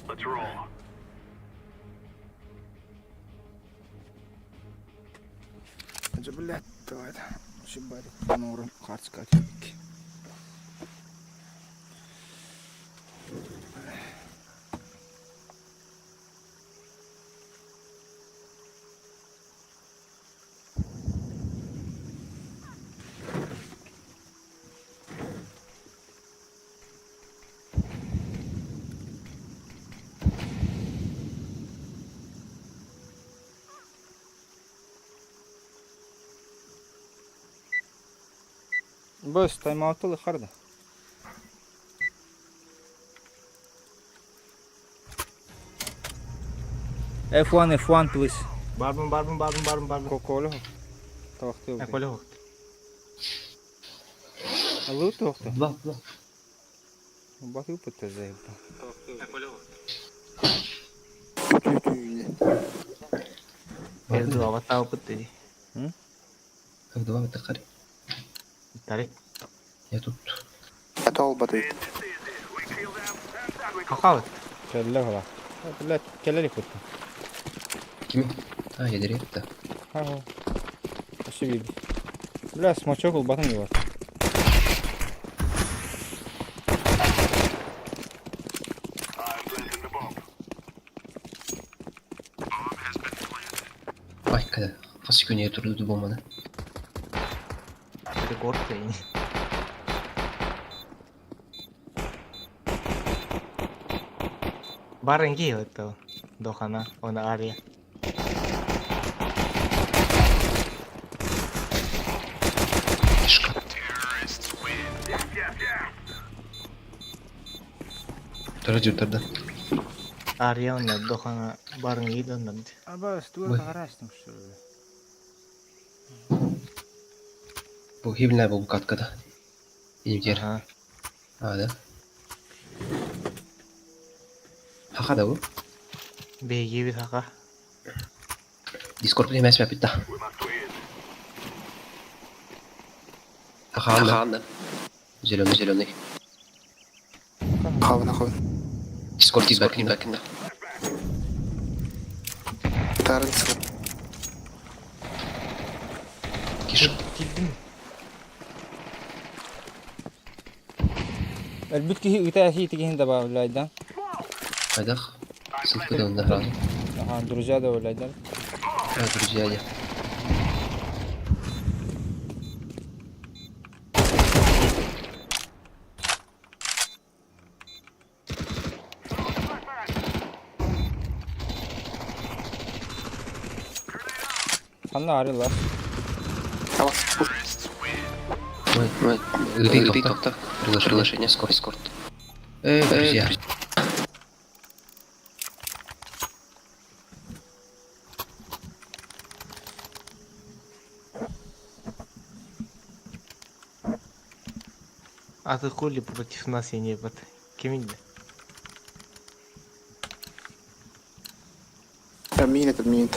Let's roll. Блядь, давай. Шибарик, норм, харчка Бос, тайм-аут харда. F1, F1, please. Барбын, барбын, барбын, барбын, барбын. Коля. Тавахты. Коля хохт. Алло, тавахты. Два, два. Баты упытта заебал. F2 батаабыт дии. F2 это хари. Тари. Я тут. Хахабыт. Кэллэ хола. Блядь, кэлэр икутта. Кими? А, я директор. Ха-ха. Спасибо. Бля, смочок улбатын бар. Ай, когда? Хас күн турду бомбаны. Рекорд дейин. Барын кийи Дохана, она ария. Кишка. Тоже жүрдөрдө. Ария онна дохана барын кийи онна. Абас, туа харастым что ли? Бу хибнэ бу каткада. Инимтер. А, да. Хаха да бу. Беги бит хака. Дискорд эмес бит да. Хаха анда. Зеленый, зеленый. Хавна, хавна. Дискорд дискорд кинда. Тарнс. Киш. Элбит киһи ыта хи тигин добавляйдан. Айдах. Ссылка да онда сразу. Ага, друзья добавляйдан. А, друзья, я. Ханна арылар. Ой, ой, тохта. Приглашение, скорт, скорт. Эй, друзья. А ты хули против нас я не ебать. Кимин да? Мин это мин.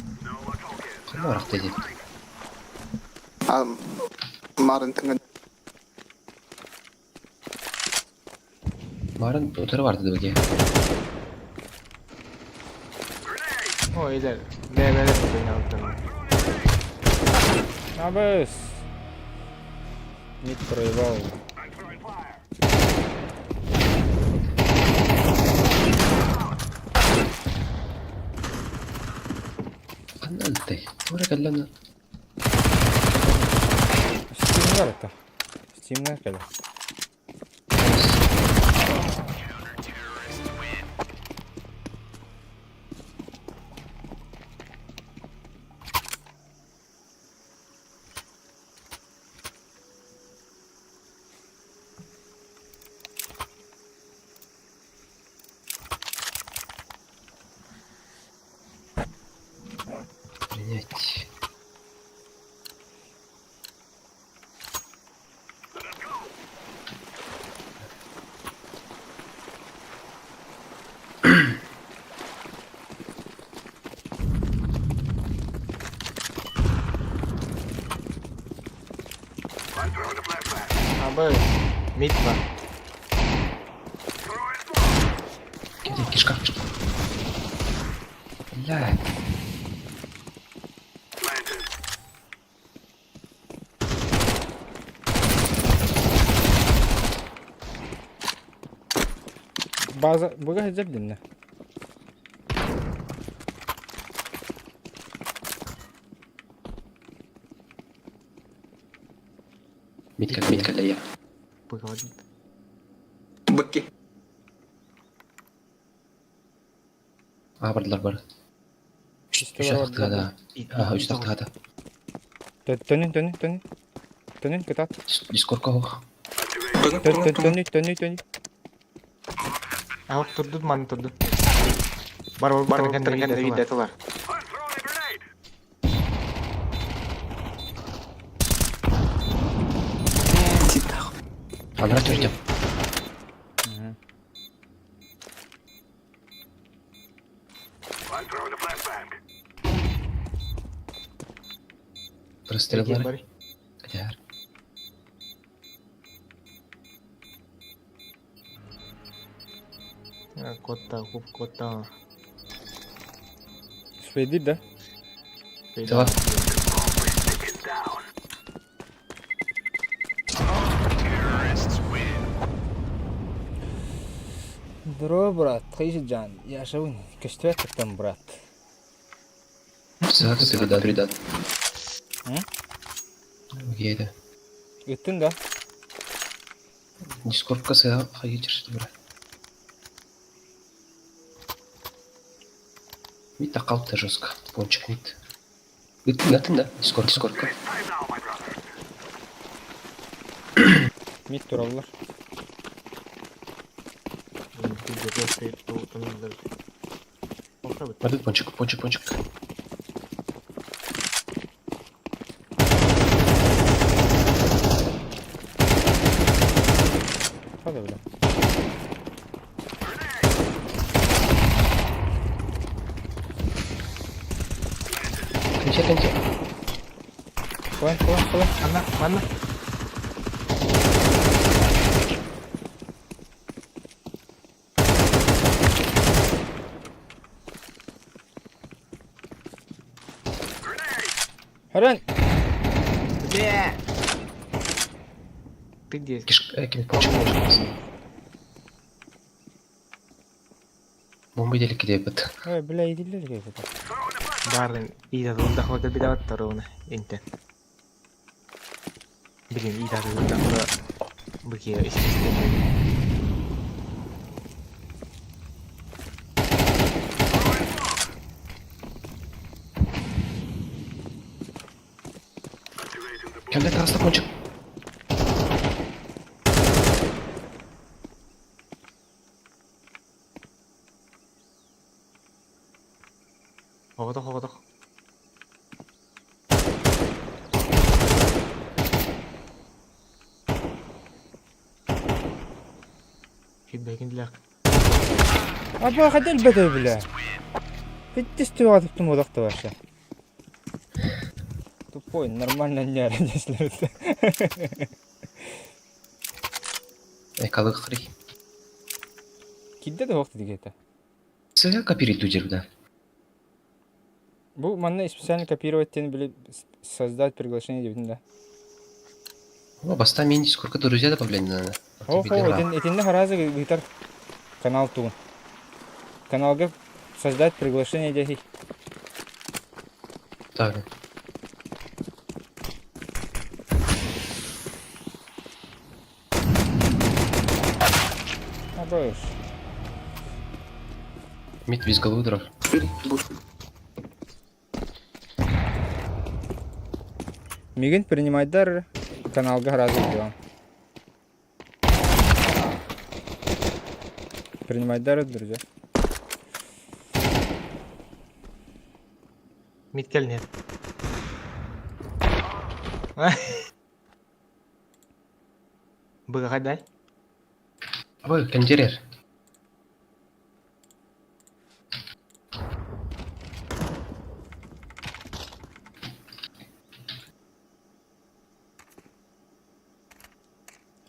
Ханна барахта дии. А марын тыңын. Марын утары барды дыбыге. О, илер. Бэбэлэр бэйналтан. Абыс! Мид проебал. Ханна ылтай. Тура кэллэн. Steam'ler hatta. Steam'ler кэлэ. Принять. Абы, мид бар. Киди, кишка, кишка. Бля. База буга хеджер динне. Митка, митка, да я. Поговорит. Быки. А, бардылар бар. Үш тахтыгада. Ага, үч тахтыгада. Төнүн, төнүн, төнүн. Төнүн кытат. Дискордка хох. Төнүн, төнүн, төнүн, төнүн. А вот турду, маны турду. Бар бар бар кэннэ видетылар. Анара төрдем. Прострел бар. Кадяр. Котта, куп котта. Швейдир да? Давай. Здорово, брат. Хайжи Джан. Я шауни. Кештвек там, брат. Сага передат, передат. М? Где Ыттын да? Дискордка сага хайчер бра. Мит тақалты жестко. Пончик мит. Ыттын да, да. Дискорд, дискордка. Мид тураллар. Бардыт пончик, пончик, пончик. Hadi бля. Кончай, кончай. Кой, кой, кой. Анна, манна. Харан! Где? Ты где? Кишка, ким пончик, пончик. Бомба делик где бит. Ой, бля, идиллер кей это. Барын, ида дулда хода бидават таруна. Инте. Блин, ида дулда хода. Быки, естественно. Кемде тараста пончик. Хоғодох, хоғодох. Бэкин для. Аба хадал бэдэ бля. Питтис түгатыптым одохто вообще. Тупой, нормально не если. Экология. Кидде да вакыт дигете. Сыга копировать дужер Бу манна специально копировать тен били создать приглашение дебитин да. О, баста мен сколько друзья добавлять надо. О, этин этинне харазы гитар канал тугун. Каналга создать приглашение дехи. Так. Абыш. Мид без головы дров. Мигин принимайдар каналга харазы делам. Принимайдар, друзья. Миткел нет. Быга дай. Ой, кондерер.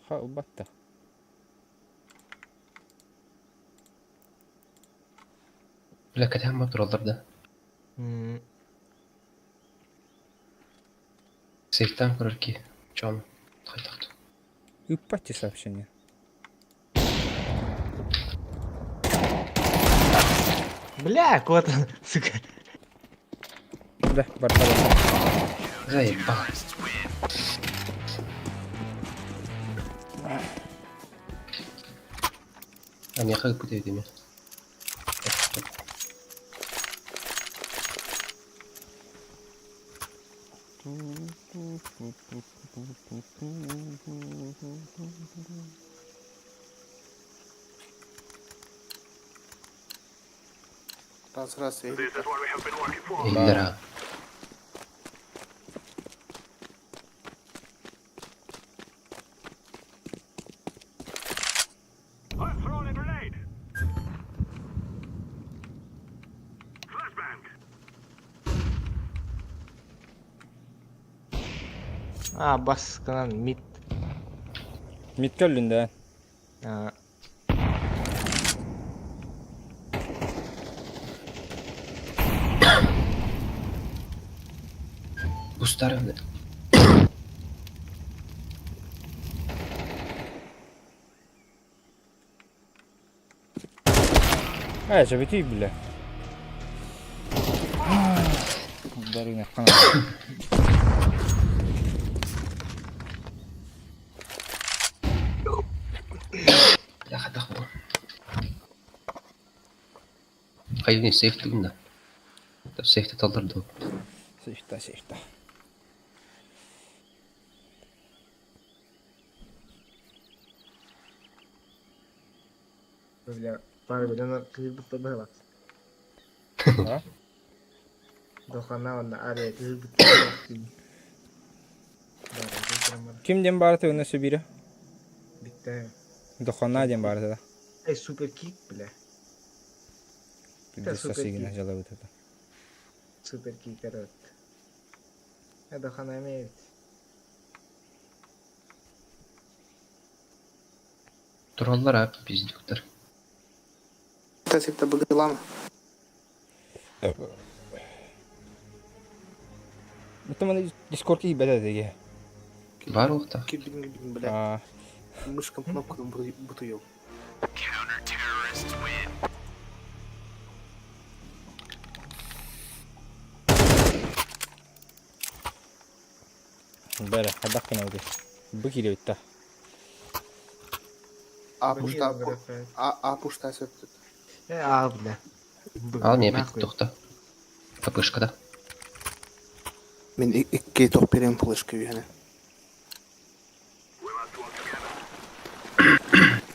Ха, убатта. Бля, катя ма туралдар да. Сейфтан көрөрки. Чон. Хайтахт. Упатти сообщение. Бля, кот, сука. Да, барта барта. Заебал. А не как будет ими. Раз, раз, и... Эльдера. А, бас канал мид. Мид көллүн да. А. Устарым. А, это бити бля. Дарына канал. Бля, хатах бу. Хайвни сейф түгін да. Сейфті талдырды. Сейфта, сейфта. Бля, пара бля, кызбытта было. А? Дохана онна ария кызбытта. Ким ден барыты өне сөбире? Битте. Дохана ден барыты да. Эй, супер кик, бля. Пиздец супер сосигина кик. жалабыт это. Супер кик, корот. Дохана имеет. Тураллар а, пиздюктар. Тасипта быгылама. Это мы дискордки бәдә деге. Бар уақта. Кирбин, бля. А, Мышкам кнопку бутуел. бәрі, хадақ кына өте. Бу кире битта. А пушта, а пушта сөптүт. А, бля. Ал мен бит тоқта. Капышкада. Мен икки тоқ берем флешка үйәне.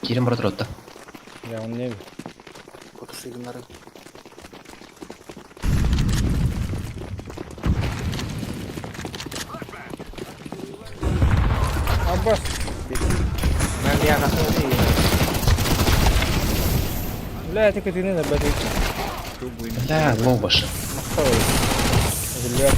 Кирим бар тұрады да. Я он не. Потушигнары. Аббас. Мен я нахуй. Бля, это кытыны набатый. Бля, лоу башы. Махтал. Бля.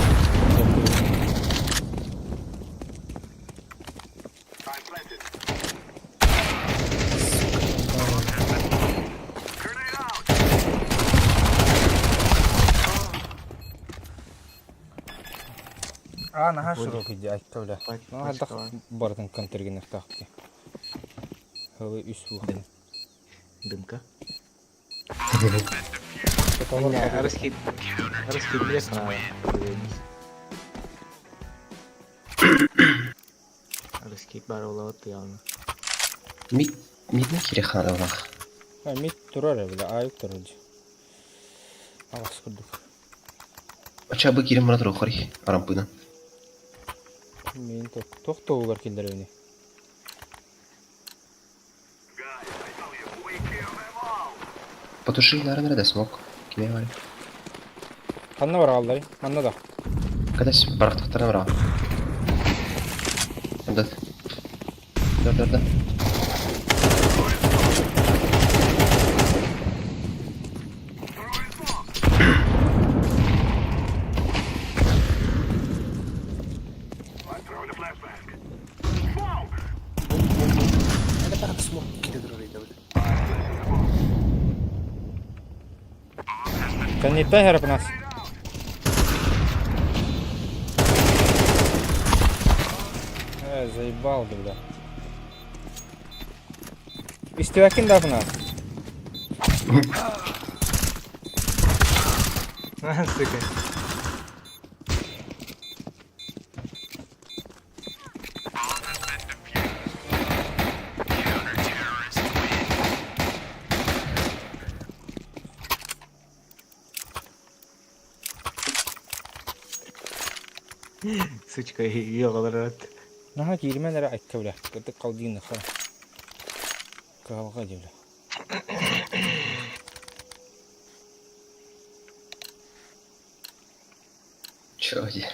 А, наһаа широкий иди, айтта бля. Ну, хадах бардын контргенехтаахти. Хылы үс бухан. Дымка. Русский... Русский лес на... Русский баролот явно. Мид, мидне кире ханалах. А, мид турар бля, айып турар. Алас курдук. Ача бы кирем мына туру хори, арампына. Мен тохтоугар киллер Потуши нара нара да смог. Киме бар. Ханна бар алдай, манна да. Кадас барахтахтарна бара. Да. Да, да, да. Кэнниттэн иһэр нас. Э, заебал ты, бля. Истибэккин да нас. Сука. Сучка, ёгаларат. Наһаа кииримэн эрэ айтта бля. Кырдык қалдыын ха. Кыһалҕа дии бля. Чё где?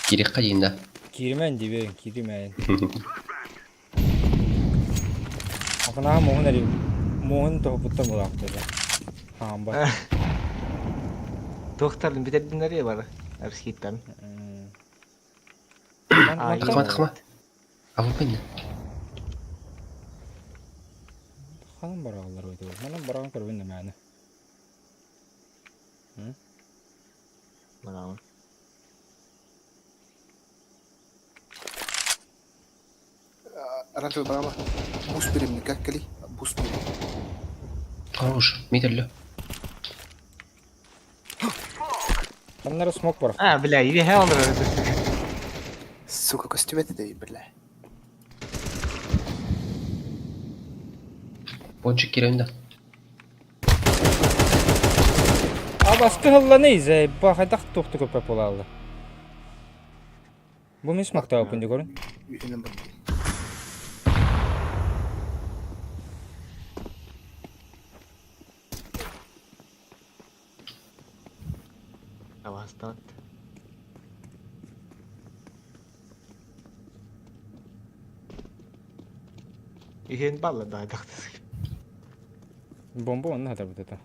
Кириэххэ диин да. Кииримэн диибин, кииримэн. Акынаа муһун эри муһун тоһуппуттан булаахтар. Хаамба. Туохтарын бүтэрдиннэр бар. Арскиттан. Тахма, тахма. А вы пойми. Ханан барааллар өтө. Манан бараан көрбүн нэмээнэ. Браво. Раньше брама. Бус берем, как кали? Бус берем. Хорош, митерлю. Ханнара смок бар. А, бля, или хеллер. Сука, костюм это дай, бля. Пончик кириэн да. Абаскы хылланы заебба хайдах туохту көппөт буолаалла. Бу мин смоктаабыппын дии көрүн. Үйенен бар. Авастат. Иһин балла да тахтыс. Бомба онно хатарбыт этэ.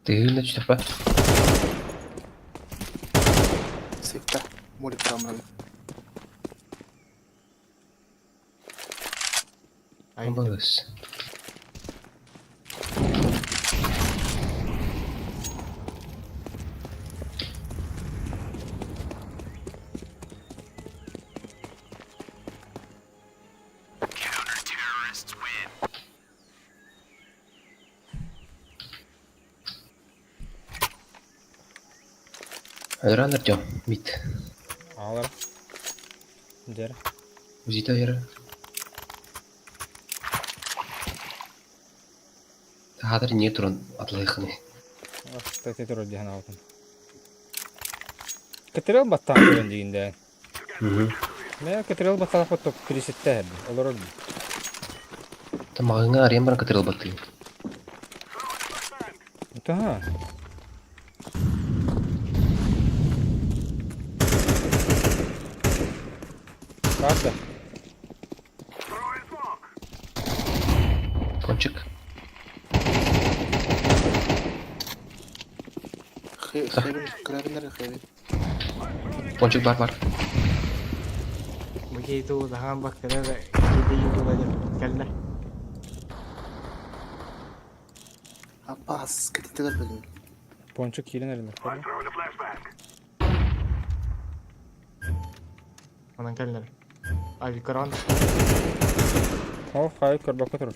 Ты на чутапа. Сейфта. Молик брамран. Балыс. Айран Артем, мид. Аалар. Дьэр. Узита яра. Хатыр не туран атлайхны. Кстати, турар диэн аҕабытын. Кытырыл баттаан көрөн диигин Мэ кытырыл баттаах топ тридцатте олорор Тамагыңа арыйан баран кытырыл баттыгын. Та. Правда? Пончик. Хэвен, кырабиннар хэвен. Пончик бар бар. Бу улахан бактара да киди юла деп кэллэ. Аппаас, кэтитигэр бөлүн. Пончик киирэн эрэллэр. Онон кэллэр. Авикарон. О, хай көрбөккө турар.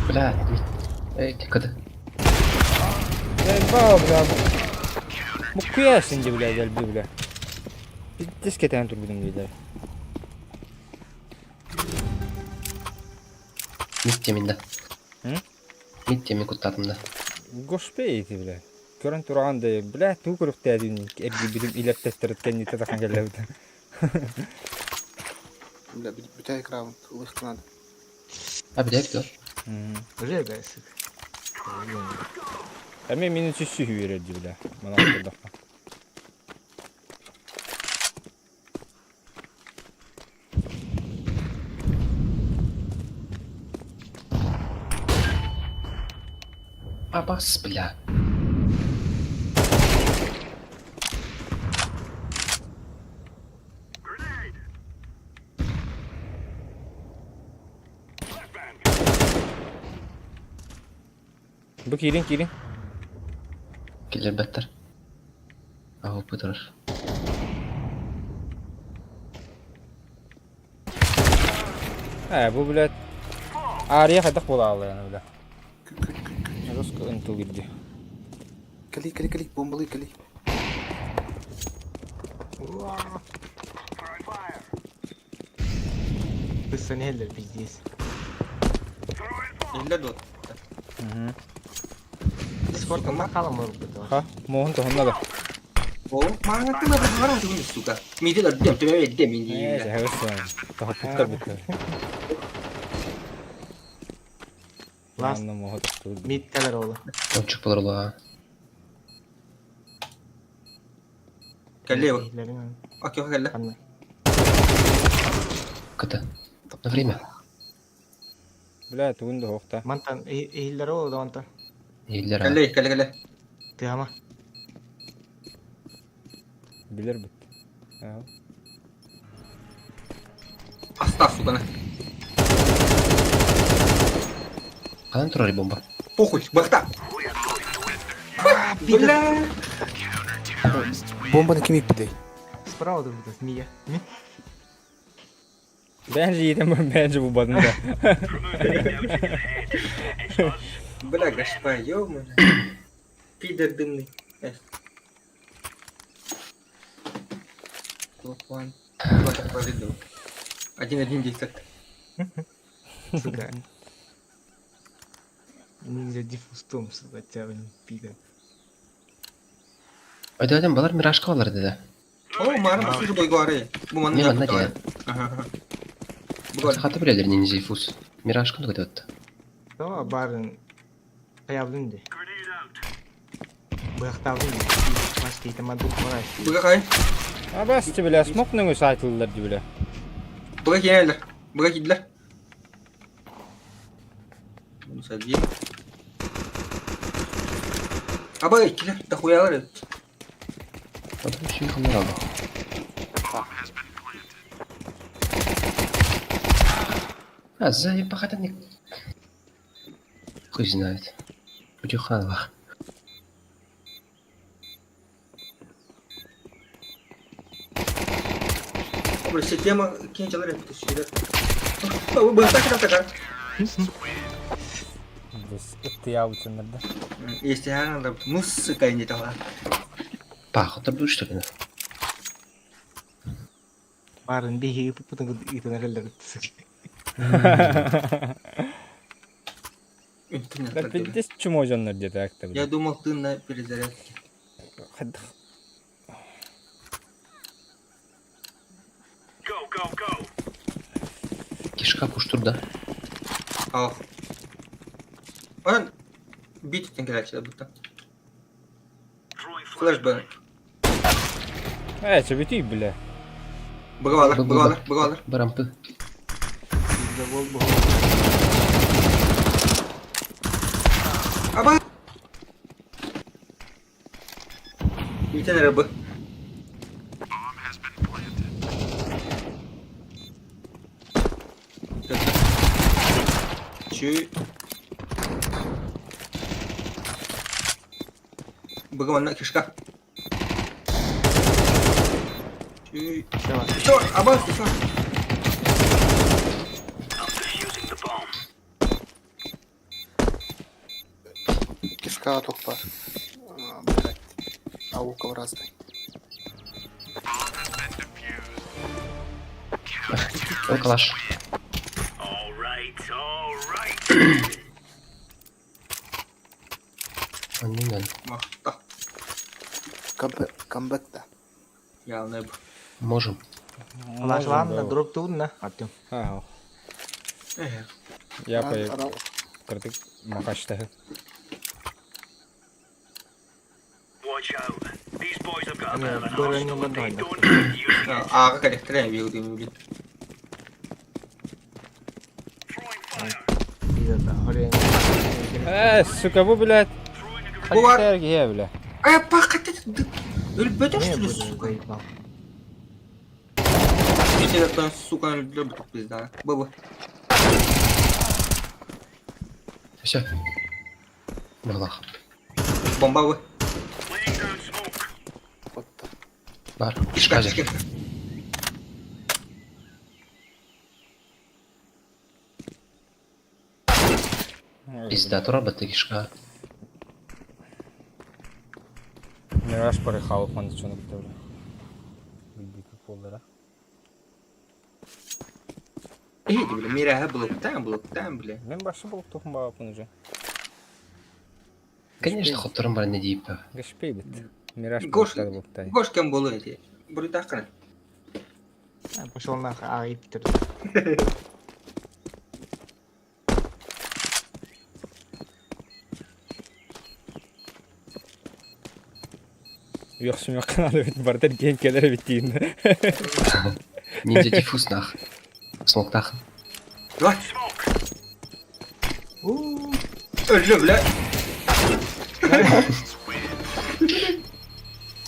Бля, эй, кыды. Ба, бля. Бу куясың де, бля, дэлби, бля. Биттес кетен турбудум дийлер. Митте мин да. Митте мин куттатым да. Госпей ити, бля. Көрөн тураган да, бля, туу көрүктээдин эргийбитим илэртэстэрит кэнниттэ тахан кэллэбит. Бля, бүтэйик раунд, ылыхтын надо. А, бүтэйик дуо? Уже да, сука. Эми мини сүссү үөрэр дии, бля. Мана көрдөхпө. Абас, бля. Бу киирин киирин. Киллэрбэттэр. Аһы турар. Э, бу, блядь. Ария хайдах буолаалла бля. Жестко ынтыл кирди. Кали, кали, кали, бомбалыы, кали. Быстро неллер пиздец. Илле дуо. Дискорд махала может быть. Ха, моһун тоһунна да. О, мага ты на бара ты сука. Миди да дем, тебе дем Э, иди. жабыс. Тохоппуттар бүттэр. Last Анна моһу тохтуу. мид кэлэр ола. Пончик болар Кэлле. Окей, кэлле. Кыты. На время. Бля, тугун да хоқта. Мантан иһиллэр ола да мантан. Иһиллэр. Кэлле, кэлле, кэлле. Тыама. Билер бит. Оставь, сука, на. Ханан турар бомба. Похуй, бахта. Бля. Бомбаны ким иппитэй? Справа да будет змея. Бенжи едем, бенжи бу бадында. Бля, гашпа, ё-моё. Пидор дымный. Топ-1. 1-1 десять. Сука. Ниндзя диффустом, сука, тебя, блин, пидор. Өйдөтөн балар миражка балар деди. О, мара, слушай, бойгуары. Бу манна. Не манна дии. Ага. Хата билэлэр ниндзя диффуз. Миражканы көтөттө. Давай барын хаябдын ди. Быхтабын ди. Маш кейте мадук барай. Быга кай? Абас ти бля, смок нөңө сайтылдылар ди бля. Быга киэлер. Быга кидлер. Минус один. Аба, килер, да хуялар. Адам сүй ханар алды. А, заебахата не... Хуй знает. Утюханова. Бля, все тема кинчалар это сюда. Быга так так. Біз ыттыябытыннар да. Если я надо, мусыка не того. Пахотыр что ли? Барын бихи путын итенерелер сука. Да пиздец чмо жоннор деді акта. Я думал, ты на перезарядке. Кишка куштур да. Ах. Он бит короче, будто. Флэшбэк. Э, чебити, бля. Быгалар, быгалар, быгалар. Барампы. Забол бу. Аба! Итен рыбы. Чү. Быгы манна кишка. Чү. Все, аба, все. Кишка туох баар. Блядь. Аука разный. Ой, калаш. Аннынан. Махта. Камбэк да. Явно б. Можем. Калаш ладно, дроп турно. Артем. А, Я по кырдык макаштаһы. Ааҕа кэлэхтэрэ биир блин. Э, сука, бу, блядь. Бу бар. Хаттар бля. Э, пахать Өлбөтө что ли, сука? Видите, сука, любит пизда. Баба. Все. Балах. Бомба вы. Бар. Кишка, Казер. кишка. Пизда, тура баты кишка. Мираж порыхал, он чону бля. Билбики поллара. Эй, бля, мира блоктан, блоктан, бля. Мен башы болып тухын бағапын уже. Конечно, хоттором бар не дейіп. Гашпей бит. Мираж Гош, блоктады блоктай. Гош кем болу эти. Бурдақын. Пошел нахуй, а, и Питер. Yok şimdi kanalı bit бардар ген келер бит дейін. Ниндзя диффуз нах. Смоктах. Давай. Өлі, бля.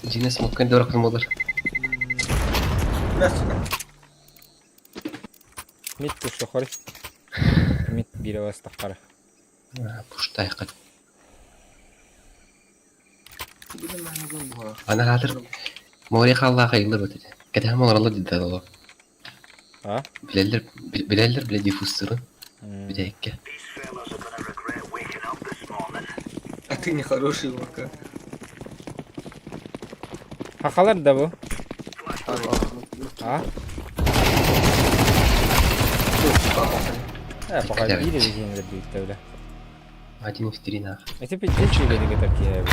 Дина смоккан дөрөкөн болар. Бля, сука. Мит пушты хоры. Мит бире бастаққары. Пуштайқы. Ана хатыр Мори халлаға йылыр өтеді. Кәтәм олар диде ол. А? Билелер билелер биле диффуздырын. Бидәккә. А ты нехороший, Вака. Хақалар да bu. А? Э, пока бире дегенлер бүйікті бля. Один в три нах. Это пиздец чугай деген бля.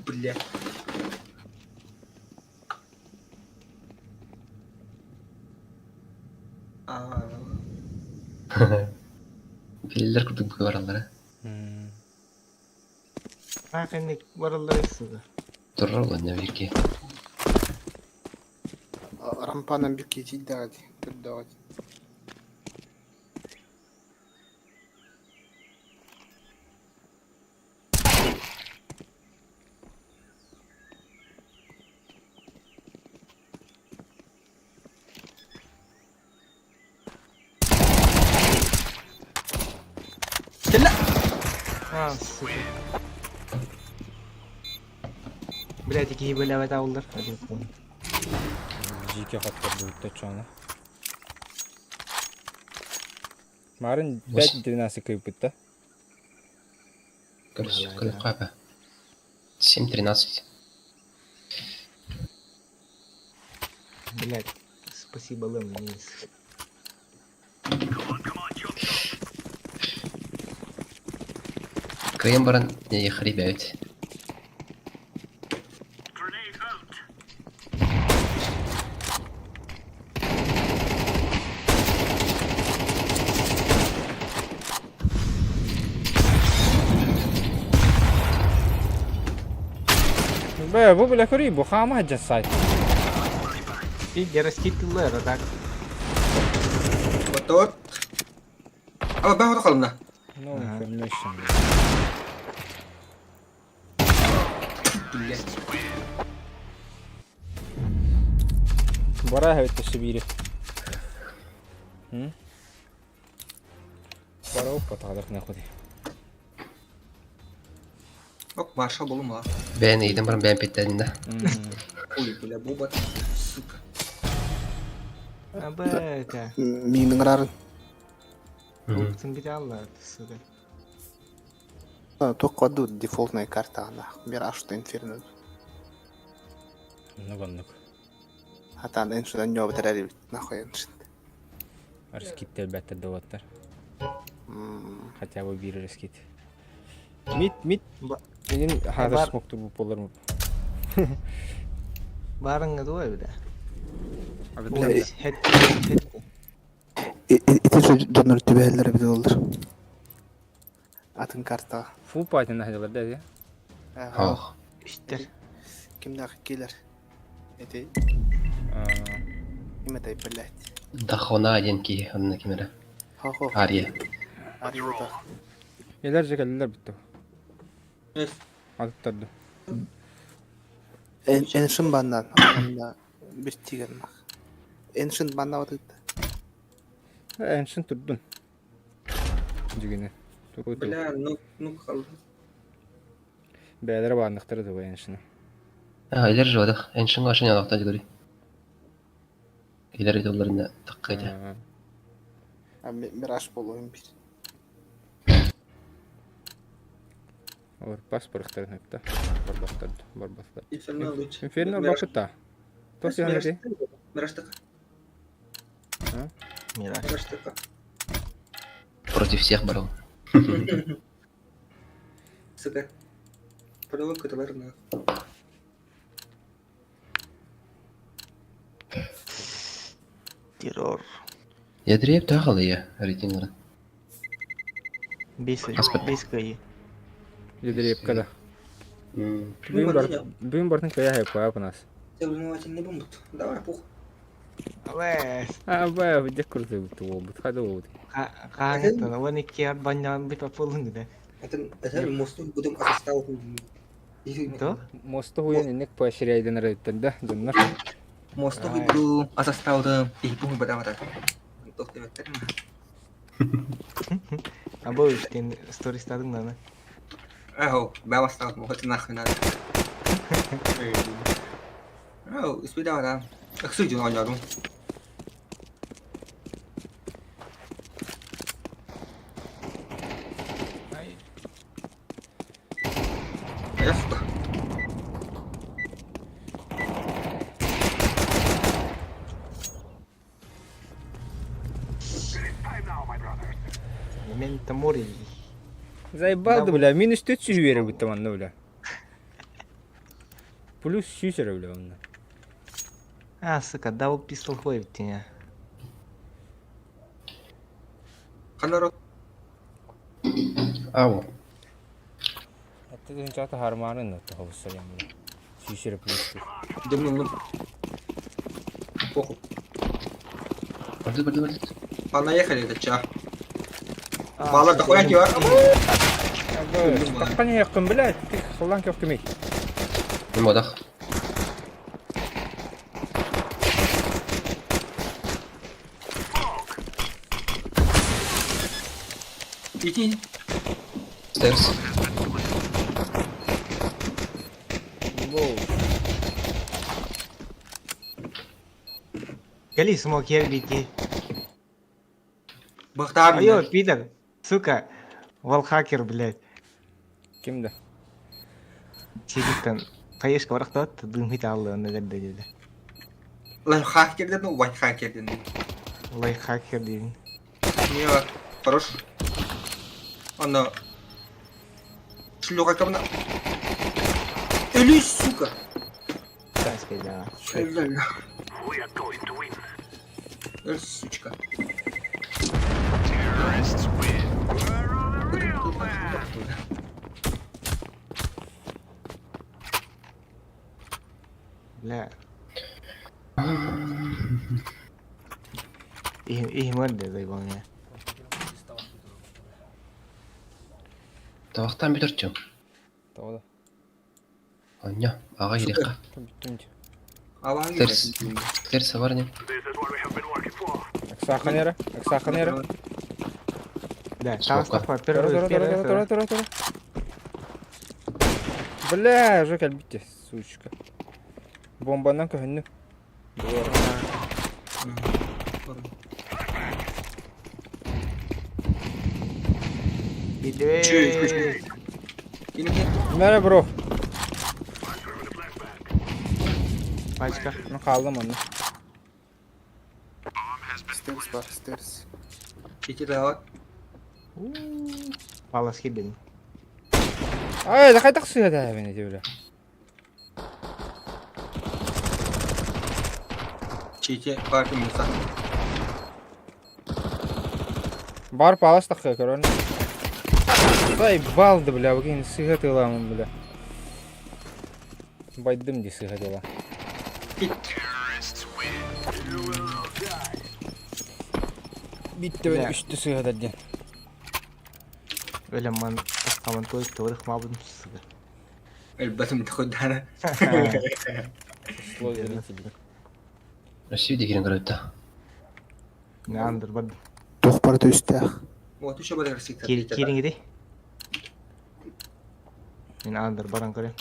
Бля. А, Билелер күрдүк баралар. Нахрен баралар сука. Турар ол не бирге. Рампанан bir кетейді даҕати, түрдәҕати. А, сука. Блядь, такие были аватаулар. Один понял. Жеке хаттар бүйікті чоны. Марын 5-12 күйіп бітті. Короче, қапа. 7-13. Блядь, спасибо, Лэм, мне не Кыйын баран не хребет. Бе, бу бля көрүй, бу хама хаджан сайт. Ты раскидывала это так. Вот вот. А, бах, вот No information. Блять. Бара эбит өссө биири. Бара оппатаҕалар нахуй. Ок, маршал болума. Бэйэн ыйытан баран бэйэн питтэнин да. Ой, бля, буба, сука. Абэка. Миин ыҥырарын. Уктун бит алла, сука. Туох кодду дефолтная карта ана. Мираж что инферно. Ну оннук. Хатан эншин ньо битэрэр нахуй эншин. Раскид бэттэр довоттар. Хотя бы биир раскид. Мид, мид. Мин хазар смоктур бу болар му. Барыңа дуа бida. Ити дьоннор түбэһэллэр эбит оллар. Атын карта. Фул патин находилар да? Ох. Үстер. Кимнәх килер? Эти ким этэй блядь. Дахона диэн киһи онно ким эрэ. Хо-хо. Ария. Ария да. Элер же келдилер бүтті. Атыттарды. Эншин баннан. Онда бир тиген нах. Эншин банна батытты. Эншин турдун. Дигене. Бля, ну, ну, хал. Бәлер баанныктары да эншин. А, илер жодах. Эншин ашын ялакта дигори. Илер видеоларында таккайда. Мираж болуын бир. Олар паспорттарын өтті. Барбастарды, барбастар. Инферно лучше. Инферно бакыта. Тос яны Мираж така. Мираж. Мираж така. Против всех барыл. Сука. Полевой каталар на. Террор. Ядреп тағалы я рейтинглары. Бес, бес кайы. Ядреп када. Бүгін бартын кая хайп қоя нас. Соревновательный бомбут. Давай, пух. Абэ. Абэ, где крутой бут обут, хада обут. Хаанеттан, он икки арбаннан бит апылын да. Это это мосту будем осостал. То? Мосту хуян инек поощряйден райттан да, доннар. Мосту буду осостал да и пух бадам так. Абы үштен стористадың да. Ау, баба стал, вот нахуй надо. Ау, испида да. Аксуйдун оñорум. Я сука. Мен Тамори. Заебал да, бля, минус 400 вере будто манна, бля. Плюс 6 бля, онна. А, сука, дал пистол хуй в тебя. Ханарот. Ау. Это ден чата харманын на того салям, бля. Сүйсері плюс. Думаю, ну. Похуй. Барды, барды, барды. Понаехали, это ча. Бала, дохуя тебя. Таққан яқын, блядь, ты холлан кёхтымей. Модах. Иди. Стерс. Гали смог я бити. Бахтар. Айо, пидор. Сука. Валхакер, блядь. Кимді? Сидит Хаешка барахтат, дымит аллы, он деді. Лайфхакер дедin, лайфхакер дедin. Лайфхакер дедin. Не, хорош. Ана. Шлюха камна. Элюсь, сука. Таска, да. Эль, сучка. Бля. Иһим да заебал меня. Табахтаан бүтэрчү. Тоҕо да. Анньа, аҕа ириэххэ. Бүттүм дии. Терс, терс бар не? Ыксааххын эрэ, ыксааххын эрэ. Да, Таастах Тура, тура, тура, тура, тура, тура. Бля, уже кэлбит сучка. Бомбанан көһүннүм. Мэрэ бро. Пачка. Ну хааллым онно. Стерс бар, стерс. Ити да Палас кирдин. Ай, да хайдах сыа да бени бля. Чити парты муса. Бар палас тахха көрөн. Заебал да бля, бүгін сыға тыламын бля. Байдым ди сыға тыла. Битті бен үсті сыға даден. Өлем ман тахтаман той торых мабын сыгы. Элбэтим тахудана. Слой зрителей. Россия дегенин көрөттө. Андыр барды. Туох барыта үстээх. Вот еще бар Россия. Кириңиди. Мен андыр баран көрөм.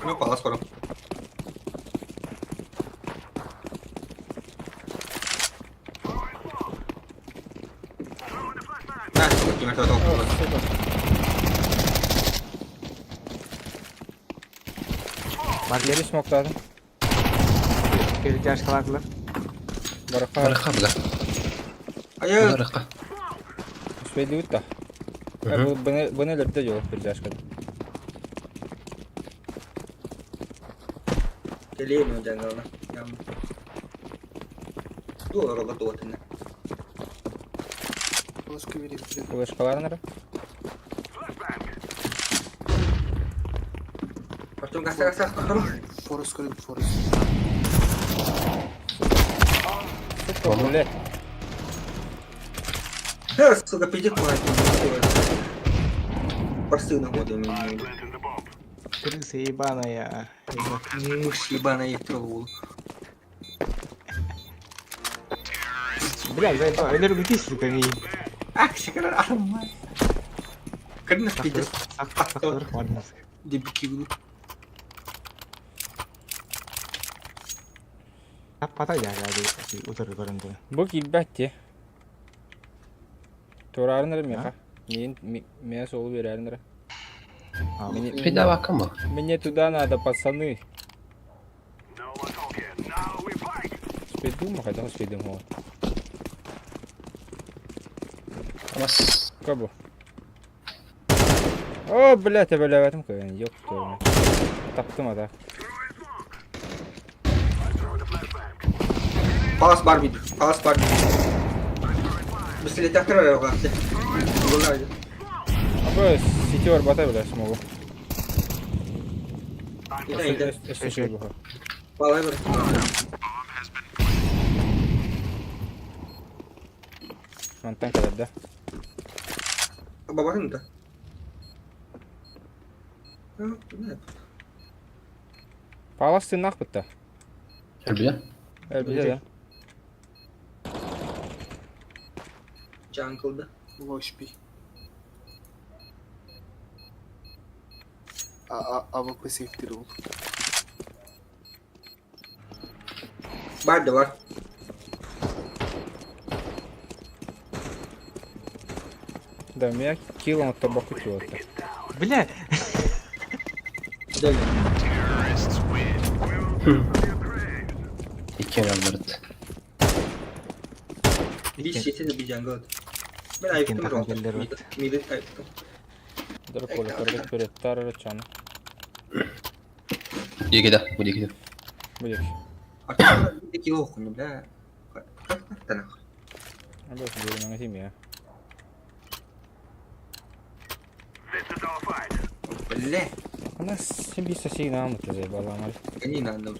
Ну, палас көрөм. На, кимер Бери смоктадым. Перетяжкалардылар. Барака. Барака бля. Ая. Барака. Успейдибит да. Быны элерде жол перетяжка. Келейм жаңална. Ям. Дуо робот отына. Флешка бери. Флешкаларын ара. Артем гаса гаса Артем. Форест көрүм, Форест. Сука, блядь. Э, сука, пиздец, Парсы на годы меня. Крыса ебаная. Мышь ебаная тролл. Бля, заебал. Өлөр бүтүй сука ми. Ах, шикарар арма. Кырнах пиздец. Дебики Таппата жагаады утыр көрөндө. Бу килбәтти. Турарын эрэ миэхэ. Миин миэ суолу биэрэрин эрэ. Придавакама. Мне туда надо, пацаны. Успейдум, хотя успейдум его. Бас. Кабу. О, блядь, я бля, в этом кайын, ёб твою мать. Таптым а так. Палас бар бит. Палас бар. Бислетактыр арага. Абы сетер бата бля смогу. Ида, ида. Өссө буха. Палай бар. Мантан калар да. Бабатын да. Нет. Палас тыннах бытта. Элбия. Элбия да. Джанглда. Лошпи. А АВП сейфтери ол. Бар да бар. Да, у меня килом от табаку чего-то. Бля. Да. Иккен албарыт. Bir сети de bir jungle. Ben ayıktım takım rondo. geldiler Midi, midi ayıktım. Дар поле көрбөт берет тарара чаны. Дегеде, бу дегеде. Будет. Артем bir kilo okunu бля. Как так нахуй? Абы бери тимия. Бля. Она себе сосигнал это заебала, маль. Не надо.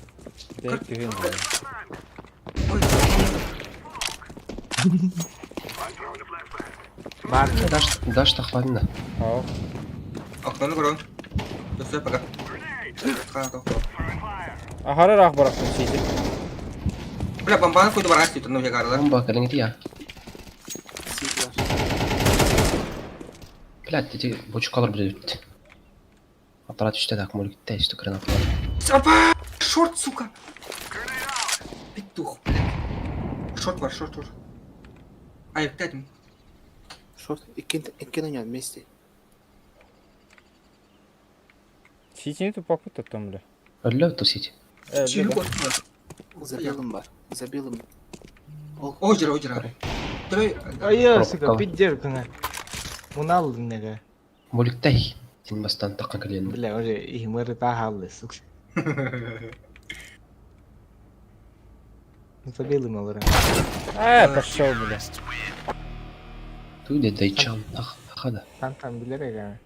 Да ты вин. Бар. Даш, даш тахванна. Ау. Окнону көрөҥ. Төссө пока. Хана тохтоо. Ахара раах барахтын сиити. Бля, бомбаны куйду бараас дейді, ну ягарлар. Бомба кэлиҥ я. Сити бар. Блядь, эти бочкалар блядь. Аппарат үстэ так, молик тесті гранаталар. Опа! Шорт, сука! Петух, блядь. Шорт бар, шорт, шорт. Ай, опять. Шорт. Икки икки на вместе. Сиитини туппаппыт тоттон бля. Өллө тусить. Э, Чили бля. кот. За белым бар. За белым. Ол. Озеро, озеро. Трой. Ай, сука, Пробка. пиздец, Мунал неге. Моликтай. Син бастан таққан кэлен. Бля, уже и мэры тахаллы, сука. Ну, забил им алыра. Э, пошел, бля. Туде дайчан. Ах, ахада. Там там билер эгэ.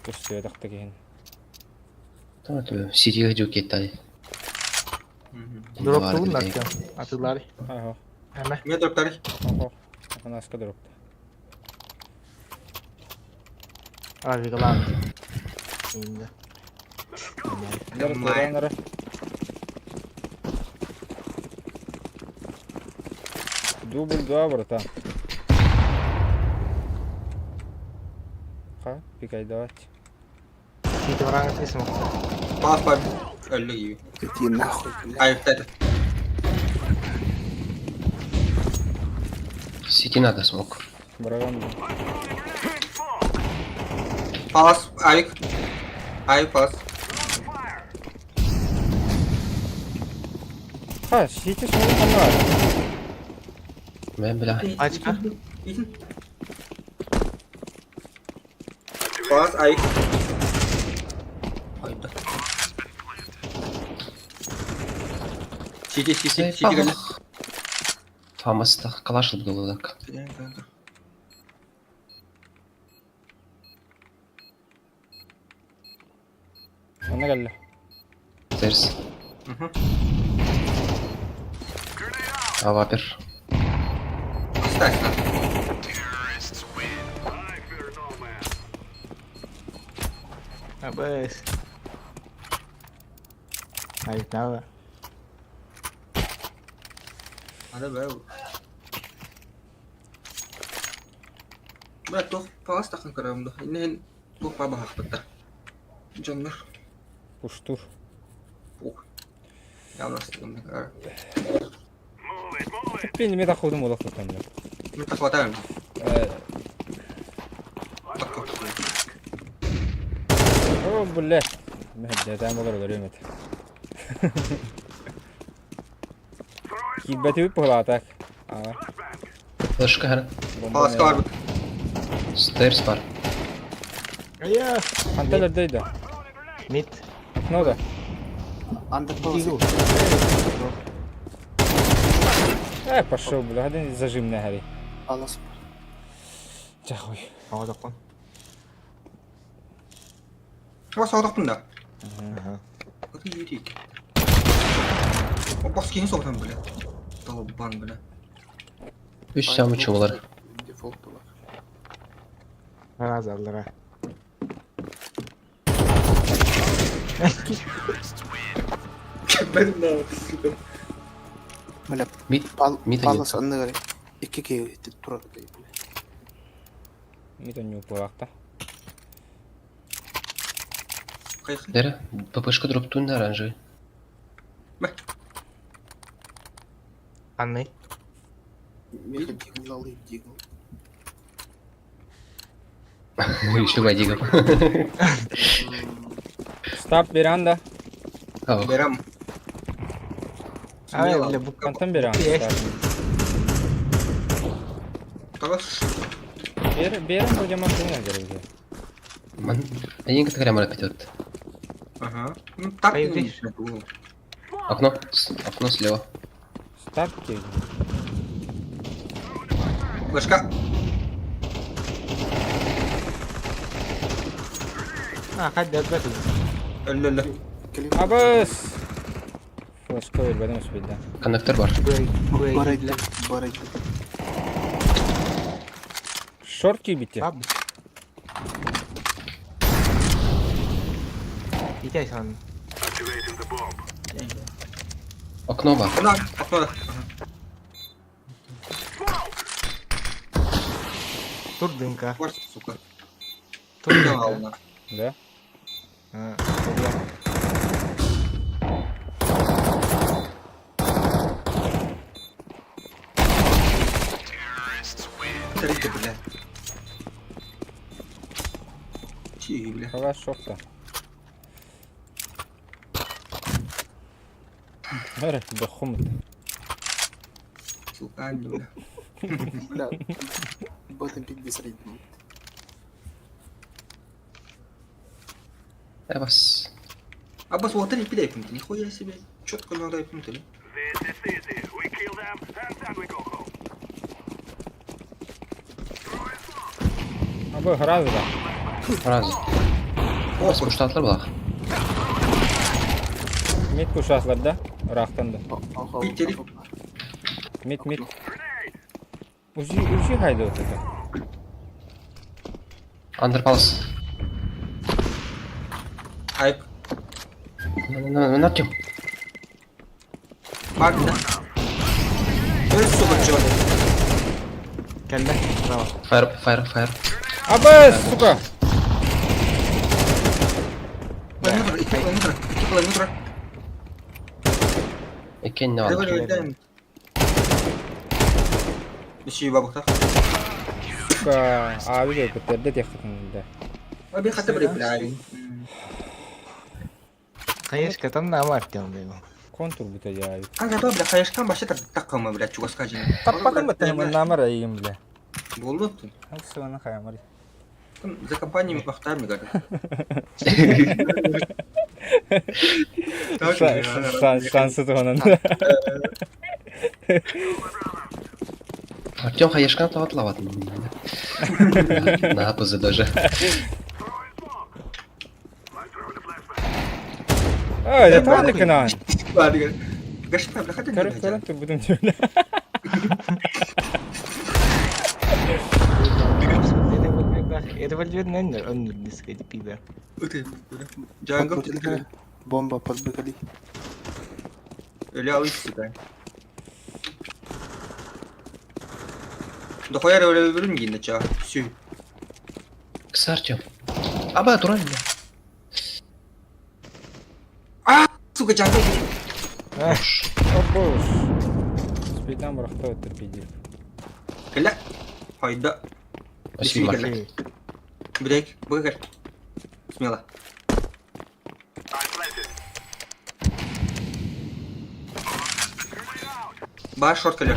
Көстүө тахта киһин. Тама түбэ. Ситиге жукеттай. Дроп тулун Артем. Атылары. Аха. Әмә. Мне дроптары. Аха. Афанаска дропта. А, вигалан. Инде. Нары тура нары. Дубль два, братан. Ха, пикай давать. Сити врага ты смог. Пас, пас. Өллө gibi. Иди нахуй, блядь. Ай, опять. Сити надо смог. Бараган. Палас, авик. Авик, палас. Ха, сити смогу понравится. Мен бля. Ачка. Палас, авик. Ай, да. Сити, сити, сити, кәлі. Фамаста калаш булдык. Она галла. Терс. Авапер. Оставь на. Абэс. Ай, надо. Hadi be. Бля, туох палас тахын көрөм да. Иннен туох баба хахпытта. Дьоннор. Пуштур. Ух. Явно сытым. Блин, мен тахудым олақ тұтам, бля. Мы так хватаем. Э, Так, О, бля. Мен там олар олар өмет. Кибәти пыла так. А. Флешка хара. Палас калар бит. Стерс бар. Ая. Анталар дейді. Мид. Окно да. Андер палас. Дигл. Э, пошел, бля, один зажим на горе. Палас. Тяхуй. Ага, такон. О, соғдақтым да. Ага. Какие ерики. О, бас кейін соғдам, бля. Долбан, бля. Үч самы чумалар. Дефолт бар. Раз алыра. Бля, Мид. пал Мид палас анны говори. Икки кей турар. Мид он не упылақта. Қайқы. Дәрі. ППшка дроптун на оранжевый. Анны. Меха дигл алый дигл. Еще вадигов. Стап веранда. Берем. Ай, бля, бу Кантан беран. Есть. Палас. Бер, берем бу жаман кыңа керек. Ман. Они как прямо пятет. Ага. Ну, так. Ай, видишь? Окно. Окно слева. Старт керек. Флешка. А, хадди отбетил. Өллө-өллө. Абыс. Флешка өлбөтүм успейда. Коннектор бар. Барайдым, барайдым. Шорт киирбитти. Ити сан. Окно бар. Окно, окно. Турдынка. Форс, сука. Турдынка. Да? А, Смотрите, бля. Чи, бля. Хала шорта. Бәрі, бөхім. Сука, бля. Бля, ботом пик без рейд. Э, бас. А бас, вот три пиляй, нихуя себе. Четко не удай пункты. Абы гразы да. Раз. Бас куштатлар булах. Мид кушаслар да? Рахтан да. Питери. Мид, мид. Узи, узи хайда вот это. Андерпалс. Айк. На, Артем. Марк, да? Эй, сука, чё? Кэллэ. Браво. Фаер, фаер, фаер. Абы, сука! Половину, икки половину, икки половину. Иккен не бар. Давай, давай, Еще бабах, Сука, abi de көтөрдө тиэхтин да. Аби хата бри, бля. Хаешка там на Артем был. Контур бута я. А я бля, хаешкам вообще так такама, бля, чуга скажи. Таппатын баттан намар айым бля. Болду тут. Алсыны хаямар. За компаниями махтар, мне кажется. Шансы туһунан. Артем хаешкан таватлават. На пузы даже. Ай, да паника кынан. Гашпа, бля, хата Көрүп көрүп турбутум диэн. Револьвер, наверное, он не сказать, пидор. Джангл, Бомба подбегали. Ля, сука. Да хуя револьвер не нача. Всю. Кс, Артем. Аба, туран, бля. А, сука, джангл. Обош. Спиднам рахта терпиди. Кля. Хайда. Спасибо, Марк. Блядь, выгорь. Смело. Ба, шорт калер.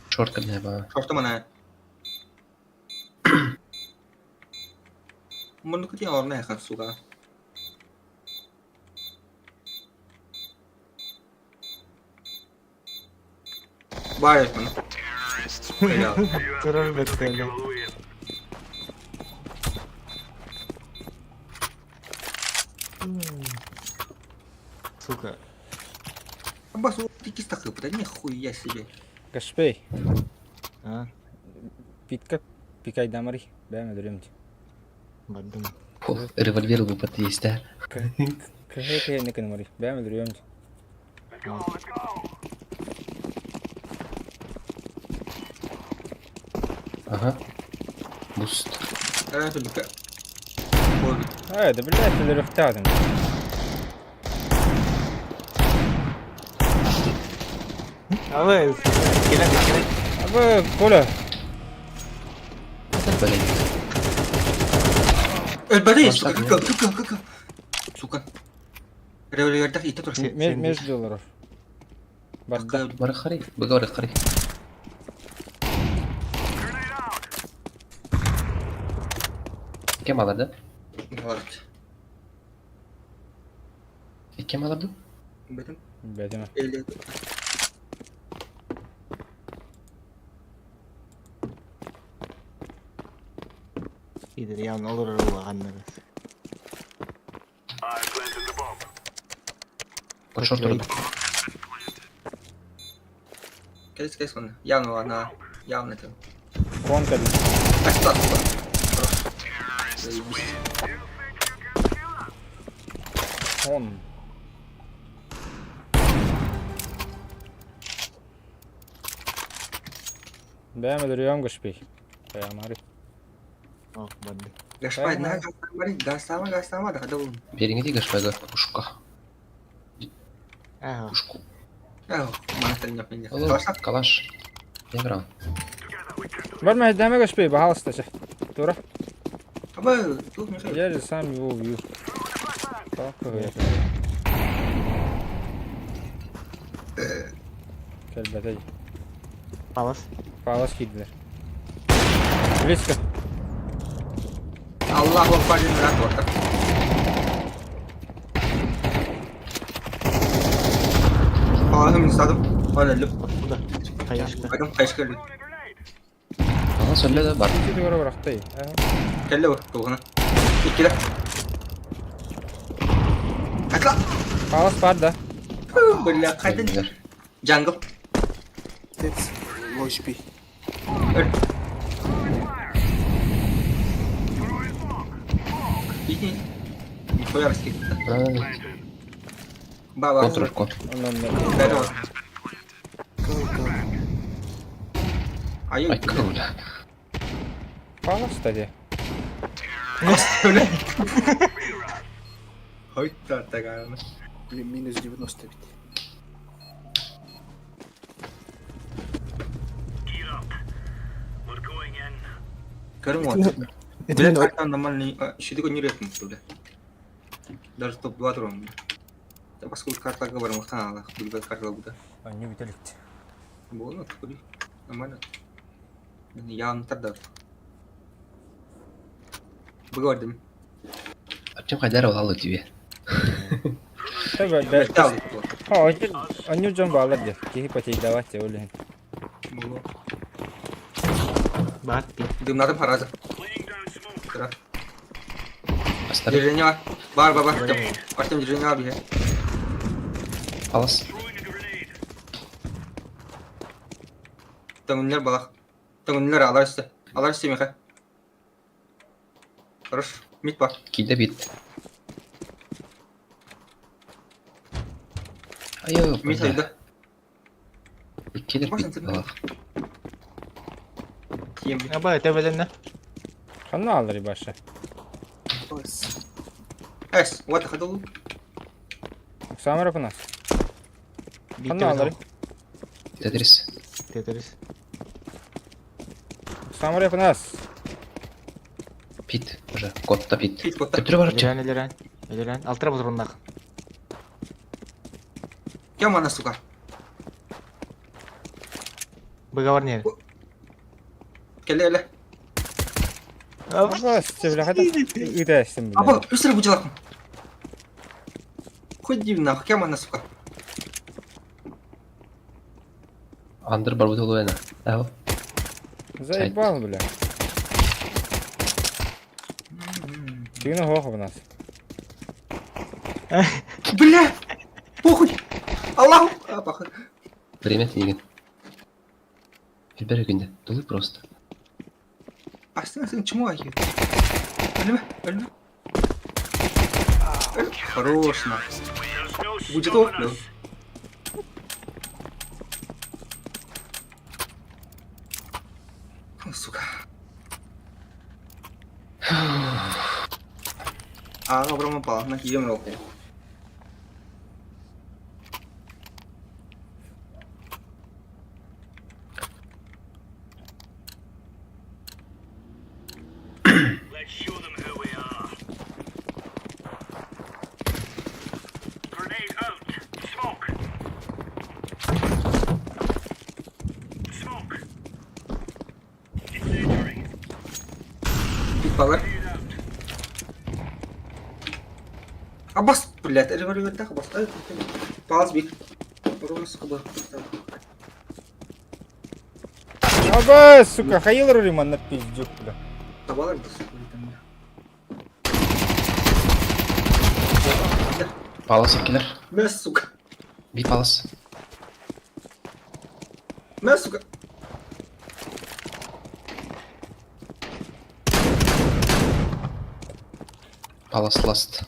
Шорт бля, ба. Шорт мана. Муну кути орна яхан, сука. Ба, ман. Турар беттеле. Сука. Аббас, ты кистахы, да нихуя себе. Кашпей. А? Питка пикай дамари. Бәм өдөрөм. Бардым. Револьвер бы под есть, да? Кыһы кыһы некен мари. Бәм өдөрөм. Ага. Буст. Ай, да блядь, өлөрөхтаадым. Абы, келен, келен. Абы, Коля. Блин. Эй, сука, как, как, как, сука. Револьвердах и тут Между долларов. Барда. Барахари, быгары хари. Кем аларды? Аларды. Кем аларды? Бетим. Бетим. Эле. Идер ян олор улаганнар. Под шорт турда. Кэлис кэлис онно. Явно ана. Явно это. Кон кэлин. Кастат. Заебись. Он. Бэм өлөрүөм гышпий. Бэм Гашпай, на, гастама, гастама, да, да, Бериңи Гашпайга пушка. Пушку. Калаш. Не брал. Бар мәйдәмә гашпий, баһалыста. Тура. Аба, тут мешает. Я же сам его убью. Так, Кэлбэтэй. Палас. Палас киирдилэр. Близко. Аллаху акбар, рак вот. Паласым садым. Ана лүп. Куда? Каяшка. Айдым кайшка лүп. Палас өллө да бар. Ити көрө барахтай. Кэллэ бар, тугана. Иккиле. Атла. Палас бар да. Бля, кайдан. Джангл. Тец, лошпи. Иди. Нихуя раскидка. Баба. Контр, контр. Ай, бля. Палас кстати. Ой, такая. Блин, минус 90 ведь. Көрүм Бля, карта нормальный, еще такой не редко, бля. Даже топ-2 туром. Да, поскольку карта говорим, махтан, билбет карта бута. Они бүтеликти. Болно, такой. Нормально. Я тогда. Выговорим. Артем Хайдаров алды тебе. Они жон балар де. Кихи потей давайте, олин. Бар, Дымнадым хараза. Держение бар. Бар, бар, бар. Артем, держение бар, бие. Палас. Таңынлар балақ. Таңынлар алар үсті. Алар үсті, Миха. Хорош. Мид бар. Киде бит. Айо, Мид айда. Иккилер бит балақ. Аба, төбеленне. Ханна алыр башы. Эс, вот ходил. Самара пынас. Ханна алыр. Тетрис. Тетрис. Самара пынас. Пит уже. Котта пит. Пит, котта. Төптүрө бар Элерен, элерен. Элерен. Алтыра бозуруннак. Кем она, сука? Быгавар не. Келе, эле. Аба, бля, хата. Үтәстем, бля. Аба, үсір бұжалақым. Ходи нахуй, кем она, сука? Андыр бар бут олуена. Ао. Заебал, бля. Тигне хох у нас. Бля! Похуй! Аллах! А, похуй. Время тиген. Элбер күндө. Тулы просто. Астына сен чмо ахи. Өлмө, өлмө. Хорош, на. Будет ох, бля. Сука. А, брома пала, на кием руку. Let's show them who we are. Grenade out. Smoke. Smoke. Incendiary. Палар. Абас, блядь, это говорю, так, абас. Палас бик. Аба, сука, хаил рулима на пиздюк, бля. Табалар да, сука, там. Палас килер. Бля, сука. Би палас. На, сука. Палас ласт.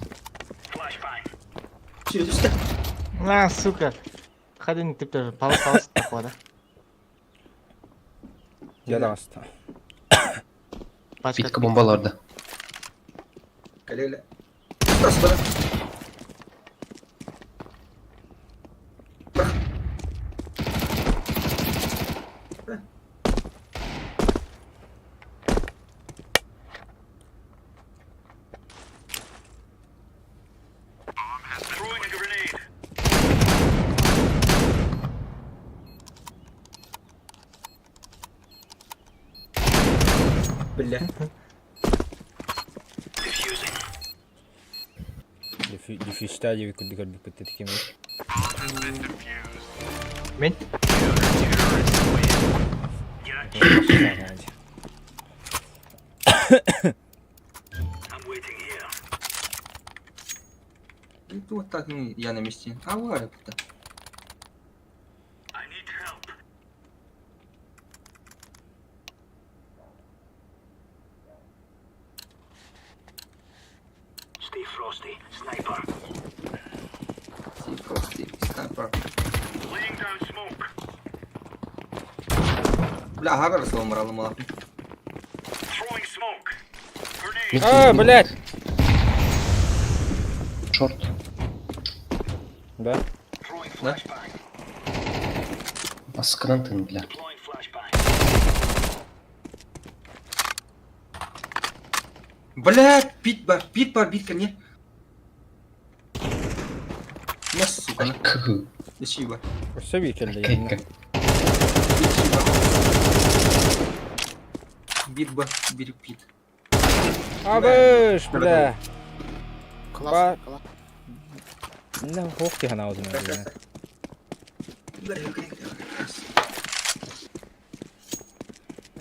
Через что? На, сука. Хадин тип палас палас такого, да? Дьэ таҕыста. Пачка. Питка бомбаларда. Кэлэ-кэлэ. Тас бара. Бля. Дефистаа диэбит курдук көрбүппүт ити кимий? Мин? Вот так ну, я на месте. А, ладно, это. Stay frosty, sniper. Stay frosty, sniper. Laying down smoke. Бля, Гавер сломал мало. Throwing smoke. Grenade. А, блядь! Шорт. Да? Throwing Да? flashbang. Масканан тын, бля. Deploying flashbang. Бля, пит бар, пит бар, бит ко мне. На, сука, на. Кхы. Ищи бар. Өссө биир кэллэ Кайка. Ищи бар. Бит бар, бери пит. Абыш, бля! Класс, класс. Не, хох ти ханаузын.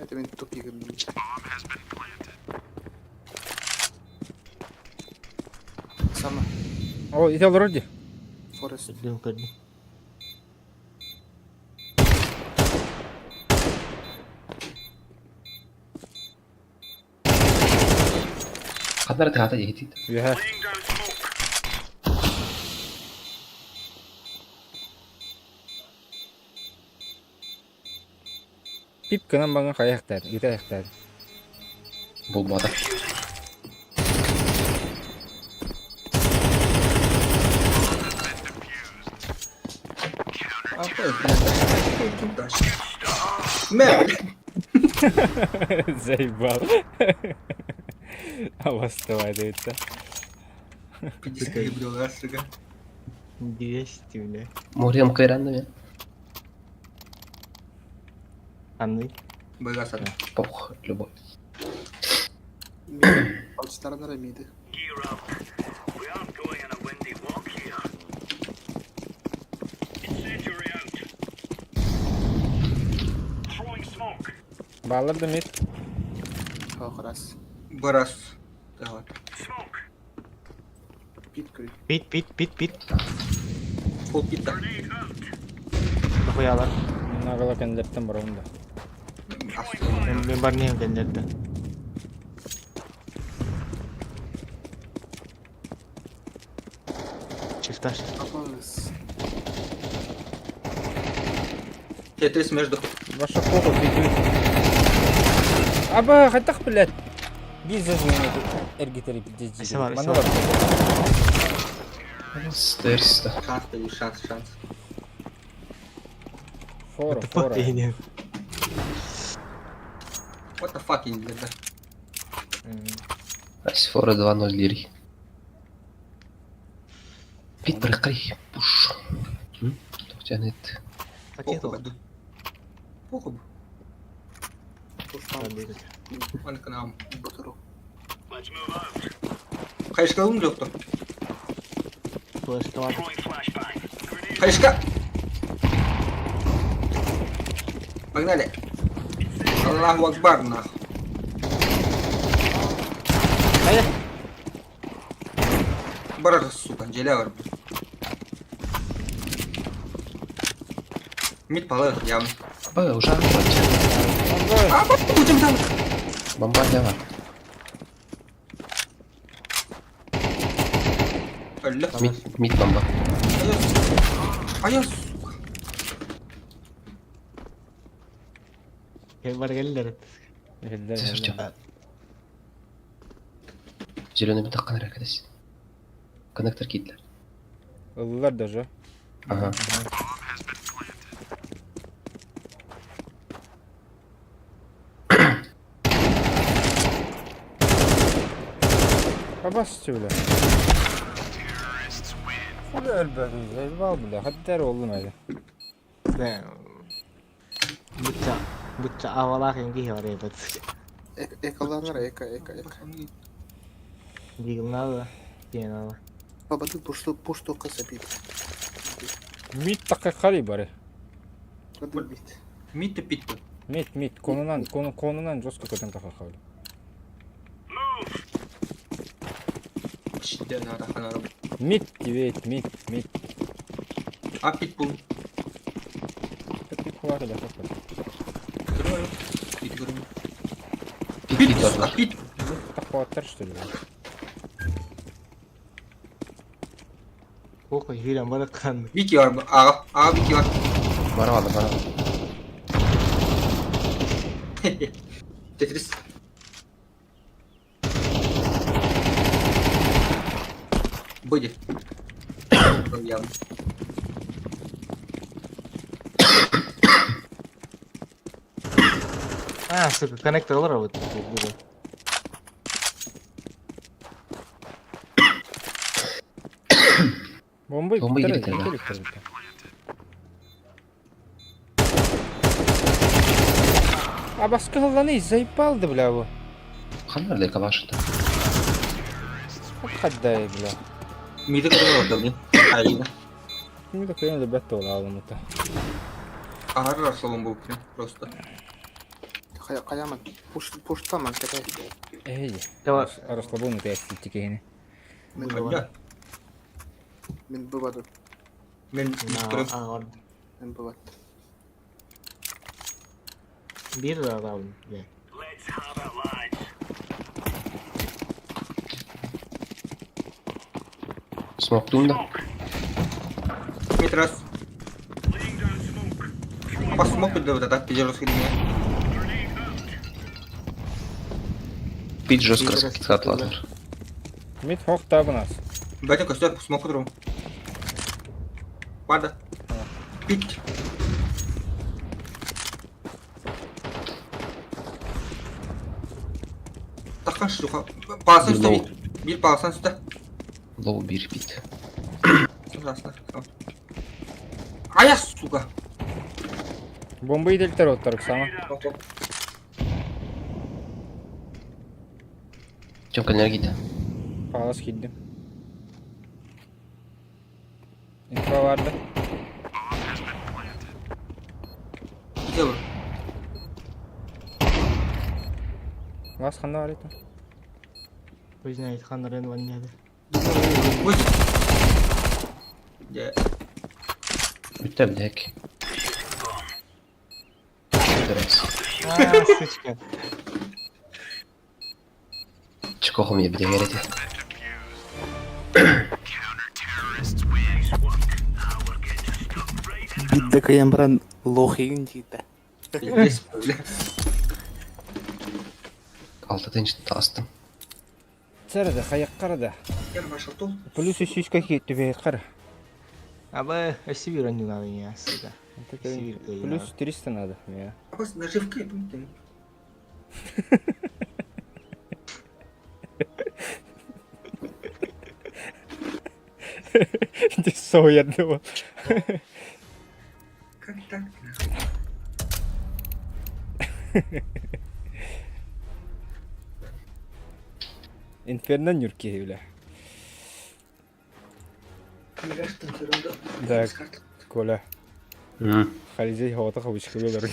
Это мен тупик. Сама. О, ити олорор дии. Форест. Көрдүм, көрдүм. Ханнара тыгата диэхитит. Үһэ. Laying down smoke. Пип гынан баҥа хайахтар, ыта айахтар. Булбата. А, блядь, дальше. Мэ, блядь. Заебал. А вас давай дается. Пиздец, бля, сука. 200, бля. Морем кайранными. Анны. Бэгаса. Пох, любой. Алтыстарынара миды. Gear up. We aren't going on a windy walk here. Incendiary out. Throwing smoke. Баалар да мид. Хохрас. Барас. Так. Smoke. Пит көрүй. Пит, пит, пит, пит. Пол пита. Grenade out. Нахуялар. Нагала кэннилэриттэн барабын да. Мен бар нем кэннилэрдэ. Шифта, шифта. Апас. Тетрис между. Ваша похуй пикуй. Аба, хайдах, блядь. Биир звонит эргитери пиздец. Өссө бар, өссө Манна бар. бар. Стерста. Шанс даю, шанс, шанс. Фора, What the fuck фора. дегенем. What the fuck, блядь, да. Асфора 2-0 лири. Пит прикрый. Пуш. Тянет. Похуй, бля. Похуй. Он к нам. Батыру. Let's move out. Хайшка ум кто? Флешка бар. Throwing flashbang. Grenade. Хайшка! Погнали. Аллаху Акбар, нахуй. Хайда. Бар, сука, джелявар, блядь. Мид палы, явно. Б, уже А, будем там. Бомба лево. Мид, мид бомба. А я, сука. Бар Артем. Зеленый битаққан рәкәдәс. Коннектор китлер. Ыллар даже. Ага. Абас бля. Хули өлбөдү, элбал бля, хаттар олдун айда. Бутча, бутча авалах инги хори бат. Экаланар, эка, эка, эка. Дигнала, кенала. Бабаты пушту, пушту касапит. Мид такка хари бары. Бит. Мид пит. Мид, мид, конунан, кону, конунан жестко көтөн такка хари. Мид дебет, мид, мид. А питбул. Пит кулары да такка. Пит говорю. Пит, Пит, пит сука, бар. пит. Такка что ли? Коко хирен баракан. Вики бар, ага, ага, Вики бар. Бар алды, бар алды. Тетрис. Выйди. Явно. А, сука, коннектор алар вот. Бомба Бомба иттер, иттер, да. иттер, иттер. А баскылланы заебал да бля бу. Қандай калашында? Хаддай бля. Миди көрөр ордо блин. Айна. Ким да кыйын бетте ола алымыта. Ага, расслабон был прям просто. Каяман. Пуш, пуштаман, катай. Эй. Давай. Расслабон это тикейни. Мен бывады. Мен бывады. Мен А, Мен бывады. Бир раунд. бля. Смоктум да. Мид раз. Апа смок вот это, пиздец, меня. Пит жестко раскатладыр. Мид хок табынас. Батя костер смок удру. Пада. Пит. Тақан шлюха. Паласан үсті Лоу. бир. Бир паласан үсті. Лоу бир пит. Ужасно. А я, сука. Бомба иделтер оттарык сама. Тёмка энергия. Палас киддим. Инфа барды. Где вы? Вас ханда бар ити. Хуй знает, хан рен ван неде. Выйди. Где? Бүтті бдек. Дұрыс. А, сучка. Чыкохум я бдек эрете. Бидде каямран лохигин жита. Здесь, бля. Алты тынч астым. Царада хаяк карада. Я вошел тут. Плюс үсүскө кетти кара. Аба, сибир не надо, не, сука. Плюс 300 надо. Я. Просто наживка, я помню. Ты соуядного. Как так? Инферно нюрки, бля. Так, Коля. Хализей хота хавычка белер.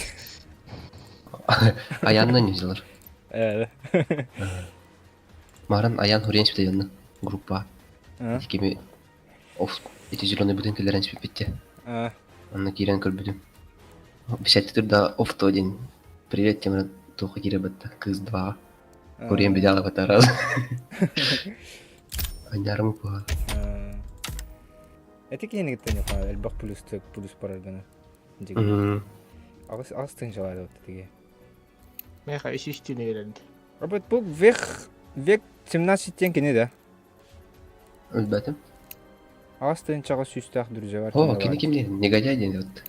Аянна не взялар. Э. Маран Аян Хурен спитайонна. Группа. А? Кими оф эти зеленый бутын келерен спипетте. А. Анна кирен көрбүдүм. Бисэтти турда офто один. Привет, Тимур, туха кире бытта. Кыз два. Курьем бедяла бата раз. Анярым пуха. Эти киһини кытта ньуха элбэх плюс плюс барар гына. Аҕыс аҕыс тыһыынчалаады тиги. Меха үс үстүүнү берерди. Робот бу век век 17 тен кини да. Өлбөтүм. Аҕыс тыһыынчаҕа сүүстээх друзья бар. О, кини ким диэн? Негодяй диэн вот.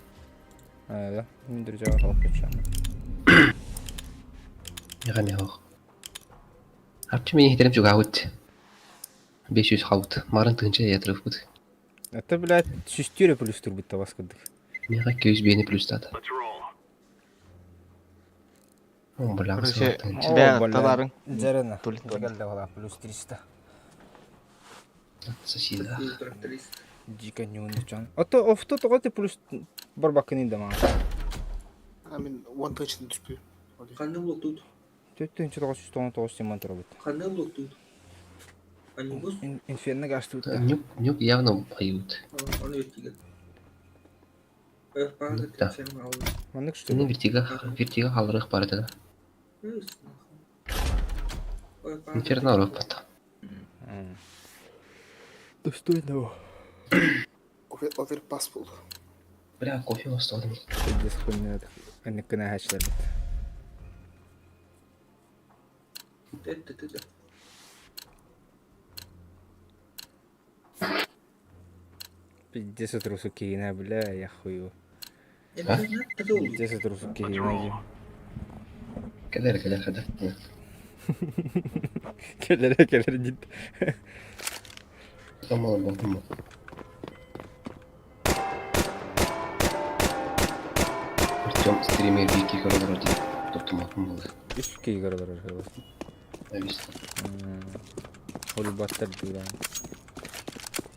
Да, мин друзья бар алып кетшам. Меха меха. Арчы мин иһитерим чугаабыт. 500 хаут. Марын тыһыынча ятырыппыт. Это, блядь, сүүстүүрэ плюс турбут табас курдук. Меха 205 плюс тата. О, бля, Короче, О, бля, бля. таларың. Дьэрэнэ. Тулит Кэллэ бала, плюс 300. Соседа. Тракторист. Дико нюн чан. А то офто тоҕо ты плюс барбаккын да маа. А мин уон тыһыынчаны түспү. Ханны лук тут. 4999 симон турабыт. Ханны лук тут. Они бус? Инферно гастут. Нюк, нюк явно поют. Он вертига. Ну да. Маннык что Ну, ли? вертига, вертига халырых бар да. Инферно ропот. Достойного. Оверпас был. Бля, кофе осталось. Пиздец хуйня. Анныкына хачлар бит. Пиздец трусу киина, бля, я хую. Пиздец трусу киина. Кэлэр, кэлэр, кэлэр. Кэлэр кэлэр дит. Тамал болдум. Артем стример бики көрөр вроде. Топтум болды. Үс кей көрөр көрөр. Әбис. Ол баттар дигән.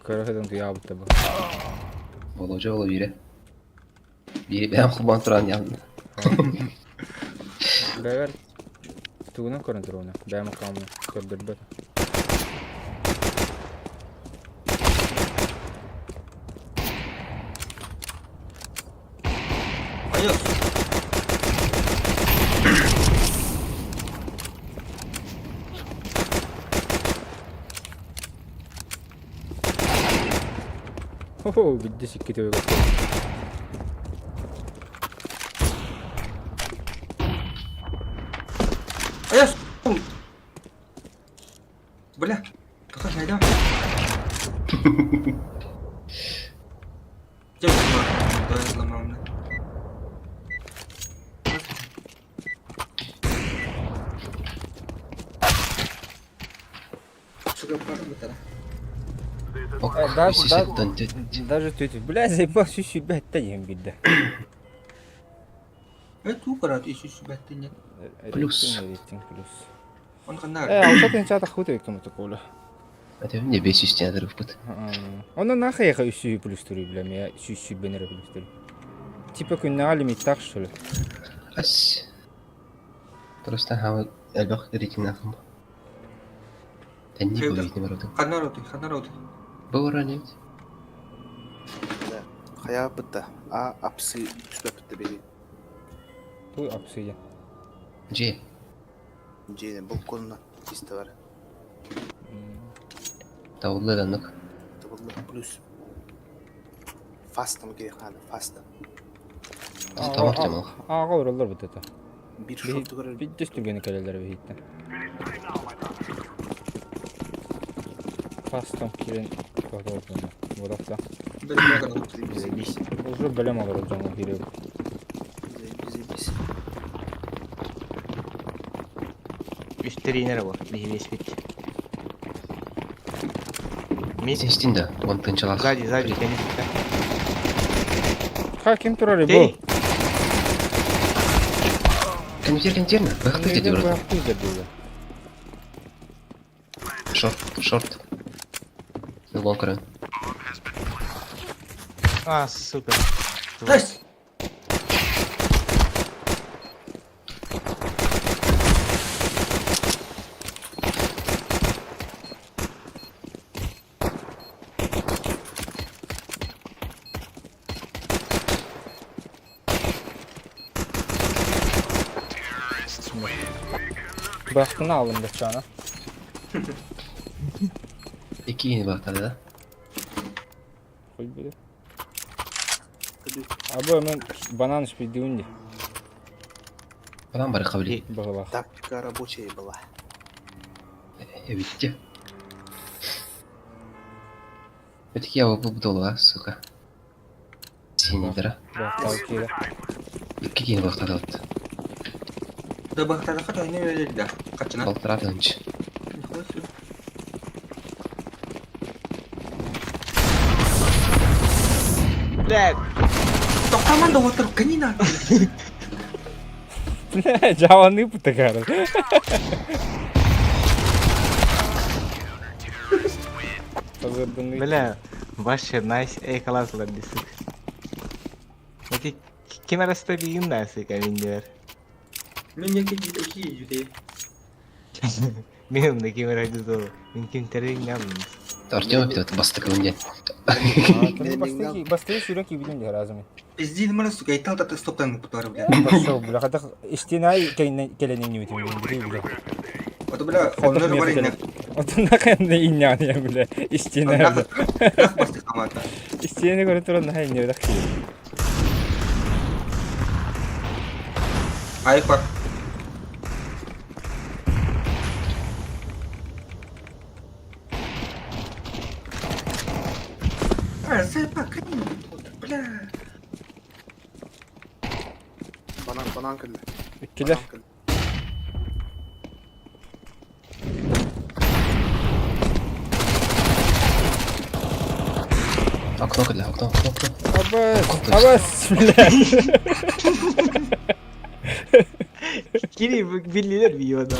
Көрөһөдөн туябыт бу. Боложа боло бире. Бире бәм хубан туран янды. Бәгәр тугунан көрөн туруна. Бәм камы көрдөрбөт. Айос. Хо-хо, бидде сикки төбө. Айос. Бля. Какая найда? Давай взломал, бля. Сука, пара бытара. Да, даже тут, бля, заебал сүсү бәтта диэн бидде. Это укарат еще себя ты нет. Плюс. Рейтинг плюс. Он ханар. Э, алта тынча хута кому такого. Это мне бес үстіне быт. Оны нахай яха үсүү плюс түрі, бля, я сүүсүү бенере плюс түрі. Типа күннәға лимит так, что ли? Ас. Просто хава элбэх рейтинг ахым. Тәнни бу рейтинг бар отын. Ханар оты, ханар оты. Бу ранит. Хая бытта. А апсы түспә бітті бери. Туй апсы я. Же. Же, бұл колына чисто бар. Тавылы данык. Табылды плюс. Фастом керек ханы, фастом. Тамак жамал. Ага, оралар бит это. Бир шорты көрөр. Бидде түгені кәлелер бихитте. Фастом кирен тоқтап Бодақта. Заебись. Уже білем алыр жаңа керек. Заебись, заебись. Үс тренер бар, бихилес бит. Мин Сен истин да, он тынчалах. Сзади, сзади, конечно. Ха, ким турар бу? Эй! Контер, контер, бахты деді брат. Бахты деді. Шорт, шорт. Лон көрөн. А, сука. Найс! Быахтын аалым баччаана. Икки бахтады да? Хуй билэр. Абы мен банан испейдиун ди. Банан бары кабили. Баҕалаах. Тактика рабочая была. Эбитти. Битки я bu долга, сука. Синидра. Бахтал киирэ. Икки киһи бахтады. Да бахтадаха тойны өлөр да. Качына. Полтора тысячи. Нихуя себе. Блядь! Токтаман да отыр, канина. Бля, жаваны путагар. Позырдыны. Бля, вообще найс эй класслар десик. Эти ким арасында бигин да сука миндер. Мен неке iki yüzde. Мен онда ким арасында Мен ким терин ямын. Артем опять бастык мне. Бастыки, бастыки сүрөн кибидин дер азым. Пиздин мara сука, и тал тата стоптан кутары, бля. Пошел, бля, хата истинай келенин ньютин, бля. Вот, бля, оннор бар инне. Отун накын иннян я, бля. Истинай. Нах бастык хамата. Истинай көрө туран нахай инне дак. Ай, пар. А, заебал, канина, бля. Банан, банан кэллэ. Иккилер. Банан кэллэ. Окно, бля, окно, окно, окно. Абас, абас, бля. Кини биллилер бийода.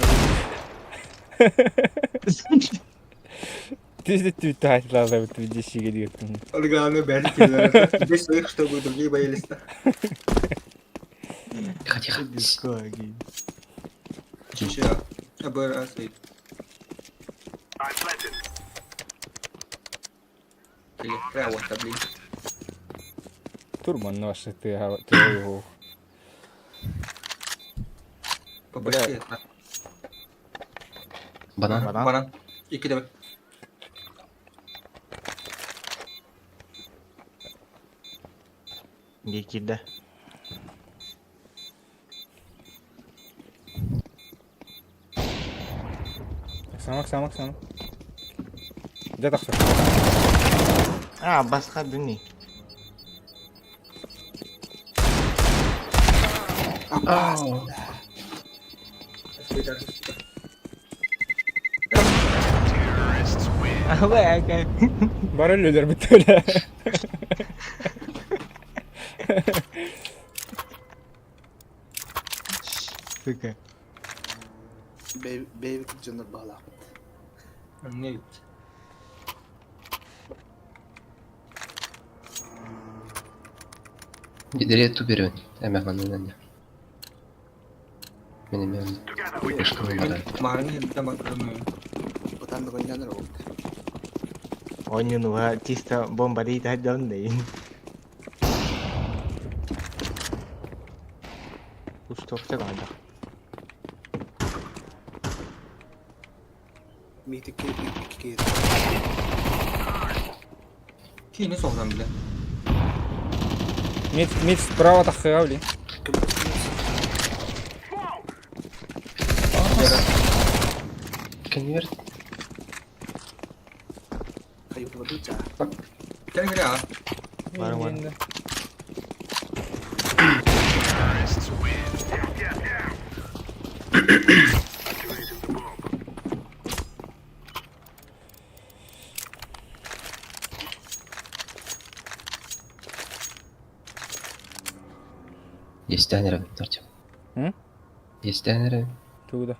Ты ты тайтла вот видишь сиге Он главное бәрі Здесь своих, чтобы другие боялись. Тихо, тихо. Че, АБР стоит. Или прямо вот, блин. Турман наш ты его. По башке. Банан. Банан. Банан. Ики давай. Гекиде. Оксана, Оксана, Оксана. Где тахсыр? А, басқа дүни. Ау. Абай, ака. Бар өлөлөр бүттү эле. Сука. Бэйби дьоннор баалаах. Не Дерет ту берен. Әмә манын. Мен мен. Марын там открою. Ботан гонянар ол. Ойнунуга чисто бомба дейт айдан дейин. Устокта калды. Митикке икки Кини соғдан бля. Мид, мид справа тахыга, блин. Конверт. Кел кел а. Бар бар. Есть тайнеры, Артем. М? Есть тайнеры. Туда.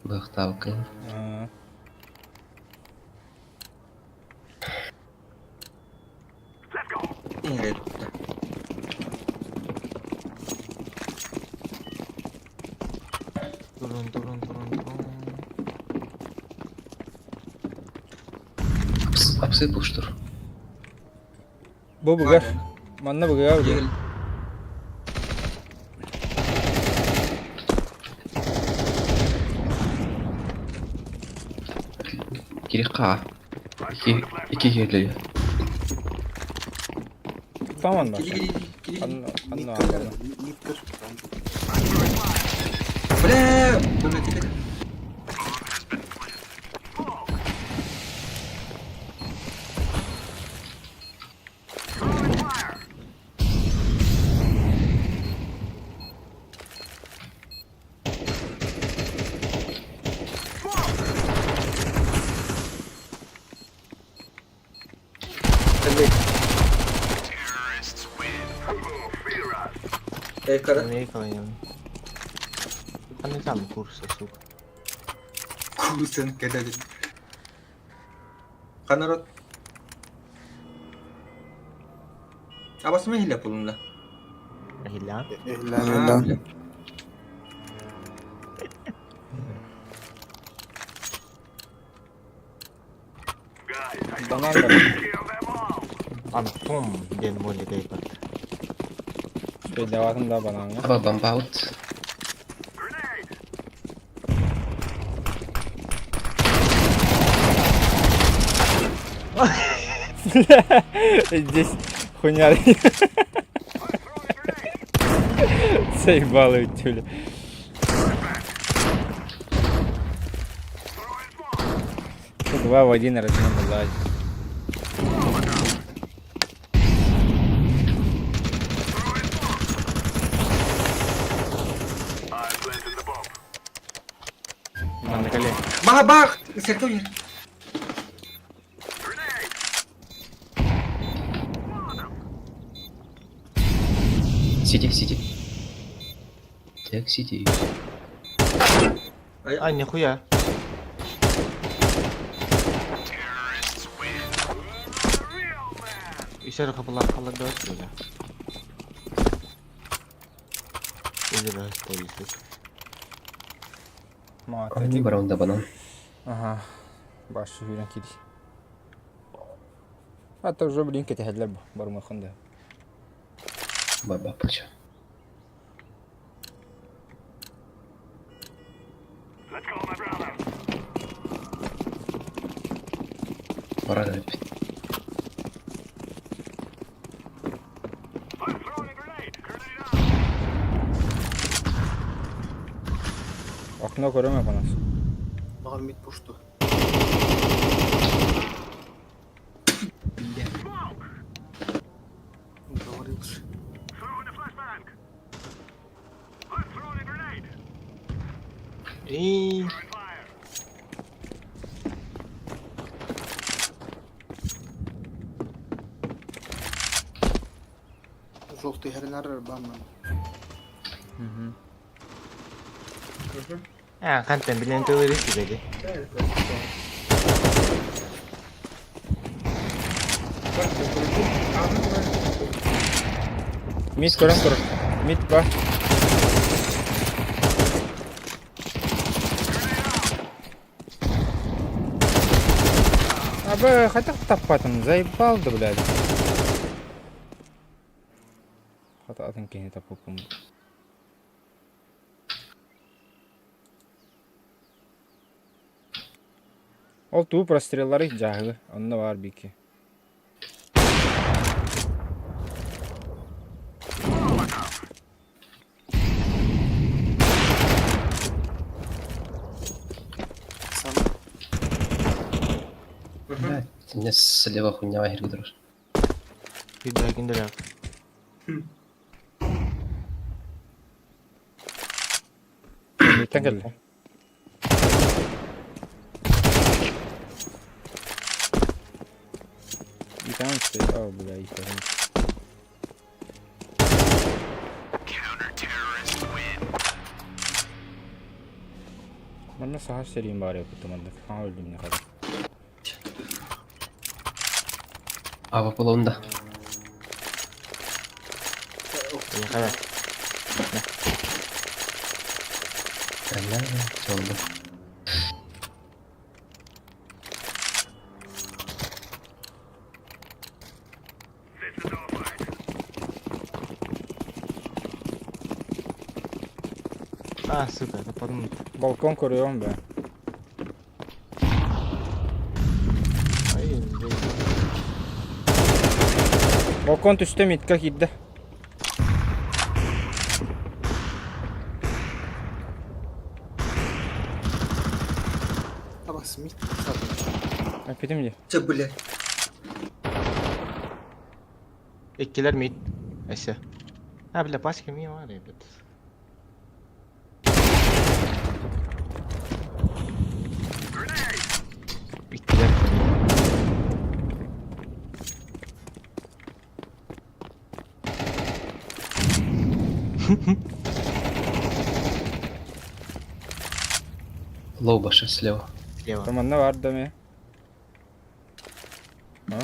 Бахталка. А. Нет. Турун турун турун турун. Апсы пуштур. Бу бугар. Манна бугар, блин. Кириха. Ики ики киһилии. Tamam Кили, баша. кили, кили. Анна Мид анна көр, алларна. мид көр. Бля, бля, тихо. Эй, кара. Америка Ханна там курса, сука. Курсын кэлэ. Ханарот. Абасыма хилэ пулунна. Хилля. Ehlan ehlan. Банан бар. Антон ден моли гайбат. Бейдаватын да бананга. Аба бомбаут. Здесь хуйня. Заебало тюля. Два в один размен была. Манна кэлэ. Бах-бах! Сертуни. Сиди, сиди. Так, сиди. А, нихуя. Еще капылар қалар да өтті. Или раз полиция. Они баронда банан. Ага. Баш хүрэн киди. А то уже блин кетеһэллэр бармахында. Баба пача. Пора опять. Окно көрөмө панас. Маған мид пушту. Говорил же. И Желтый хренар банан. А, хантен билен тылыры сибеди. Мид көрөм көр. Мид ба. Абы хотя таппатым, заебал да, блядь. Хата атын кени таппапым. Ол туу простреллары жаагы, онно бар бики. Сам. Блядь, у меня слева хуйня вахер Bir киндер. Бүйтен келди. Итан стоит, о, бля, Итан. Манна саха серийин баар эбит хаҥа өлдүм не хара. Аба полонда. Яхара. Бля, солду. А, сука, это подумал. Балкон көрүөм бе. Балкон түстэ митка киирдэ. Абас мид. Эппитим дии. Че, бля. Иккилэр мид. Өссө. А, бля, пачка мия бар эбит. Иккилэр. Лоу баша слева. Слева. Манна бар да ме. Не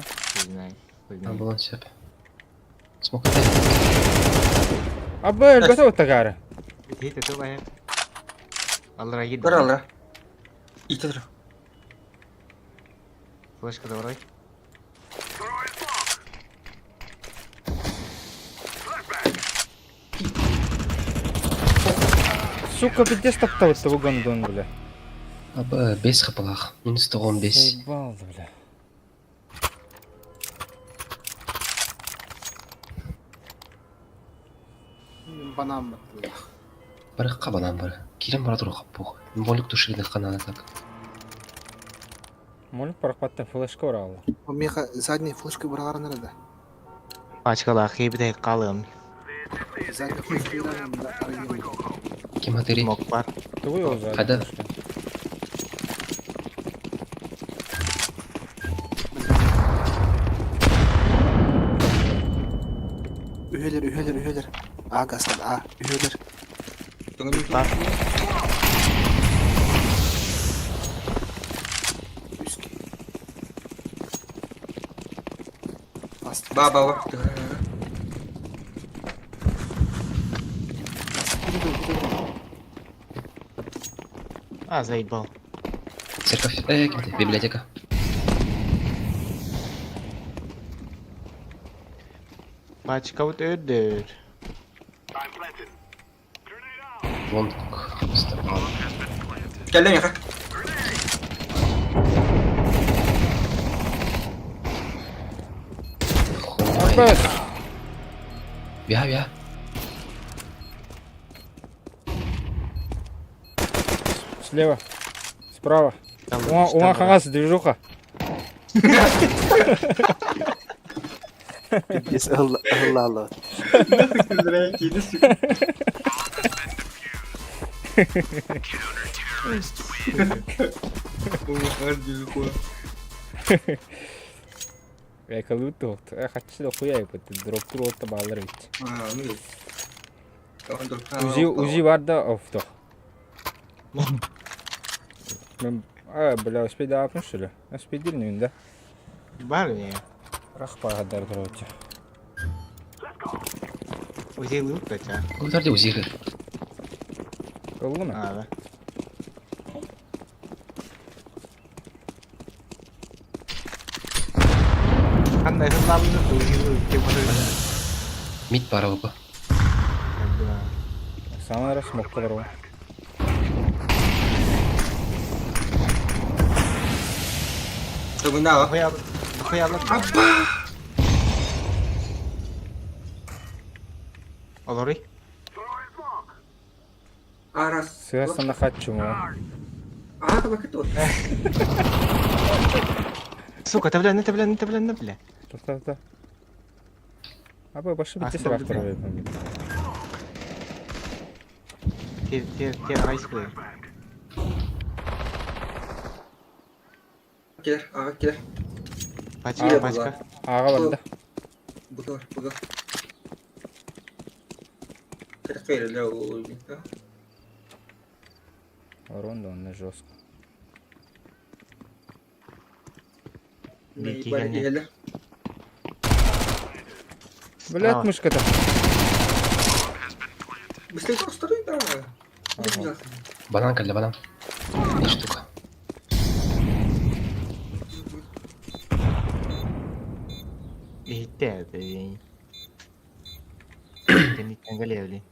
знаю. А, Не знаю. булан сөп. Смог опять. Абы өлбөтө оттагары. Хит это бай. Аллара гид. Бара алра. Ите тұр. Флешка давай. Сука, пиздец таптабытты бу гондон, бля. Абы 5 хапалах. Минус 95. Заебал, бля. Банан баттылар. Барыққа банан бар. Кирен бара тұр қаппуқ. Молик тушили қанана так. Молик парақпаттан флешка оралы. Меха задний флешка бұрағарын арада. Пачкалар хейбите калым. Задний флешка бұрағарын Кем атыри? Смок бар. Тугуй ол задний Қайда? флешка. Үһелер, үһелер, үһелер. А, гастан, а, үһелер. Бар. Үске. Басты. Ба, ба, ба. А, заебал. Церковь. Кем Библиотека. Пачка вот өдür. Лонг. Стопал. Кәлі меха. Хуй. Абы! Бя, бя. Слева. Справа. Уңа қағаз, движуха. Пиздец, алла, алла, алла. Эколы тоқты. Хатчы да хуя епті. Дроп тур отта балар бит. А, ну Узи, узи бар да офтох. Мен, а, бля, успей да апын что ли? Успей дирнүйін да. Бар не. Рах парадар дроте. Узи лут да. Көтәрде узигі. Кылды ма? А, да. Қандай хызлабыны узи лут деп отырды. Мид бара опа. Самый раз смокка бар ғой. Төгін аға. Хуя Апа! Олоры. Арас. Сыгастан хатчы мо. А, табак это вот. Сука, ты бля, на ты бля, на ты бля, на бля. Тоқта, тоқта. Абы башы А, бітте стоп, сырақ тұр. Тер, тер, тер, айс бля. Келер, аға, келер. Пачка, А, пачка. Аға барды. Бұға бар, бұға. Кіріп ол. Урон да онна жестко. Наебали, Блять, мышка-то. Быстрее просто да. Банан для банан. Не штука. Ихте, блин. Кенниттен гале, блин.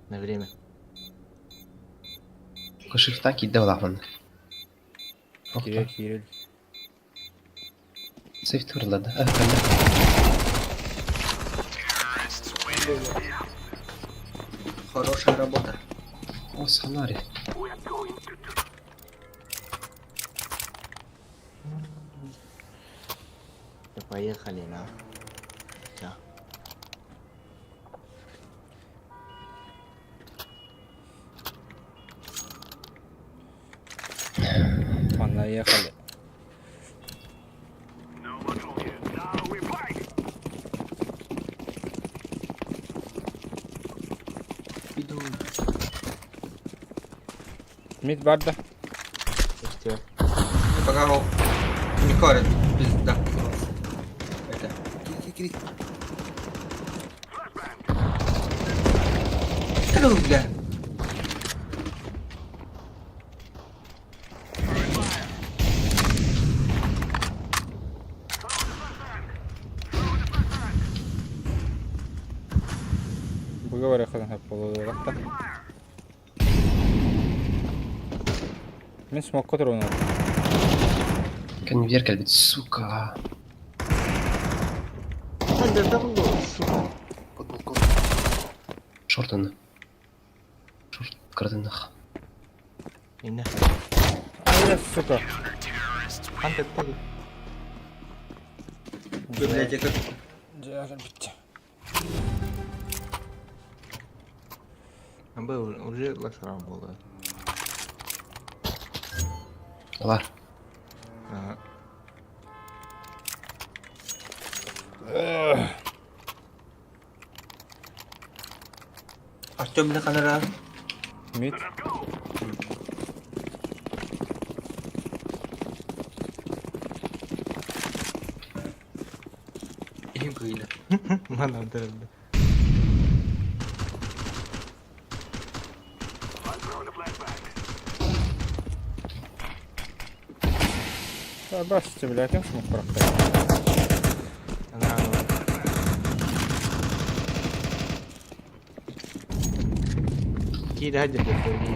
На время. Кошифта кидде балахман. Кирилл, Кирилл. Сейф турла да. А, кэллэ. Хорошая работа. О, Санари. Поехали на. Всё. Понаехали. Иду. Мид бар да? Все. Пока ол. Не корит. Пизда. Это. Кири, кири. Тыл, бля. Быга барыахха сөп буолуохта. Мин смокка турабын. Конвейер кэлбит, сука. Сука. Под балкон. Шорт онно. Шорт кырдынах. Инна. Ай, сука. Хантер тоже. Блядь, я как... Дьэ, кэлбит. А был уже лошара была. Бар. Ага. Артем бля ханара. Мид. Им кыйда. Мана дырды. Бросьте, бля, кем смог прохтать? Она. Кида хаджа дырды.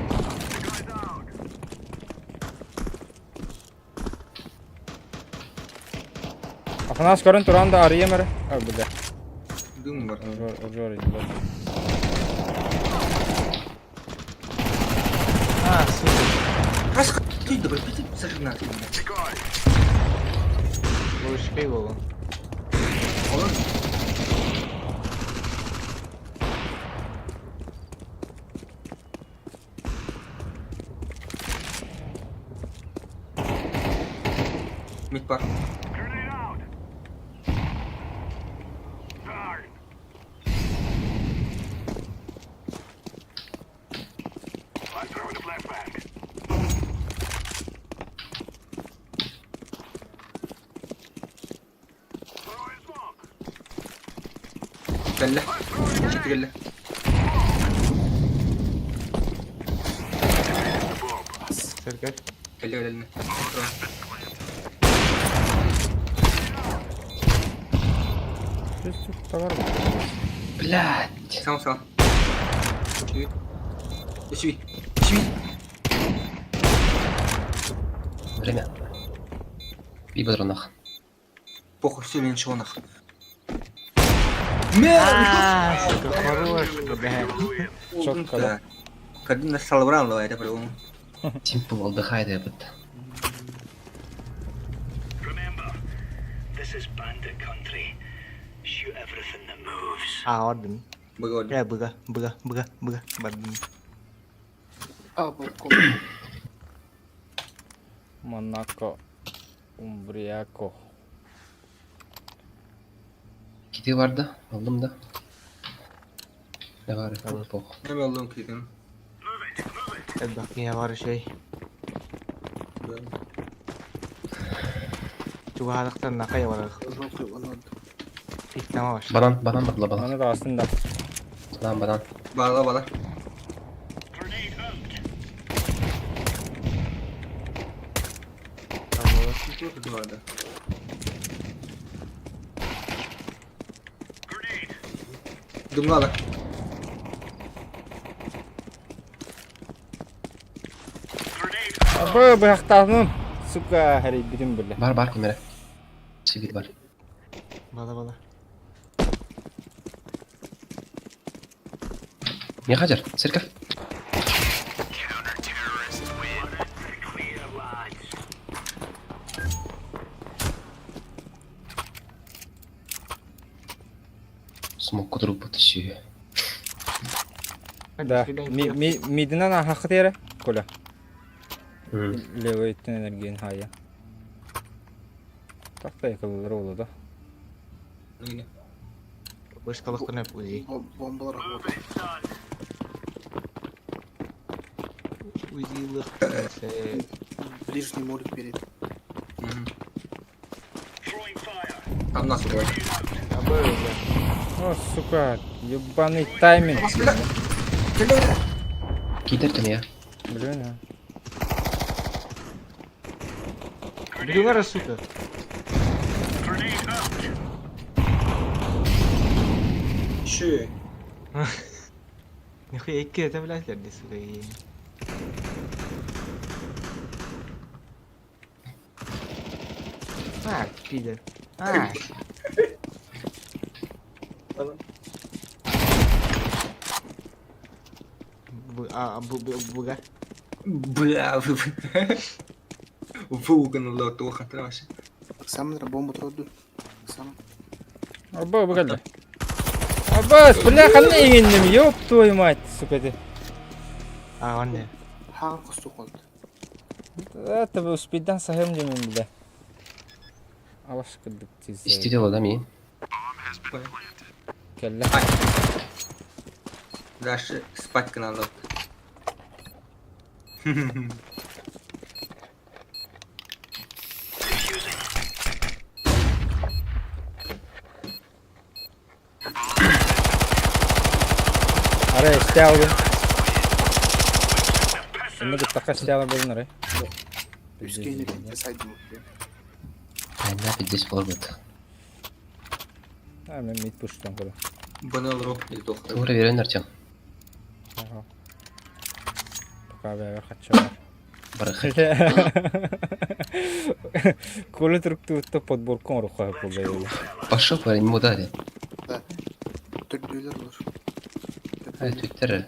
Афанас көрөн туран да арыйым эрэ. А, бля. Дым бар. Обзор, обзор идет. А, сука. Раз ты добрый, ты сожгна. Лучше голову. Он Мид пар. Кэллэ. Чит кэллэ. Церковь. Кэллэ кэллэ. Товар. Блядь. Сам сам. Чуй. Чуй. Чуй. Время. И патронах. Похуй, все ничего нах. А, сука, хорош, бля. Четко, да? Когда салбрал, давай, это по-любому. Симпл отдыхает, я будто. Remember, this is bandit country. Shoot everything that moves. А, орден. Быга Бля, быга, быга, быга, быга, бардын. А, балкон. Монако. Умбриако. Kiti var da. Aldım da. Ne var? Bok. Ne aldım кидим. Bak yine var şey. Чугаһалыктан накай бар. Банан. Piklama var. Банан, банан батла банан. Аны да астында. Банан, банан. Бала бала. Да. Думала. Абы быһахтаанын. Сука, хэрий битим бile. Бар, бар камера. Сибир бар. Бала бала. Не хадер, церковь. Смог кудрук бутащи. Да. Мидинан ахахыт эрэ, Коля. Левый өттүн энергиян хайа. Тахта якылылар олу да. Вышкалык узи. Бомбалар работают. Узилых. Ближний молик перед. Там нас убивают. О, сука, ебаный тайминг. Кидер ты меня. Блин, а. Блюгара, сука. Че? Нихуя икки это, блядь, лерди, сука. А, пидор. А. А, буга. Бля, вы... Выуганула тоха трассе. Александр, бомбу троду. Сам. Аба, бу Абас, бля, ханна иҥинним, ёб твою мать, сука ты. А, он не. Хаҕан хосту холд. Это бы успейдан сахым демин, бля. Алаш кырдык тиз. Истидел, да, ми? Кэллэ. Дальше спать надо. Арай истэ албын. Инна быттакка истэ алар болун арай. Үскейни сайдым. Айна пиздец болбут. А, мен мид пуштан көрө. БНЛ рок или тоха. Тура верен Артем. Ага. Пока бәбер хатча бар. Барыхы. Коля туруктуутта подборкон руха болду. Пошел парень, ему дали. Да. Төрдүлөр olur. Ай, твиттер.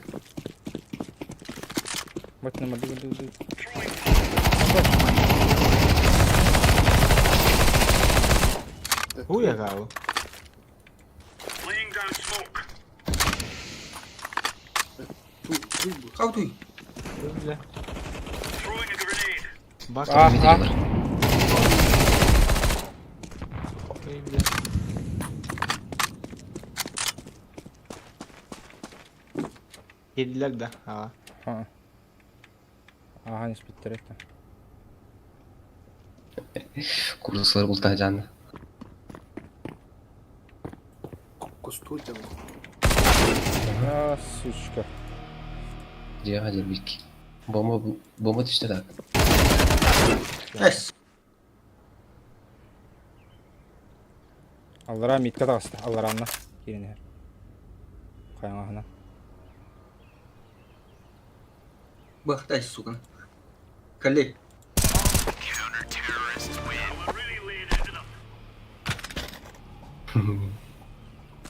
Бат нема ду ду ду. Хуя гау. Как ты? Бля. Бак. А, а. Ой, бля. Yediler да. А. Ха. Ага, не спиттер это. Курслар булта жан. Кусту дем. А, сучка. Где бик. Бомба, бомба түштү да. Эс. Аллара митка тағысты, алларанна. Кирине. Кайыңахына. Бахтай, сука. Коллег.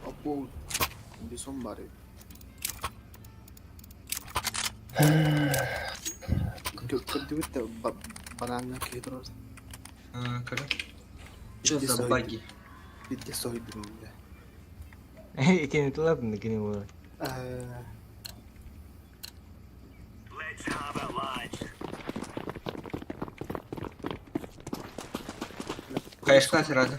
Апо бесон бар. Көрдүбүт бананна киһи Коллег. Что за баги? Битте сойдум бля. Икини тулатын, икини була. Конечно, сразу.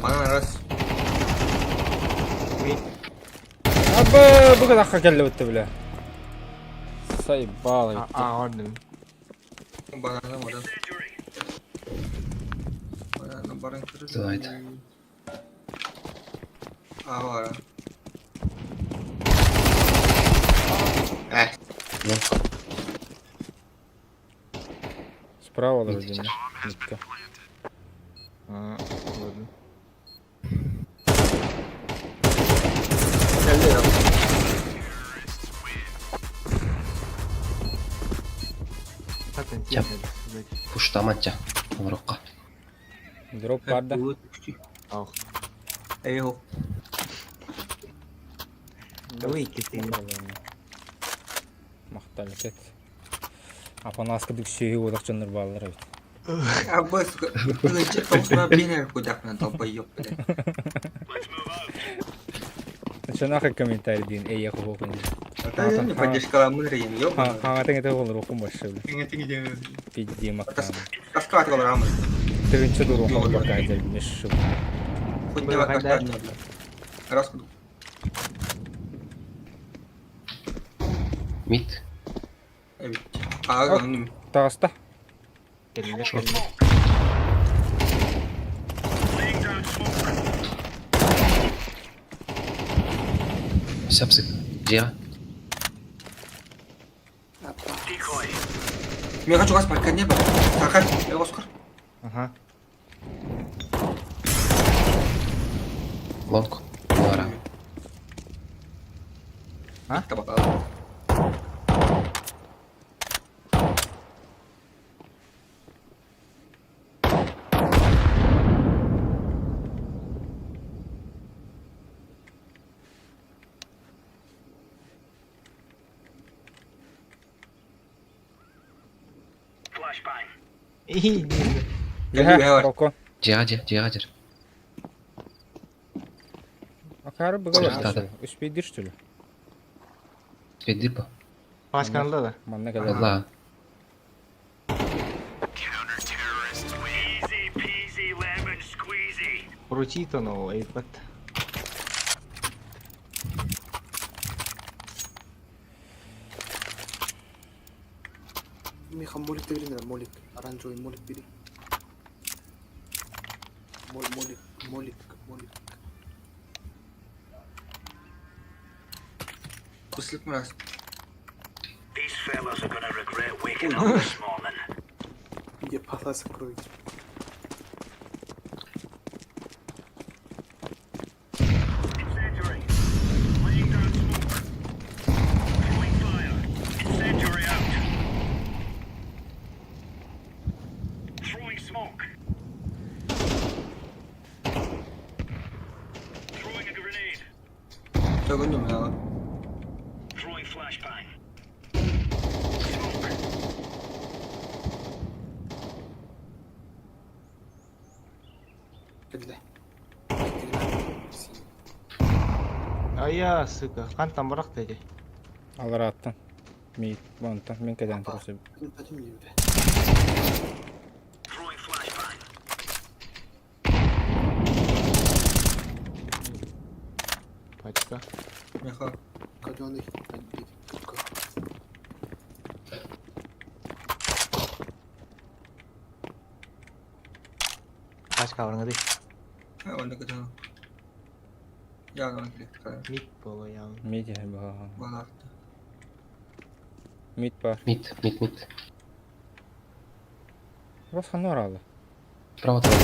Банан раз. Аба, бу кадакка келди бутты бля. Сайбал. А, орден. Банана, баран. Банана, баран. Давайте. А, баран. Эх. Справа вроде. Митка. А, ладно. Чап. Пуштаманча. Оҥороххо. Дроп баар да? Ох. Эй, ох. Давай Махтал кет. Апанаска дүк сүөһү буолар дьоннор бааллар эбит. А б, сука, ты тоҕусна биэнэр кудахна долбоёб, блядь. Чанах комментарий диин эйэ хоһуохун. Это не поддержка мырыйын, ёбаный. Хаҥатын это олоруохун больше. Пизди макан. Таскать голорамы. Тыгынча дуруохун бакай мешшу. Хоть давай каштан. Раз куду. Мид. А, Таҕыста. Сапсык. Дьиэҕэ. Мен хочу вас пока не было. Тархан, я Оскар. Ага. Лонг. Лара. А? Табак. Яха, балкон. Дьиэҕэ дьиэ, дьиэҕэ дьэр. Акары быга Сырыттаата. Успейдир что ли? Спиддир по. Пачканла да. Манна кэлэр. Алла. Прочитано, эйпат. Миха молик берин молик. Оранжевый молик бери. Мол, молик, молик, молик. Куслик мразь. These fellas are gonna regret waking up this morning. Где пала закроете. Incendiary. Laying down smoke. Throwing fire. Incendiary out. Throwing smoke. Throwing a grenade. Сөгүнүм я. Throwing flashbang. Smoke. Кэллэ. Ая, сука, хантан бырахта ди. Алараттан. Мид, вонтан, мен кэдэн турсу. Throwing flashbang. Пачка. Миха. Кадёный. Пачка барыңа ди. Он такой. Я на Мид боло я. Мид ба. Балар. Мид бар. Мид, мид, мид. Бас ханна оралы. Право того.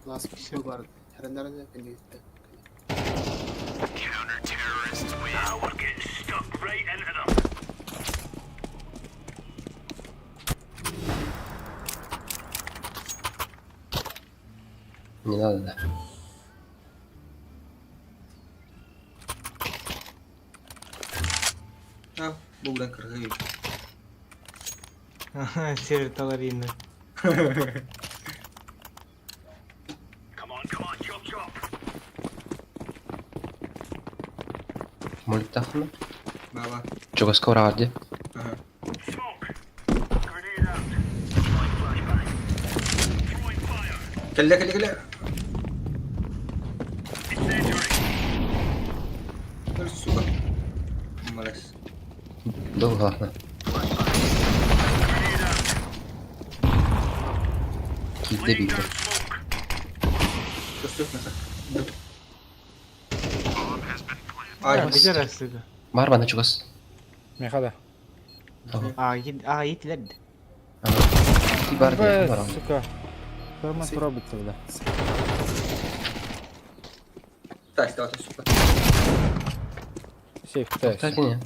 Лас бар. Хәрәннәрне кәндә. Now we're getting stuck right into them. Не надо, да. А, булдан кыргый. Север таларины. Come on, come on, chop chop. Молик тахна. Баба. Чугаска ураҕар Ага. Smoke. Grenade out. Throwing flashbang. Throwing fire. Кэллэ, кэллэ, кэллэ. Incendiary. Сука. Мразь. Долго. Grenade out. Киирдэ Laying биирдэ. down smoke. Көстөх миха. Ай, Бежер, сука. Бар бана чугас. Миха да. А, а, итлерд. Ти бар Б, бар. сука. Формат пробится, да. Так, давай, сука. Сейф, тест. Кстати, не.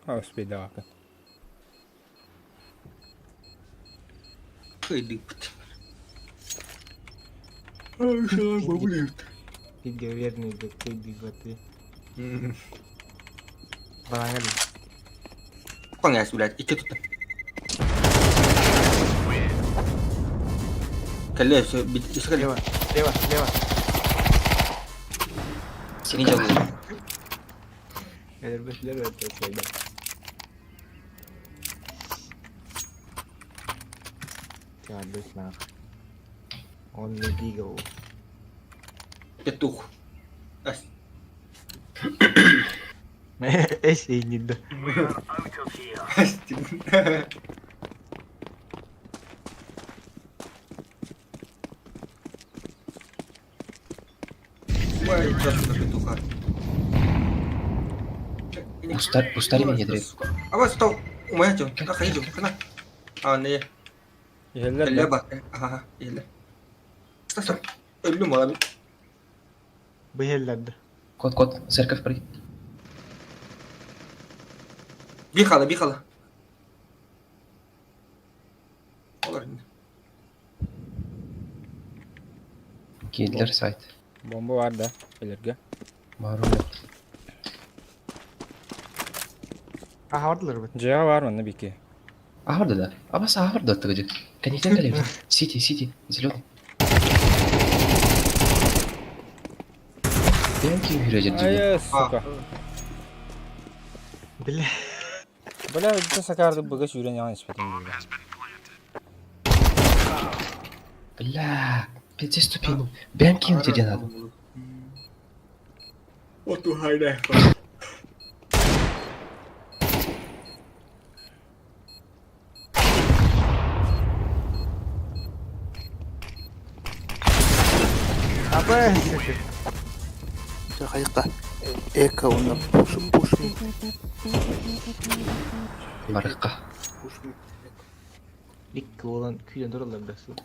Успейдаҕа. Кыйдыппыт. Ты верный, да ты биготы. Балаңа Конясь, блядь, икки тутта. Кэллэ, все, Слева, слева, слева. Синий дьолу. Элбэхлэр өтө Нах. Он не двигал. Петух. Эсей не да. Ой, просто на петуха. Устали меня дрейф. А вот стол. У меня тё. Ах, иду. Хана. А, не. Иһэллэр Элле бар. Ага, иһэллэр. Стой, стой. Өллүм балабы. Быһеллерді. Кот, кот, церковь прыгай. Бихала, бихала. Олар. Кидлер сайт. Бомба бар да, элерге. Бар yok. Aha vardılar bu. Дьиэҕэ бар манна бики. Ахварда да. Абас ахварда тыгыжы. Коннектен калеб. Сити, сити, зеленый. Бен ким хүрөжер дии. Ай, сука. Бля. Бля, это сакарды быга сүүрэн яҕан испэтим дии. Бля, пяти ступеней. Бен ким тебе надо. Оту хайда. Апа. Хайыкта. Эко уонна пуш пуш Барыкка. пуш Икки olan күйден туралар да су.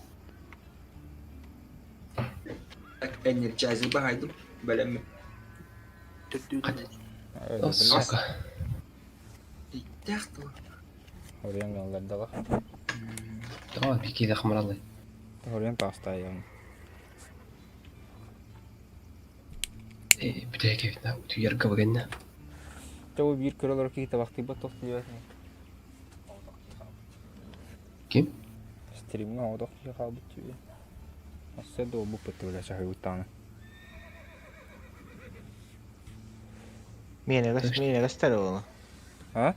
Так, энерджайзер бахайдым. Бэлэмми. О, сука. Тяхту. Орыйан галлардала. Давай, бики да хмаралы. Орыйан таастаайан. Э, бля, на утуярга баганна. Того биир көрөлөр киһи табахтыйбат тох диэбэт. Ким? Стримҥа оҕотох киһи хаалбыт дии. Асса дуолбуппут бля чаһыйбыттаҕына. Миэнэ көстөр оҕону. А?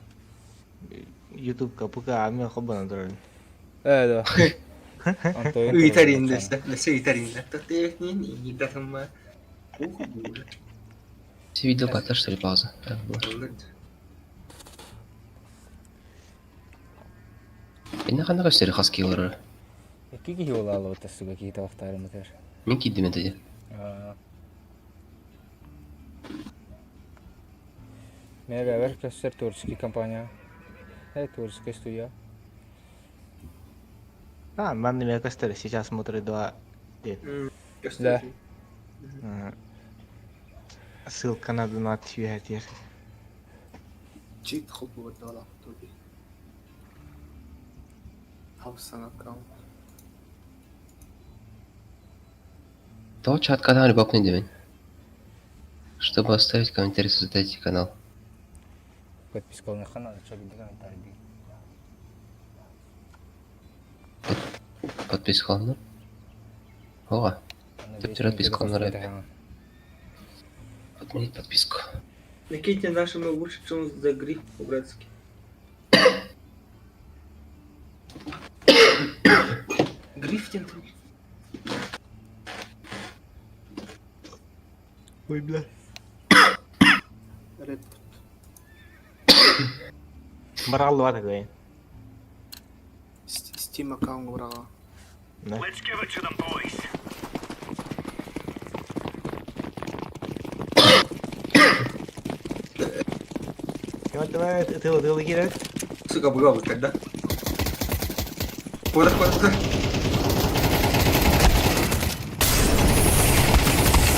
Ютубка пука мен хоббанан турарын. Э, да. Ыйтарин дэстэ. Лесе ыйтарин да. Тотехни не датама. Ух, буля. Все видео батар, что ли, пауза? А, была. Мен ханна көстөр хаски олорор. Икки киһи буолаалыбыт суга киһи табахтаарымытыр. Мен кийдим это. Мэ бэбэр көстөр творческий компания. Э, творческая студия. А, манны мен көстөр сейчас смотрю два. Да. Ссылка на донат сүйэтер. Чик холбугар туби. Хаусан аккаунт. То чат канал любопытный день. Чтобы оставить комментарий, создайте канал. Подписка на канал, что видно комментарий. Подписка на. О, Ты подписку на рэпе. Отменить подписку. Накиньте нашему лучше, чем за гриф по-братски. Грифтинг. Ой, бля. Рэп. Бараллы бар такой. Steam аккаунт браға. Да. Let's give it to them, boys. Давай, давай, тыл, тыл кирет. Сука, была когда? Куда, куда, куда?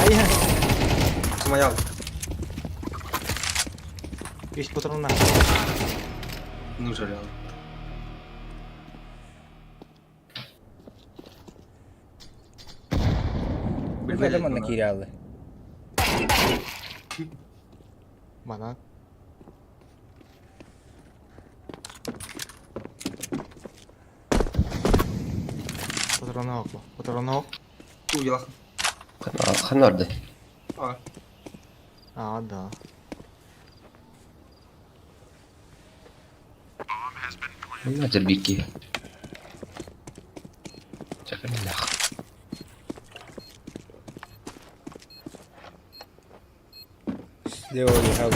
Ай, Смаял. Үс патронна. Ну жалел. Билбэтим манна киирэ Манан. Патронок, патронок. Уйах. Ханна барды? А. А, да. Ханна дьэрбикки. Чакырмалаах. Слева лежал.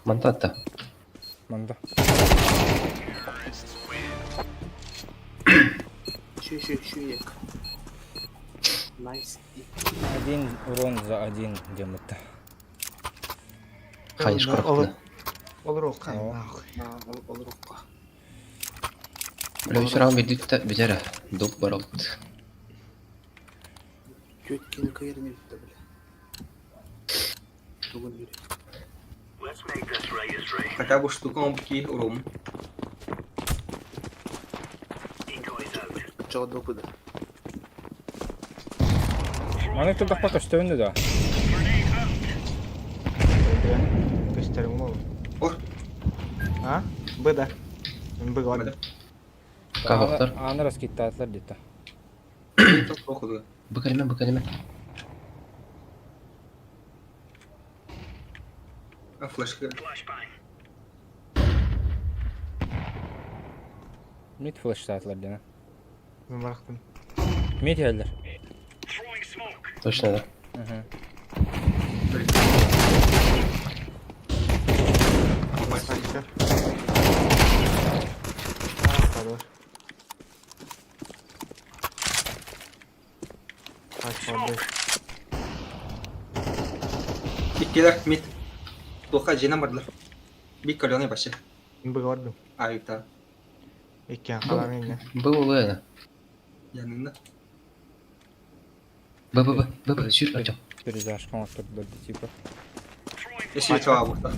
Мантатта. Манда. Еще, еще, еще ек. Найс. Один урон за один демыта. Хайыш корохтуна. Олоруохха нахуй. Олоруохха. Бля, үс раунд биирдэ бүтэрэ. Дук баралт. Түөткини кыйырын эбит бля. Тугун бири. Хотя бы штука он ки урум. Чого допыда. Маны турдахпа көстөбүн да. Көстөрүм ол. Ор. А? Б да. Б ладно. Кахохтор. Аны раскиттаатылар дитта. Бу кэлимэ, бу кэлимэ. А флешка. Мид флештаатылар дена. Мен барахтым. Мид елдер. Точно, да. Угу. Хорош. Так, воды. Иккилэр мид. Туха жена бардылар. Бик каленый вообще. Б ладно. А, это. Иккен халар инне. Б улы. Янына. Б, Б, Б, Б, Б, сүр, Артем. Перезашкан оттурдулар типа. Если чего бухта.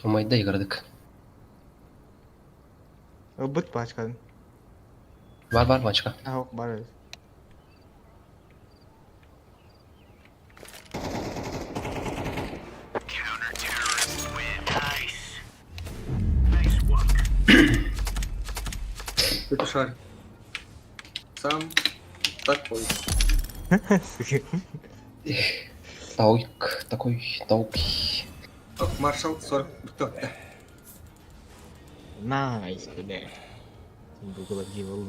Умайда иградык. Быт пачкадын. Бар, бар, мачка. Ах, бар. Это шар. Сам такой. Таук, такой, таук. Ок, маршал 40. Кто? Да. Найс, бля. Бугла гивал.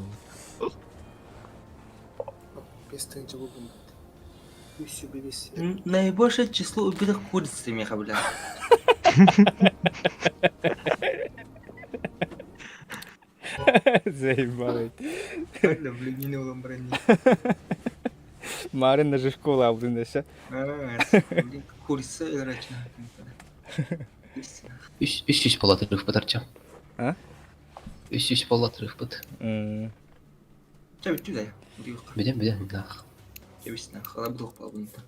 Бестенче болдум. Үсү бебес. Наибольшее число убитых куриц меха, бля. Заебал. Да, блин, не улам брони. Марын даже школа алдын десе. А, блин, курица играть. Үс, үс, үс болатырых быт, Артем. А? Үс, үс болатырых быт. Че, бүтү да. Бүтэн, бүтэн, нах. Кебисна, халабдух палбынта.